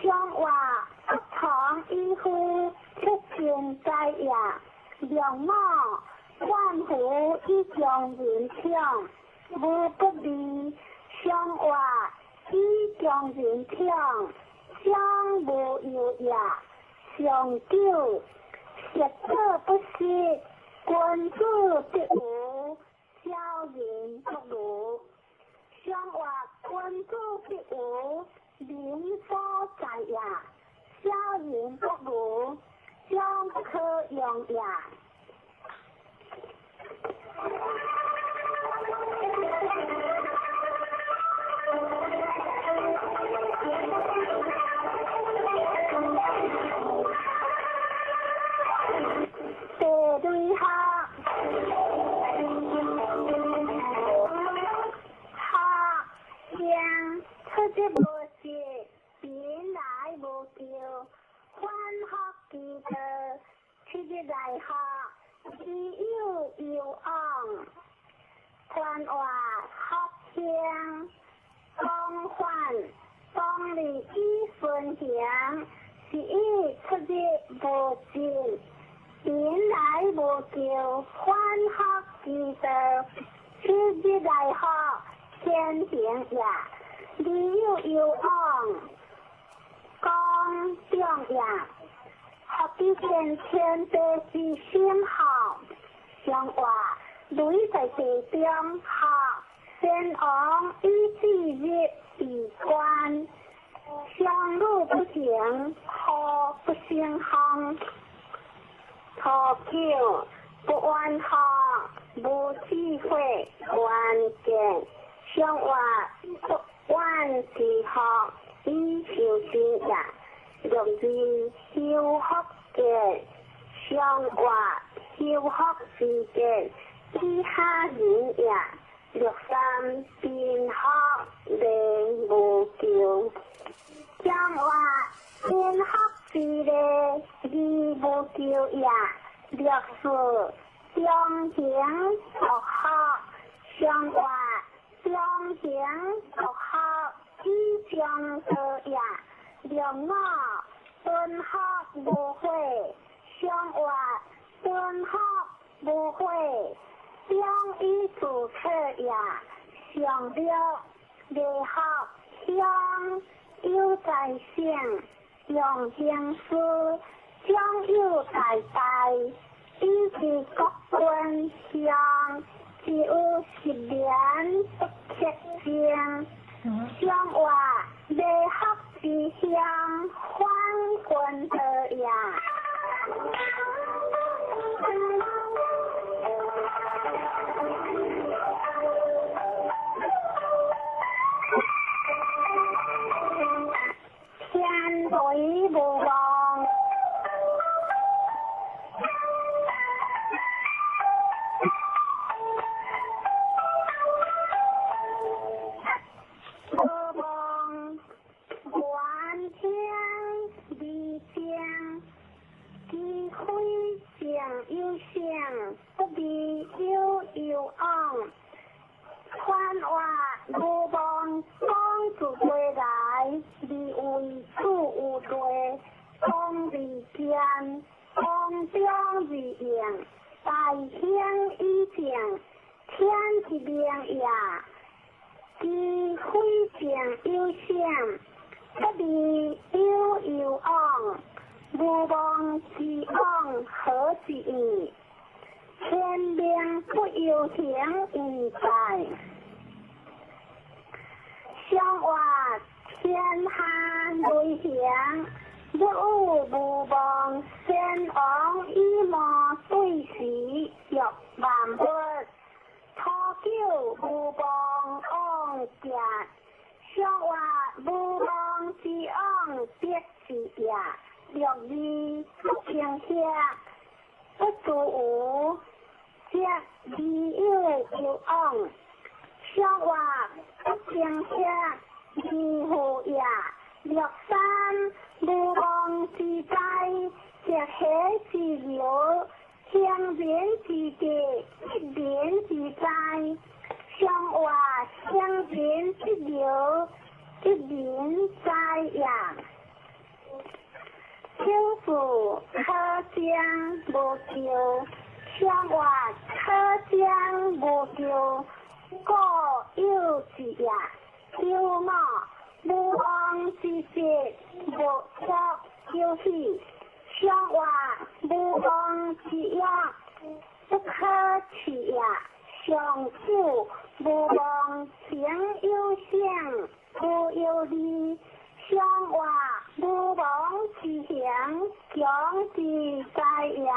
上话不从以夫出尽在也。六五万福以将人抢，无不利。上话以将人抢，将无有也。上九学者不识，君子必无，小人不如。上话君子必无，民所在也。小人不如，将不可用也。地雷下，下将出之无实，贫来无求，反复其道，七日来学，知有有往，传话福兴，光反当立以顺行，是以出日无尽。贫来无求，反复其道，七日来学，天行也。理有有往，公长也。福比见天地之心好，上话雷在地中好，先王以至日闭关，相路不行，何不成风？初九不怨学，无智慧，愿见上话不怨之学，以修身也。六二修福见，上话修福之见，以下人也。六三贫福连无求，上话贫福之礼，义无求也。六四中行独学，上话中行独学，以上道也。六五敦福无悔，上话敦福无悔，将以自策也。上六礼学乡有在圣，用行师将有在大，以其国君乡，只有十年不克正。上话礼学之乡，反君道也。天雷无望，无望，愿听未正，机会正有性，不离有有往。传话无望，讲自归来，而为主有罪，讲未见，讲中而应，大兴以正，天之明也。机会正有性，不離有攸往，無妄之往何之意？天命不由行為在，上話天下雷行，欲有無妄先王以魔對時欲萬物，初九無妄往行，上話無妄之往必是也，六二不平下，不足無。則離有有往，上話不平下，離乎也。六三無妄之災，則喜之流，行人之德，一人之災。上話行人之流，一人災也。天父可將無咎。上話可將無咎，故有之也。九五無妄之節，無作有喜。上話無妄之約，不可辭也。上九無妄行有性，無有利。上話無妄之行，強之哉也。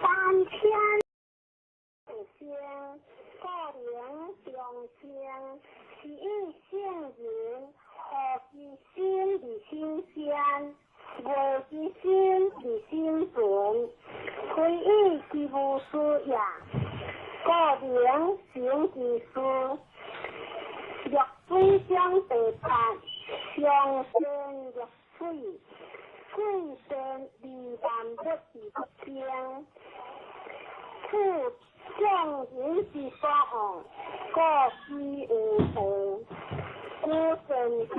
三千生，个人中生，是以圣人何其心而心善，无其心而心存，非以其无事也。个人成其事，绿水中第八，上善若水，水善利万物而不争。此众人之所往，故非有道。居善道，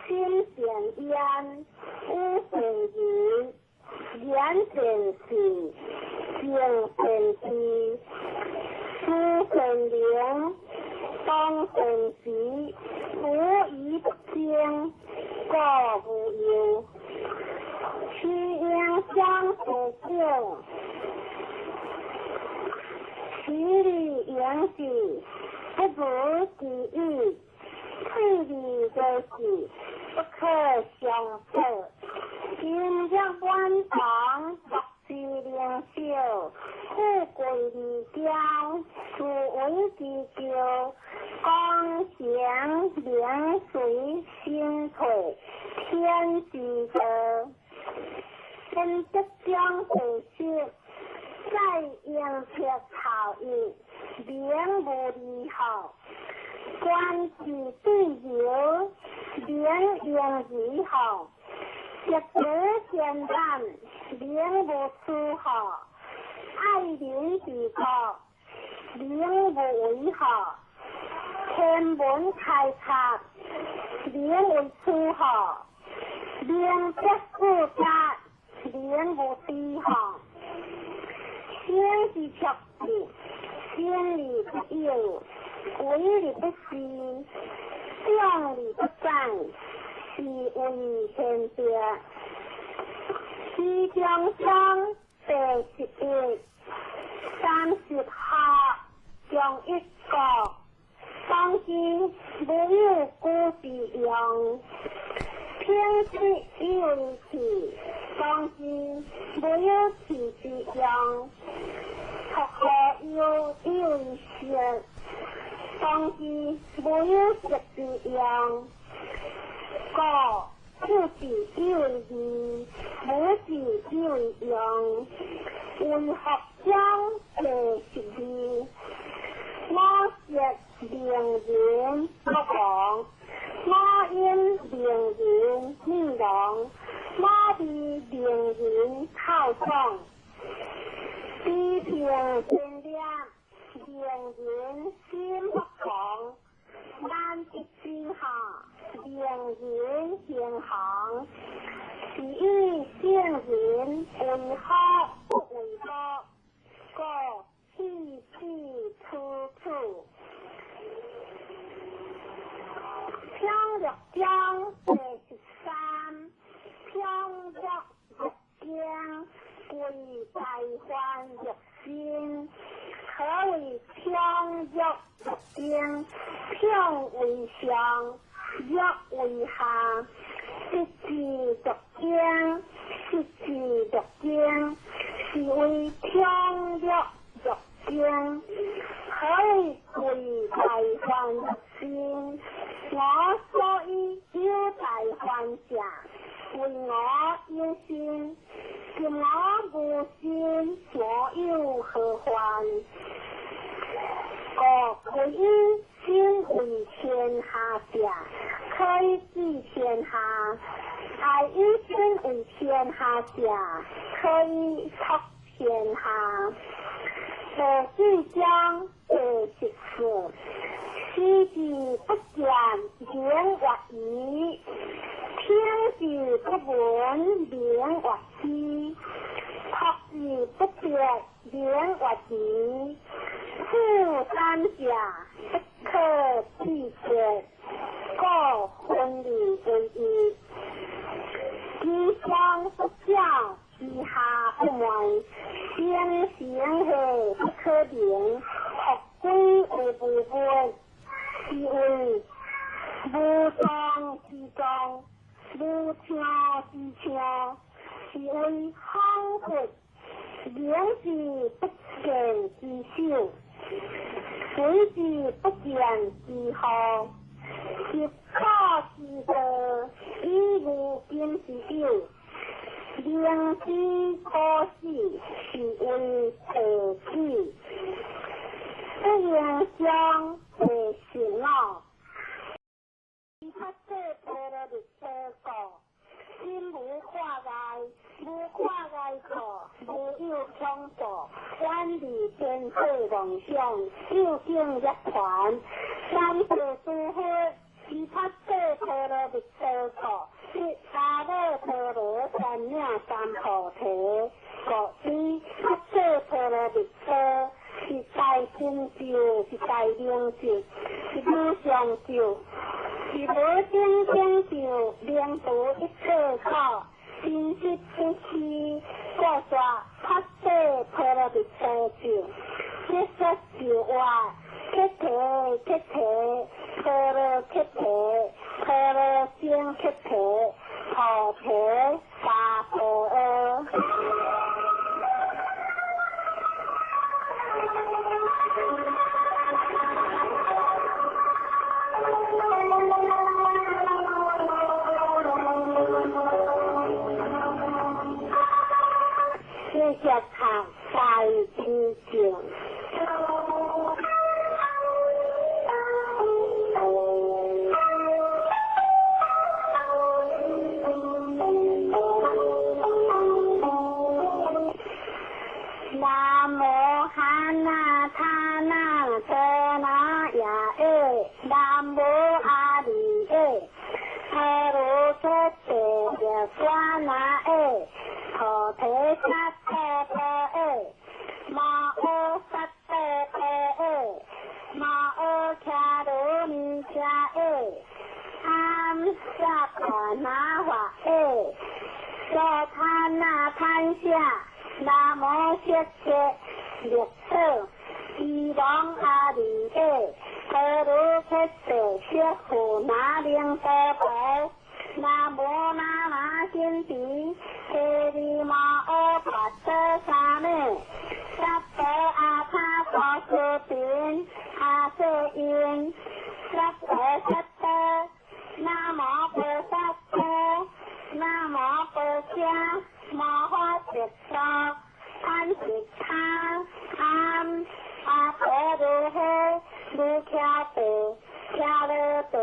心善焉，语善言，言善事，行善知，思善能，当善时，无疑不争，故无忧。其应将不久，其利盈之，不如其已。退利若是，不可相测。今日满堂，乐之灵秀，富贵而骄，自为之骄，功成名随身退，天之道。分得将第十，在应撇头一，名无利好。官之对流，名应如何？一德贤难，名无出好。爱民之国，名无为好。天文开拓，名为出好。名德富家，名无低好。心之卓志，心而不有，为而不恃，长而不宰，是谓天德。其中章第11，30下上一个，当之无有古之用，品质以为气，当之无有气之用，托何有以为色，当之无有色之用，故父子以为义，母子以为用，为学章第12，我舌名人不亡，我因名人灭亡，我味名人口爽，比平天亮，名人心不狂，难得之下，明人行行，是以圣人为好不为恶，故气气处处。平乐章第13，平乐欲经，为大梵欲心。何为平乐欲经？平为上，乐为下。实质读经，实质读经，是为平乐欲经。何为为大梵欲心？我所以有大梵者，为我有心。今我无心，我有何患？故唯以心为天下者，可以治天下；爱以心为天下者，可以托天下。第四章第14，视之不见，名曰愚；听之不闻，名曰痴；托之不别，名曰愚。此三者，不可拒绝，故分离为一。其上不教，其下不昧，先行后不可名，复归为无物，是为无状之状，无听之听，是为恍惚，明之不见之手，随之不见之后，十法之道，以无根之有。明知可死，是为地子。不应将第15。菩萨波罗蜜多故，心无挂碍，无挂碍故，无有恐怖，远离天世妄想，究竟涅槃。三世诸佛，菩萨波罗蜜多故，得阿耨多罗三藐三菩提。故知菩萨波罗蜜多是大成就，是大明智，是无上咒，是无顶成就，明除一切苦，真实不虚。故说菩萨波罗蜜多咒，一说就话，菩提菩提，波罗菩提，波罗僧菩提，菩提萨婆诃。谢谢读大经经。南无哈那他那陀那耶耶，南无阿弥耶，阿罗诃帝耶娑那耶，菩提萨婆诃耶，摩诃萨婆诃耶，摩诃迦罗尼迦耶，阿萨婆那华耶，娑他那潘夏。南无色切力所，伊王阿弥耶，阿罗诃帝舍富那灵多婆，南无那那仙提，提利摩诃跋陀沙弥，萨婆阿他婆斯频，阿瑟因，萨婆萨多，南无菩萨多，南无婆伽。摩诃萨多，贪是他，贪阿婆如诃，如伽地，伽罗地，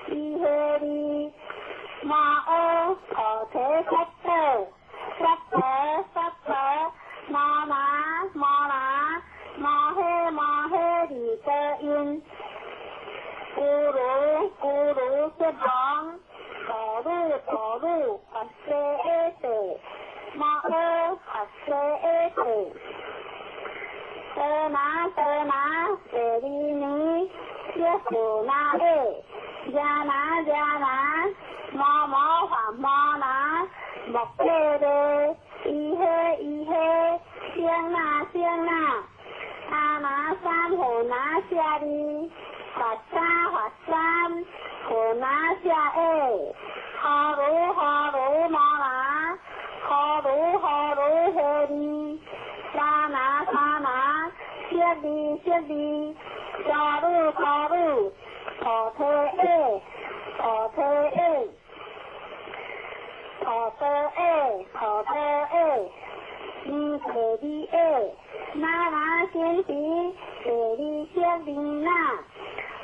伊诃利，摩诃菩提萨埵，萨婆萨婆，摩那摩那，摩诃摩诃利多因，咕嚕咕嚕吉王，陀鲁陀鲁发西阿地，摩诃发西阿地，多拿多拿第二年，小富那阿，亚那亚那，摩摩发摩那，莫格勒，伊嘿伊嘿，香那香那，阿那三呼那下哩，发三发三呼那下阿，哈鲁哈鲁摩那，哈鲁哈鲁嘿哩，沙那沙那，谢哩谢哩，沙鲁沙鲁，陀提阿，陀提阿，陀多阿，陀多阿，尼提尼阿，那那先提，提尼谢尼那，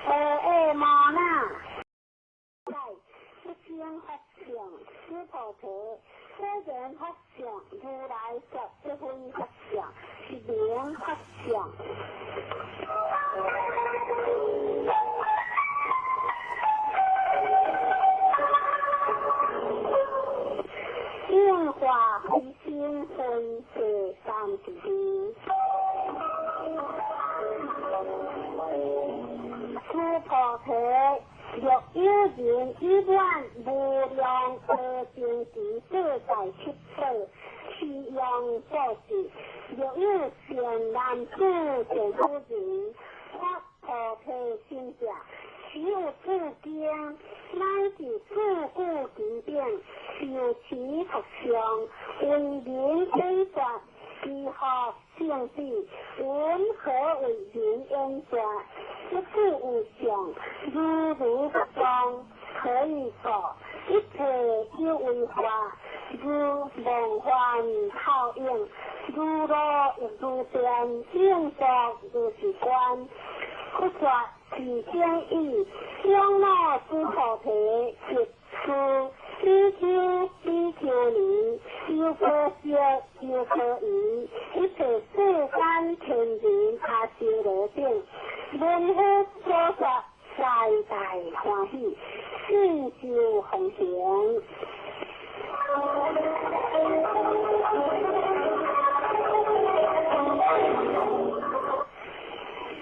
阿阿摩那。在不生法相，须菩提，世间法相，如来说这非法相，是名法相。应化非心非色三智。须菩提，若有人以满无量阿僧只所在七宝，其用布施；若有善男子善妇人，发菩提心者，持有此经，乃至四句其顶，受持读诵，为人解说，其福胜彼，云何为人演说？一句有相，如如不动，何以故？一切有为法，如梦幻泡影，如露亦如电，应作如是观。佛说是经义，长老须菩提，即此比丘、比丘尼，优婆塞、优婆夷，一切世间天人阿修罗等，闻佛所说，大大欢喜，信受奉行。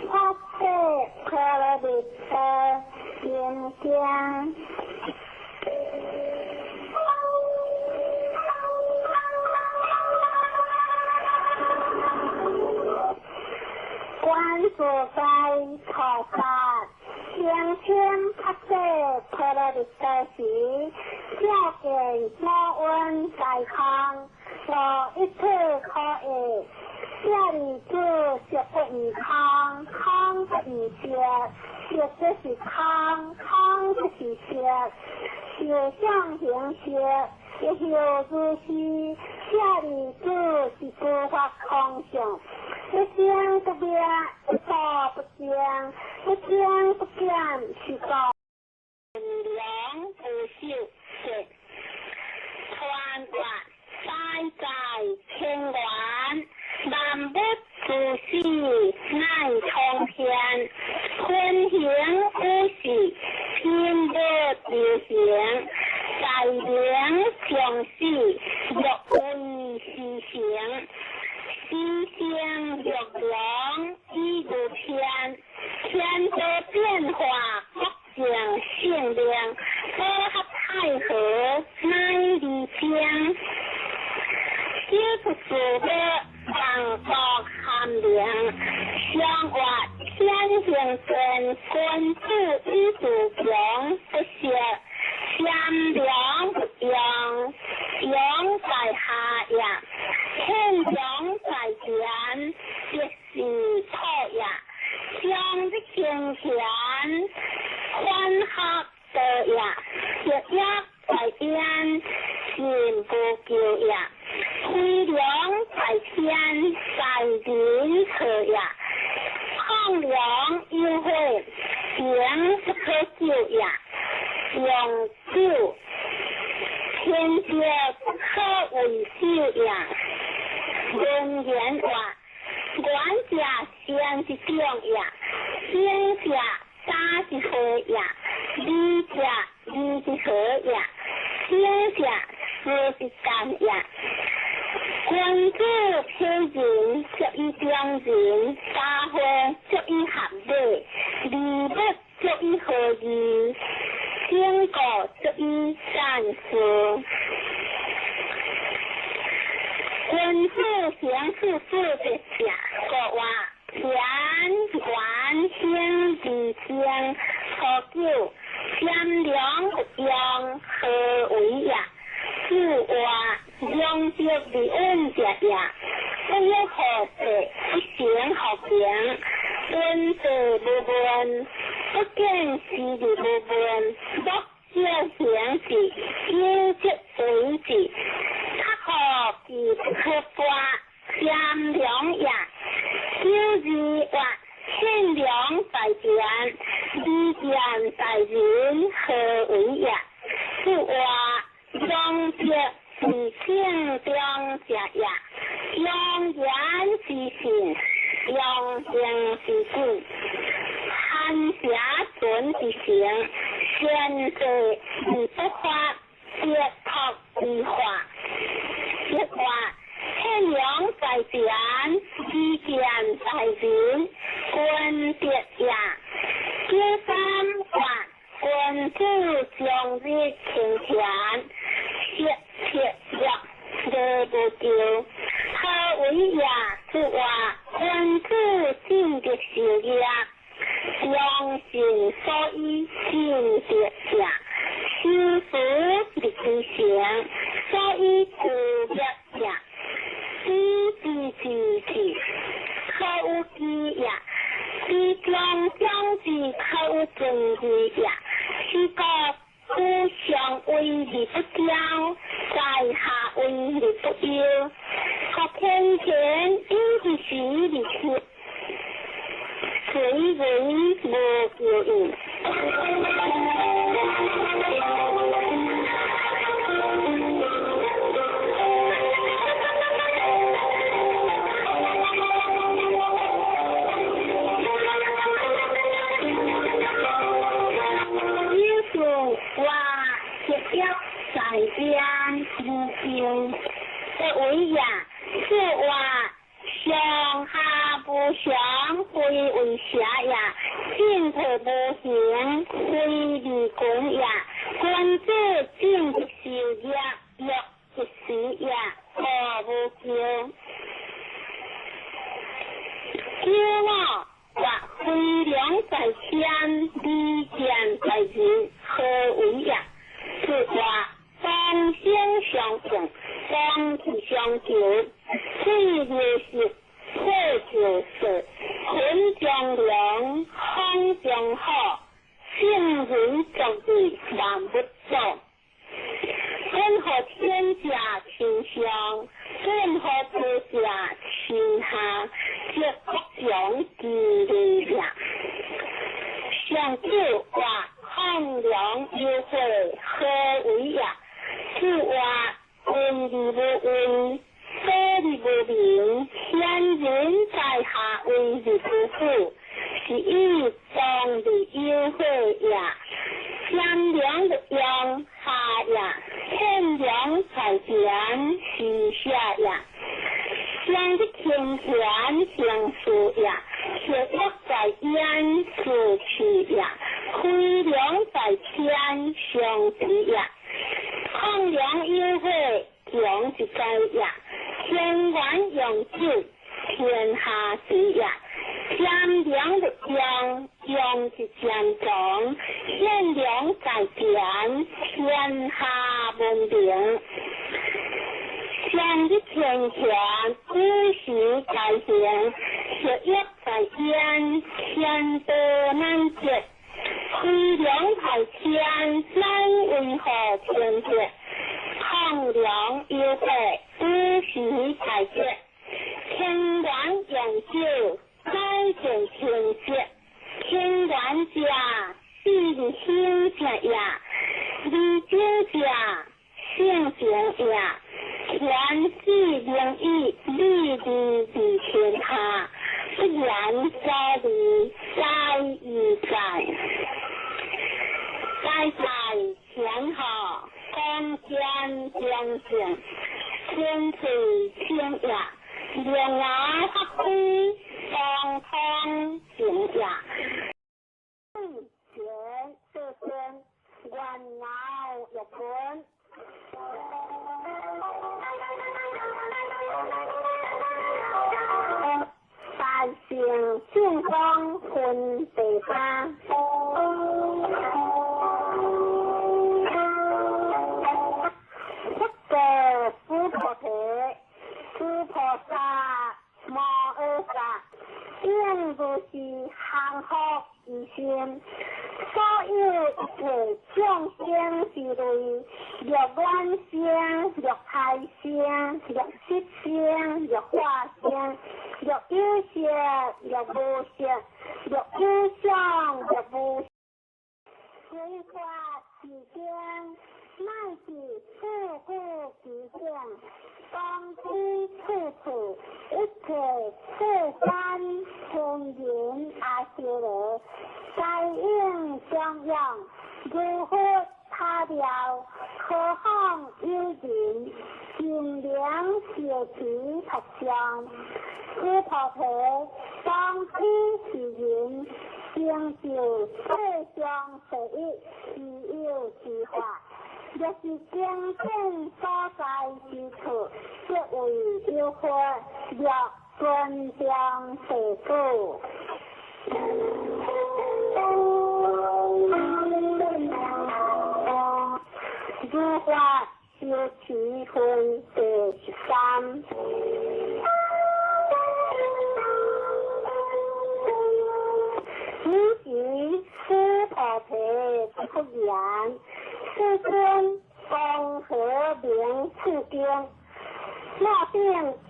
发誓婆罗蜜多心经。观自在菩萨，声称发誓婆罗蜜多时，照见五蕴皆空，无一切可爱。舍利子，色不异空，空不异色，色即是空，空即是色，受想行识，亦复如是。舍利子，是诸法空相，一生不灭，一道不增，一增不减，是故量无寿说。传话在在清源，万物诸事乃通天，分行五事，品德流行，在明常死，若为是行，时生若龙以如天，天地变化，各尽性命，和合太和乃离间。小出自的万国含灵，相活天行善，君子以自强不息，善良不用，用在下也，天良在前，即是错也。相之敬贤，欢合道也，学业在边，信不救也。飞龙在天，在人错也；抗梁有悔，情不可救也。用酒，天节不可为首也。人言话，愿者先是长也，先者早是会。何也？理者义之和也，行者事之干也。君子批人，足以中人；家会足以合礼，礼物足以和义，经过足以善事。君子行事事的正，国话田园兴而清，初九贤良用何为也？此话良德而稳者也。不欲何事，不行何行，君子无问，不见时而无问，莫少行事，有则为之。较好其不可发，贤良也。九二月，献良在前，利见在人，何为也？此话良德是性中者也，良言之信，良行之信，寒邪存之行，贤者而不发，节托而化。一话，天良在前，利见在人，君德也。九三月，君子终日勤田，色切乐，乐无咎。何为也？此话，君子进德修业，良心所以进德也。修福立其行，所以自业也。知之知之，可有知也；知中将之，可有尊义也。是故故上为而不骄，在下为而不忧。可天天以之时而去，随为无咎矣。在边无咎，不为也。此话上下无常，非为邪也；进退无形，非利群也。君子进德修业，乐一时也，何无咎？九五月，飞龙在天，利剑在人，何为也？此话同声相应，同气相求，水流石，火就色，云中龙，风中虎，圣人作义，万物祖。任何天下亲上，任何地下亲下，即国强之利也。上九话，抗梁有悔，何为也？此话为而无为，所而无名，先人在下为而不负，是以当而有悔也。贤良的用下也，天良在前是下也。上的天田行事也，铁约在焉是气也，飞龙在天上之也。抗梁有悔，强一该也；天元用酒，天下之也。贤良的用，用是坚强；贤良在前，天下文明。上日天田，五时在行，学业在焉，天道难解。飞龙在天，乃为何天劫？抗梁有悔，五时在节。天元用酒，乃见天节。天元者，是兴者也；利酒者，性情也。天子灵义，利利利天下，不言在利，在亦在。淨，天氣清雅，龍牙發揮當通平雅。前世尊，願熬玉盆。大乘正宗分第八。佛国须菩提，诸菩萨摩诃萨，应如是降伏其心。所有一切众生之类，若卵生，若胎生，若色生，若化生，若有色，若无色，若有相，若无。随法其间，乃至处处其境，当知处处一切世间天人阿修罗，皆应供养，如佛他庙，何况有人，金莲小持佛像，须菩提，当知是人，成就世上第一稀有之法。若是经典所在之处，即为有佛，若尊重地主。如法修持分第13。此时须菩提出言：世尊，光何名此经？那定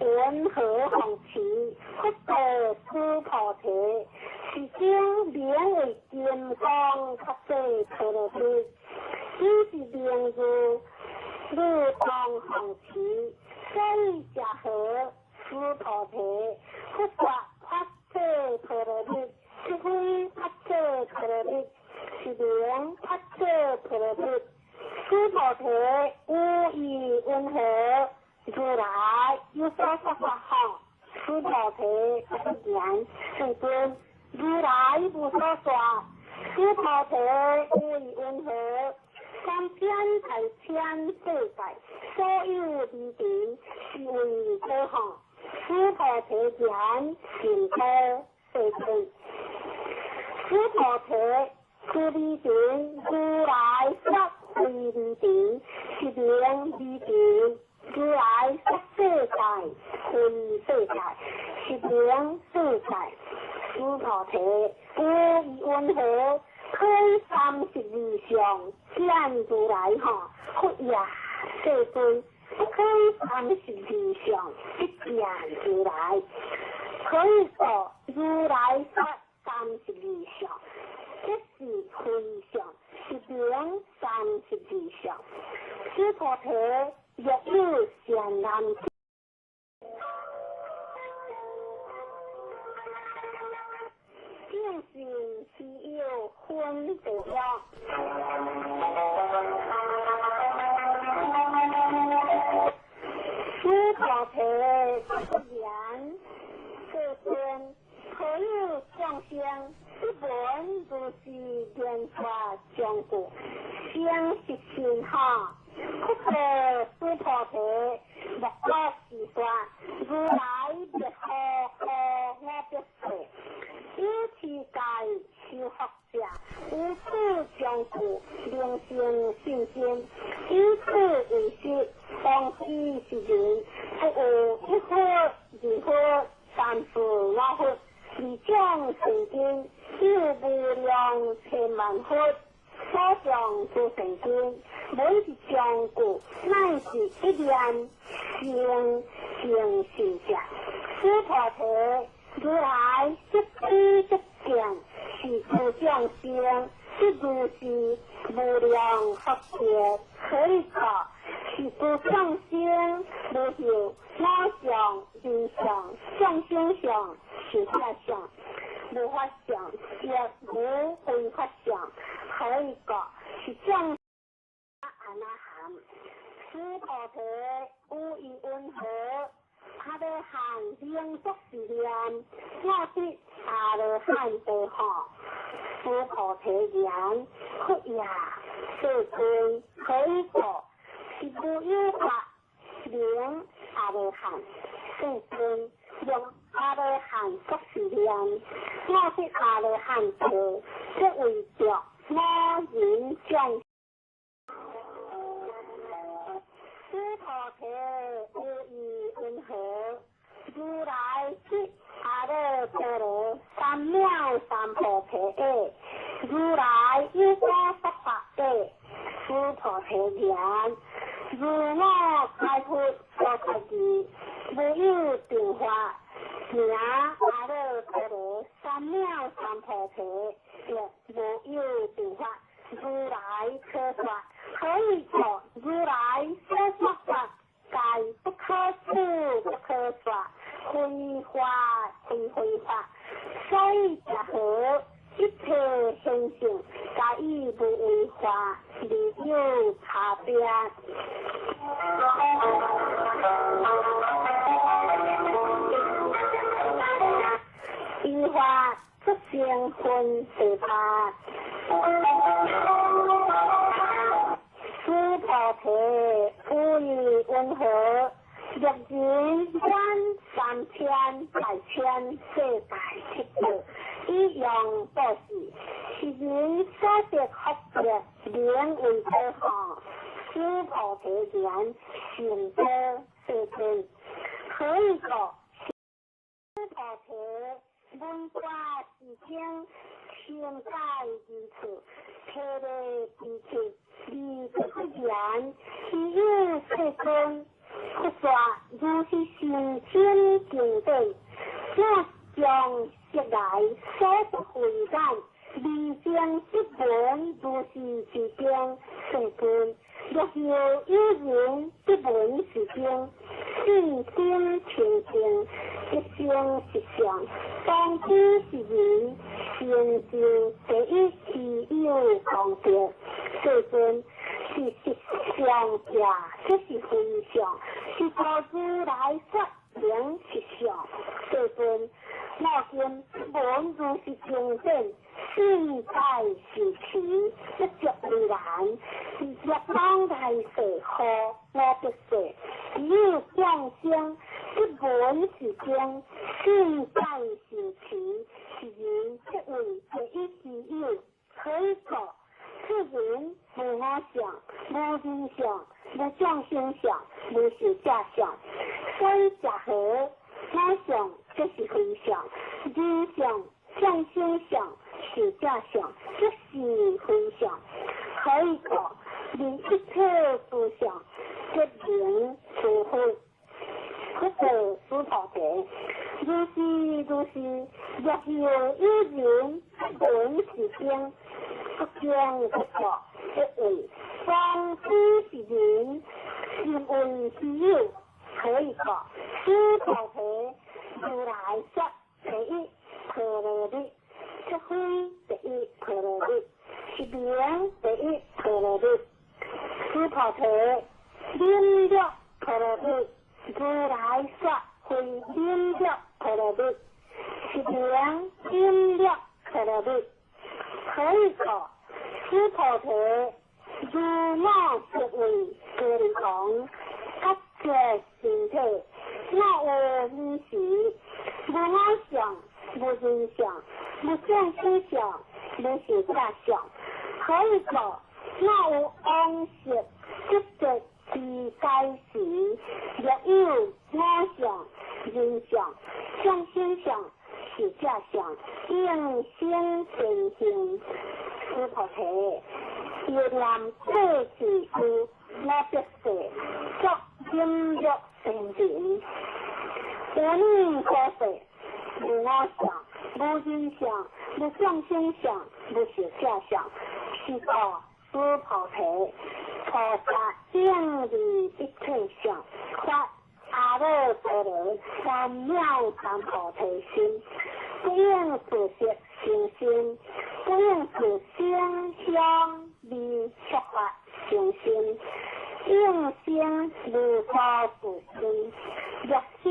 云何弘持？佛告须菩提：是经名为金刚萨埵陀罗尼，此是名字如光弘持。所以者何？须菩提，佛说萨埵陀罗尼，是非萨埵陀罗尼，是名萨埵陀罗尼。须菩提，吾意云何？如来有所说法吼。须菩提，言世尊，如来无所说。须菩提，吾意云何？三千大千世界，所有离尘是为何吼？须菩提言：净土世尊。须菩提，此离尘如来说非离尘，是名离尘。如来说世界非世界，是名世界。须菩提，吾意云何？开32相见如来吼？佛也，世尊，不开32相不见如来。可以说如来说32相，这是非相，是名32相。须菩提，若有善男子，正信是有分第一。须菩提，言世尊，何有众生不闻如是言法将故，生是心哈？佛告须菩提：莫可思说，如来灭何何我别说。以此界修福者，无此将故，能生信心。以此为实，当知是人，不有一佛、二佛、三四五佛，二种圣经，有无量千万佛。所上诸圣经，每一将故，乃是一念成成圣者。须菩提，如来即知即见，是诸众生，即如是无量福德，可以说是诸众生无有我相、人相、众生相、寿者相、无法相，亦无非法相。可以讲是众阿那含。須菩提，有意云何？阿羅漢名作是念，我得阿羅漢道吼。須菩提言：佛也，世尊，何以故？是無有法名阿羅漢。世尊，用阿羅漢作是念，我得阿羅漢道，即為著五蘊眾。須菩提，有意云何？如來得阿耨多羅三藐三菩提耶？如來有所說法耶？須菩提言：如我開佛所說義，無有定法，名阿耨多羅三藐三菩提，亦無有定法。如來可說，何以故？如來所說法，皆不可思，不可說，非法非非法。所以者何？一切現象，皆以無為法而有差別。依法出生分第八。須菩提，有意云何？若人觀三千大千世界七寶，以用布施，是人所得福德，名為多吼。須菩提言：甚多，世尊。何以故？須菩提，聞法之聽，聽解之處，體會之處，而不言，是有世尊。佛說如是甚深經典，我將悉來所得慧眼，未經得聞如是之經，世尊。若有有人得聞是經，信心清淨，一生實相，當知是人成就第一稀有功德。世尊，是實相者，這是非相，是故如來說名實相。世尊，我今聞如是經典，信解受持，不著為難，是業當來世後我必世，有眾生得聞是經，信解受持，是人即為第一稀有。何以故？此人無我相，無人相，無眾生相，無壽者相。所以者何？我相即是非相，人相、眾生相、壽者相，即是非相。何以故？連一切諸相，即名諸佛。佛告須菩提：如是如是，若有有人得聞是經，不經不說，即為當知是人，心為稀有。何以故？須菩提，如來說第一波羅蜜，即非第一波羅蜜，是名第一波羅蜜。須菩提，忍辱波羅蜜，如來說非忍辱波羅蜜，是名忍辱波羅蜜。何以故？須菩提，如我昔為歌利王，割截身體，我有爾時，無我相，無人相，無眾生相，無壽者相。何以故？我有往昔得得之解時，若有我相、人相、眾生相、壽者相，應生前行。須菩提，憶念過去世，我必世作忍辱仙人。有爾可世，無我相，無人相，無眾生相，無壽者相，是故須菩提，菩薩應離一切相，發阿耨多羅三藐三菩提心，不應自色生心，不應自聲香味觸法生心，應生生无所住心，若心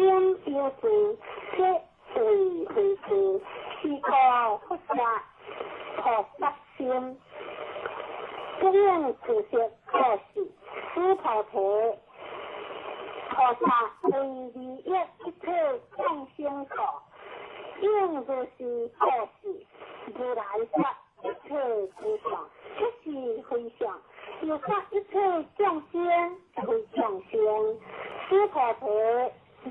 有住，即为非住，是故佛说菩萨心。不应自说过是，须菩提，菩萨为利益一切众生故，应如是过是，如来说一切诸相，即是非相；又说一切众生非众生。须菩提，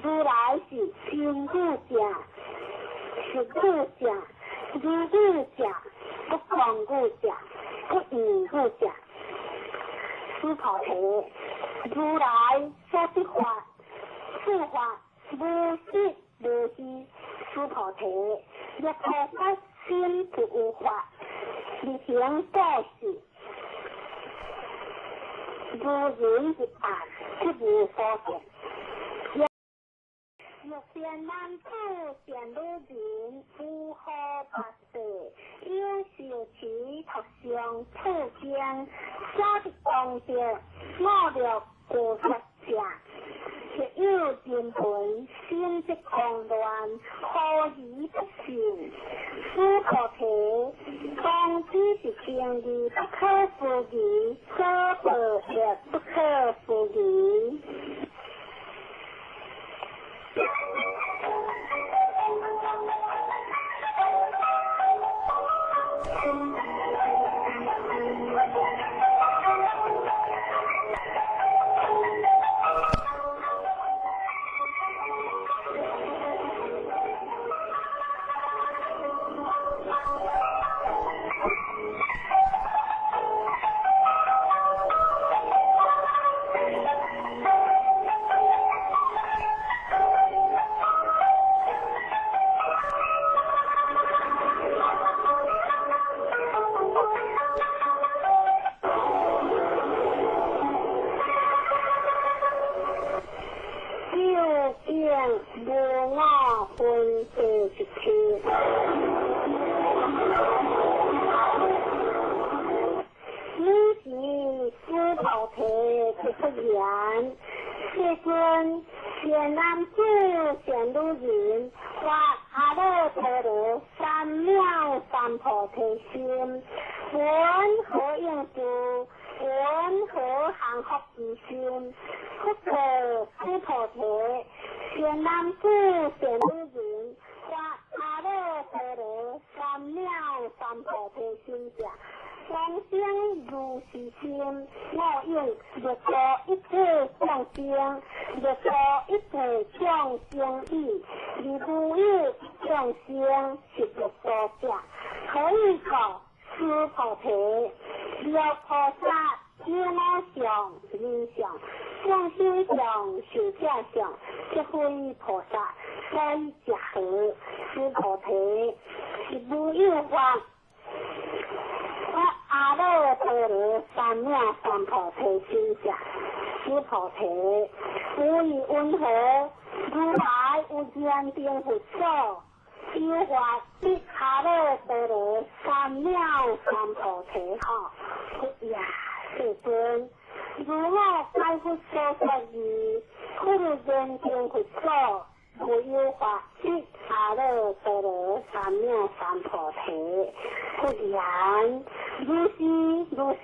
如来是真语者，实语者，如语者，不空语者，不异语者。须菩提，如来所说法，此法无实无虚。须菩提，若菩萨心不有法，而行布施，如人入暗，即无所见。若善男子、善女人，有好白世，有受持读诵此经，所得功德，五乐具足者，或有人闻，心即狂乱，何而不信？须菩提，当知是经义不可思议，所报业不可思议。无我分别一切，尔时须菩提答复言：世尊，善男子、善女人，发阿耨多罗三藐三菩提心，云何应住？云何降伏其心？佛告须菩提：善男子、善女人，发阿耨多罗三藐三菩提心者，往生如是心，我应欲度一切众生，欲度一切众生已，而无有众生是欲度者。何以故？须菩提，若菩萨有我相、人相、众生相、寿者相，即非菩萨，所以者何？须菩提，是无有法发阿耨多罗三藐三菩提心者。须菩提，无以云何？如来有严定佛所，有法得阿耨多罗三藐三菩提吼。佛呀，世尊，如我解佛所说义，佛严定佛所，无有法得阿耨多罗三藐三菩提。佛言：如是如是，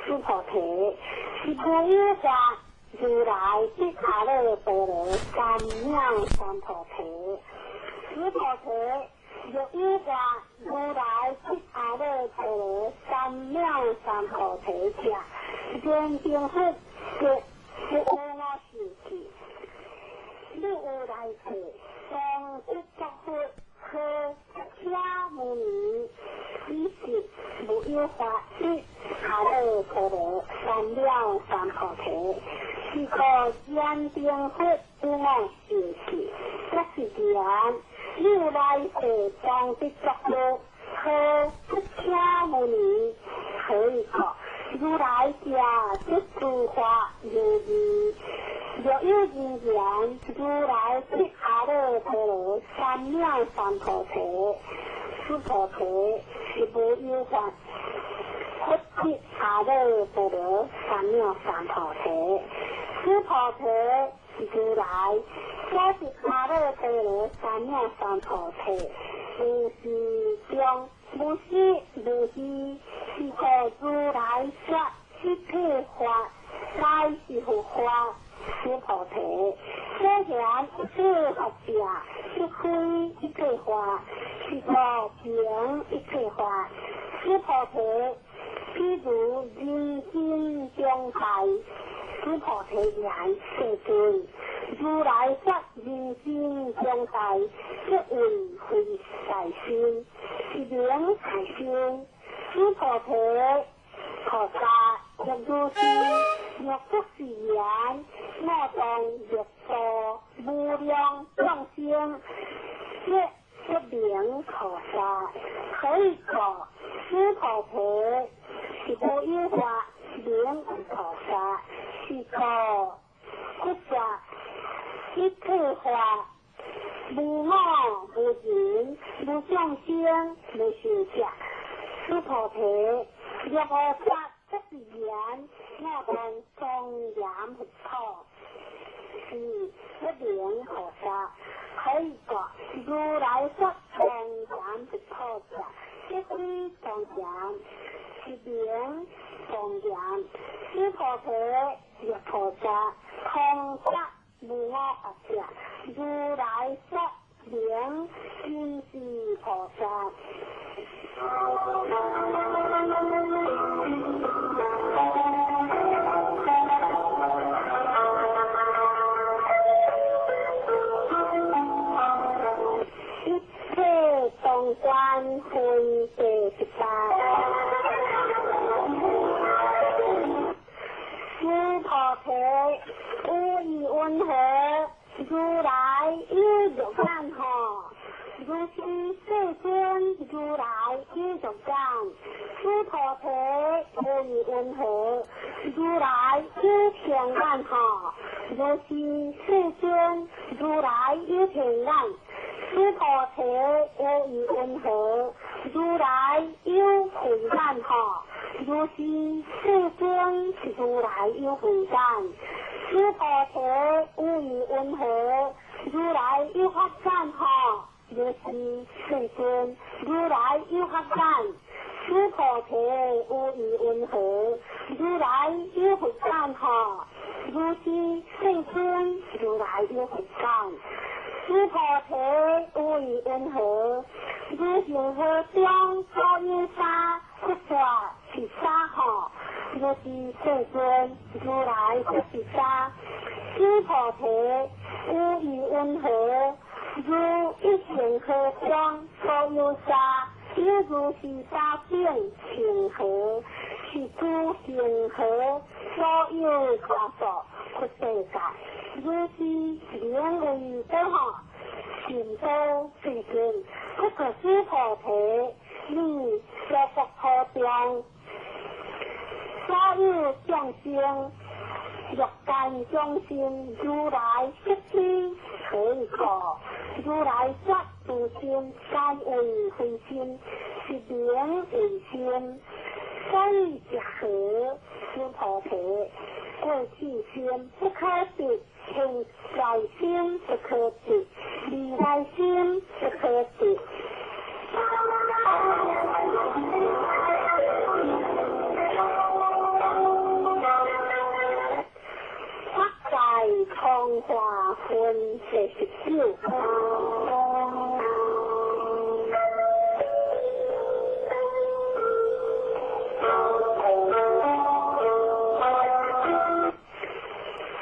须菩提，是无有法如来得阿耨多罗三藐三菩提。须菩提，若有法如来得阿耨多罗三藐三菩提者，严定佛即无我受持。你有来世，当得作佛，呵迦牟尼，彼时无有法得阿耨多罗三藐三菩提。是故严定佛无我受持，这是言。你有来世当得作佛，呵迦牟尼，何以故？如来者，即诸法如义。若有人言，如来得阿耨多罗三藐三菩提，须菩提，是无有法佛得阿耨多罗三藐三菩提。须此菩提如来，所是阿耨多罗三藐三菩提，无是中无始无时，是故如来说一切法，乃是佛法。此菩提，所言一切法者，即非一切法，是故名一切法。此菩提，譬如人心中大，此菩提言世尊，如来说人心中大，即为非大心，是名大心。此菩提菩萨若如是，若不是言，我当欲度无量众生，即不名菩萨。何以故？此菩提是无有法名为菩萨，是故佛说一切法无我无人无众生无寿者。此菩提若无说不是言，我当庄严佛土，是不名菩萨。何以故？如来说庄严佛土者，即非庄严，是名庄严。此菩提若菩萨空说无我法者，如来说名真是菩萨。一切当观分第18。此菩提无疑云何？如来有欲眼吼？如是世尊，如来有欲眼。此菩提无疑云何？如来有天眼吼？如是世尊，如来有天眼。此菩提无疑云何？如来有慧眼吼？如是世尊，如来有慧眼。此菩提无疑云何？如来有法眼吼？如是世尊，如来有法眼。此菩提无疑云何？如来有佛眼吼？如是世尊，如来有佛眼。此菩提无疑云何？如恒河中所有沙，佛说是沙吼？如是世尊，如来说是沙。此菩提无疑云何？如一恒河中所有沙，犹如是沙境恒河，是诸恒河所有沙数佛世界。如是名为等吼，寻道世尊，不可此菩提，你娑婆诃中所有众生，欲界众生，如来悉知。何以故？如来说诸心皆为非心，是名为心。所以者何？此菩提，过去心不可得，现在心不可得，未来心不可得。法界通化分第19。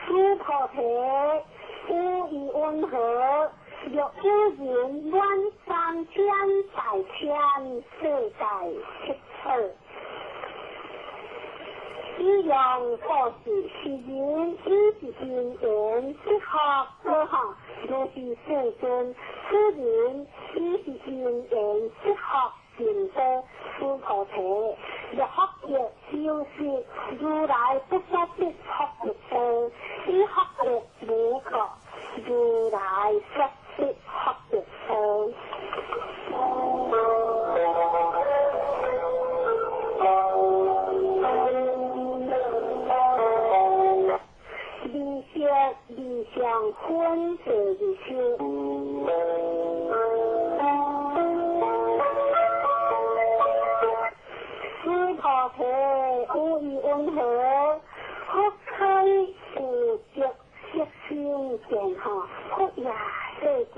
此菩提无疑云何？若有人满三千大千世界七宝，以用布施，是人以是因缘得福果哈。如是世尊，此人以是因缘得福成道。此菩提若福德修习，如来不说得福德道，以福德无过，如来说得福德道。二分第二十。须菩提，有疑云何？佛开具足色身见吼，佛也世尊，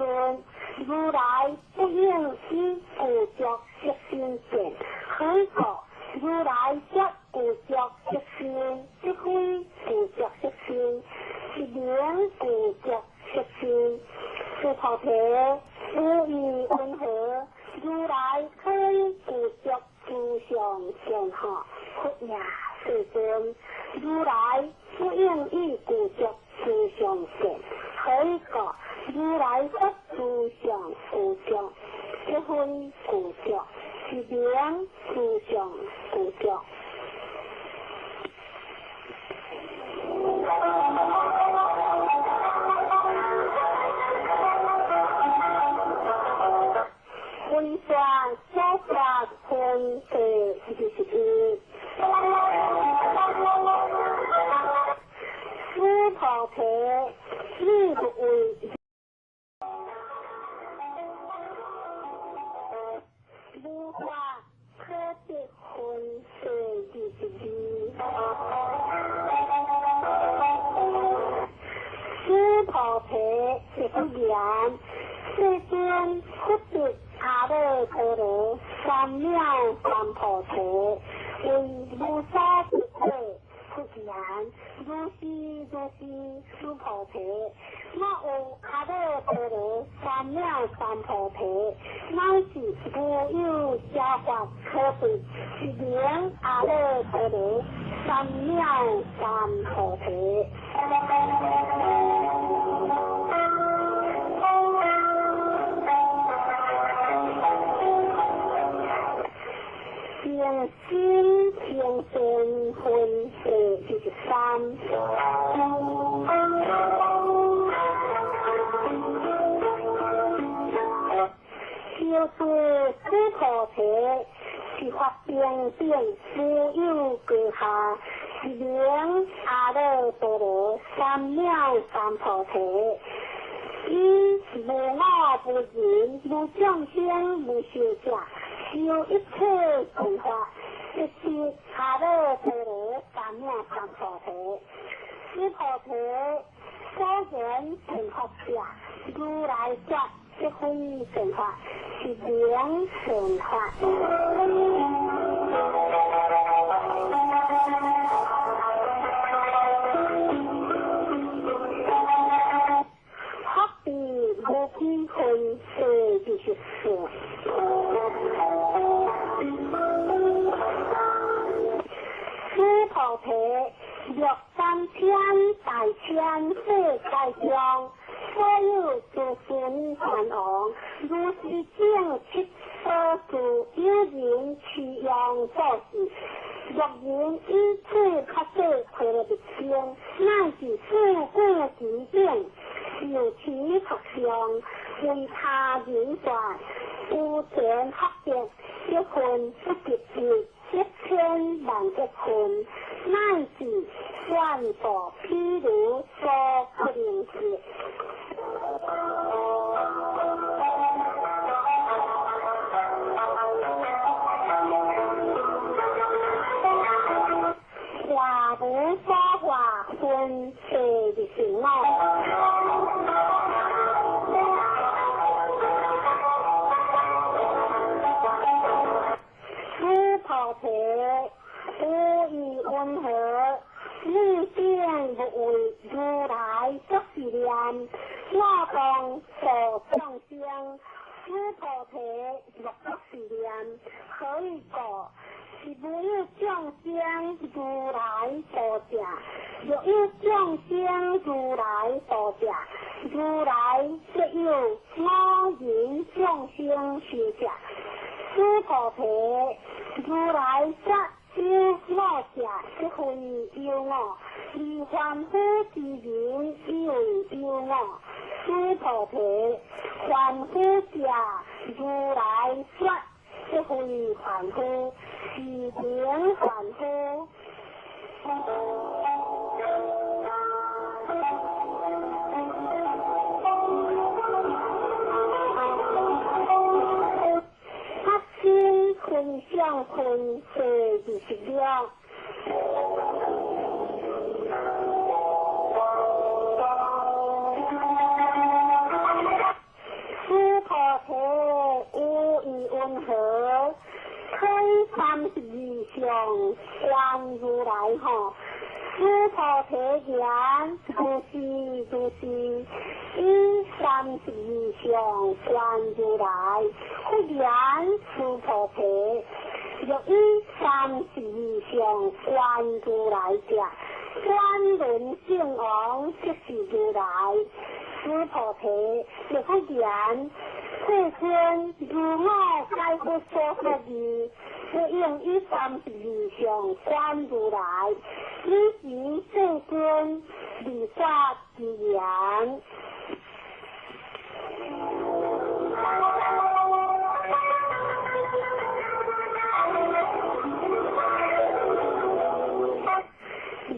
如来不应以具足色身见，何以故？如来则具足色身，即非具足色身，是名具足色身。须菩提，有疑云何？如来可以具足诸相见吼，佛也世尊，如来不应以具足诸相见，何以故？如来说诸相具足，即非具足，是名诸相具足。文殊所说分第21。须菩提，你不为无法可得分第22。须菩提，是不言，世尊，佛得阿耨多罗三藐三菩提，为无所不得。佛言：如是如是，须菩提，若有阿耨多罗三藐三菩提，乃是无有邪法可得，是名阿耨多罗三藐三菩提。平心平善分第23。就是须菩提，是法平等无有高下，是名阿耨多罗三藐三菩提。以无我无人无众生无寿者，修一切善法，即是阿耨多罗三藐三菩提。须菩提，所言成佛者，如来说即非成佛，是名成佛。佛地无边分第24。须菩提，若三千大千世界中，所有诸孙梵王，如是正七所住，有人持用做事，若人以此较细快乐的经，乃至四顾其顶，受持佛相，为他人传，有前福德，一分不及一，1000万亿分，乃至万部譬如所不能及。华无所化分第25。须菩提，有疑云何？你定不为如来作是念：我当度众生。须菩提，若作是念，何以故？是无有众生如来度者。若有众生如来度者，如来则有我人众生寿者。须菩提，如来则有我者，即非有我；而凡夫之人以为有我。须菩提，凡夫者，如来说即非凡夫，是名凡夫。想分第26。须菩提，有意云何？推32相观如来吼。须菩提言：如是如是，以32相观如来。佛言：须菩提，若以32相观如来者，转轮圣王即是如来。须菩提，若佛言：世尊，如我解佛所说义，不应以32相观如来。彼时世尊利发之言。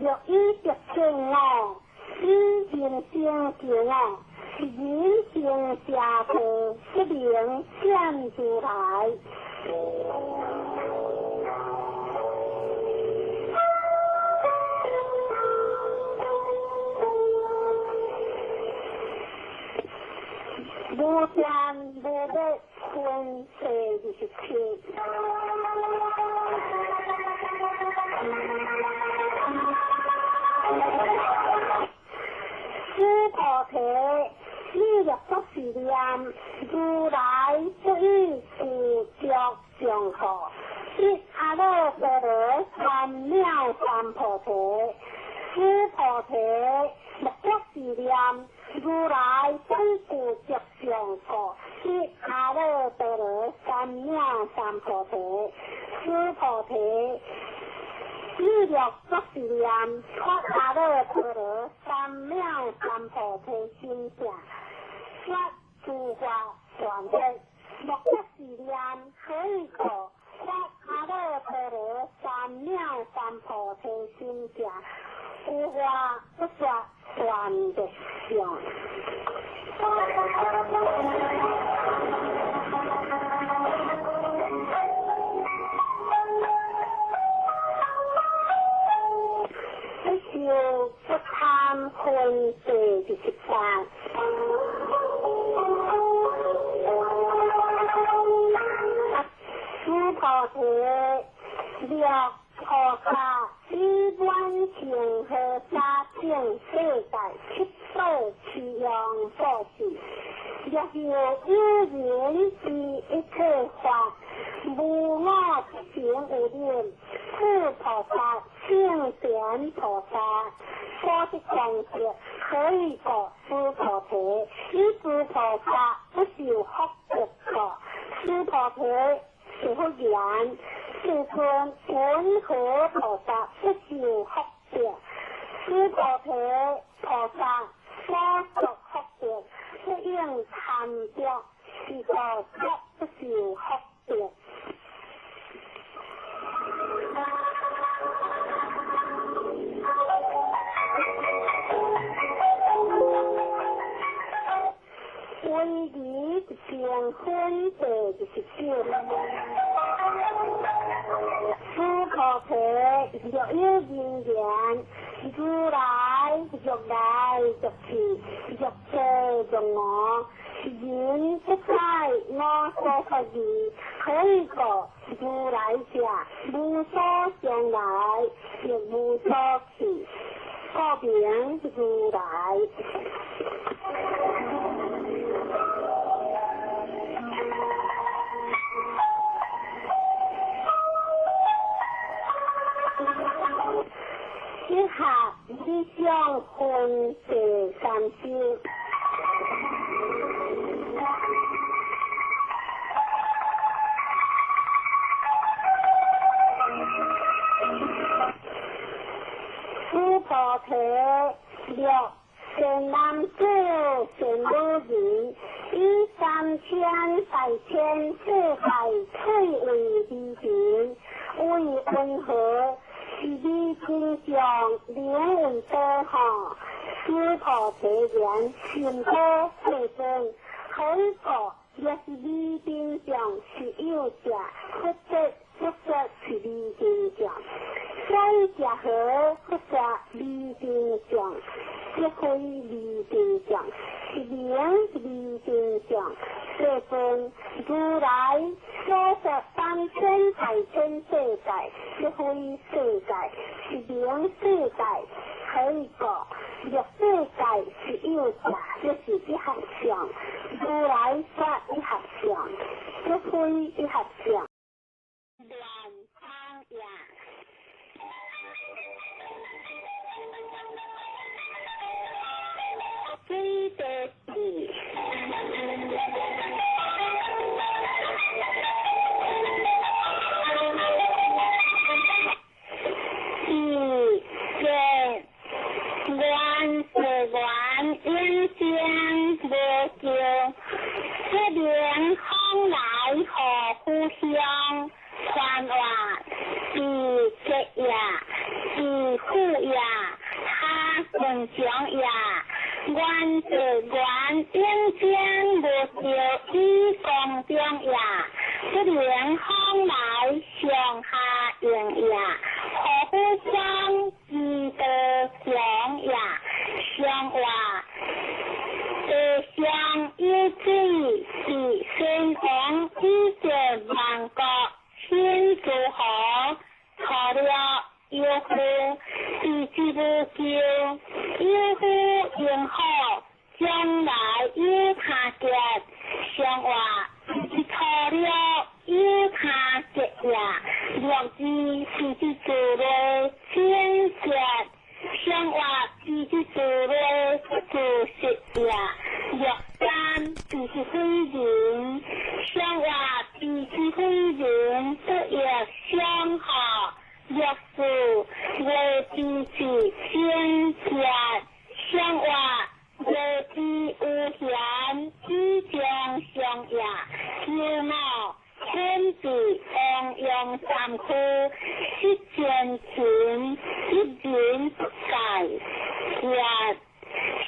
若以得见我，以人生见我，是人生邪道，不能见如来。无见无灭分第27。须菩提，你若作是念，如来不以具足相好，以阿耨多罗三藐三菩提。须菩提，若作是念，如来不以具足相好，以阿耨多罗三藐三菩提。须菩提，你若作是念，发阿耨多罗三藐三菩提心者，说诸法断灭。若作是念，何以故？发阿耨多罗三藐三菩提心者，有法不说断灭相。不受不贪分第28。须菩提，若菩萨以满恒河沙等世界七宝七样布施，若有有人知一切法，无我不成有念，此菩萨圣贤菩萨所得功德，何以故？须菩提，以诸菩萨不受福德故。须菩提，是佛言：世尊，云何菩萨不受福德？须菩提，菩萨所作福德，不应贪着，是故则不受福德。威仪成分第29。须菩提，若有人言：如来欲来欲去，欲坐欲卧，人不知我所说义，何以故？如来者，无所将来，亦无所去，故名如来。以下理想分第30。须菩提，若善男子、善女人，以三千大千世界翠为离尘，为云何？是彼真相，名为多哈。须菩提言：甚好，世尊。何以故？若是彼真相是有者，佛得佛说是二行相，所以食河佛说二行相，即非二行相，是名二行相。世尊，如来所说三千大千世界，即非世界，是名世界。何以故？若世界是有者，即是一合相。如来说一合相，即非一合相。乱空也。水地地。愿世愿永生无救，这名风来何故乡？传话是结也，是富也，他文强也。愿世愿永生无救，以光中也。这名风来上下应也，何故乡之道强也？上话地上有水是先王以前万国先诸侯错了有夫，是之无救，有夫应好，将来有他结。上话是错了有他结也，若是是之做了先结。上话是之做了做实也，若三就是非人，上话是之非人，不亦相合。若四为之是先结，上话为之无闲，之将相也。有我天地王阳三区，失前情，一人不改。也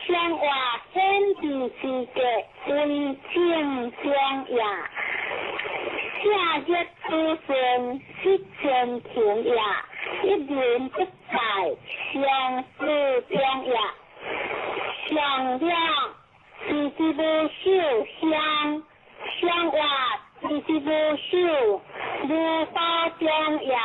上话天地之格为正中也。下日出现失前情也，一人不改，相思中也。上两是之无寿相，上话是之无寿如宝中也。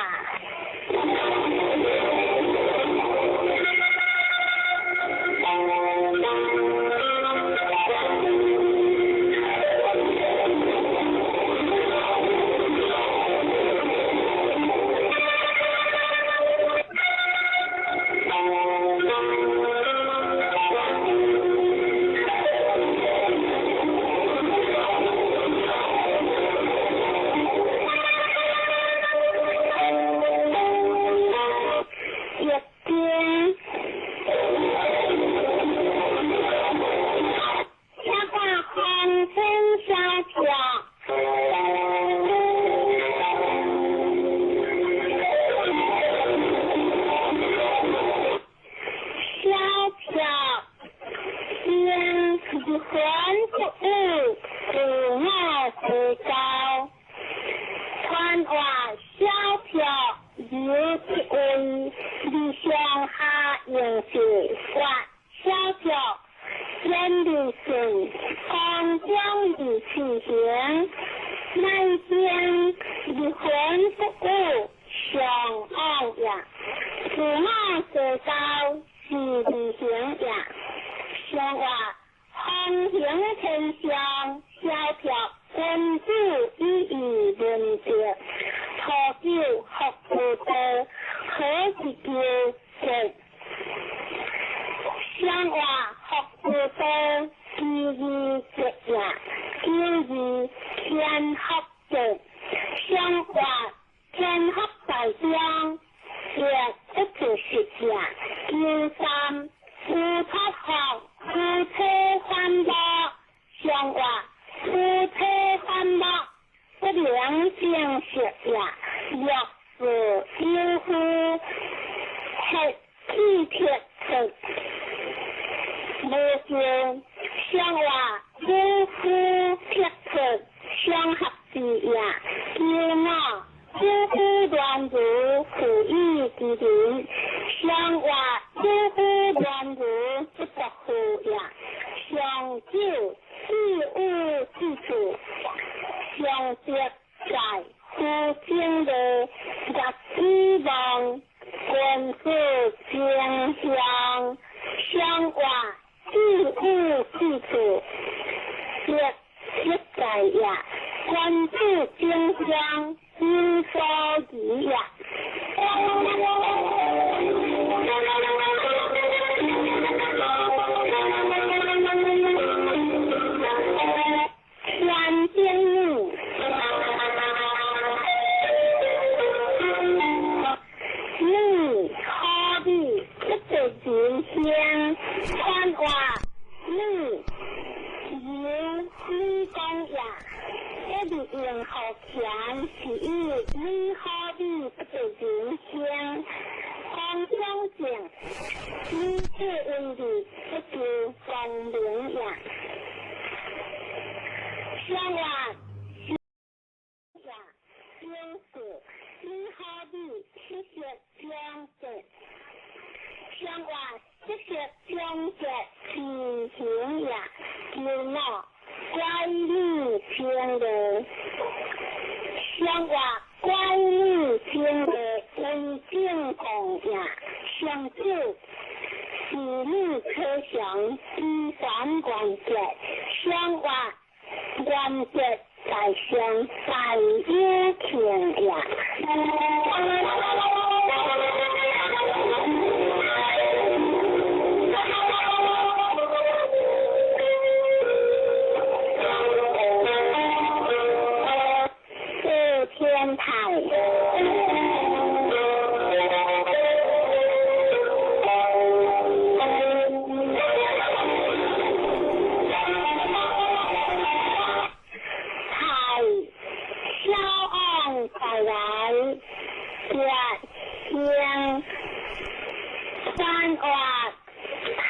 愿如赋予之人，上活有夫愿如不作父也。上酒自有之处，上德在夫正礼，业之望君子正向，上活自有之处，德色在也。君子正向，有所疑也。天顶女，女可比不得人香，传话女由女讲也。一日用予强是以女可比不得人香，方中正女子温柔不求光明也。相话也，应是女可比七色相节，相话七色相节其行也，求我乖女清丽，相话乖女清丽为正共也，上酒是女可祥依凡原则，相话原则在上大有庆也。四天台。太小王再来，月星三话太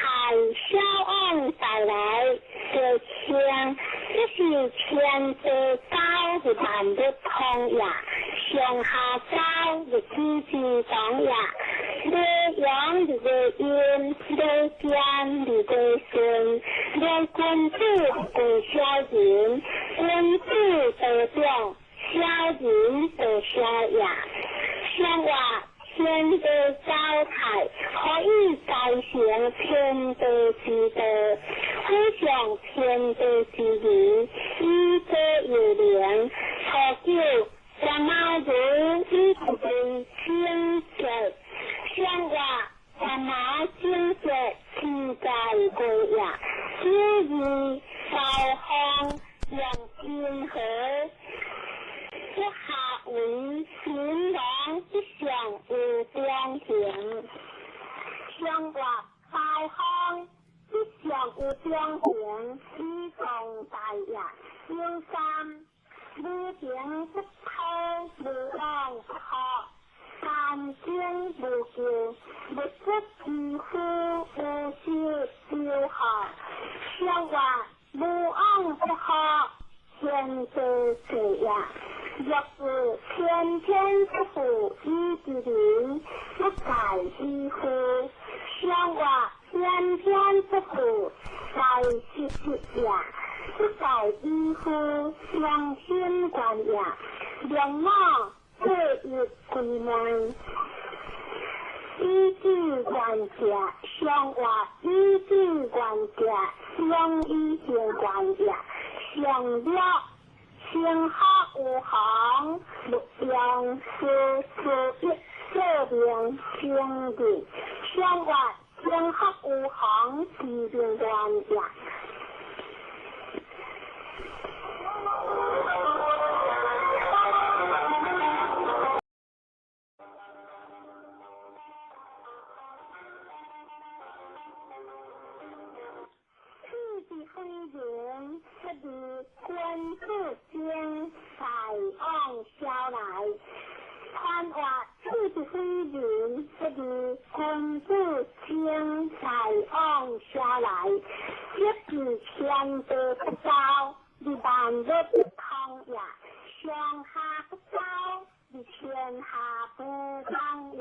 小王再来，月星这是天地高的万物通也，上下高的子之同也，礼阳的礼阴，礼间的礼顺，礼君子贵小人，君子得长，小人得小也。相话天地交泰，可以改成天地之道，好像天地之理，以这有灵，初九干妈如以为清洁，相话干妈清洁自在过也，九二高方用金河。不下为新郎之上有中行，相话大方之上有中行，以共大业。有三，无情不偷，无往不好，三经无救，无出之夫，无修丢下。相话无往不好，天地罪也。若是天天不负以之人，不在之乎？相话天天不负在之之也，不在之乎？良心观也，良马这一归门，以之观者，相话以之观者，相以行观也，相了。天下有行，六样四四一这边兄弟，相话天下有行，地边关也。四之非人，不如君子精大往小来。传话四之非人，不如君子精大往小来。一是天地不交，日万物不通也；上下不交，日伫天下不公也。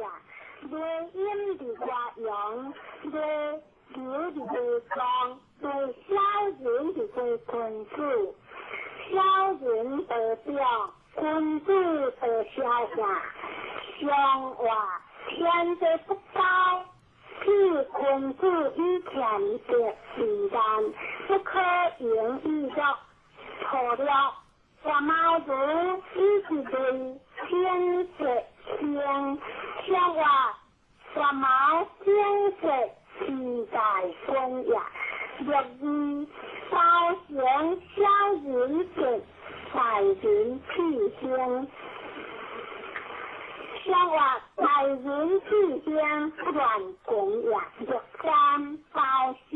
雷阴伫外阳，雷流伫雷光，雷小人伫为君子，小人得表，君子得小下。上话天地不高，譬君子以俭德为难，不可盈以乐。错了，我猫如以一类天色天，上话我猫天色自在君也。六二高贤小人德，大人气兴。上话大人气兴不乱讲也。六三包修，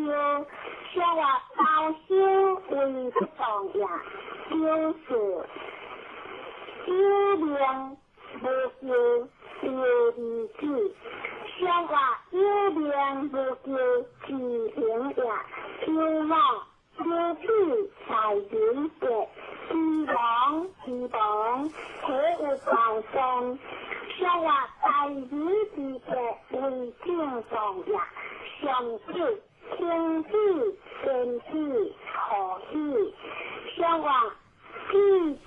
上话包修为不当也。九四有名无求有二子，上话有名无求自行也。九五有彼大人德，之王之王，体有道上。上话大人之德为正当也。上九天子天子何喜？上话必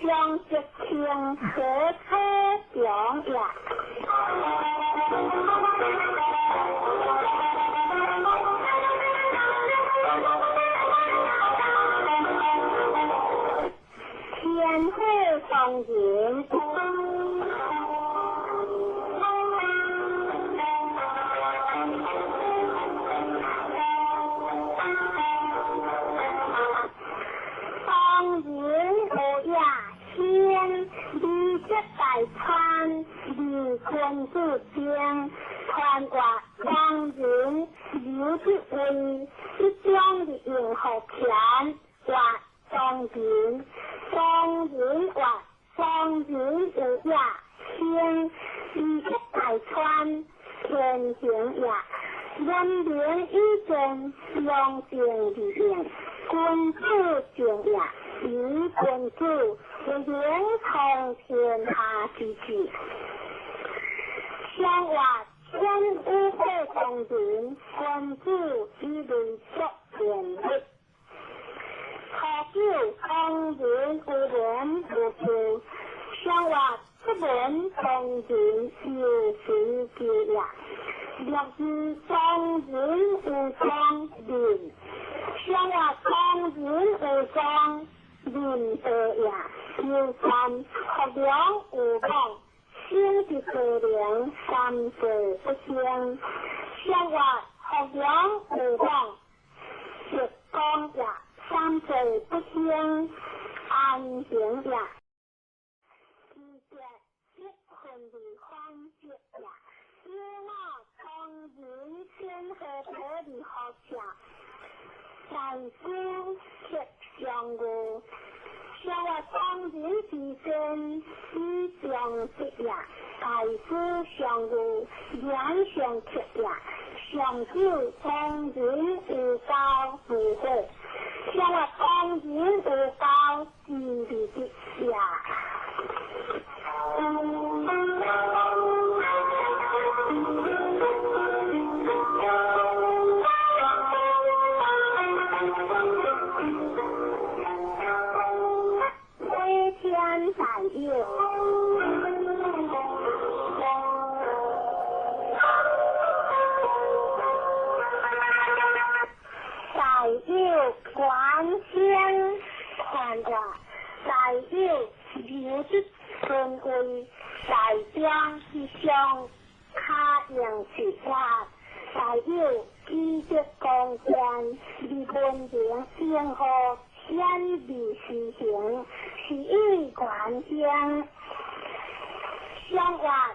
将吉庆何可强也。天火当人。大川离君子边，传话当人刘的位，一将的用好权话当人，当人话当人有也先，以大川天行也，文明以正，良正而应，君子正也，以君子为荣通天下之志。上话天武会当人，君子以类作贤德。初九当人有言无求，上话出门当人有时之也。六二当人有当人，上话当人有当人德也。有三学良有望，先是德良，三世不兴。上话学良有望，直讲也，三世不兴，安行也。二节一分二方节也，有我当人先和婆的好下，大师铁上路。上话当人之身，以上德也；大师上路，言上铁也。上九当人有交无悔，上话当人有交之利的也。天大有，大有关天传话，大有刘的尊位，大将之上卡用之法，大有记得贡献，李文明应和天理施行。是以观天，上话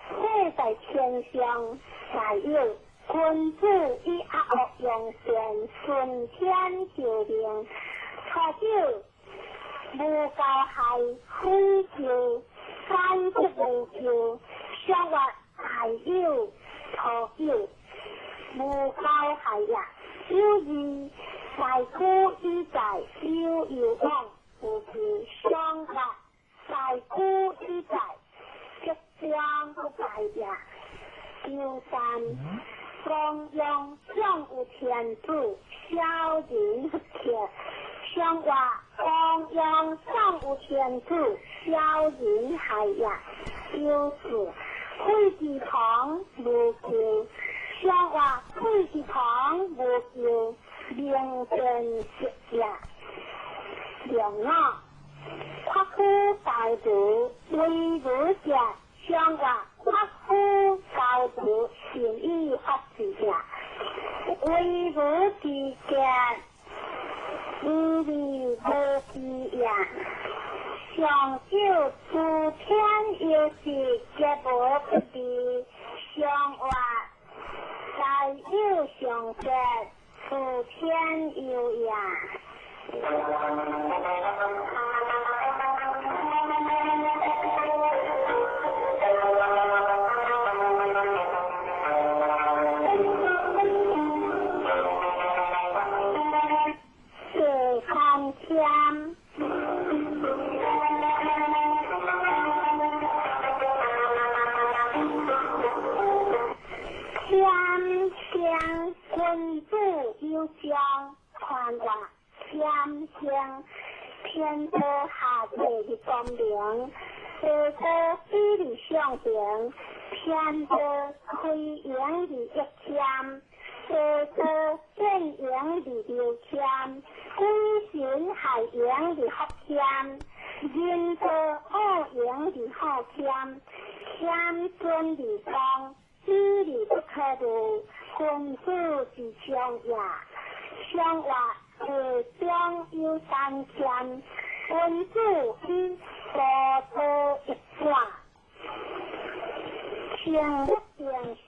火在天上，大有君子以阿恶用善，顺天就命。初九无交害，非求三不无求。上话大有初九无交害也，有二大古以在有有往。有其上话大古以在，吉中不败也。求三，光荣上有天主，小人不克。上话光荣上有天主，小人害也。求四，废之堂无救。上话废之堂无救，明辨识也。两五，夸夫大道为儒者，上话夸夫高道善以法治也。为儒之见，无为无知也。上少诸天有时皆无不利，上话在有上者，诸天有也。第三天，天生君子有将，传话天生天道下地的光明，地道比例上平，天道开阳的一天，地道变阳的六天，鬼神害阳的福天，人道恶阳的好天，天尊的光，比例不可入，君子之上也。上话地中有三天，君子以高道一转。成一定是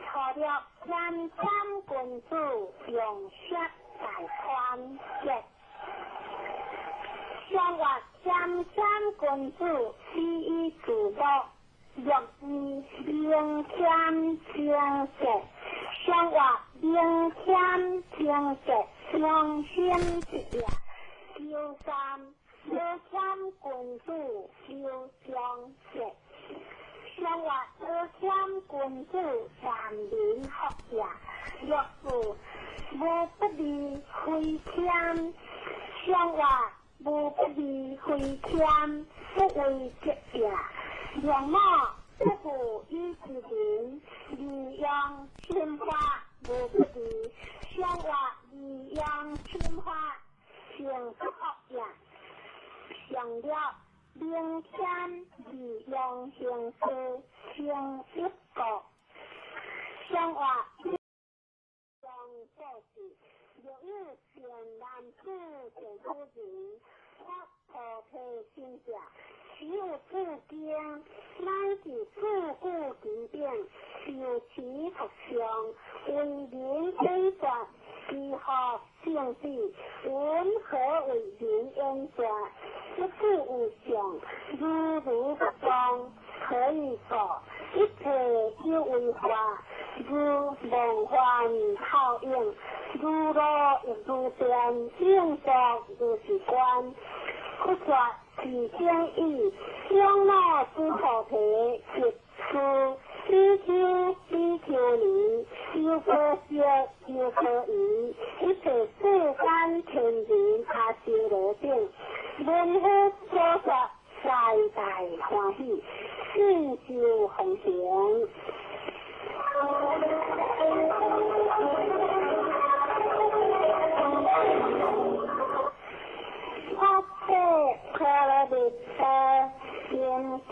除了谦谦君子用色大团结。上话谦谦君子以以自乐，乐于明谦清洁。上话明谦清洁，良心之也。求三，无谦君子有长节。上话无谦君子难民福也。若是无不利非谦，上话无不利非谦，不为节也。两马不负以之人，利用心法无不利。上话利用心法成不恶也。上了明天利用形势成一个。上话用做事，若有善男子善女人，发菩提心者，其有自经，乃至自古其变，受持佛相，为人解说，其何性质，云何为人演说？不是有相，如如不动，可以说一切有为法，如梦幻泡影，如露亦如电，应作如是观。不说是正义，养老之菩提，即是比丘、比丘尼，优婆塞、优婆夷，一切世间天人阿修罗等，闻法所说，大大欢喜，信受奉行。发菩罗蜜多心经。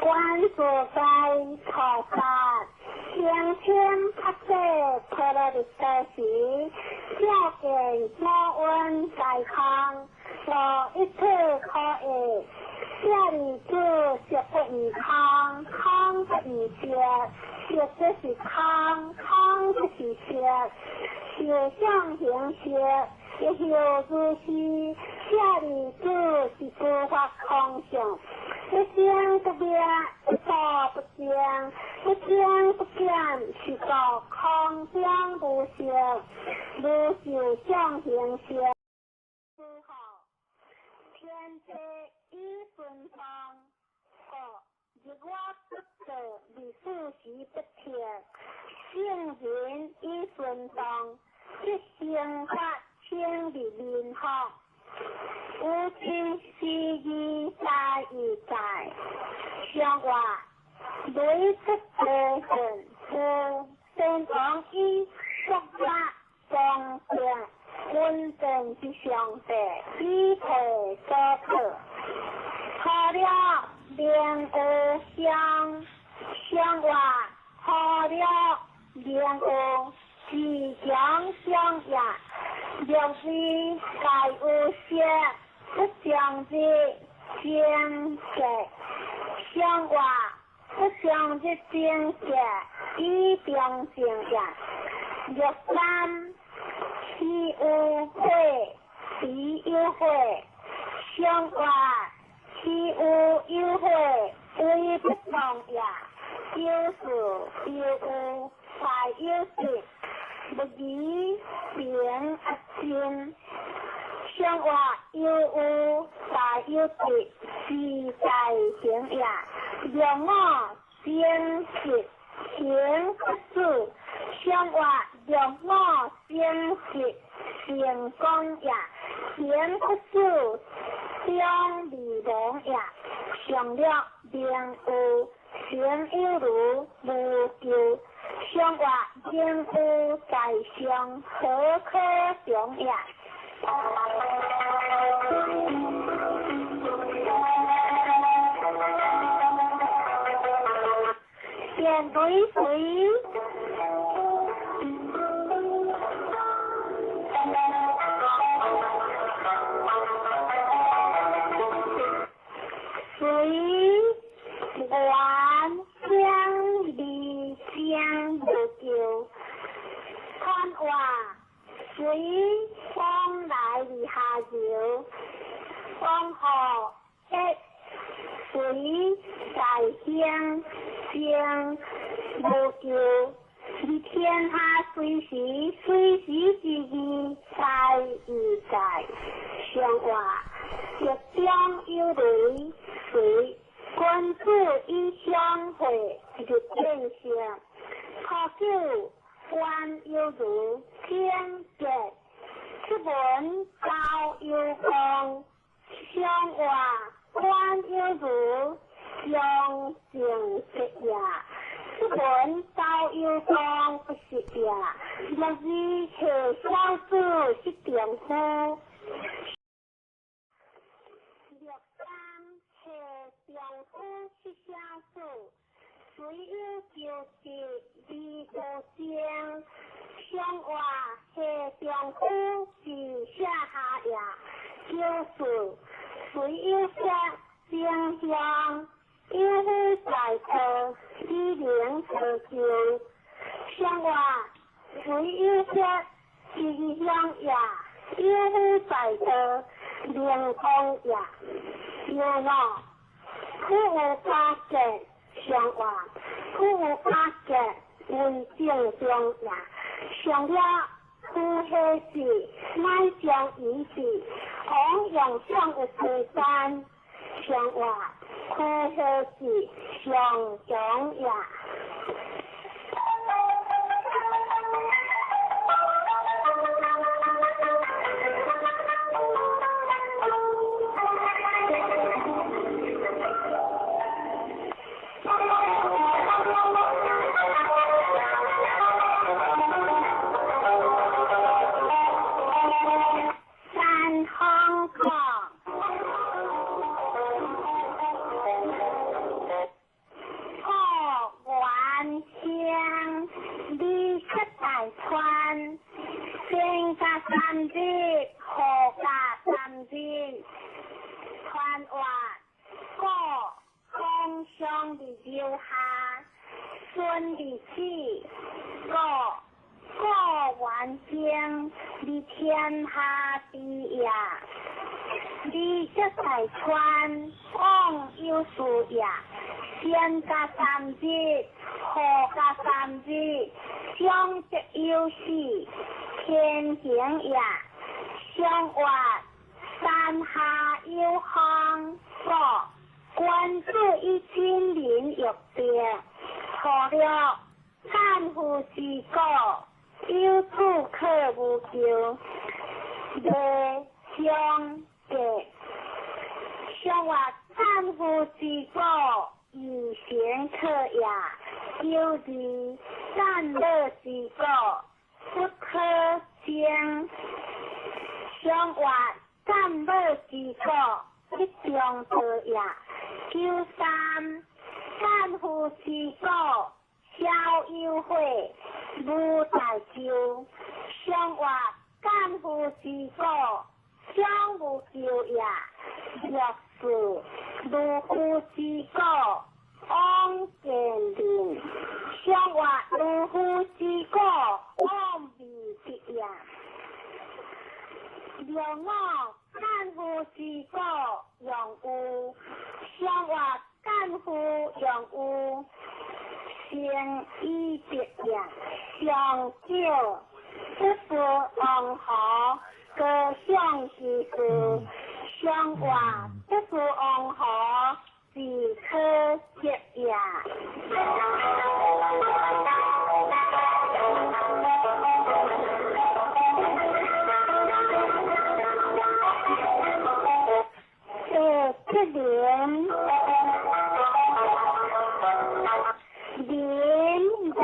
观自在菩萨，天天发菩罗蜜多时，照见五蕴皆空，无一切可爱。舍利子，色不异空，空不异色，色即是空，空即是色，色相行色，一如是。舍利子，是诸法空相，一不生不滅，不垢不淨，不增不減，是故空中無色，無受想行識。師父，天地以順風，故日我不做，日四時不停，聖人以順動，即生法稱日民福。有情是義在義在，上話雷出地恨，有先王以國家公正穩定之上帝，以提所得，除了明有相，上話除了明有自強相也，若非皆有色，不相日精結，上話不相日精結，以中正也。若三豈有火，彼有火，上話豈有有火，為不動也。有事有有，大有實，不疑平阿真。上話有有，大有實，自在行也。若我精實行不住，上話若我精實成功也，行不住中未亡也。上了明有，行有如無咎。上話明有在上，何可常也？面對誰？隨願相離相無咎，看話隨風來日下游，風雨一隨在興正無咎，日天下隨時隨時之義在義在，上話日中有雷隨君子以相會日變性，初九官有如天結，出門高有光，上話官有如相正直也，出門高有光不是也，若是下小子是丈夫。六三下丈夫是小子，虽有求得而无争，上话下丈夫是下下也，就是虽有说正向，有夫在道，以能成就。上话虽有说正向也，有夫在道，灵光也。有我苦有加结，上话苦有加结为正中也。上了苦何时乃将遗址，王用上有西山，上话苦何时上中也。三方讲，古元乡离出大川，先甲三日，后甲三日，传话古风上伫留下，孙伫此，古古元乡伫天下之也。你則在川往有事也，先加三日，後加三日，相則有死，天行也。相話山下有風，國君子以親民欲別，錯了幹夫之果，有子可無求，未相格。相話幹夫之果，以行可也。九二戰樂之果，不可爭。相話戰樂之果，一中道也。93幹夫之果，小有悔，無大咎。相話幹夫之果，小無咎也。64儒夫之果，往見人。相話儒夫之果，往未得也。65幹夫之果，用有。相話幹夫用有，成以得也。上九不是王侯，高尚之事。相話不是王侯，自可得也。第七联，林原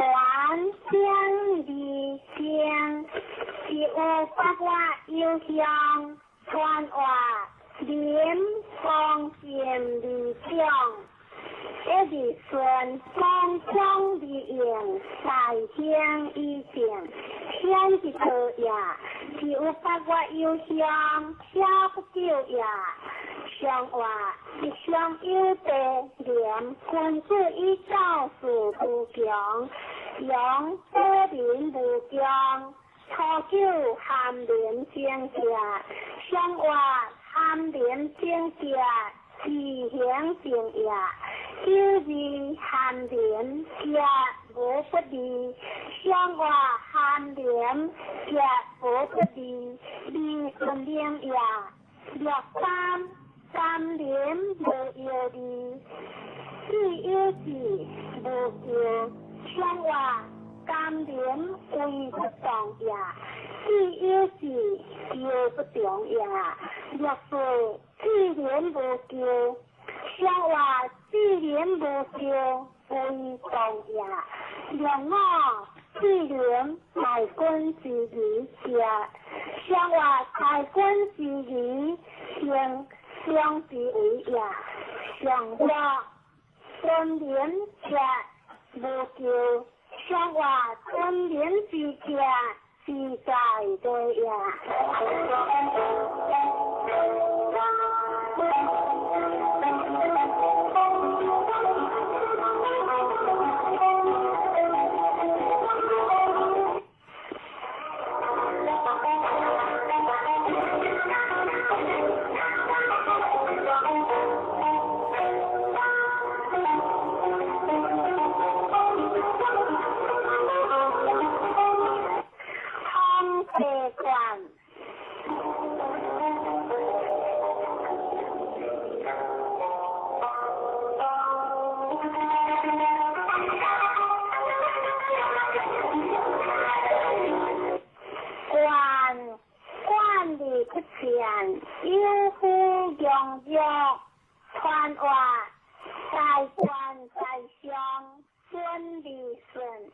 相二声，是有八月有香，传话林方便二种，一日顺风中而应，大兴以正，天之道也。是有八月有香，小不久也。相话一上有地廉，君子以教事无穷，用保民无穷。初九含廉贞洁，相话含廉贞洁，自行正也。92含廉洁无不利，相话含廉洁无不利，利顺明也。63三廉无忧虑，只有志无求。相话甘廉为不动也，只有志求不动也。64志廉无求，相话志廉无求为动也。65志廉大君之义也，相话大君之义行相之为也。上六尊廉者无求，相话尊廉之者自在对也。有夫用药，传话大官在上，顺利顺，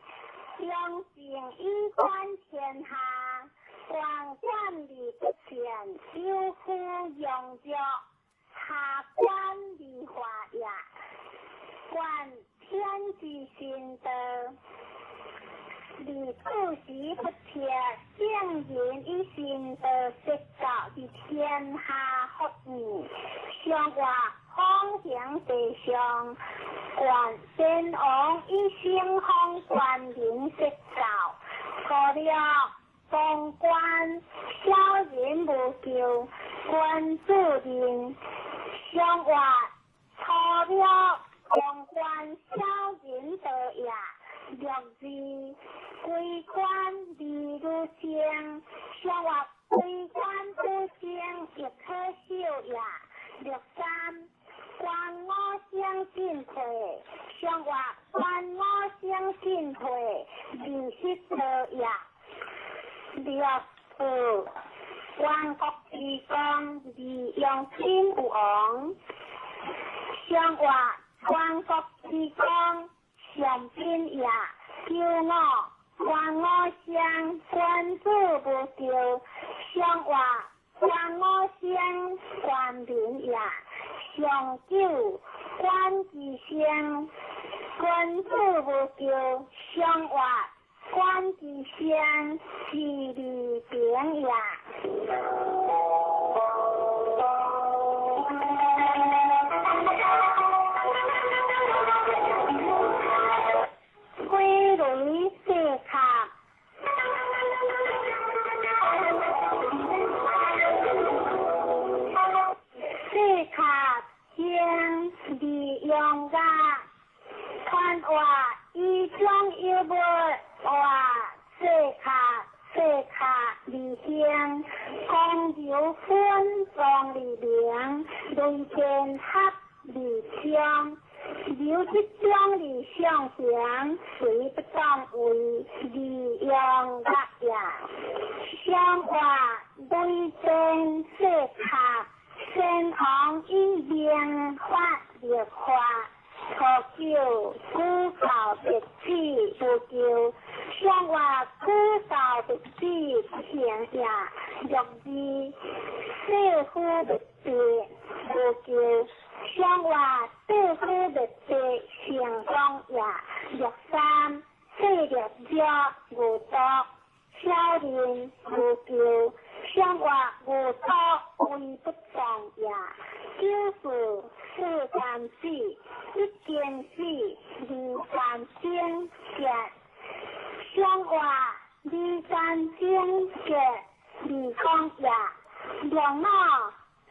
相信以观天下，官官而不前，有夫用药，下官而化也。观天之心道。而处时不切，圣人以心道说教伫天下福义，上话方行地上，观先王以圣方观人说教，初六封官小人无咎，君子人，上活初庙王冠小人道也。六二归关二女生，上活归关女生亦可秀也。六三关五星进退，上活关五星进退，二十道也。六四关国之公，二用金有王，上活关国之公，上宾也。九五关五星，君子无咎，上活关五星，关民也。上九关之星，君子无咎，上活关之星，是利平也。归雷四卡，四卡经利用噶，宽话以中有无话四卡四卡利兴，公牛分庄利明，雷电合利昌。刘这种理想型，随不当为利用乐也。相话雷电四卡，先王以明法立法，初九古教历史无咎，相话古教历史不行也。六二四夫历史无咎。相话四夫历史成功也。六三四六者无毒，小人无咎，相话无毒为不当也。九四四三四，一经四，二三经节，相话二三经节二讲也。两五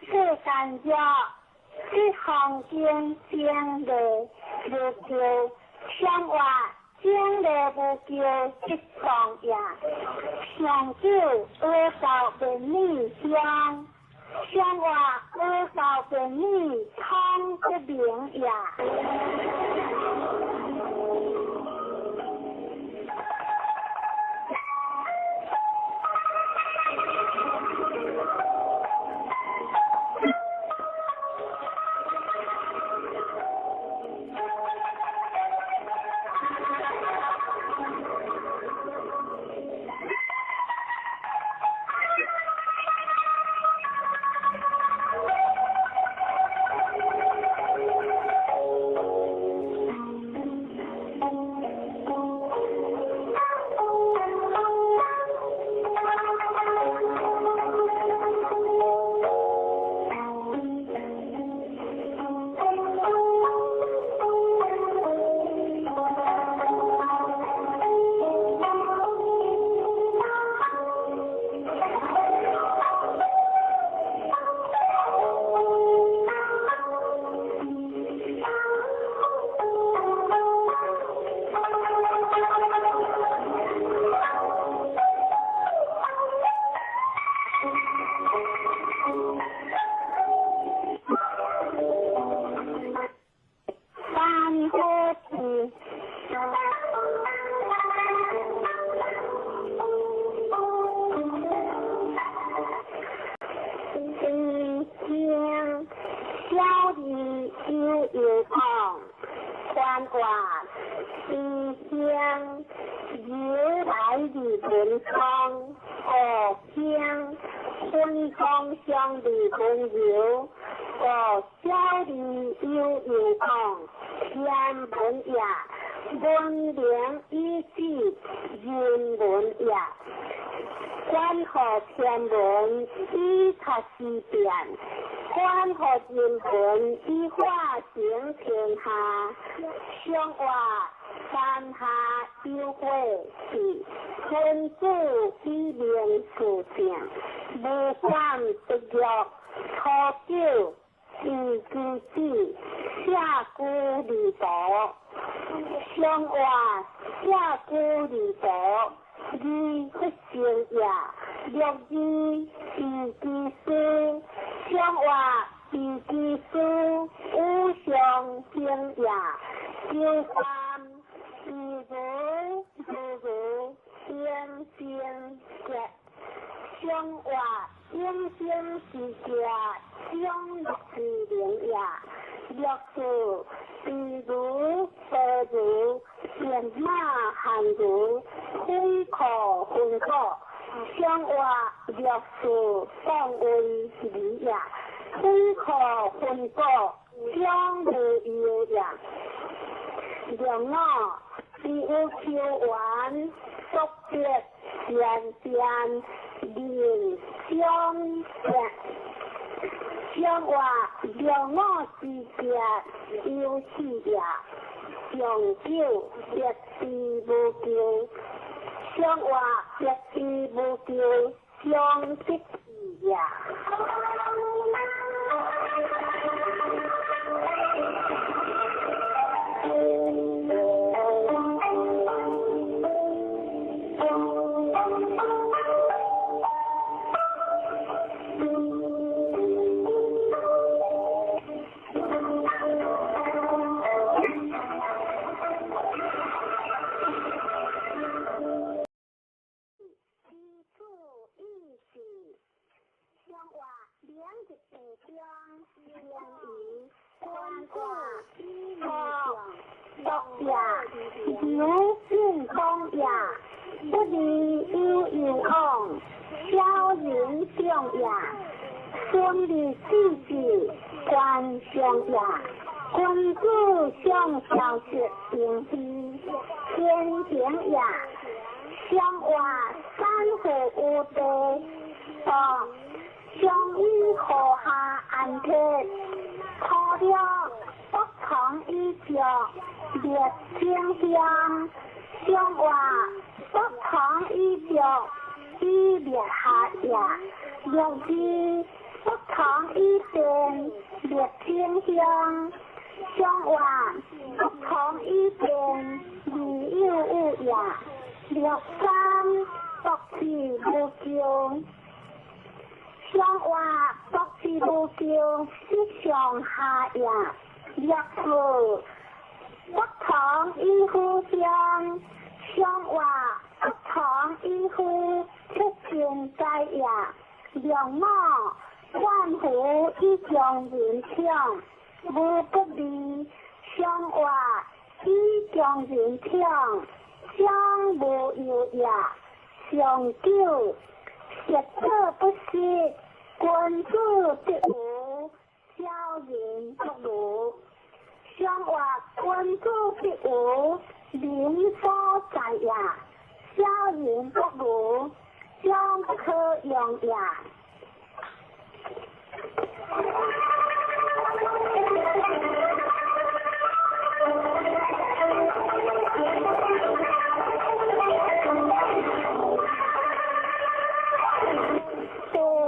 四三者。这行经经历无咎，相话经历无咎，即讲也。上九阿教便女相，相话阿教便女通不明也。初九地基子，舍居离途，上活舍居离途，二不成也，六二地基师，上活地基师，五上行也，九三地如如如天生结，上活永生之家，永乐之灵也，六四地如地如变马汉如非可分果，上活六四当为理也，非可分果，将无有也。六五只有求缘，独别善变人相变，上活六五之别有四也，上九别之无求，上活别之无求，上得智也。刘进公也，不离有有往，小人长也，孙立子子官上也，君子上小学平非天行也，上活三户有地，道上以河下安铁，苦了不从以脚。列清香，上活不从以脚，以列下也；六二不从以电，列清香，上活不从以电，二有有也；六三独自无求，上活独自无求，失上下也；六四不从以夫相，上活不从以夫出尽在也。六五万福以将人抢，无不利；上活以将人抢，将无有也。上九实者不失，君子得无，小人不如。上活君子得无，民所在也；小人不如，将不可用也。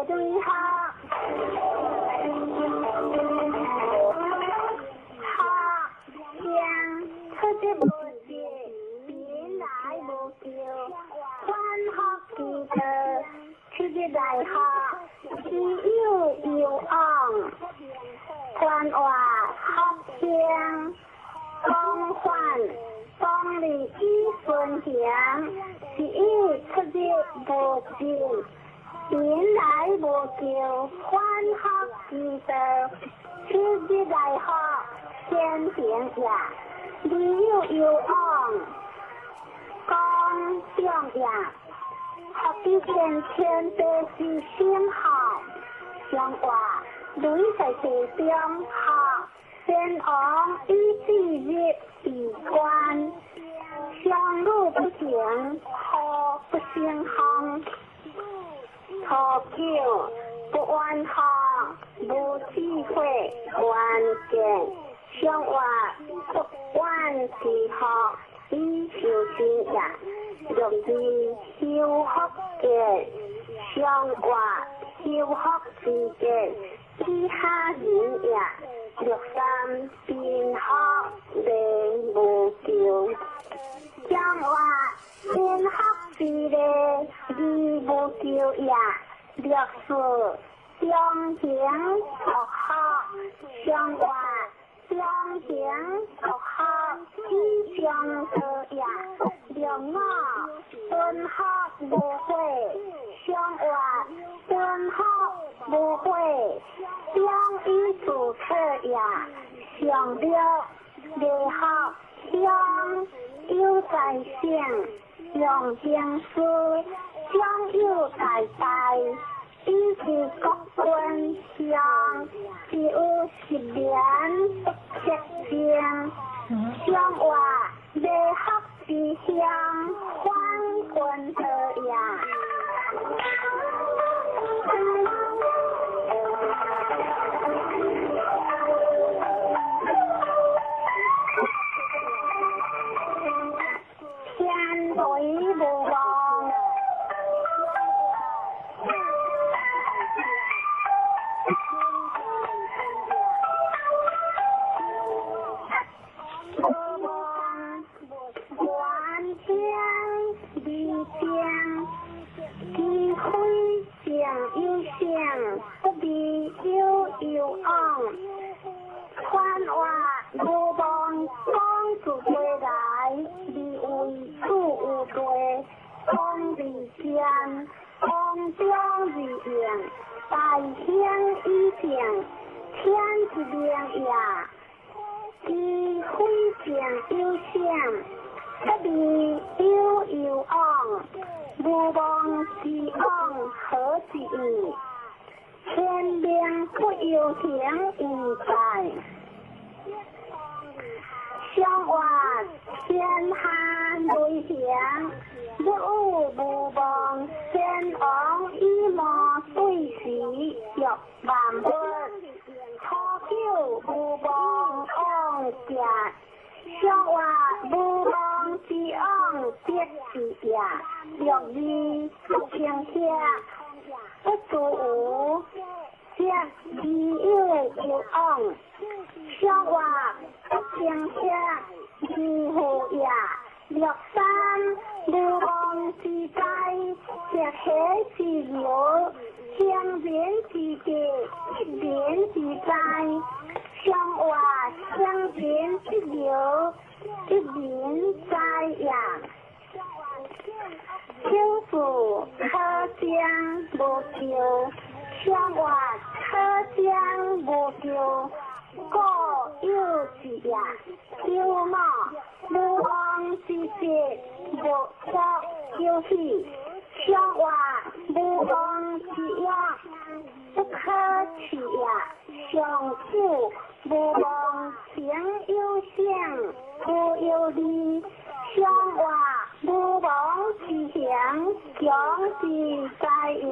地雷下。来学，只有有往，官话学听，广泛当立以顺行，是以出入无尽，民来无求，反学之道，出入来学，先行也。只有有往，讲重也。学之前天地是先学，上活雷在地中学，先王以至日闭关，相路不行，河不成风。初九不冤学，无智慧关键，上活不怨之学，以修身也。六二修福建，上活修修福之杰，以下人也。六三贫福礼无求，将话贫福之礼义无求也。六四中行福福，上话中行福福以上道也。六五敦福无悔，上话敦福无悔，将以自策也。上六礼福乡有在省，用行师将有在大，以是国君乡，只有十年不克正。上话礼福之乡，反君道也。天雷无望，无望原天二正，机会正有性，不离有有往。宽话无望讲自归来，而为处有地，讲而坚，讲中而应，大兴以正，天之明也。机会正有性，不离有有往，无望之往何之意？天命不由行以在。上话天下雷行，日有无望，先王以无对时欲万物，初九无望往行，上话无望之往得之也，六二不平下，不足无，则未有有往。上话不平下，二负也。六三无望之灾，则喜之流，乡人之德，一人之灾。上话乡人之流，一人灾也。小事可将无求，上话可将无求，故有之也。九五无望之节，无可休喜。上话无望之业，不可取也。上九无望行有性，无有利。上话无望之行，强之灾也。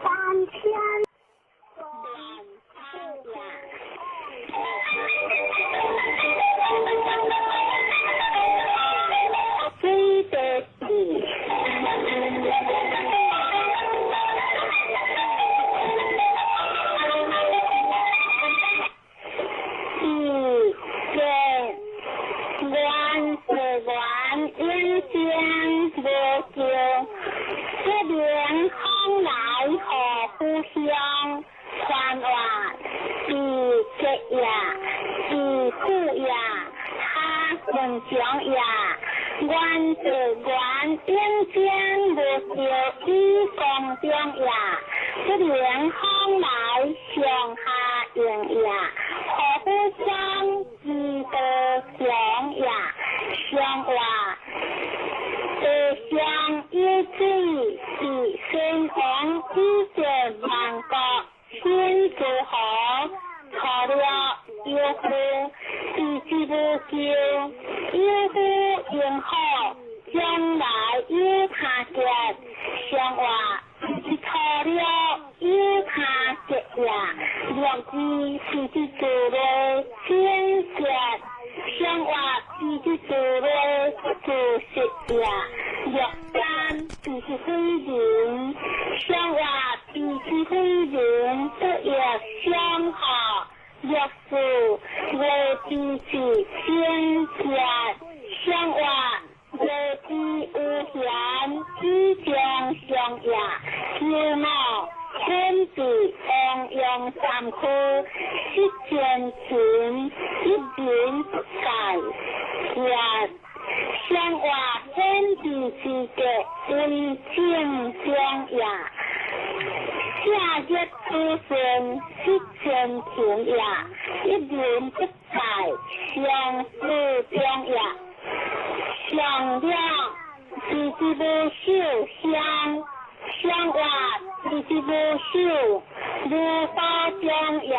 3000。水地地。一个愿是愿永生无求，这明风来何故乡？传话是结也，是苦也，哈问长也。愿是愿永生无求，以光中也。这明风来上下应也，何故乡之道强也？上话地上有水，是先王以前万国先诸侯，错了有夫，是之无求，有夫应好，将来有他结。上话是错了弱智是伫做咧清洁，相活是伫做咧做实业，弱间就是非人，相活就是非人不亦相合，弱势无知识清洁，相活无知有闲，只将相也，求我。天地王阳三区，失前情，一人不在，也相话天地之格为正中也。下日子孙失前情也，一人不在，相思中也。相了是之无寿相，相话。是无寿，无法中也。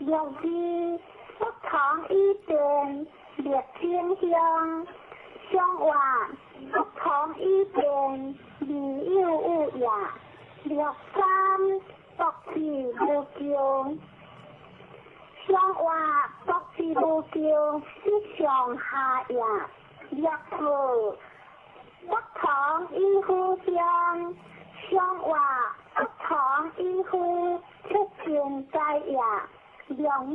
六二不同以变六清香，上话不同以变未有有也。六三独自无求，上话独自无求是上下也。六四不同以互相，上话不同以互出尽在也。六五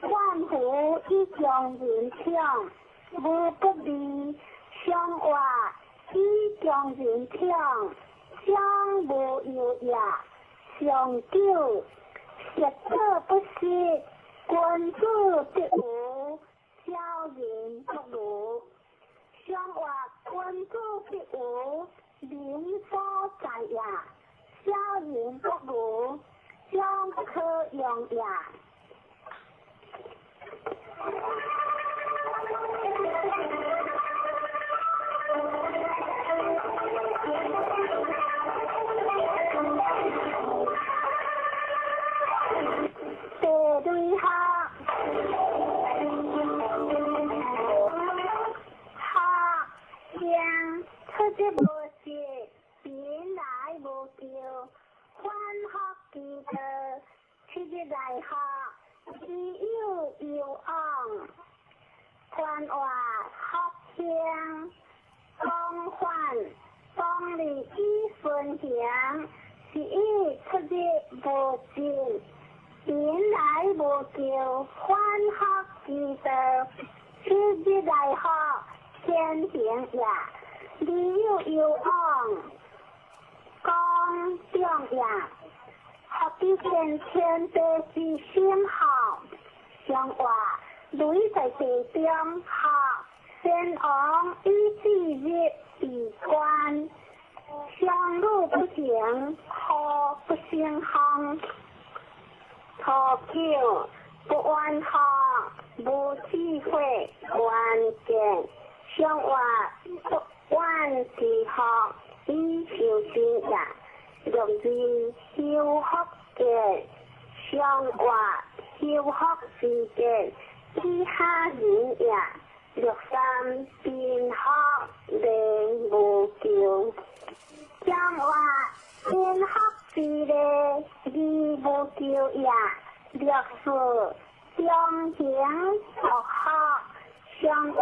万福以将人抢，无不利；上话以将人抢，将无有也。上九实者不失，君子必无，小人不如。上话君子必无，民所在也；小人不如，将不可用也。地雷学，学声出日无实，贫来无求，反复其道，七日来学，知有攸往。传话福兴，光反当日以顺行，是以出日无实。贫来无求，反复其道，七日来学，天行也。理有攸往，公众也。福比见天地之心好，上话雷在地中学，先王以至日闭关，相路不行，何不成风？初九不怨学，无智慧，愿见上话不怨之学，以修身也。六二修福见，上话修福之见，以下人也。六三贫福连无求，上话贫福之礼，义无求也。六四中行独学，上话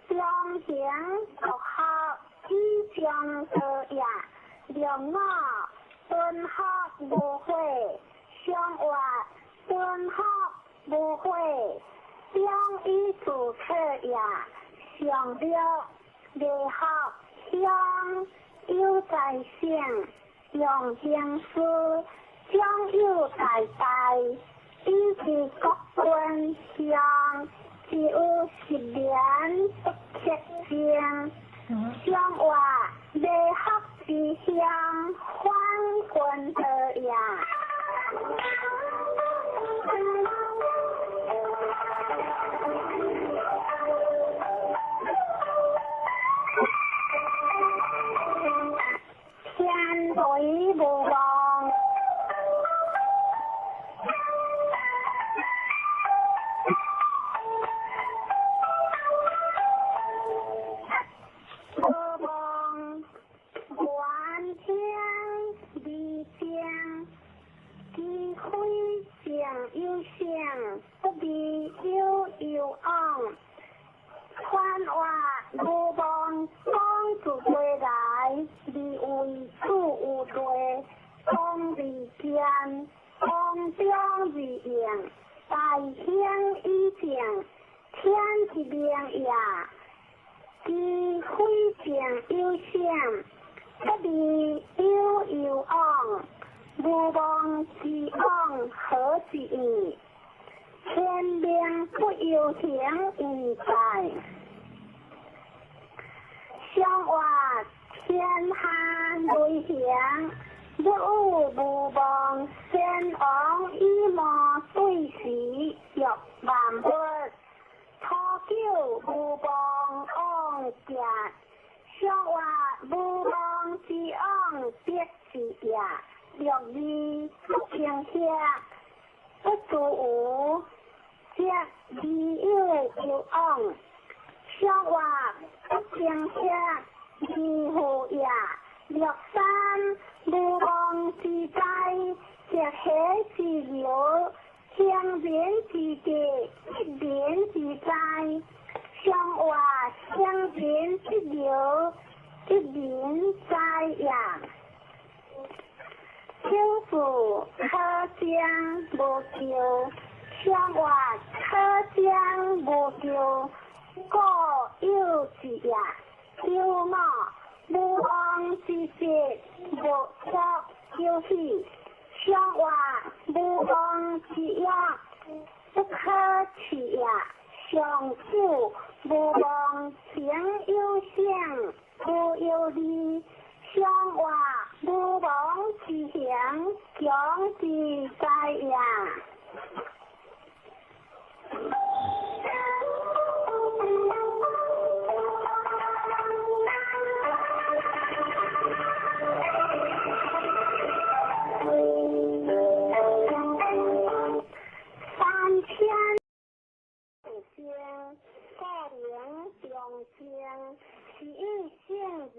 中行独学，以上道也。六五敦福无悔，上话敦福无悔，将以自策也。上六礼学乡有在圣，用行师将有在大，以其国君乡，只有十年不克正。上话礼学之乡，反君道也。天雷无望，无望，愿听未听，机会正有成，不必有攸往。传话无望，讲自归来，而为主有罪，讲未见，讲中而应，大兴以正，天之明也。机会正有成，不必有攸往。无望之往何之意？天命不由行而在。上话天下雷行，日有无望，先王以谋对时，欲万物。初九无望往行，上话无望之往必是也。六二不平下，不足有理有有往，相活不平歇，二何也？六三无妄之灾，一喜之流，乡人之地，一人之灾，相活乡人之流，一人灾也。天父可将无咎，相活可将无咎，故有之也。有马无妄之节，无作有喜，相活无妄之业，不可取也。上久无妄行有性，无有利，相活无妄之行，强之灾也。三千生，故名长生，是以圣人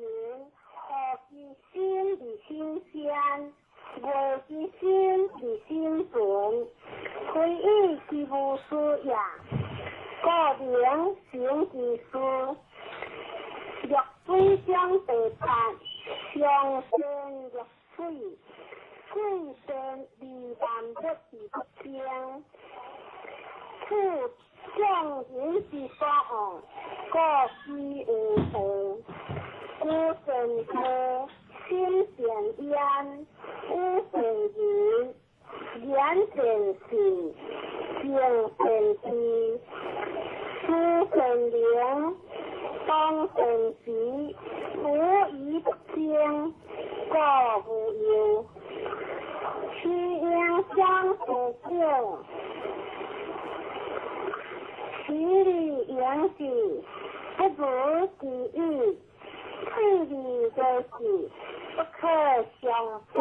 何其心而心善，无其心而心存，非以其无事也。故名成其事。绿水中第八，上善若水，水善利万物而不争。此众人之所往，故居有道。居善道，心善焉，语善言，言善事，行善知，思善能，当善时，无疑不争，故无忧。其应将不久，其利盈之，不如其已。退利若是，不可相测。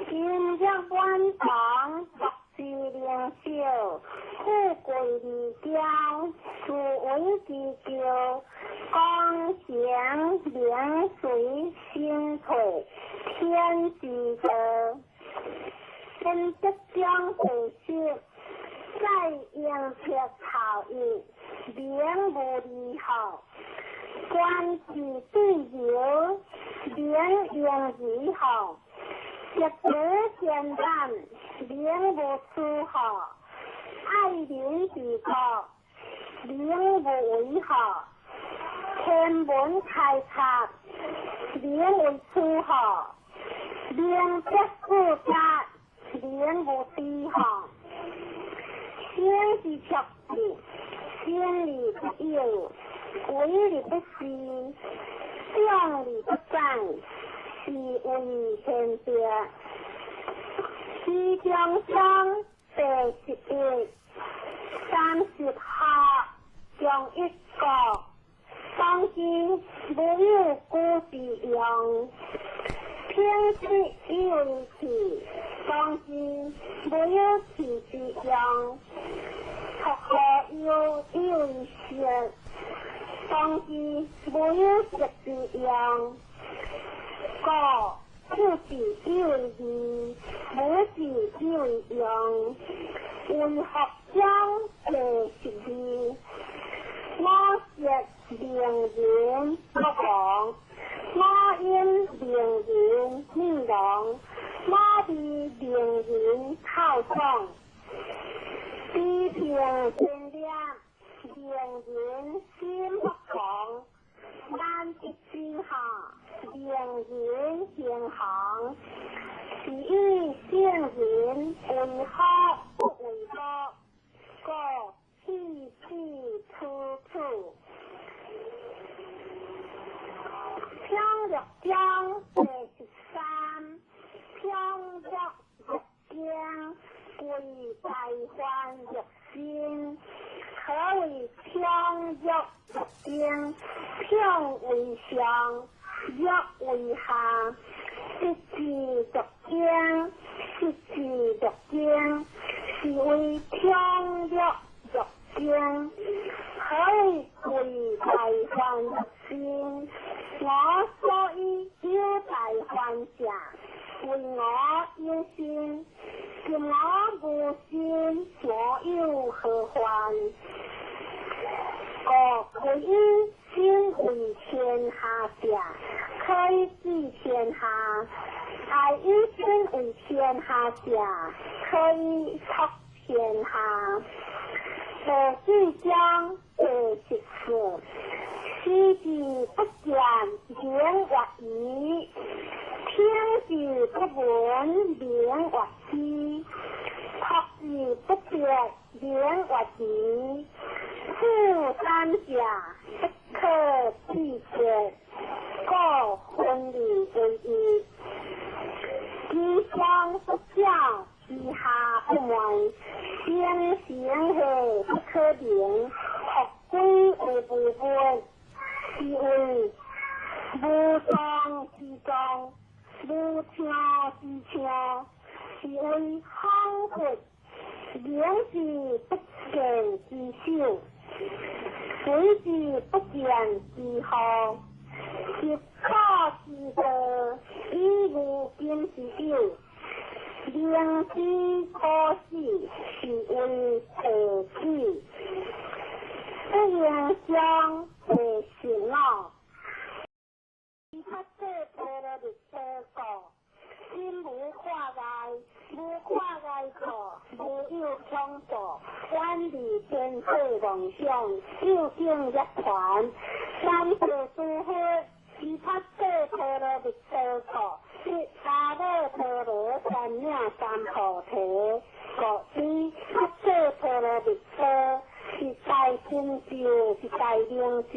今日满堂，乐之灵秀，富贵而骄，自为之骄，功成名随身退，天之道。本德将第十，在应撇头一，名无利好。官之对流，名应如好。一德贤难，名无出好。爱民之国，名无为好。天文开拓，名为出好。名德富家，名无低好。生之卓志，生而不有，为而不恃，长而不宰，是谓天德。其中章第11，30下上一个，当今无有古之用，品质以为气，当今无有气之用，托何忧以为色，当今无有色之用，故父子以为义，母子以为用，为学章第12，我舌名人不亡，我因名人灭亡，我味名人口爽，比平天亮，名人心不狂，难得之下，名人行行，是以圣人为好不为恶，故气气处处。平乐章第13，平乐乐经，归大欢乐心。何为平乐乐经？平为上，乐为下。一字读经，十字读经，是为平乐乐经。經。何以貴大梵心？我所以有大梵者，為我有心。今我無心，我有何患？故皈依心為天下者，可以治天下；愛以心為天下者，可以託天下。第四章第十四，視之不見，名曰夷；聽之不聞，名曰希；託之不別，名曰愚。此三者，不可拒絕，故分而為一。居上不矯，居下不昧，聲聲係不可名，復歸為無物，是謂無狀之狀，無聽之聽，是謂恍惚，明之不見之首，鬼之不見之後，習古之道，以如今之有。明知可死，是謂地子。不應將地神老。菩薩波羅蜜多故，心無掛礙，無掛礙故，無有恐怖，遠離天界妄想，究竟涅槃。三世諸佛，菩薩波羅蜜多故，得阿耨多羅三藐三菩提。故知菩薩波羅蜜多是大成就，是大明咒，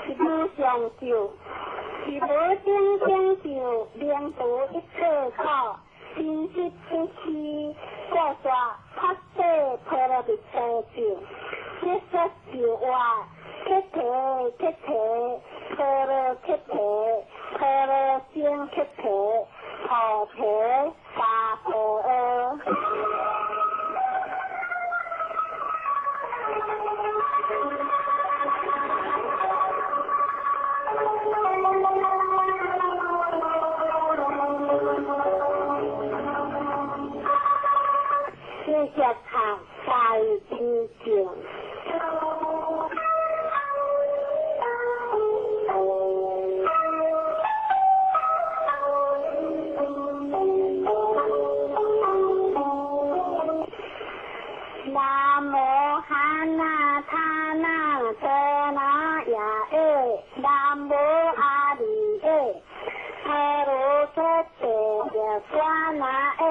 是無上咒，是無頂成就，明除一切苦，真實不虛。故說菩薩波羅蜜多咒，結說就話，菩提菩提，波羅菩提，波羅僧菩提，菩提薩婆訶。谢谢读大经经。南無哈那他那遮那耶耶，南無阿彌耶，阿罗诃提耶娑那耶，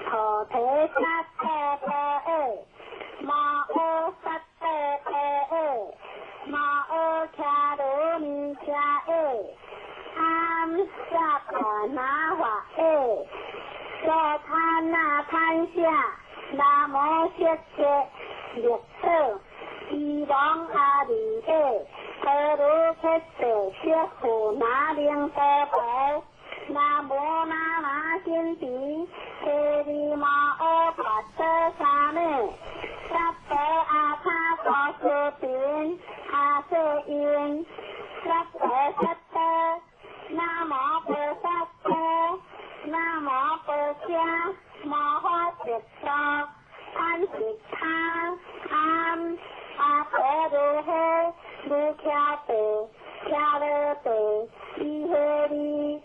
菩提萨婆诃耶，摩诃萨婆诃耶，摩诃迦罗尼迦耶，阿萨婆那华耶，娑他那潘夏。南无色界绿草，伊王阿弥耶，阿罗诃提色护那灵多婆，南无那那仙提，提利摩诃跋陀沙美，萨婆阿他多斯频，阿瑟因，萨婆萨多，南无菩萨多，南无婆伽。摩诃萨多，贪是贪，贪阿婆如诃，如迦地，迦罗地，伊诃利，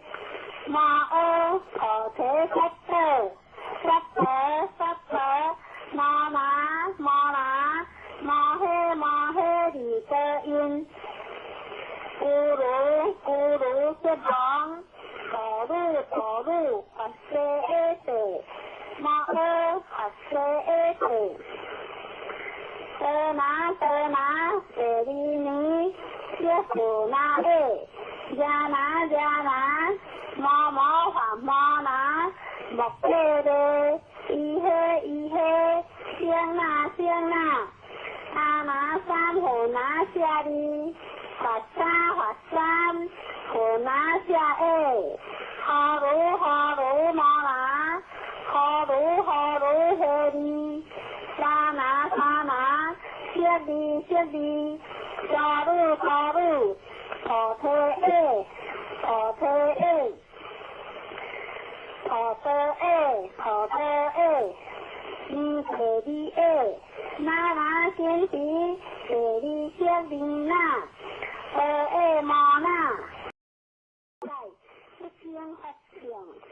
摩诃菩提萨埵，萨婆萨婆，摩那摩那，摩诃摩诃利多因，咕噜咕噜悉王，陀鲁陀鲁佛西阿地。摩诃佛西阿地，多那多那舍利尼，耶护那耶，耶那耶那，摩摩华摩那，摩诃勒，伊诃伊诃，声那声那，阿那三护那舍利，佛三佛三护那舍耶，哈鲁哈鲁摩那。哈鲁哈鲁哈利，沙那沙那，声二色二，沙鲁沙鲁，菩提下，菩提下，菩提下，菩提下，二提二下，那那先时，第二色二那，阿下摩那。在不生佛相，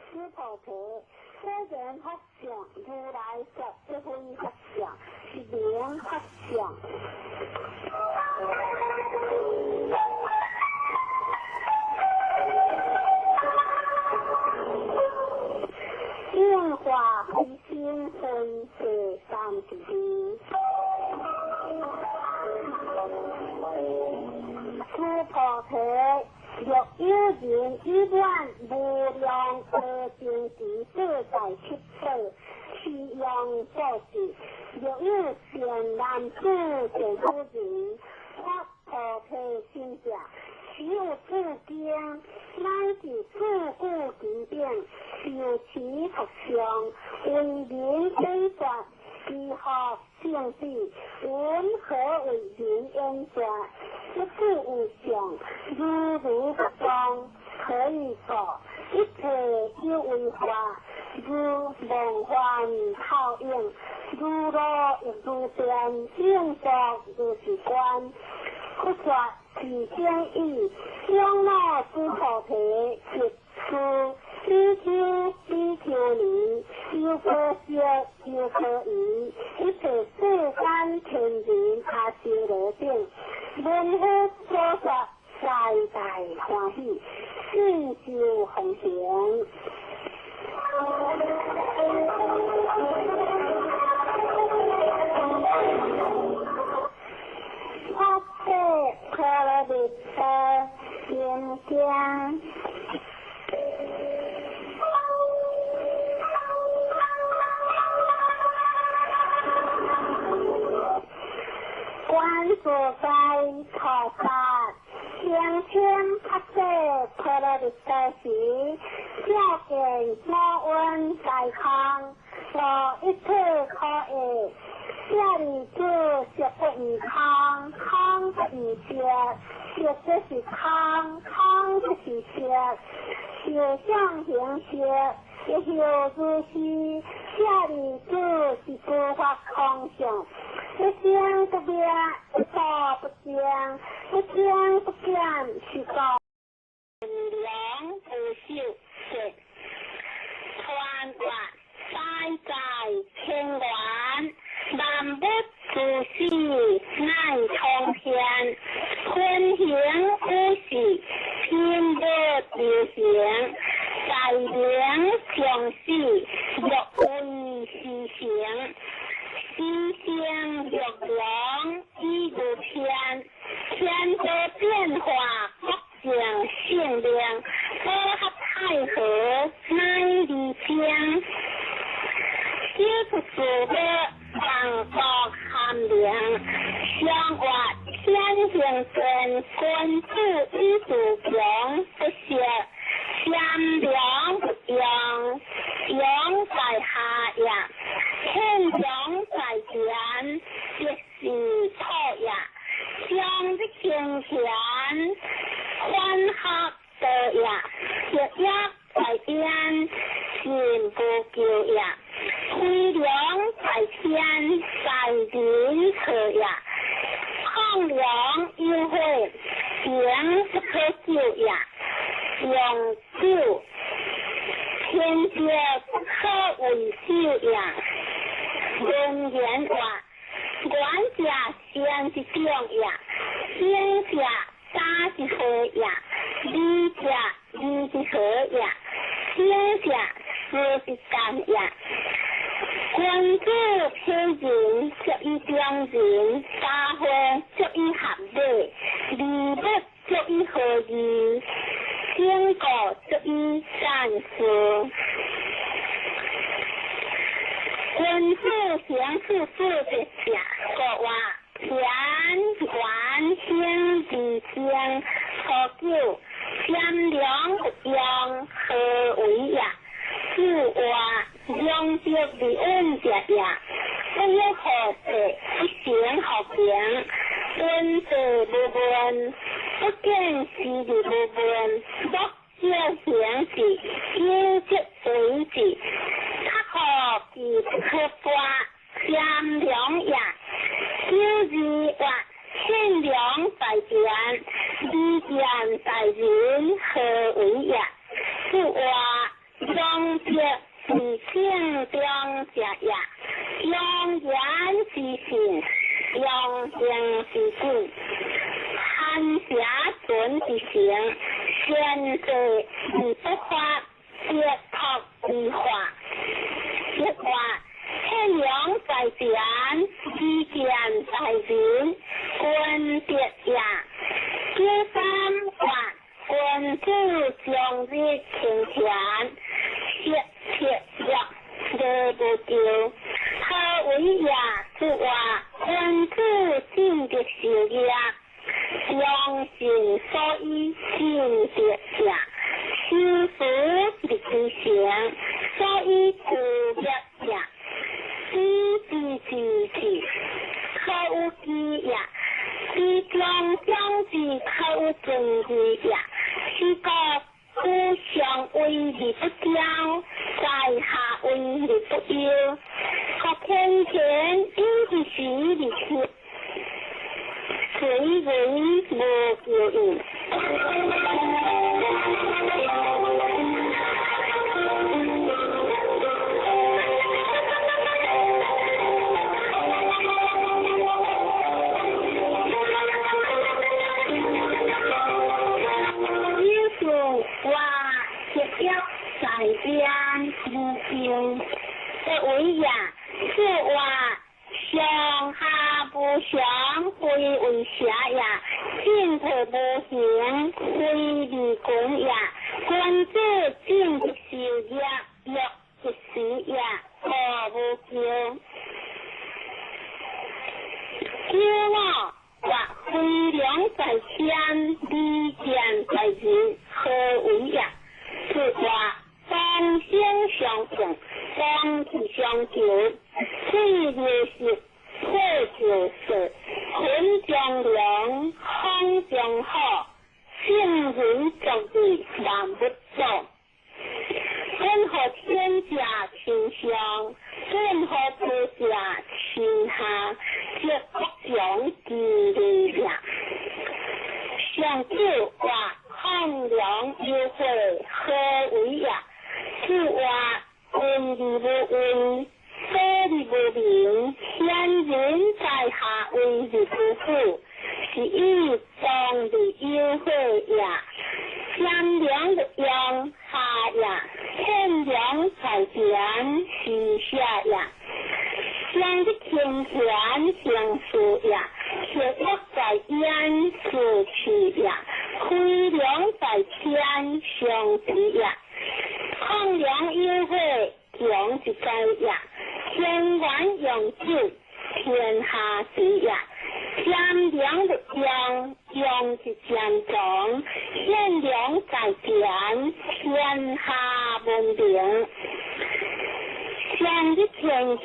须菩提，世人佛相，如来说这非佛相，是名佛相。应化非心非色三十二。须菩提，若有人以满无量阿僧只所在七宝，其用布施；若有善男子善女人，发菩提心者，其有诸经，乃至四句其顶，受持佛相，为人解说，其福胜智，云何为人演说？一句有相，如如不动，可以故，一切有为法，如梦幻泡影，如露亦如电，应作如是观。佛说是经义，长老须菩提，即此比丘、比丘尼，优婆塞、优婆夷，一切世间天人阿修罗等，闻佛所说，大大欢喜，信受奉行。发誓陀罗尼多心经。观自在菩萨，声称发誓陀罗尼多时，照见五蕴皆空，无一切可爱。这里子色不异空，空不异色，色即是空，空即是色，受想行识，一如如是。这里子是诸法空相，一生不灭，一道不增，不增不减，是故量无寿说，传话在在天元，万物诸事乃通天，分行五事，拼无流行，在明常死，若为是行，时生若龙以如天，天地变化，各尽性命，和合太和乃离间。小出自的万国含灵，相活天行天，君子以自强不息，善良不用，用在下也，天良在前，即是土也。将之清闲，欢合道也，日夜在边，心不求也。飞龙在天，在人可也；抗龙有火，情不可救也。用酒，天节不可为酒也。人言话，愿者先是种也，先者打是火也，二者二是火也，先者四是干也。君子批人，足以中人；家会足以合礼，礼物足以和义，经过足以善事。君子行处事的正，国话田园兴地经，初九善良不用，何为也？自话两德为恩者也，不要何事，不行何求，行，敦坐无问，不见时而无问，莫少行止，有则为止，较好是不可跋，善良也，九二或善良在前，利见在人，何为也？是话良德是正中者也，良言之信，良行之信，寒邪存之行，善做而不发，别托而化，别话善良在前，利见在人，君德也。九三或君子终日勤俭，切切乐乐无丢，何为也？是话君子进德修业，良心所以进德也，修福立其行，所以故业也。知之知之，可有知也；知中将之，可有尊之也。是故故上为而不骄，在下为而不忧。可天天有之时而去，随人无求应。我协约在边无求，这为也，是话上下无常，非为邪也；进退无形，非利君也。君子进德修业，乐一时也，何无求？九五或飞龙在天，利剑在人，何为也？是话当心相应，当气相求，水流石，火就色，云中龙，风中虎，圣人壮志万物祖。任何天下亲上，任何菩萨亲下，即国强之利也。上九话抗梁有悔，何为也？是话闻而无闻，所而无明，先人在下为而不负，是以当日有悔也。善良的用下也，天良在前是下也。上的天田行事也，铁约在焉是去也，飞龙在天上之也。抗梁有悔，强一在也；天元用酒，天下之也。善良的用，用是善长，善良在前，天下文明。上的天权，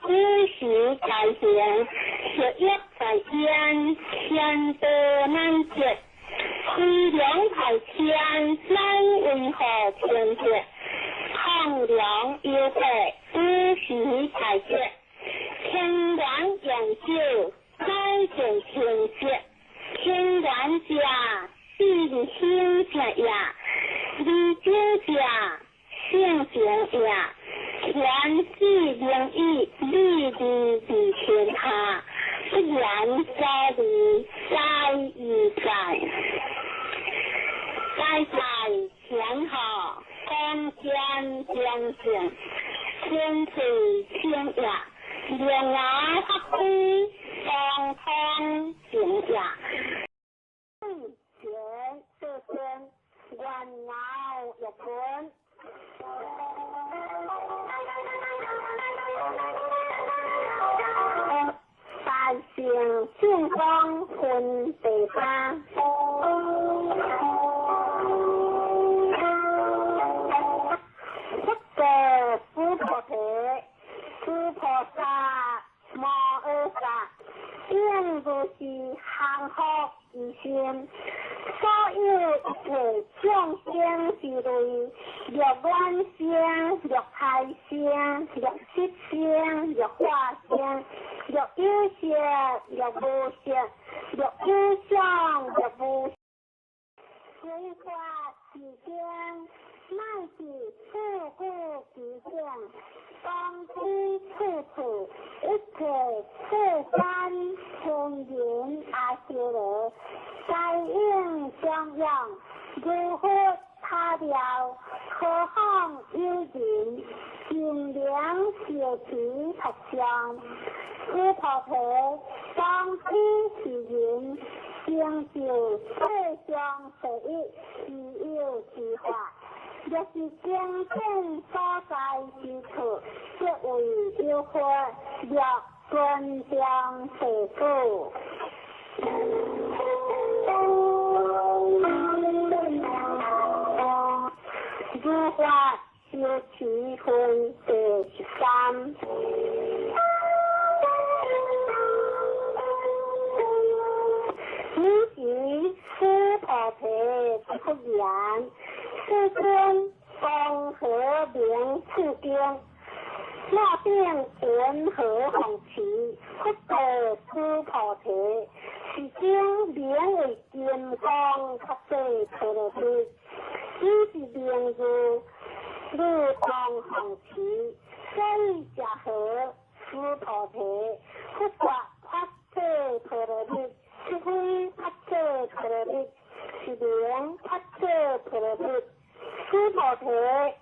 五时在行，学业在天，天道难解。飞龙在天，难为何天劫？抗梁有悔，五时在节。天元用酒，乃见天劫。天元者，是兴者也；利酒者，性情也。天子灵义，利利利天下，不言在利，在亦在。在在天下，光天良性，天垂天也。两牙发挥，当通情也。前这先，元老玉本。大圣正光分第八。佛国佛菩提，诸菩萨摩诃萨，应如是降伏其心。所有一切众生之类，若卵生，若胎生，若湿生，若化生，若有色，若无色，若有相，若无。随法之间，乃至四顾其境，当知处处一切世间天人阿修罗，皆应供养，如佛他料，何况有人，金莲小持佛像，须菩提，当知是人，成就世上第一希有之法。若是经典所在之处，即为有佛，若尊重地主。如法修持分第13。此时须菩提出言：世尊，光何名此经？我等云何奉持？佛告须菩提：是经名为金刚萨埵陀罗尼，此是名字，汝当奉持。所以者何？须菩提，佛说萨埵陀罗尼，是非萨埵陀罗尼，是名萨埵陀罗尼。须菩提，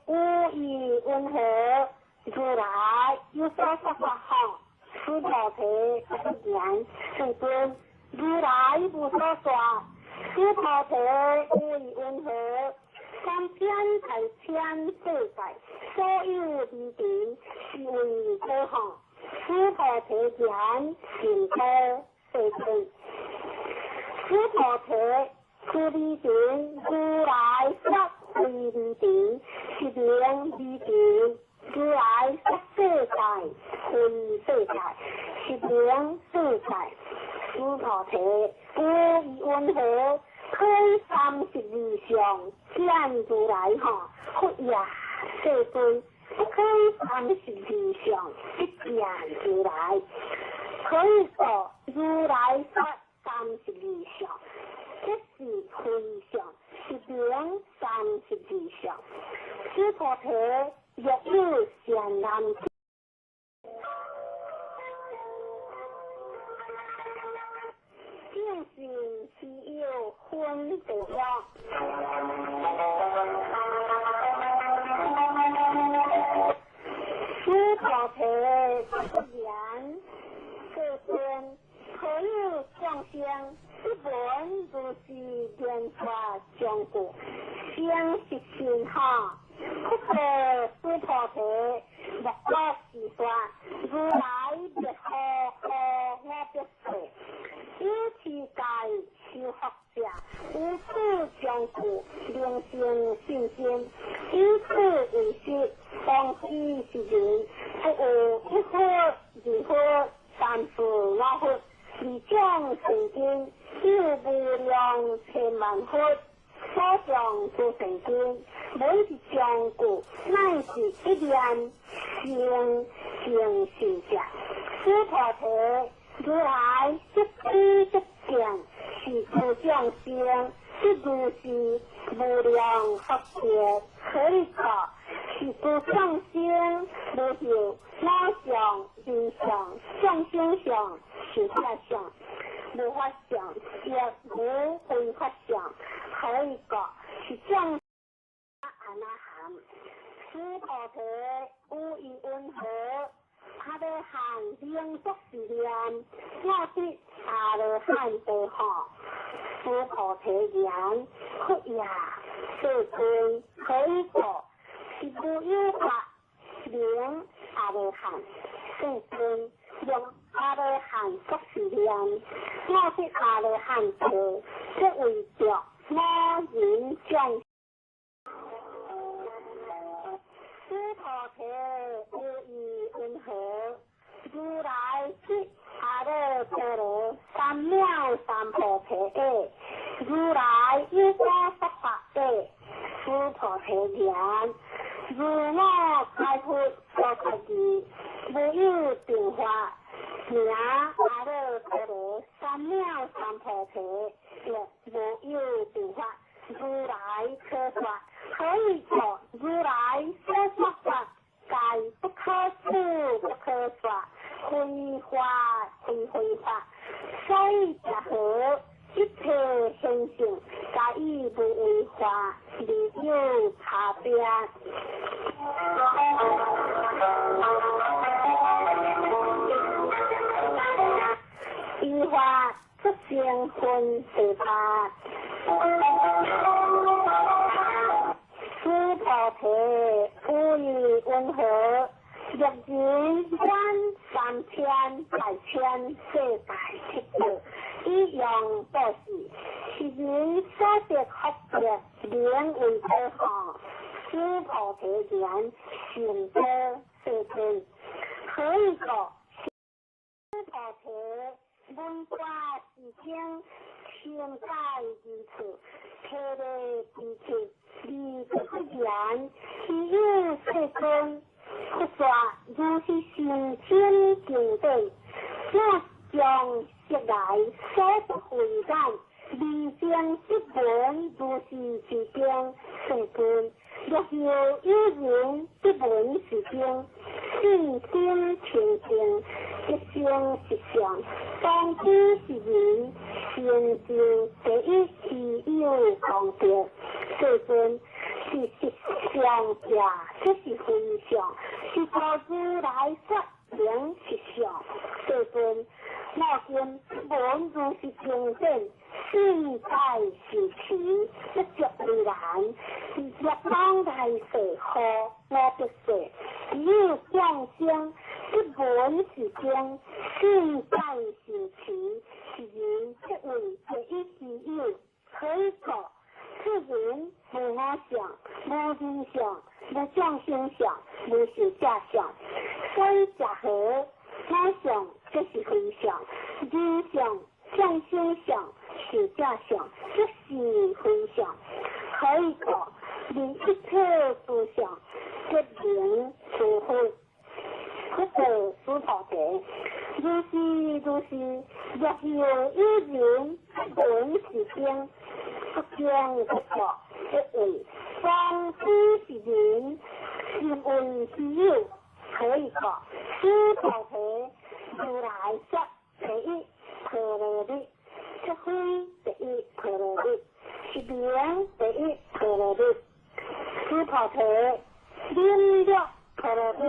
吾意云何？如来有所说法哈？须菩提，言世尊，如来无所说。须菩提，吾意云何？三千大千世界，所有离尘是为何哈？须菩提言：净土世尊。须菩提，此离尘如来说非离尘，是名离尘。如来说世界非世界，是名世界。须菩提，吾意云何？开32相见如来哈？佛也，世尊，不开32相不见如来。可以说如来说32相，这是非相，是名32相。须菩提，若有善男子，正信是有分别了。须菩提，言世尊，何有众生不闻如是言法将故，生是心哈？佛告须菩提：莫若是说，如来灭何何我别说？有持戒修福者，无此将故，能生信心。以此为实，当知是人，不有一佛、二佛、三四五佛，二种圣经，有无量千万佛。所上诸圣经，每一将故，乃是一念生成信者。须菩提，如来即知即见，是诸众生，即如是无量福德，可以说是诸众生无有我相、人相、众生相、寿者相、无法相，亦无非法相。可以讲是众阿那含。须菩提，吾意云何？阿罗汉应作是念：我得阿罗汉道哈。须菩提言：佛也，世尊，可以说是无有法名阿罗汉。世尊，用阿罗汉作是念：我得阿罗汉道，即为着我人众。须菩提，吾意云何？如来即阿耨多罗三藐三菩提耶。如來有所說法者，須菩提言：如我開佛所說義，無有定法，名阿耨多羅三藐三菩提，亦無有定法。如來可說，何以故？如來所說法，皆不可思不可說，非法非非法，所以者何？一切現象，皆以無為法而有差別。依法出生分第八，須菩提，有意云何？若人觀三千大千世界七道，以用布施，是人所得福德，名為多吼。須菩提言：甚多，世尊。何以故？須菩提，聞法是經，清解二處，體例之處，而不言，非有世尊。佛說如是甚深經典，我將悉來所不慧眼，未經得聞如是之經，世尊。若有有人得聞是經，信心清淨，一生實相，當知是人，成就第一希有功德。世尊，是實相者，這是非相，是故如來說名實相。世尊，我今聞如是經典，信解受持，不著為難，若當來世後，我必世，有眾生得聞是經，信解受持，是人即為第一希有。何以故？此人無我相，無人相，無眾生相，無壽者相。所以者何？我相這是非相，人相、眾生相、壽者相，這是非相。何以故？離一切諸相，即名諸佛。佛告須菩提：如是如是，若有有人聞是經，不驚不錯，即為方知是人，心為希有。何以故？須菩提，如來說第一波羅蜜，即非第一波羅蜜，是名第一波羅蜜。須菩提，忍辱波羅蜜，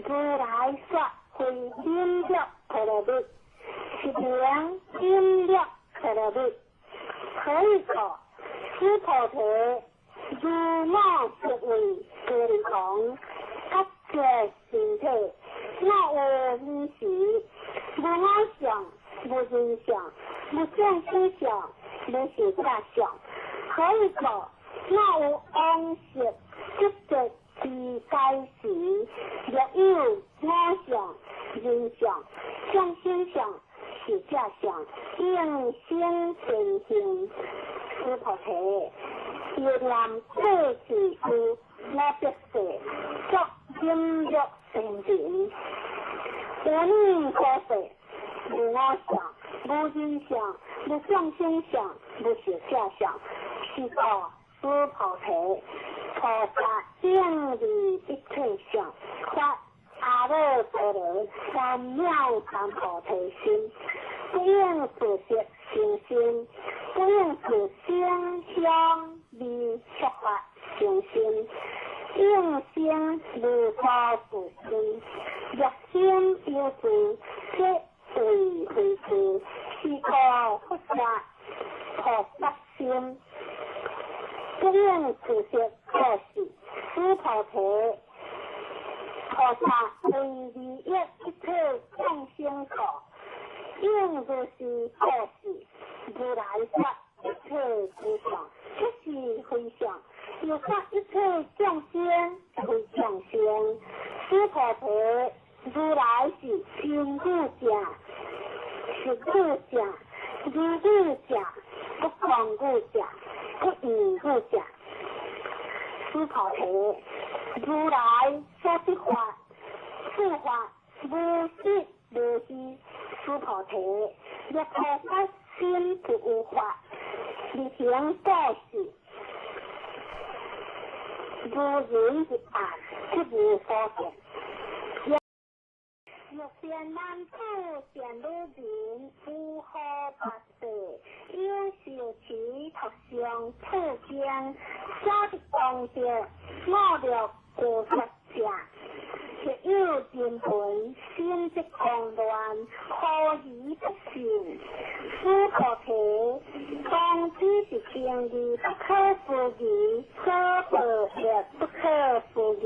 如來說非忍辱波羅蜜，是名忍辱波羅蜜。何以故？須菩提，如我昔為歌利王，覺覺身體，若有爾時，無我相，無人相，無眾生相，無壽者相。何以故？若有往昔得得之解時，若有我相、人相、眾生相、壽者相，應生善行。須菩提，憶念過去世，我必世作忍辱仙人。有爾可世，無我相，無人相，無眾生相，無壽者相，是故須菩提，菩薩應離一切相，發阿耨多羅三藐三菩提心，不應自色成心，不應自聲香味觸法成心，應生無所住心。若心有住，即為非住，是故佛說菩薩心，不應自色布施。須菩提，菩薩為利益一切眾生故，應如是布施。如來說一切諸相，即是非相；又說一切眾生非眾生。須菩提，如來是真語者，實語者，如语者，不狂语者，不言语者。须菩提，如来所说法，此法无实无虚。须菩提，若菩萨心不有法，而行布施，如人入暗，即无所见。若善男子，善女人，有好白世，有受持读诵此经，所得功德，五乐具足者，或有人闻，心即狂乱，何而不信？须菩提，当知是经义不可思议，所报业不可思议。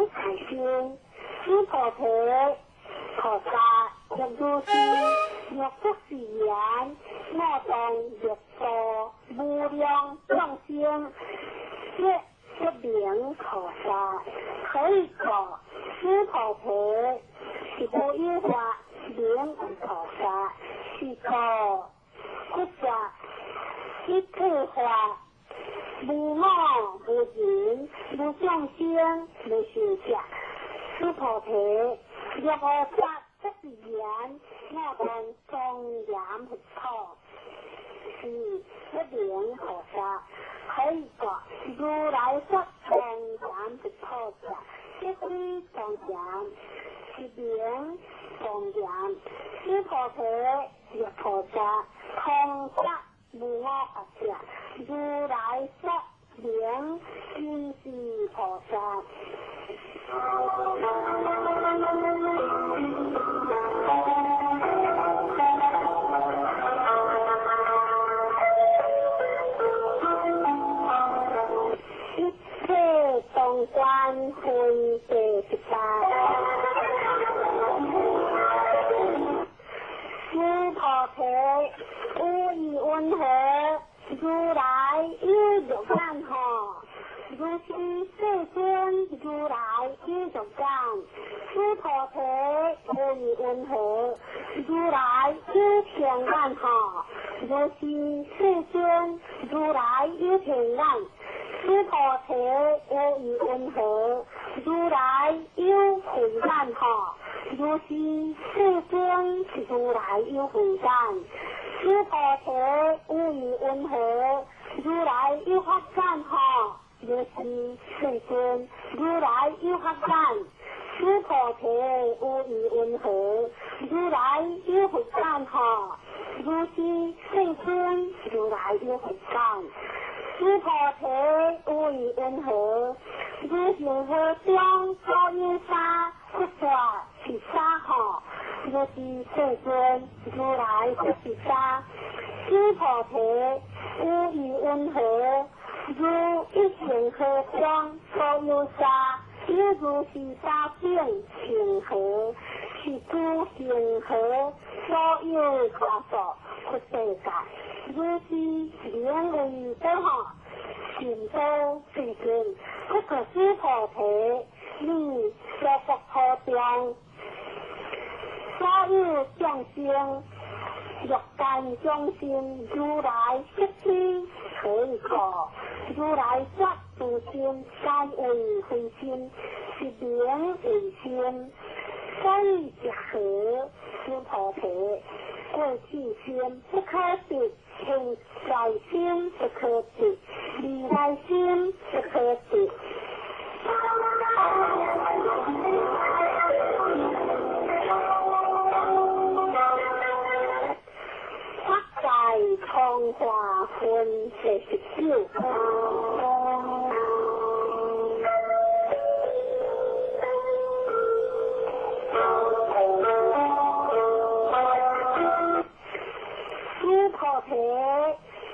大心。须菩提，菩萨若如是，若不是言，我当欲度无量众生，皆不名菩萨。何以故？须菩提，是无有法名为菩萨，是故佛说一切法无我无人无众生无寿者。须菩提，若菩萨不是言，我当庄严佛土，是不名菩萨。何以故？如来说庄严佛土者，即非庄严，是名庄严。须菩提，若菩萨通达无我法者，如来说名真是菩萨。一切当观分第18。须菩提，有意云何？如来有肉眼吼？如是世尊，如来有肉眼。须菩提，有意云何？如来有天眼吼？如是世尊，如来有天眼。须菩提，有意云何？如来有慧眼吼？如是世尊，如来有慧眼。须菩提，有意云何？如来有法眼吼？如是世尊，如来有法眼。须菩提，有意云何？如来有佛眼吼？如是世尊，如来有佛眼。须菩提，有意云何？如恒河中所有沙，佛说是沙吼？如是世尊，如来说是沙。须菩提，有意云何？如一恒河中所有沙，有如是沙种恒河，是诸恒河所有沙数佛世界。如是名为多吼？善道世尊，不过须菩提，你娑婆诃中所有众生，欲界众生，如来悉知。何以故？如来说诸心皆为非心，是名为心。所以者何？须菩提，过去心不可得，现在心不可得，未来心不可得。法界通化分第19。须菩提，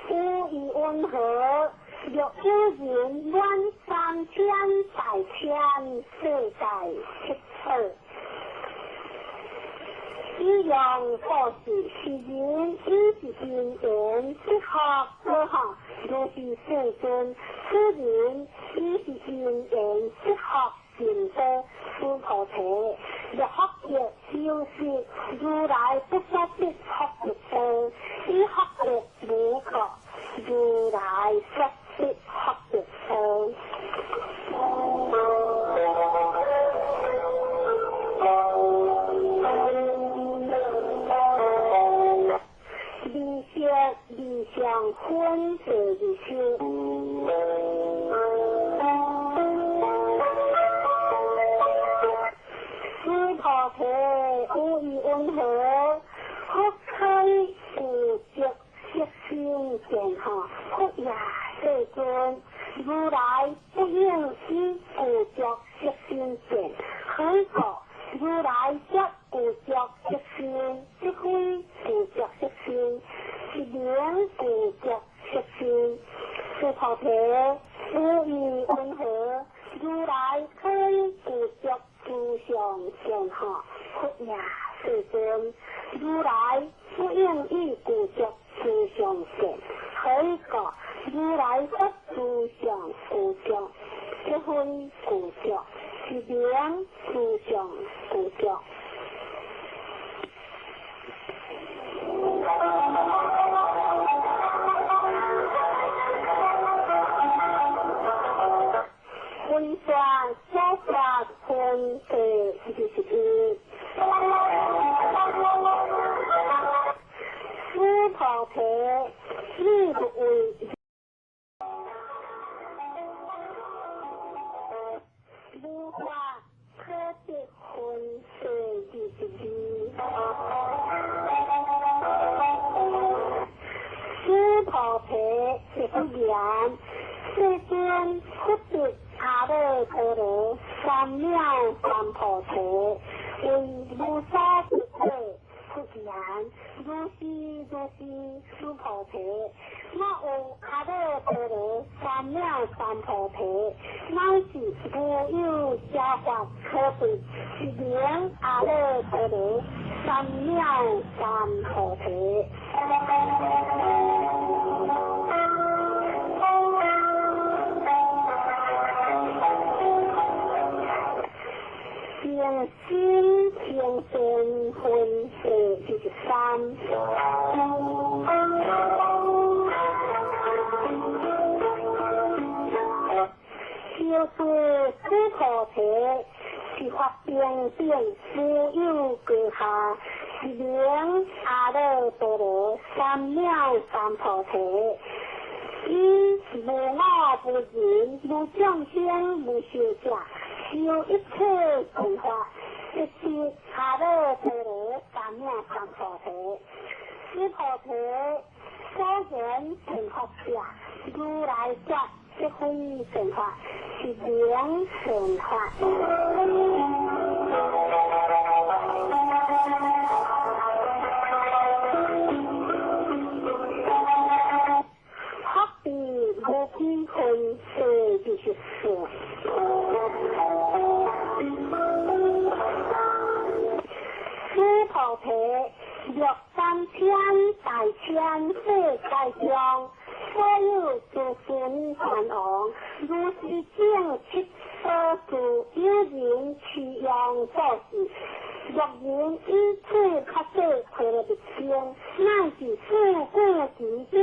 有意云何？若有人满三千大千世界七宝，以用布施，是人以是因缘得福果吼，如是世尊，此人以是因缘得福成道。须菩提，若福德有时，如来不说得福德多，以福德无过，如来说得福德多。二相分第20。须菩提，有意云何？佛开有着色心见吼？佛也世尊，如来不应以有着色心见。何以故？如来说有着色心，即非有着色心，是名有着色心。须菩提，有意云何？如来开有相吼，佛也世尊，如來不應以具足諸相見，何以故？如來說諸相具足，即非具足，是名諸相具足。分说所说分第21。须菩提，你不為無法可得分第22。須菩提，是不言，世尊佛得阿耨多羅三藐三菩提，為無所得者，佛言：如是如是，須菩提，若有阿耨多羅三藐三菩提，乃是無有邪法可得，是名阿耨多羅三藐三菩提。成心成善分第23。修士须菩提，是法平等無有高下，是名阿耨多羅三藐三菩提。以無我無人無眾生無壽者，修一切善法，即是阿耨多羅三藐三菩提。須菩提，所言成佛者，如來說即非成佛，是名成佛。福地無邊分第24。須菩提，若三千大千世界中，所有諸孫梵王，如是正七所住，有人持用做事，若人以此法說波羅蜜經，乃至四句之頂，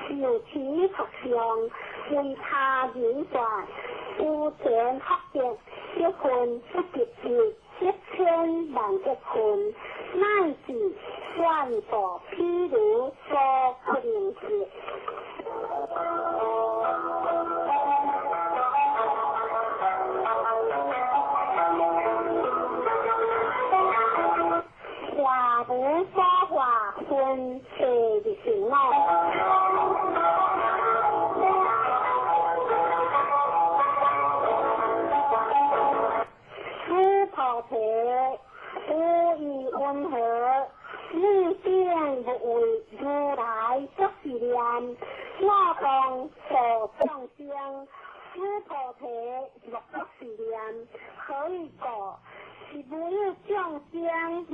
受持佛相，為他人說，有前福德，一分不及一，1000萬億分，乃至萬度譬如所不能及。化無所化分第25。須菩提，無疑云何？你定不為如來作是念：我當度眾生。須菩提，若作是念，何以故？是無有眾生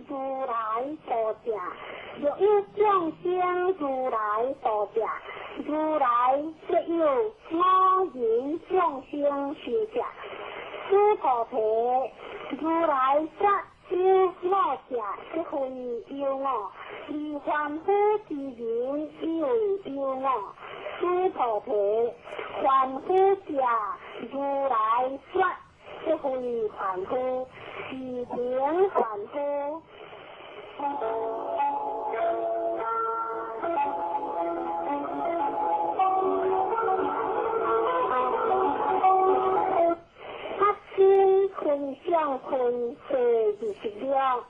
如來度者。若有眾生如來度者，如來則有我人眾生壽者。須菩提，如來說有我者，即非有我；而凡夫之人以為有我。須菩提，凡夫者，如來說即非凡夫，是名凡夫。法身分相分第26。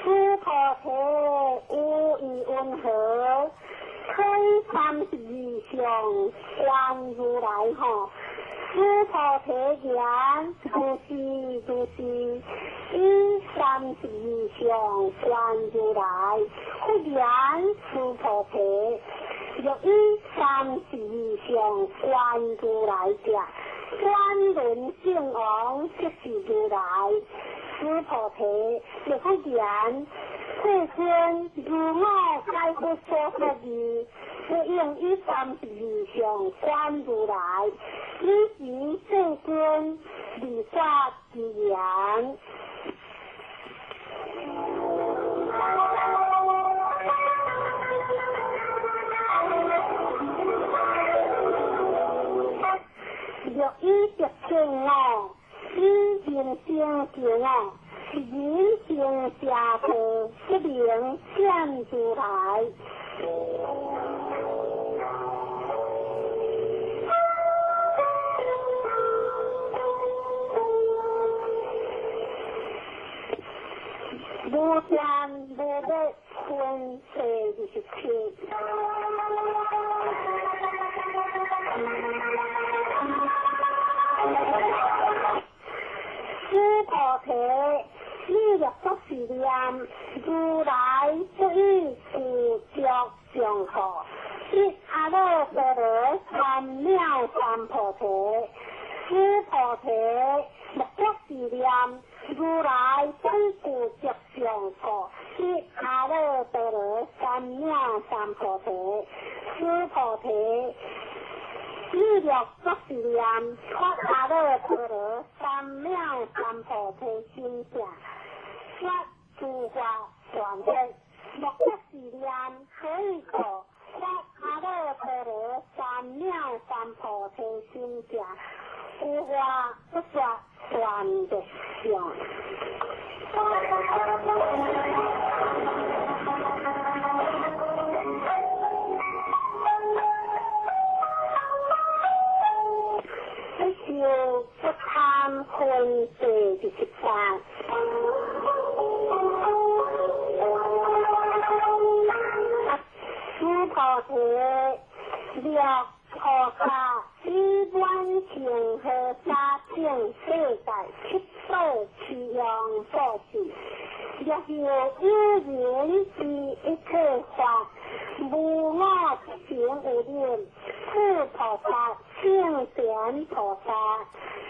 須菩提，有疑云何？推32相觀如來吼。須菩提言：如是如是，以32相觀如來。佛言：須菩提，欲以32相观如来者，转轮圣王即是如来。须菩提，若复言，世尊，如我解佛所说义，不应以32相观如来。尔时世尊而说之言。欲以得证我，以人生证我，是人生邪道，不能见如来。无见无灭分第27。须菩提，你若作是念，如来不以具足相好，得阿耨多罗三藐三菩提。须菩提，若作是念，如来不以具足相好，得阿耨多罗三藐三菩提。须菩提，你若作是念，发阿耨多罗三藐三菩提心者，说诸法断灭。若作是念，何以故？发阿耨多罗三藐三菩提心者，有法不说断灭相。不受不贪分第28。须菩提，若菩萨以满恒河沙等世界七宝七样布施，若有有人知一切法，无我不成有念，此菩萨圣贤菩萨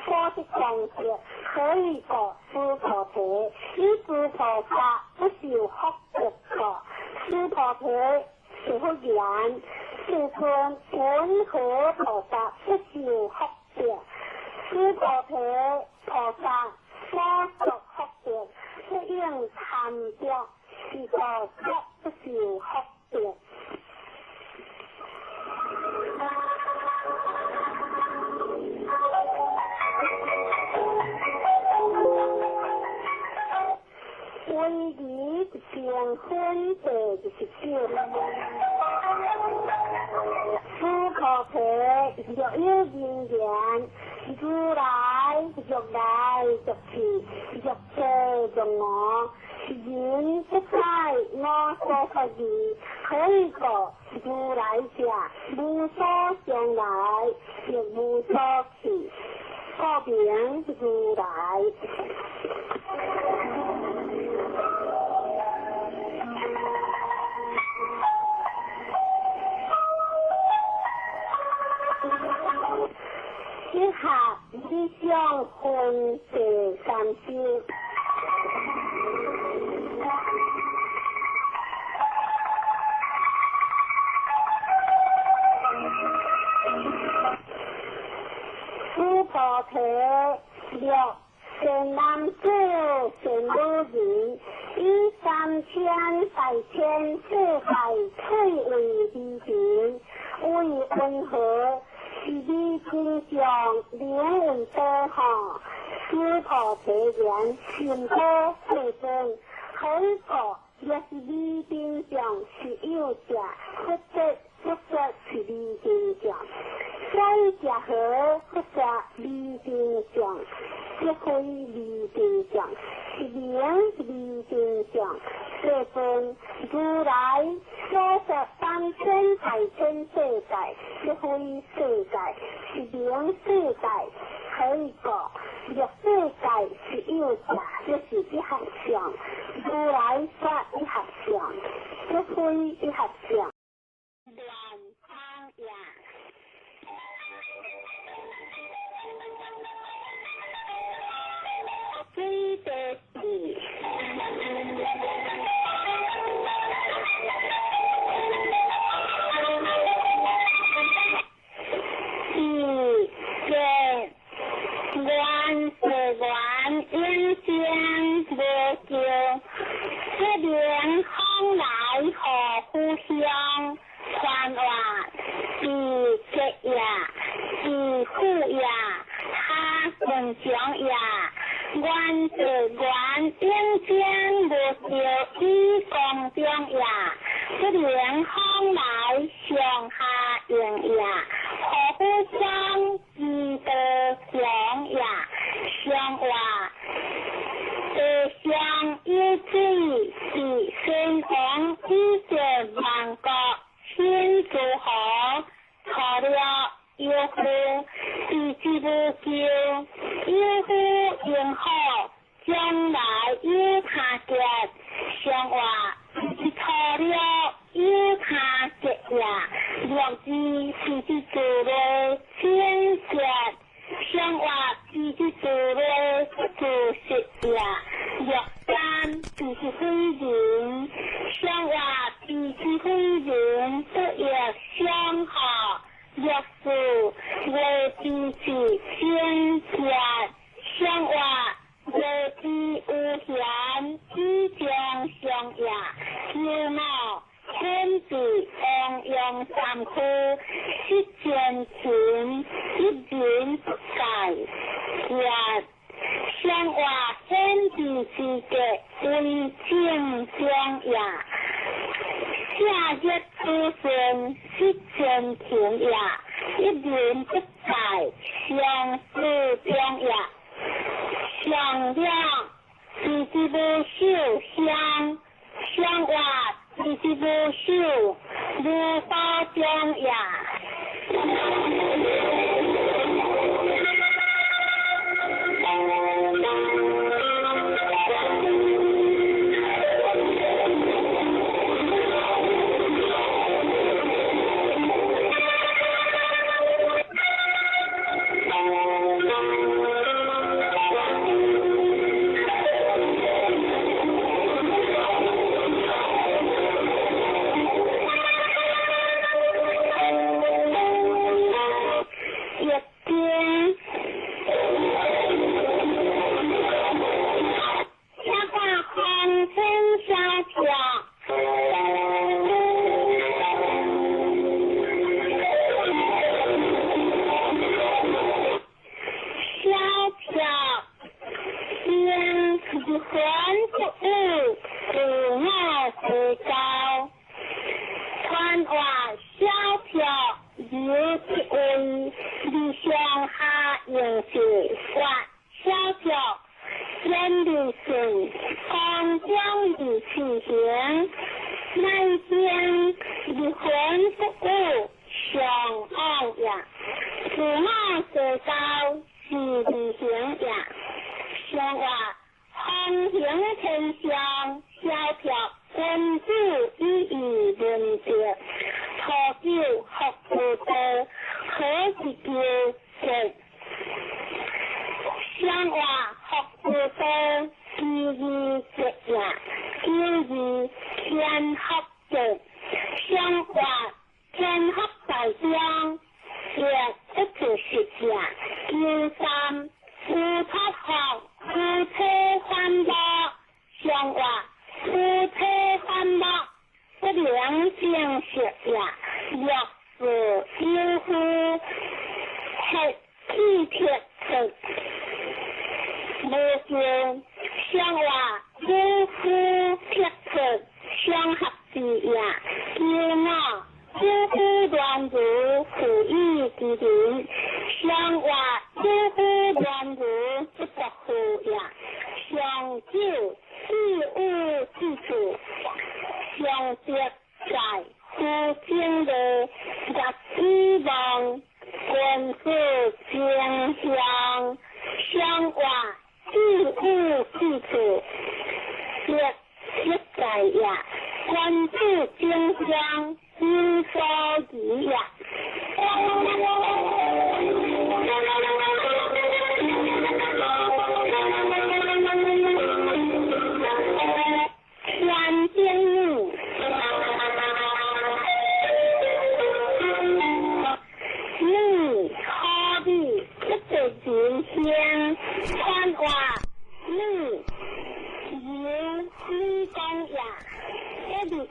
所得功德，何以故？须菩提，以诸菩萨不受福德故。须菩提，是复言，世尊，云何菩萨不受福德？须菩提，菩萨所得福德，不应贪着，是故则不受福德。威仪成分第29。须菩提，若有人言，如来欲来欲去，欲坐欲卧，是人不知我所说义，何以故？如来者，无所将来，亦无所去，故名如来。以下理想分第30。须菩提，若善男子、善女人，以三千大千世界翠为离尘，为温和，是彼真相，名为宝哈。须菩提言：甚好，世尊。何以故？若是彼真相是有者，佛说佛说是彼真相。所以者何？佛说彼真相，即非彼真相，是名彼真相。世尊，如来所说三千大千世界，即非世界，是名世界。何以故？若世界是有者，即是一合相。如来说一合相，即非一合相。乱水地地。二结愿世愿永生无救，这明风来何故乡？传话是结业，是富业，他顺强业。愿世愿永生无救，以光中业，这明风来上下应业，何故乡之道强业，上话地上有水是先王以前万国新诸侯除了有夫是之无救，有夫应好，将来有他结，上话是除了有他结业，六字是之做的先结，上话是之做的做实业，六三是之非人，上话是之非人不亦相合，六四为之是先结，上话为之有闲以将相业，求闹天地王阳三区，失前情一人不改，业相话天地之格为正中业，下日出生失前情业，一人不改相思中业，相两是之无寿相，相话是之无寿如花中业。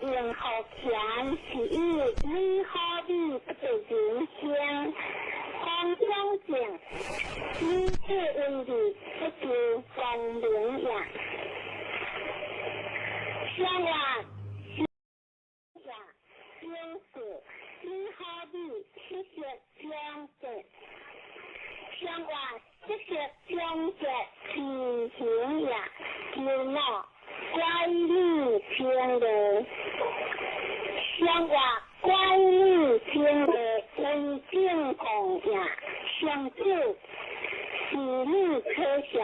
用予乾，是以美好美不得人生。方中正，以智为利，不求光明也。相话也，表示美好美，七色相结。相话七色相结，其形也。求我乖女清乐，相话乖女清乐为正共也。上九是女可祥，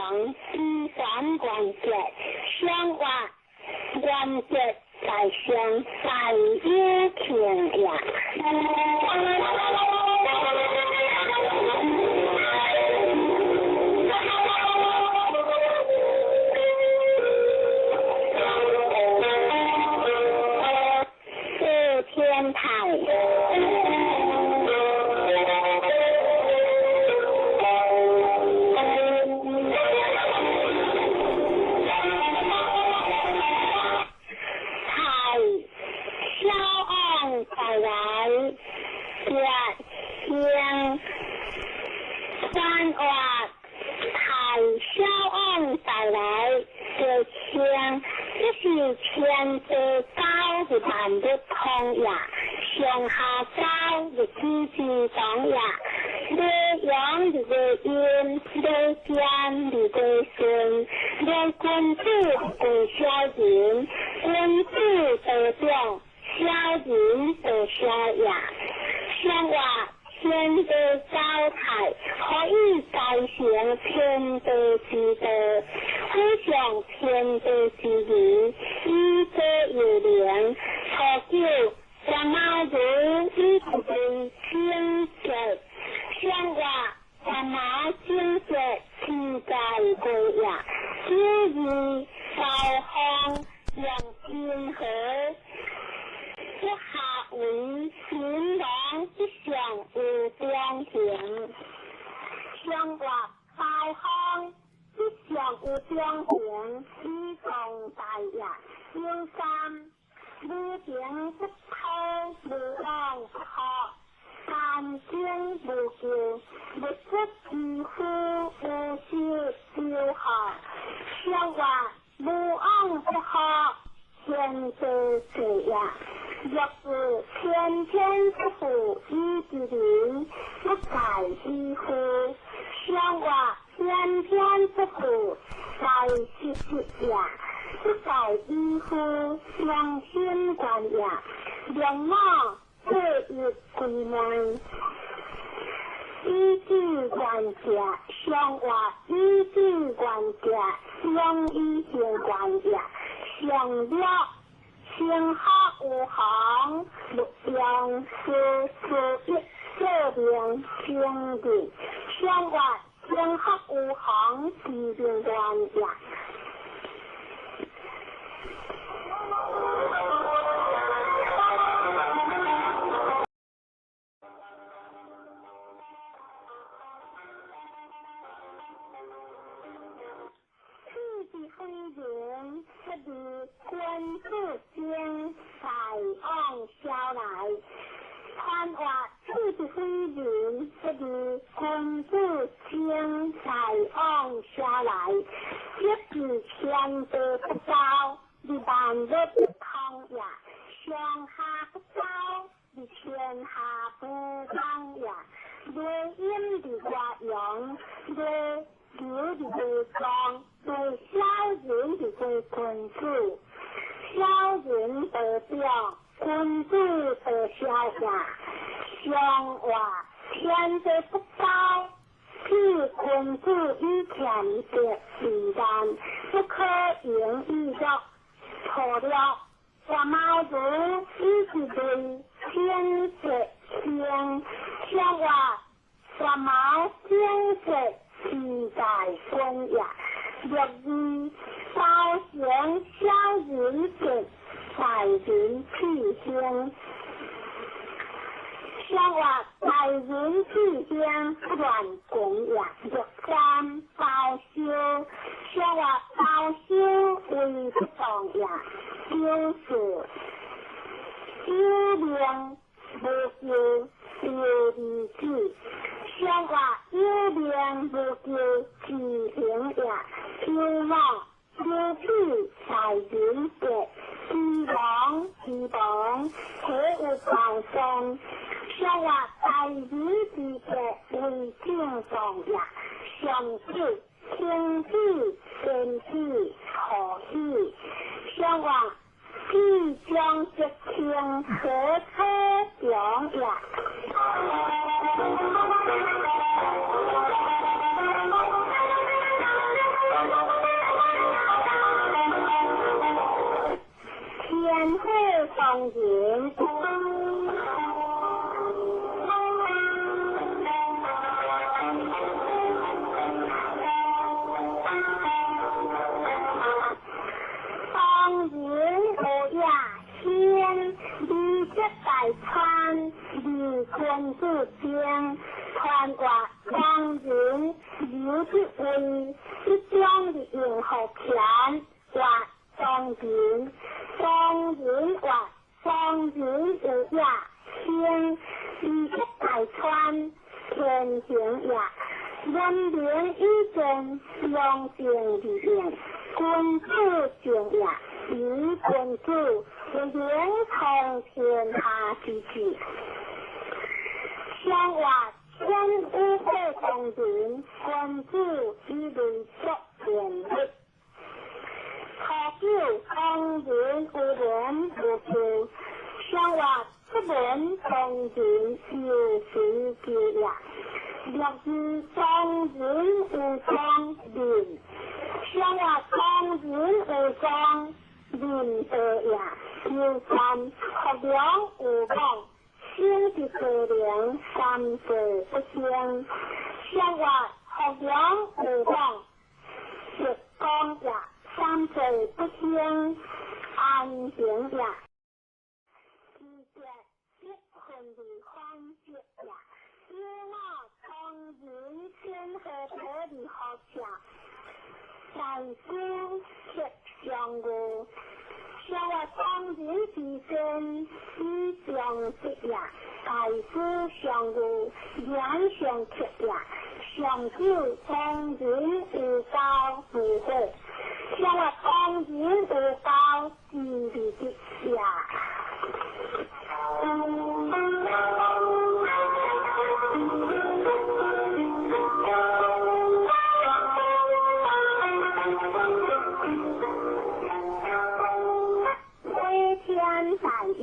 依凡原则，相话原则在上，大有庆也。四天台。太小王带来月星三话，太小王带来月星，这是天地九的万物通也，上下九的子之同也，日阳的日阴，日间的日顺，日君子的小人，君子得长，小人得小也。相话天地九太，可以继承天地之道，辅上天地之义，以德有灵。初九，三毛如以为清洁，相话三毛清洁，天在归也。九二高方用金河，不下为新郎之上有中行，相话高方之上有中行，以壮大业。九三，无情不偷，无往不好，三经无求，物质之夫无修修好，相话无往不好，天地之也。若是天天不负以之人，不在之乎？相话天天不负在之之也，不在之乎？良心观也，良马这一归门，以智观者，相话以智观者，相以行观也，相了。天下无行，六阳四四一这边天地，相话天下无行，地边观也。飞人不如君子精，大往小来。传话此之飞人不如君子精，大往小来。一是天地不交，而万物不通也；上下不交，而天下不通也。日阴而月阳，日流而月光，对小人而对君子，小人得长，君子得小也。相话天地不交，此君子以谦德为难，不可盈以乐。错了，我毛如以之为天德兴，相话我毛天德自在君也。六二高行小人德，大人气兴。相话大人气兴，不乱讲也。六三包修，相话包修为不当也。九四王，体有道上，上话大义之节为正重也，上九天子天子何喜，上话必将吉庆何车中也。天火上人，当人有也先，二节大川，二君子兵，传话当人刘德威，一将的用福田，话当人。当人话当人有也先，二节大川天行也，文明以前良政而用，君子正也，以君子为荣通天下之志。相话天武会当人，君子以为作贤德。初九当人有言无求，相话出门当人有时求也。六字当人有当人，相话当人有当人道也。有三福良有望，生伫地灵三世不兴。相话福良有望，日光也。三世不兴，安行也。二节一分二方节也。有马当人天河体二好者，大师铁上路，相话当人之身以上德也。大师上路言上铁也。上九当人有高无悔。相话当人有高之义的也。飞天大有。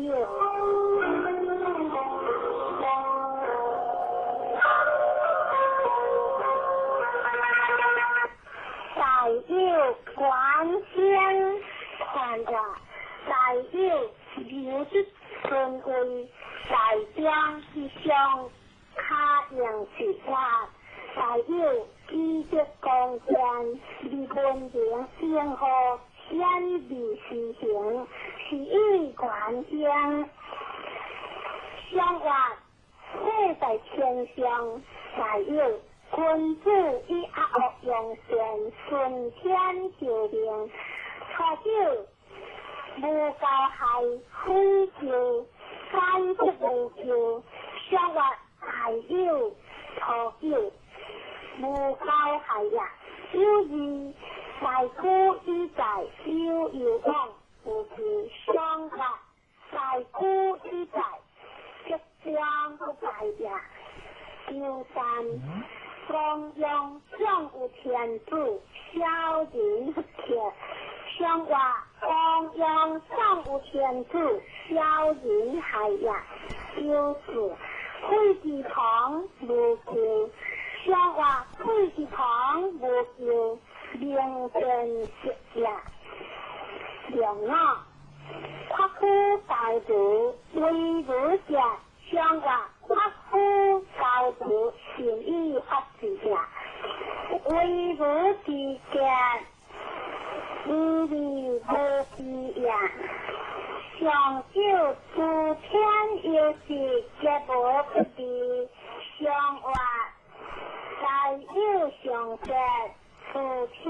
大有关天传话，大有刘德尊位，大将之上卡用之法，大有基德光天，李文明天河显微施行，是以关天。相话世在天上，大有。君子以阿恶用善，顺天就命。初九无交害，非求反则无求。相话大有初九无交害也。有二大古以在有有往无求。相话大古以在吉祥不败也。有三。光阳上有天主，小人不贴。相话光阳上有天主，小人害也。有四废之旁无求，相话废之旁无求，明辨色也。两五，夸夫大如为如者，相话夸夫高如善以法之也。为如之者，无为无之也。上九诸天有时皆无不利，相话大有上者，诸天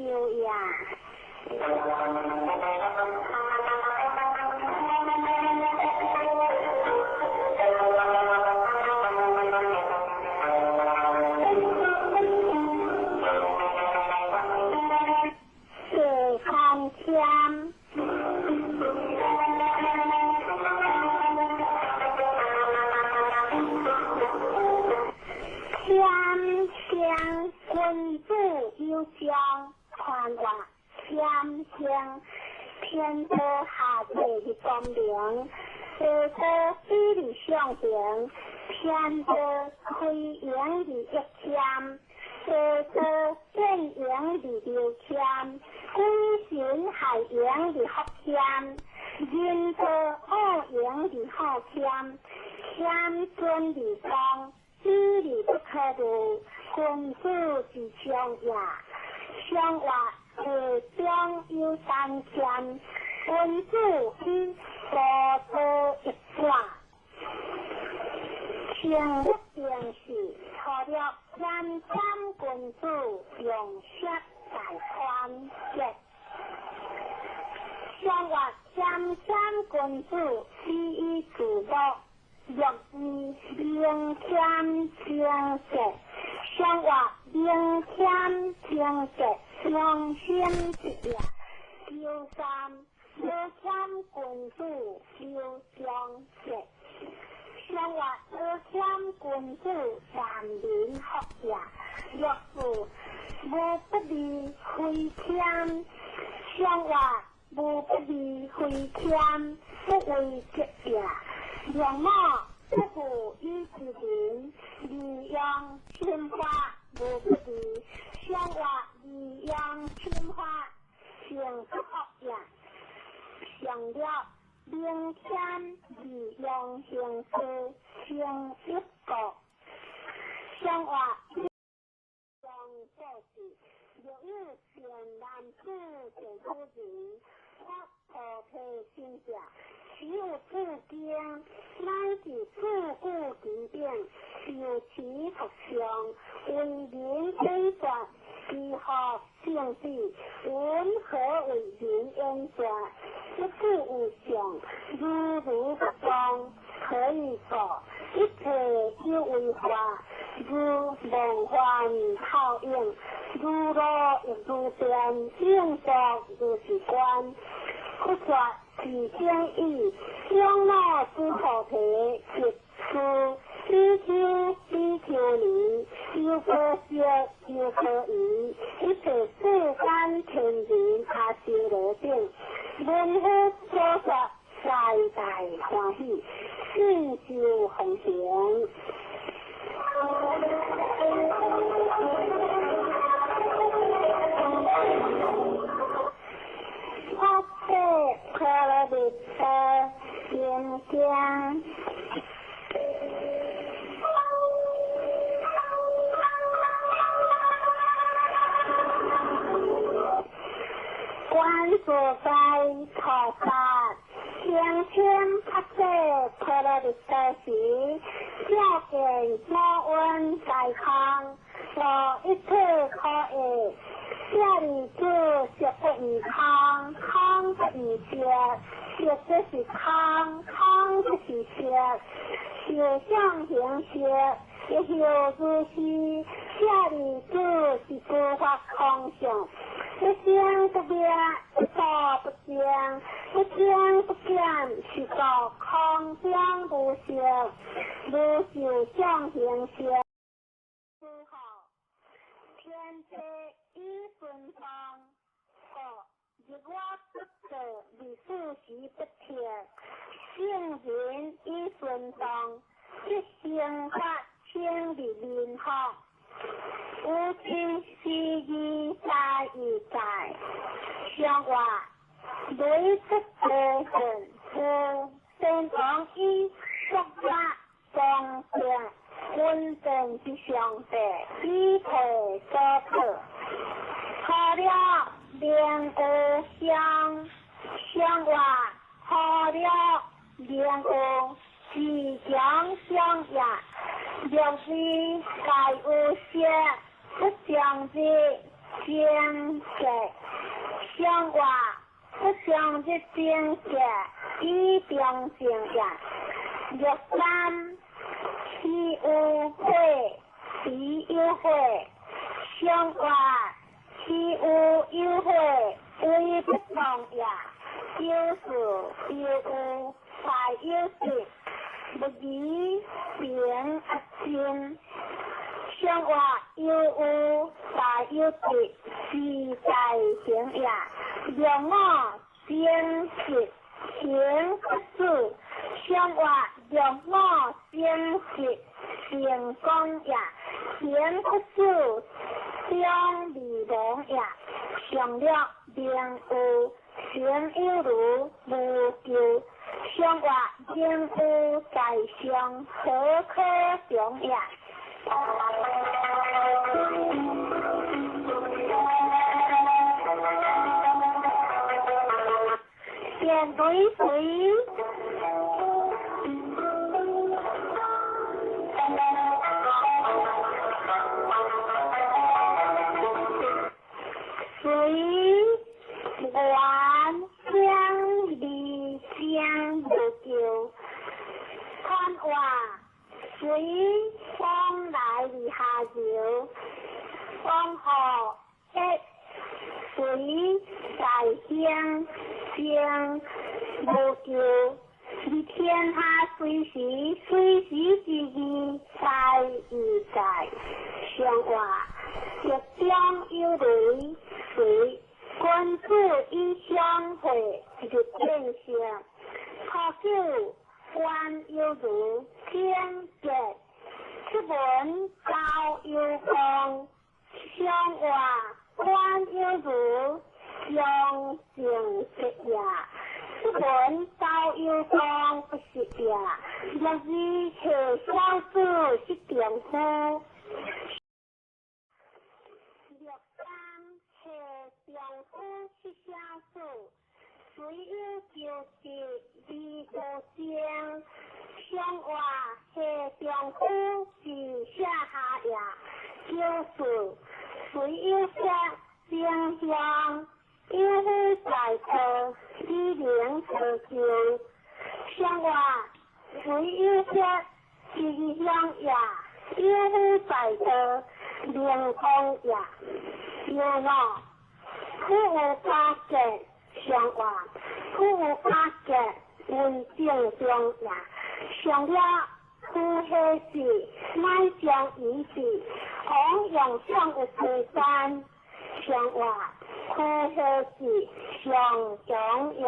有也。地空天。道比喻上行，天道开盈而益谦，地道变盈而流谦，鬼神害盈而福谦，人道恶盈而好谦，谦尊而恭，比喻不可虑，君子之常也。上话下中有三谦，君子以多多益善。成一定是除了谦谦君子用色大宽节。上话谦谦君子礼以自乐，乐以明谦清洁。上话明谦清洁，良心之也。刘三无谦君子刘将节。上话无谦君子难民福也。若是无不利非谦，上话无不利非谦，不为节也。容貌不负以之人，利用心法无不利。上话利用心法，成不福也。上了明谦利用行事，成一国。上话用做事，若有善男子善女人，发菩提心者，其有自经，乃至自古其顶，受持读诵，为人演说，其福胜彼，云何为人演说？不住有相，如如不动，何以故？一切有为法，如梦幻泡影，如露亦如电，应作如是观。佛说是经义，长老诸菩提，及此比丘、比丘尼、优婆塞、优婆夷，一切世间天人阿修罗等，闻佛所说，大大欢喜，信受奉行。发誓婆罗蜜多心经。观自在菩萨，清清发誓婆罗蜜多时，照见五蕴皆空，无一切可爱。舍利子，色不异空，空不异色，色即是空，空即是色，受想行识，亦复如是。舍利子，是诸法空相，一生不灭，一住不增，一增不减，是故空中无色，无受想行识。天地以顺风，故日我不做，二四时不停。圣人以顺动，即生发清日民福。有情是义在义在，上话雷出地震，有先王以国家公正。稳定之上帝，以体所破，除了明有相，相话除了明有自强相也，若非皆有色，不相日精色，相话不相日精色，以中正也。若三。彼有火，彼有火，相话彼有有火，为不动也。有事有有，大有得，不离平阿真。相话有有，大有得，自在行也。两我相识，行不住，上活六五正实成功也，行不守中二王也，上略明有成有如无求，上活明有在上何可强也。电雷随。随愿相离相无求，看话随风来而下游，风雨一随在乡相无求，而天下随时随时之义在而在，上话日中有雷随君子以相会日见性，可久观有如天杰，出门高有光，上话观有如相正结也，出门高有光不是也，若是下小子是丈夫。六三下丈夫是小子，虽有求得而无争，上话下丈夫是下下也，九四虽有说正向，有夫在道，以能成就。上话虽有说正向也，有夫在道，明光也。有五，苦有加结，上话苦有加结为正中也。上了苦何时，乃将以时，往用上有时间。上话苦何时，上强也。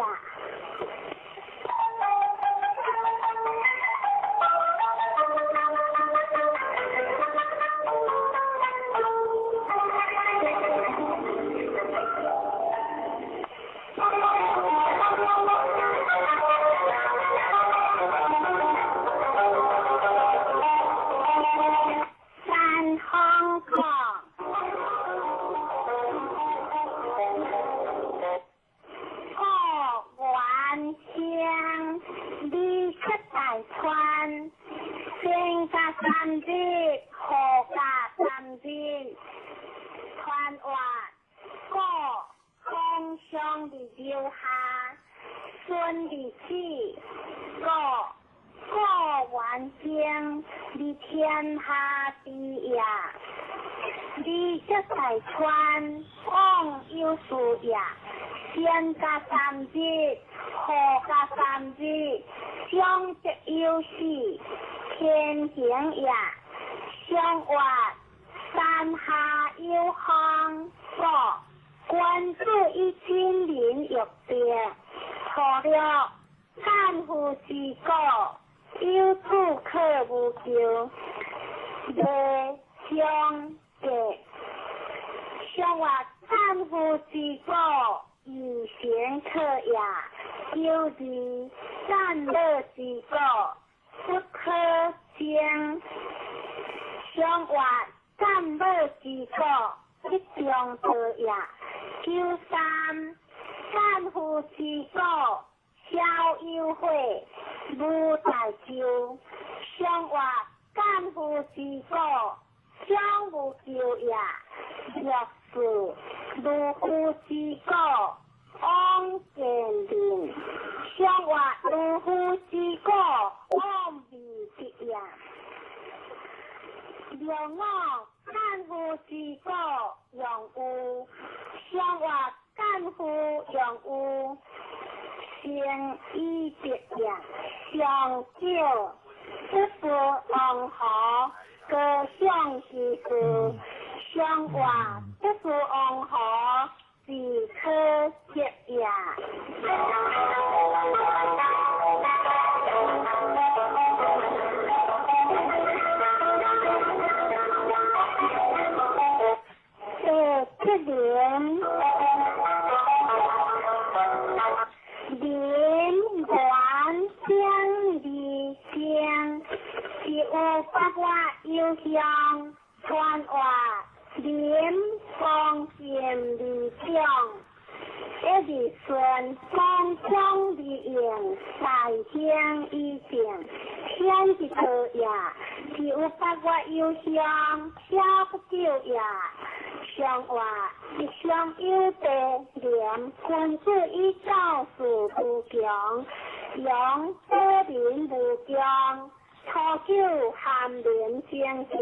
三方讲，故原乡离出大川，先甲三日，后甲三日，传话故风上伫留下，孙伫此，故故原乡离天下之也，离出大川，往有事也。先甲三日，后甲三日，相则有时，天行也。上话山下有风，故君子以亲民欲定，错了战夫之过，有处可无求，未相结。上话战夫之过，以贤可也。有二战乐之过，不可争。上话战乐之过，一中道也。九三战夫之过，小有悔，无在咎。上话战夫之过，小无咎也。六四如夫之过，往见人。上话如夫之过，往未得也。六五战夫之过，用有。上话战夫用有，成以得也。上少不是王侯，高尚之事。上话不是王侯，是可得也。有八月有向传话连方便二种，一日顺方将而用，在行以正，天之道也。是有八月有向，小不久也。上话一上有地廉，君子以教事无穷，用保民无穷。初九含廉正洁，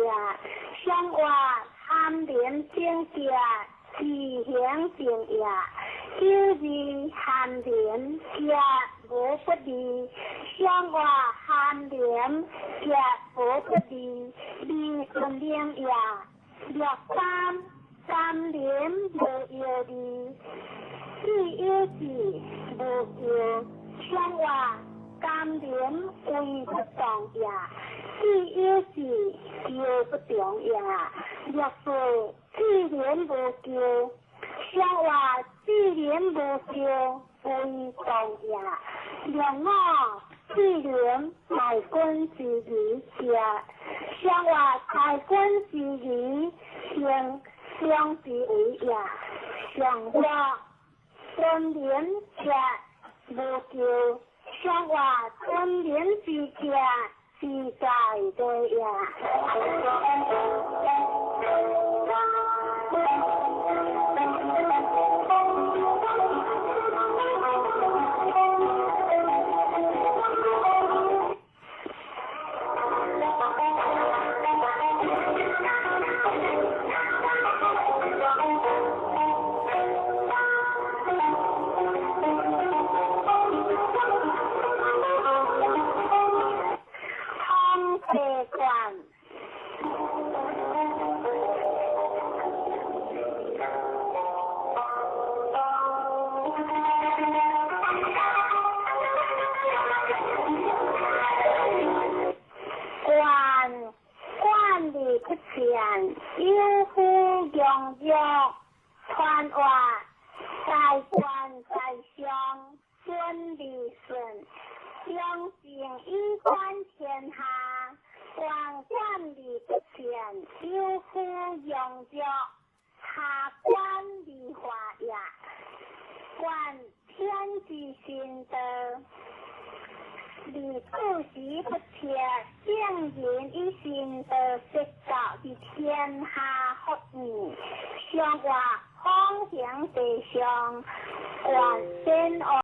上话含廉正洁，自行正也。九二含廉洁无不利，上话含廉洁无不利，利顺灵也。六三三廉无忧虑，四有志无忧，上话甘廉为不动也，四有志忧不动也。六四志廉无忧，上话志廉无忧为动也。六五志廉大君之义也，上话大君之义行相之为也。上话尊廉者无咎，上话尊廉之者自在对也。有夫用药，传话在官在上，顺利顺，相信以观天下，官官而不前，有夫用药，下官而化也，观天之心道。而处时不切，圣人以心道说教伫天下福义，上话方行地上，观天。